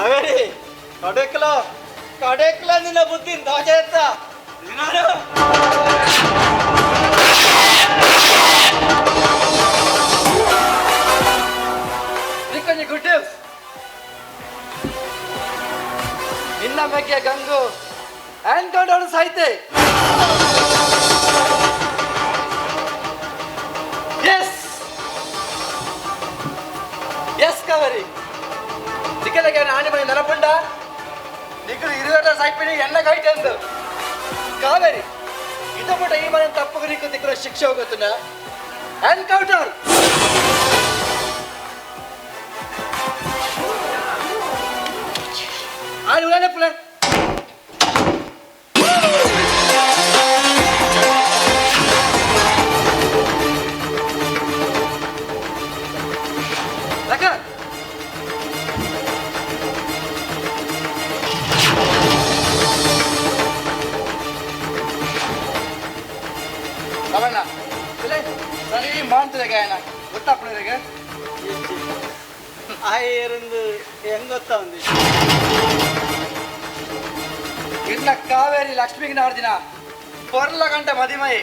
ಅವೇರಿ ಕಡೆಕ್ಲ ಕಡೆಕ್ಲ ನಿನ್ನ ಬುದ್ಧಿ ದೋಷ ಎತ್ತ ನಾನು ನಿಕ್ಕೊಂಜಿ ಗುಡ್ ನ್ಯೂಸ್. ನಿನ್ನ ಬಗ್ಗೆ ಗಂಗು ಎನ್ಕೌಂಟರ್ ಸಾಯ್ತೆ. ಎಸ್ ಎಸ್ ಕಾವೇರಿ ನಿಖಲಗೆ ನಾನಿ ಮನೆ ನೆನಪುಂಡ ನಿಖಲು ಇರುವೆಲ್ಲ ಸಾಯ್ಪಿನಿ ಎಣ್ಣ ಕಾಯ್ತೆ ಅಂದು ಕಾವೇರಿ ಇದು ಬಿಟ್ಟ ಈ ಮನೆ ತಪ್ಪು ನಿಕ್ಕು ತಿಕ್ಕಲು ಶಿಕ್ಷೆ ಹೋಗುತ್ತನ ಎನ್ಕೌಂಟರ್. ಆನು ಉಳನೆ ಪುಲೆ ಲಕ ರಮಣ್ಣ ಇಲ್ಲೇ. ಆಯೇರಂದು ಹೆಂಗ್ ಗೊತ್ತಾ ಒಂದು ಇನ್ನ ಕಾವೇರಿ ಲಕ್ಷ್ಮಿಗೆ ನಾಡ್ದಿನ ಪೊರ್ಲ ಗಂಟೆ ಮದಿಮೈ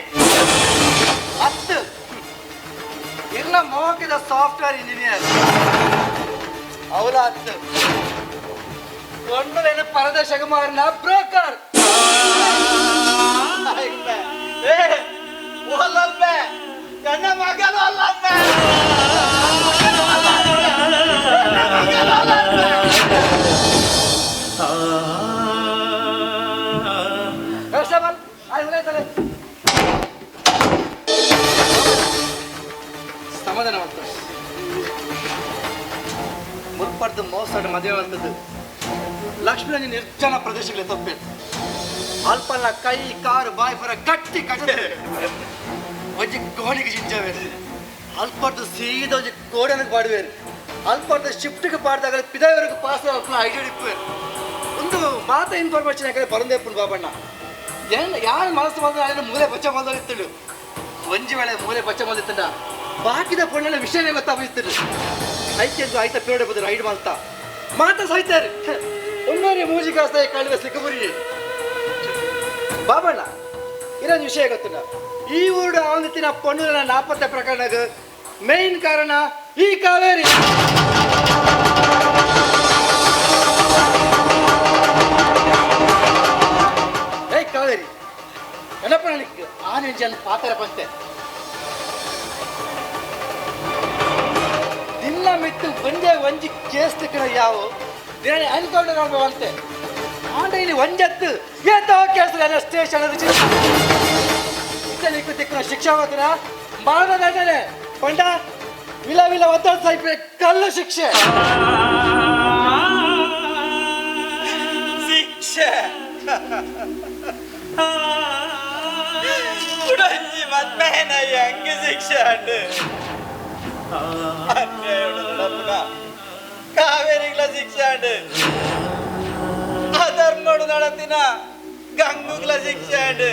ಹತ್ತು ಇರ್ನ ಮೋಕಿದ ಸಾಫ್ಟ್ವೇರ್ ಇಂಜಿನಿಯರ್ ಅವಳ ಹತ್ತು ಒಂದು ಪರದೇಶಕ್ಕೆ ಮಾರಿನ ಬ್ರೋಕರ್ ನನ್ನ ಮಗನು ಅಲ್ಲ. ಸಮಾಧಾನ ಮಾಡ್ತಾರೆ. ಮುಲ್ಪಡ್ದು ಮೋಸಡ್ ಮದುವೆ ಆಗ್ತದೆ. ಲಕ್ಷ್ಮೀ ನಿರ್ಜನ ಪ್ರದೇಶಗಳೇ ತಪ್ಪೆ ಅಲ್ಪಲ್ಲ ಕೈ ಕಾರು ಬಾಯಿ ಬರ ಗಟ್ಟಿ ಕಟ್ಟದೆ ಒಂಜಿ ಗೋಣಿಗೆ ಜಿಂಜವೇರು ಅಲ್ಪಡ್ದು ಸೀದ ಒಂಜಿ ಗೋಡನಿಗೆ ಪಾಡುವೇರು ಅಲ್ಪಡ್ದು ಶಿಫ್ಟ್ಗೆ ಪಾಡ್ದಾಗ ಪಿದಾಯವರೆಗೆ ಪಾಸ್ ಅಲ್ಪ ಐಡಿಯಾ ಇಪ್ಪೇರು. ಒಂದು ಮಾತ ಇನ್ಫಾರ್ಮೇಶನ್ ಯಾಕಂದ್ರೆ ಬರಂದೇಪುನ್ ಬಾಬಣ್ಣ ಏನು ಯಾರು ಮನಸ್ಸು ಬಂದ್ರೆ ಅಲ್ಲಿ ಮೂಲೆ ಬಚ್ಚ ಬಂದೋಗಿತ್ತಳು. ಒಂಜಿ ವೇಳೆ ಮೂಲೆ ಬಚ್ಚ ಬಂದಿತ್ತಂಡ ಬಾಕಿದ ಪೊಣ್ಣನ ವಿಷಯನೇ ಗೊತ್ತಾಗಿತ್ತು. ಐತೆ ಆಯ್ತಾ ಪಿರೋಡೆ ಬಂದು ರೈಡ್ ಮಾಡ್ತಾ ಮಾತಾ ಸಾಯ್ತಾರೆ. ಒಮ್ಮೆ ಮೂಜಿ ಕಾಸ್ತ ಕಳುವೆ ಸಿಕ್ಕಬುರಿ ಬಾಬಣ್ಣ ಇನ್ನೊಂದು ವಿಷಯ ಗೊತ್ತಿಲ್ಲ. ಈ ಊರು ಅವನತಿನ ಪೊಣ್ಣು ನಾಪತ್ತೆ ಪ್ರಕರಣದ ಮೇನ್ ಕಾರಣ ಈ ಕಾವೇರಿ. ಏ ಕಾವೇರಿ ಏನಪ್ಪ ನನಗೆ ಆನೆ ಜನ ಪಾತರ ಬಂತೆ ದಿನ ಮಿತ್ತು ಒಂದೇ ಒಂಜಿ ಕೇಸ್ ತಿಕ್ಕಣ ಯಾವ ದಿನ ಎನ್ಕೌಂಟರ್ ಅಂತೆ ಆಂಡ ಇಲ್ಲಿ ಒಂಜತ್ತು ಏತೋ ಕೇಸ್ ಸ್ಟೇಷನ್ ತಿಕ್ಕಣ ಶಿಕ್ಷೆ ಹೋಗ್ತಾರ ಮರಣ ದಂಡನೆ ಪಂಡ ವಿಲ ವಿಲ ಒತ್ತಡ ಸಾಯ್ಪೆ ಕಲ್ಲು ಶಿಕ್ಷೆ ಶಿಕ್ಷೆ ಕುಡಂಜಿ ಮದ್ಮೇನ ಹೆಂಗೆ ಶಿಕ್ಷೆ ಅಂಡು ಅನ್ಯಾಯ ಕಾವೇರಿಗಳ ಶಿಕ್ಷೆ ಅಂಡು ಅಧರ್ಮಡು ನಡತಿನ ಗಂಗುಗಳ ಶಿಕ್ಷೆ ಅಂಡು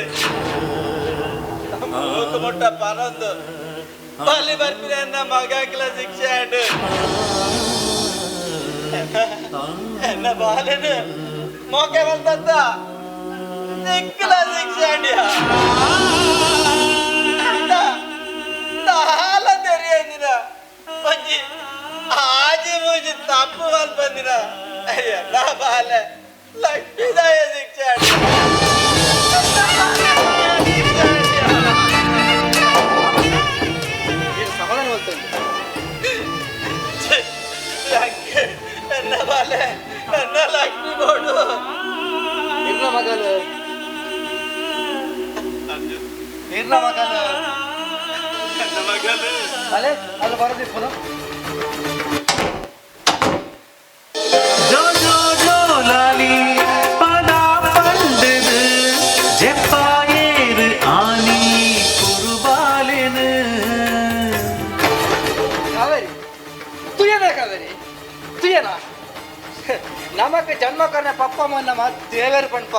ಮೂಕು ಮುಟ್ಟ ಪನೊಂದು ಬಲಿ ಬರ್ಪಿನ ಮಗಗಳ ಶಿಕ್ಷೆ ಅಂಡು ಎನ್ನ ಬಾಲನು ಮೋಕೆ ಬಂತಂತ ನಿಕ್ಕಲ ಶಿಕ್ಷೆ ಅಂಡ್ಯ ತಾಲ ತೆರೆಯಂದಿನ ಒಂಜಿ ಆಜಿ ಮೂಜಿ ತಪ್ಪು ಬಂದಿನ ಅಯ್ಯ ಬಾಲೆ ಲಕ್ಷ್ಮೀದಾಯ ಶಿಕ್ಷೆ ಸಮಾಧಾನ ಬರ್ತದೆ. ನನ್ನ ಬಾಲೆ ನನ್ನ ಲಕ್ಷ್ಮಿ ಬೋಡು ಇರ್ನ ಮಗಲು ಇರ್ನ ಮಗಲು ನನ್ನ ಮಗಲು ಅಲೆ ಅಲ್ಲಿ ಬರೋದಿಪ್ಪನು. ಜೋ ಜೋ ಜೋ ಲಾಲಿ ಪದ ಪಂಡದು ಜೆಪ್ಪಾಯೇರು ಆನಿ ಕುರುಬಾಲೆನು. ಕಾವೇರಿ ತುಯನ ಕಾವೇರಿ ತುಯನ ನಮಕ್ ಜನ್ಮ ಕರ್ನ ಪಪ್ಪ ನಮ್ಮ ದೇವೇರು ಪಣ್ಪ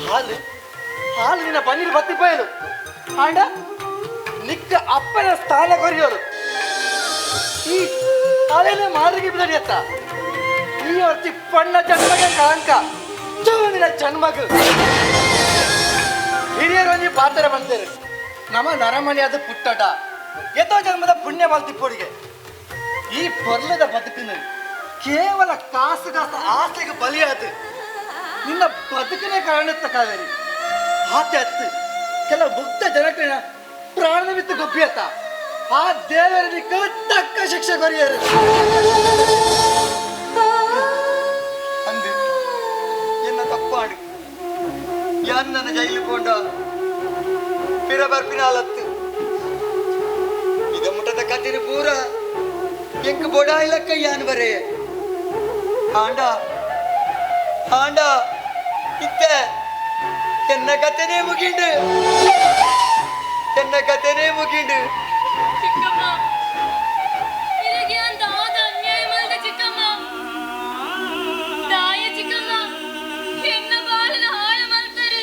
ಹಾಲು ಹಾಲು ನಿನ್ನ ಪನ್ನೀರ್ ಬತ್ತಿಪ್ಪಯಲು ಆಂಡ ನಿಕ್ಕ ಅಪ್ಪನ ಸ್ಥಾನ ಕೊರಿಯೋರು ಈ ತಲೆನೇ ಮಾರಿಗೆ ಬಿದಡಿಯತ್ತ ಈ ಹೊರ್ತಿ ಪಣ್ಣ ಜನ್ಮಗೆ ಕಳಂಕ ಚೂನಿನ ಜನ್ಮಗ ಹಿರಿಯರು ಒಂಜಿ ಪಾತ್ರ ಬಂತೇರು ನಮ್ಮ ನರಮಣಿಯಾದ ಪುಟ್ಟಟ ಎತ್ತೋ ಜನ್ಮದ ಪುಣ್ಯ ಮಲ್ತಿಪ್ಪೊಡಿಗೆ ಈ ಪೊರ್ಲದ ಬದುಕಿನ ಕೇವಲ ಕಾಸು ಕಾಸು ಆಸೆಗೆ ಬಲಿಯಾದ ನಿನ್ನ ಬದುಕಿನ ಕಾರಣತ್ತ ಕಾವೇರಿ ಆತೆ ಅತ್ತು ಕೆಲ ಮುಗ್ಧ ಜನಕನ ಪ್ರಾಣದ ಬಿತ್ತು ಗೊಬ್ಬಿಯತ್ತ ಆ ದೇವರಿಗೆ ತಕ್ಕ ಶಿಕ್ಷೆ ಕೊರಿಯರು. ಅಂದು ಎನ್ನ ತಪ್ಪಾಡು ಯಾನ್ ನನ್ನ ಜೈಲು ಕೊಂಡ ಪಿರ ಬರ್ಪಿನ ಅಲತ್ತು ಇದ ಮುಟ್ಟದ ಕತ್ತಿನ ಪೂರ ಎಂಕ್ ಬೊಡ ಇಲಕ್ಕ ಯಾನ್ ಬರೇ ಆಂಡ ಆಂಡ ಇತ್ತೆ ಎನ್ನ ಕತೆನೇ ಮುಗಿಂಡು ಎನ್ನ ಕತೆನೇ ಮುಗಿಂಡು. ಚಿಕ್ಕಮ್ಮ ಇರಗೆ ಅಂತ ಆದ ಅನ್ಯಾಯ ಮಾಡಿದ ಚಿಕ್ಕಮ್ಮ ತಾಯ ಚಿಕ್ಕಮ್ಮ ಎನ್ನ ಬಾಳನ ಹಾಳು ಮಾಡ್ತಾರೆ.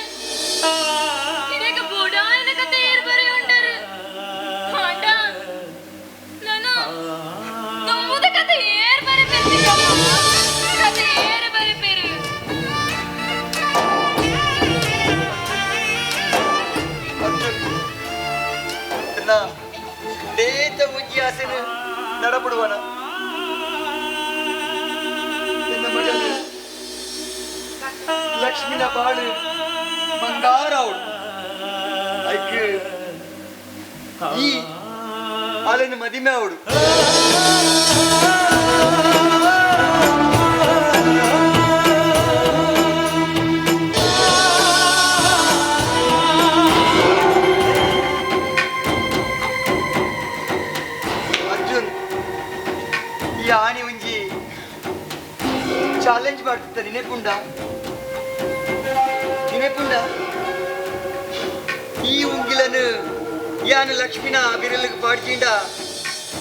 ಇರಗ ಬೊಡಾಯನ ಕತೆ ಏರ್ ಬರೆ ಉಂಡರು ಆಂಡ ಆಸೆನು ನಡಪಡುವನ ಎನ್ನ ಮಗನು ಲಕ್ಷ್ಮಿನ ಬಾಳು ಬಂಗಾರ ಅವಳು ಐಕ್ ಈ ಅಲನ ಮದಿಮೆ ಅವಳು. ಅರ್ಜುನ್ ಈ ಆಣಿ ಒಂಜಿ ಚಾಲೆಂಜ್ ಮಾಡ್ತಿದ್ದ ನಿನೆಪುಂಡ ನಿನೆಪುಂಡ ಈ ಉಂಗಿಲನು ಯಾನ ಲಕ್ಷ್ಮಿನ ಬಿರಲಿಗೆ ಪಾಡ್ಚಿಂಡ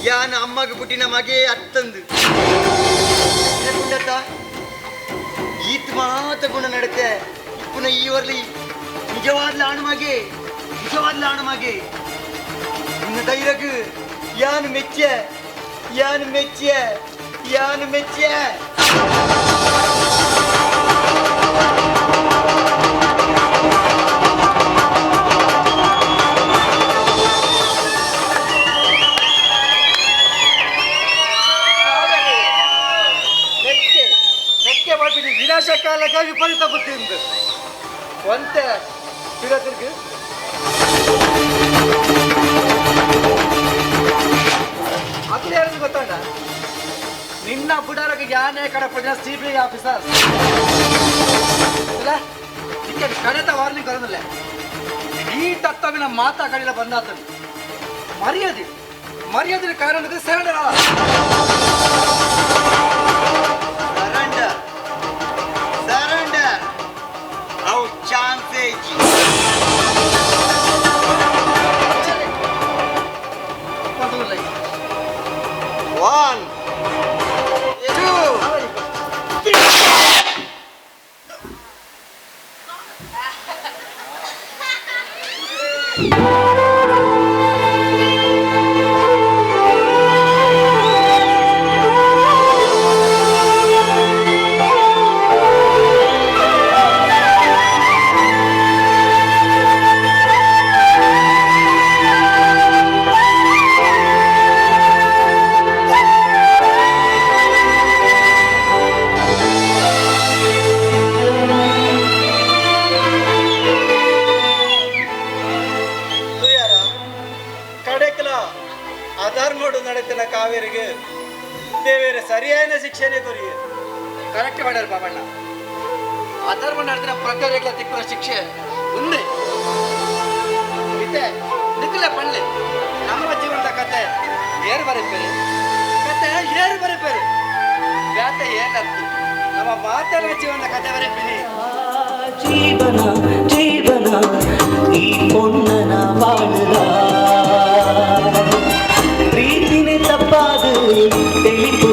ಯಾನ ಅಮ್ಮಗ ಪುಟ್ಟಿನ ಮಗೆ ಅತ್ತಂದು ನಿನೆಪುಂಡತ್ತ ಈತ್ ಮಾತ ಗುಣ ನಡತೆ ಇಪ್ಪುನ ಈ ವರ್ಲಿ ನಿಜವಾದ್ಲ ಆಣು ಮಗೆ ನಿಜವಾದ್ಲ ಆಣು ಮಗೆ ನಿನ್ನ ಧೈರ್ಯಗ್ ಯಾನು ಮೆಚ್ಚೆ ಯಾನು ಮೆಚ್ಚೆ ಯಾನು ಮೆಚ್ಚೆ. ನೆಕ್ಕೆ ನೆಕ್ಕೆ ಮಾಡ್ಬಿಡಿ ವಿನಾಶ ಕಾಲಕ ವಿಪರೀತ ಬುದ್ಧಿಯಿಂದ ಒಂತೆ ತಿರ್ಗ ಅದು ಯಾರು ಗೊತ್ತಾಡ ನಿನ್ನ ಬುಡಾರಕ್ಕೆ ಯಾನೇ ಕಡಪಡಿನ ಸಿಬಿಐ ಆಫೀಸರ್ ಇಲ್ಲ ಇದಕ್ಕೆ ಕಡೆತ ವಾರ್ನಿಂಗ್ ಬರೋದಿಲ್ಲ. ಈ ತತ್ವವಿನ ಮಾತಾ ಕಡಿಲ ಬಂದಾತನು ಮರ್ಯಾದೆ ಮರ್ಯಾದೆ ಕಾರಣಕ್ಕೆ ಸರೆಂಡರ್ ಸರೆಂಡರ್ ಸರೆಂಡರ್ ಅವು ಚಾನ್ಸೇ ಇಜ್ಜಿ. One, two, three. ಕಡೆಕಲ ಅಧರ್ಮಡು ನಡೆತಿನ ಕಾವೇರಿಗೆ ದೇವೇರೆ ಸರಿಯಾದ ಶಿಕ್ಷೆನೆ ಕೊರಿಯೆ. ಕರೆಕ್ಟ್ ಮಾಡ್ಯಾರ ಬಾಬಣ್ಣ. ಅಧರ್ಮ ನಡೆದಿನ ಪ್ರಕರಣಗಳ ತಿಕ್ಕುವ ಶಿಕ್ಷೆ ಒಂದೇ ಇತ್ತೆ ನಿಕ್ಕಲೆ ಪಳ್ಳಿ ನಮ್ಮ ಜೀವನದ ಕತೆ ಏರು ಬರೀಪೇರು ಕತೆ ಏರು ಬರೀಪೇರು ಬ್ಯಾತೆ ಏನತ್ತು ನಮ್ಮ ಮಾತೆಲ್ಲ ಜೀವನದ ಕತೆ ಬರೀಪಿನಿ. ಜೀವನ ಜೀವನ ಈ ಪೊನ್ನನ ಬಾಳುದ ಪ್ರೀತಿನೇ ತಪ್ಪಾದು ತಿಳಿಪುನ.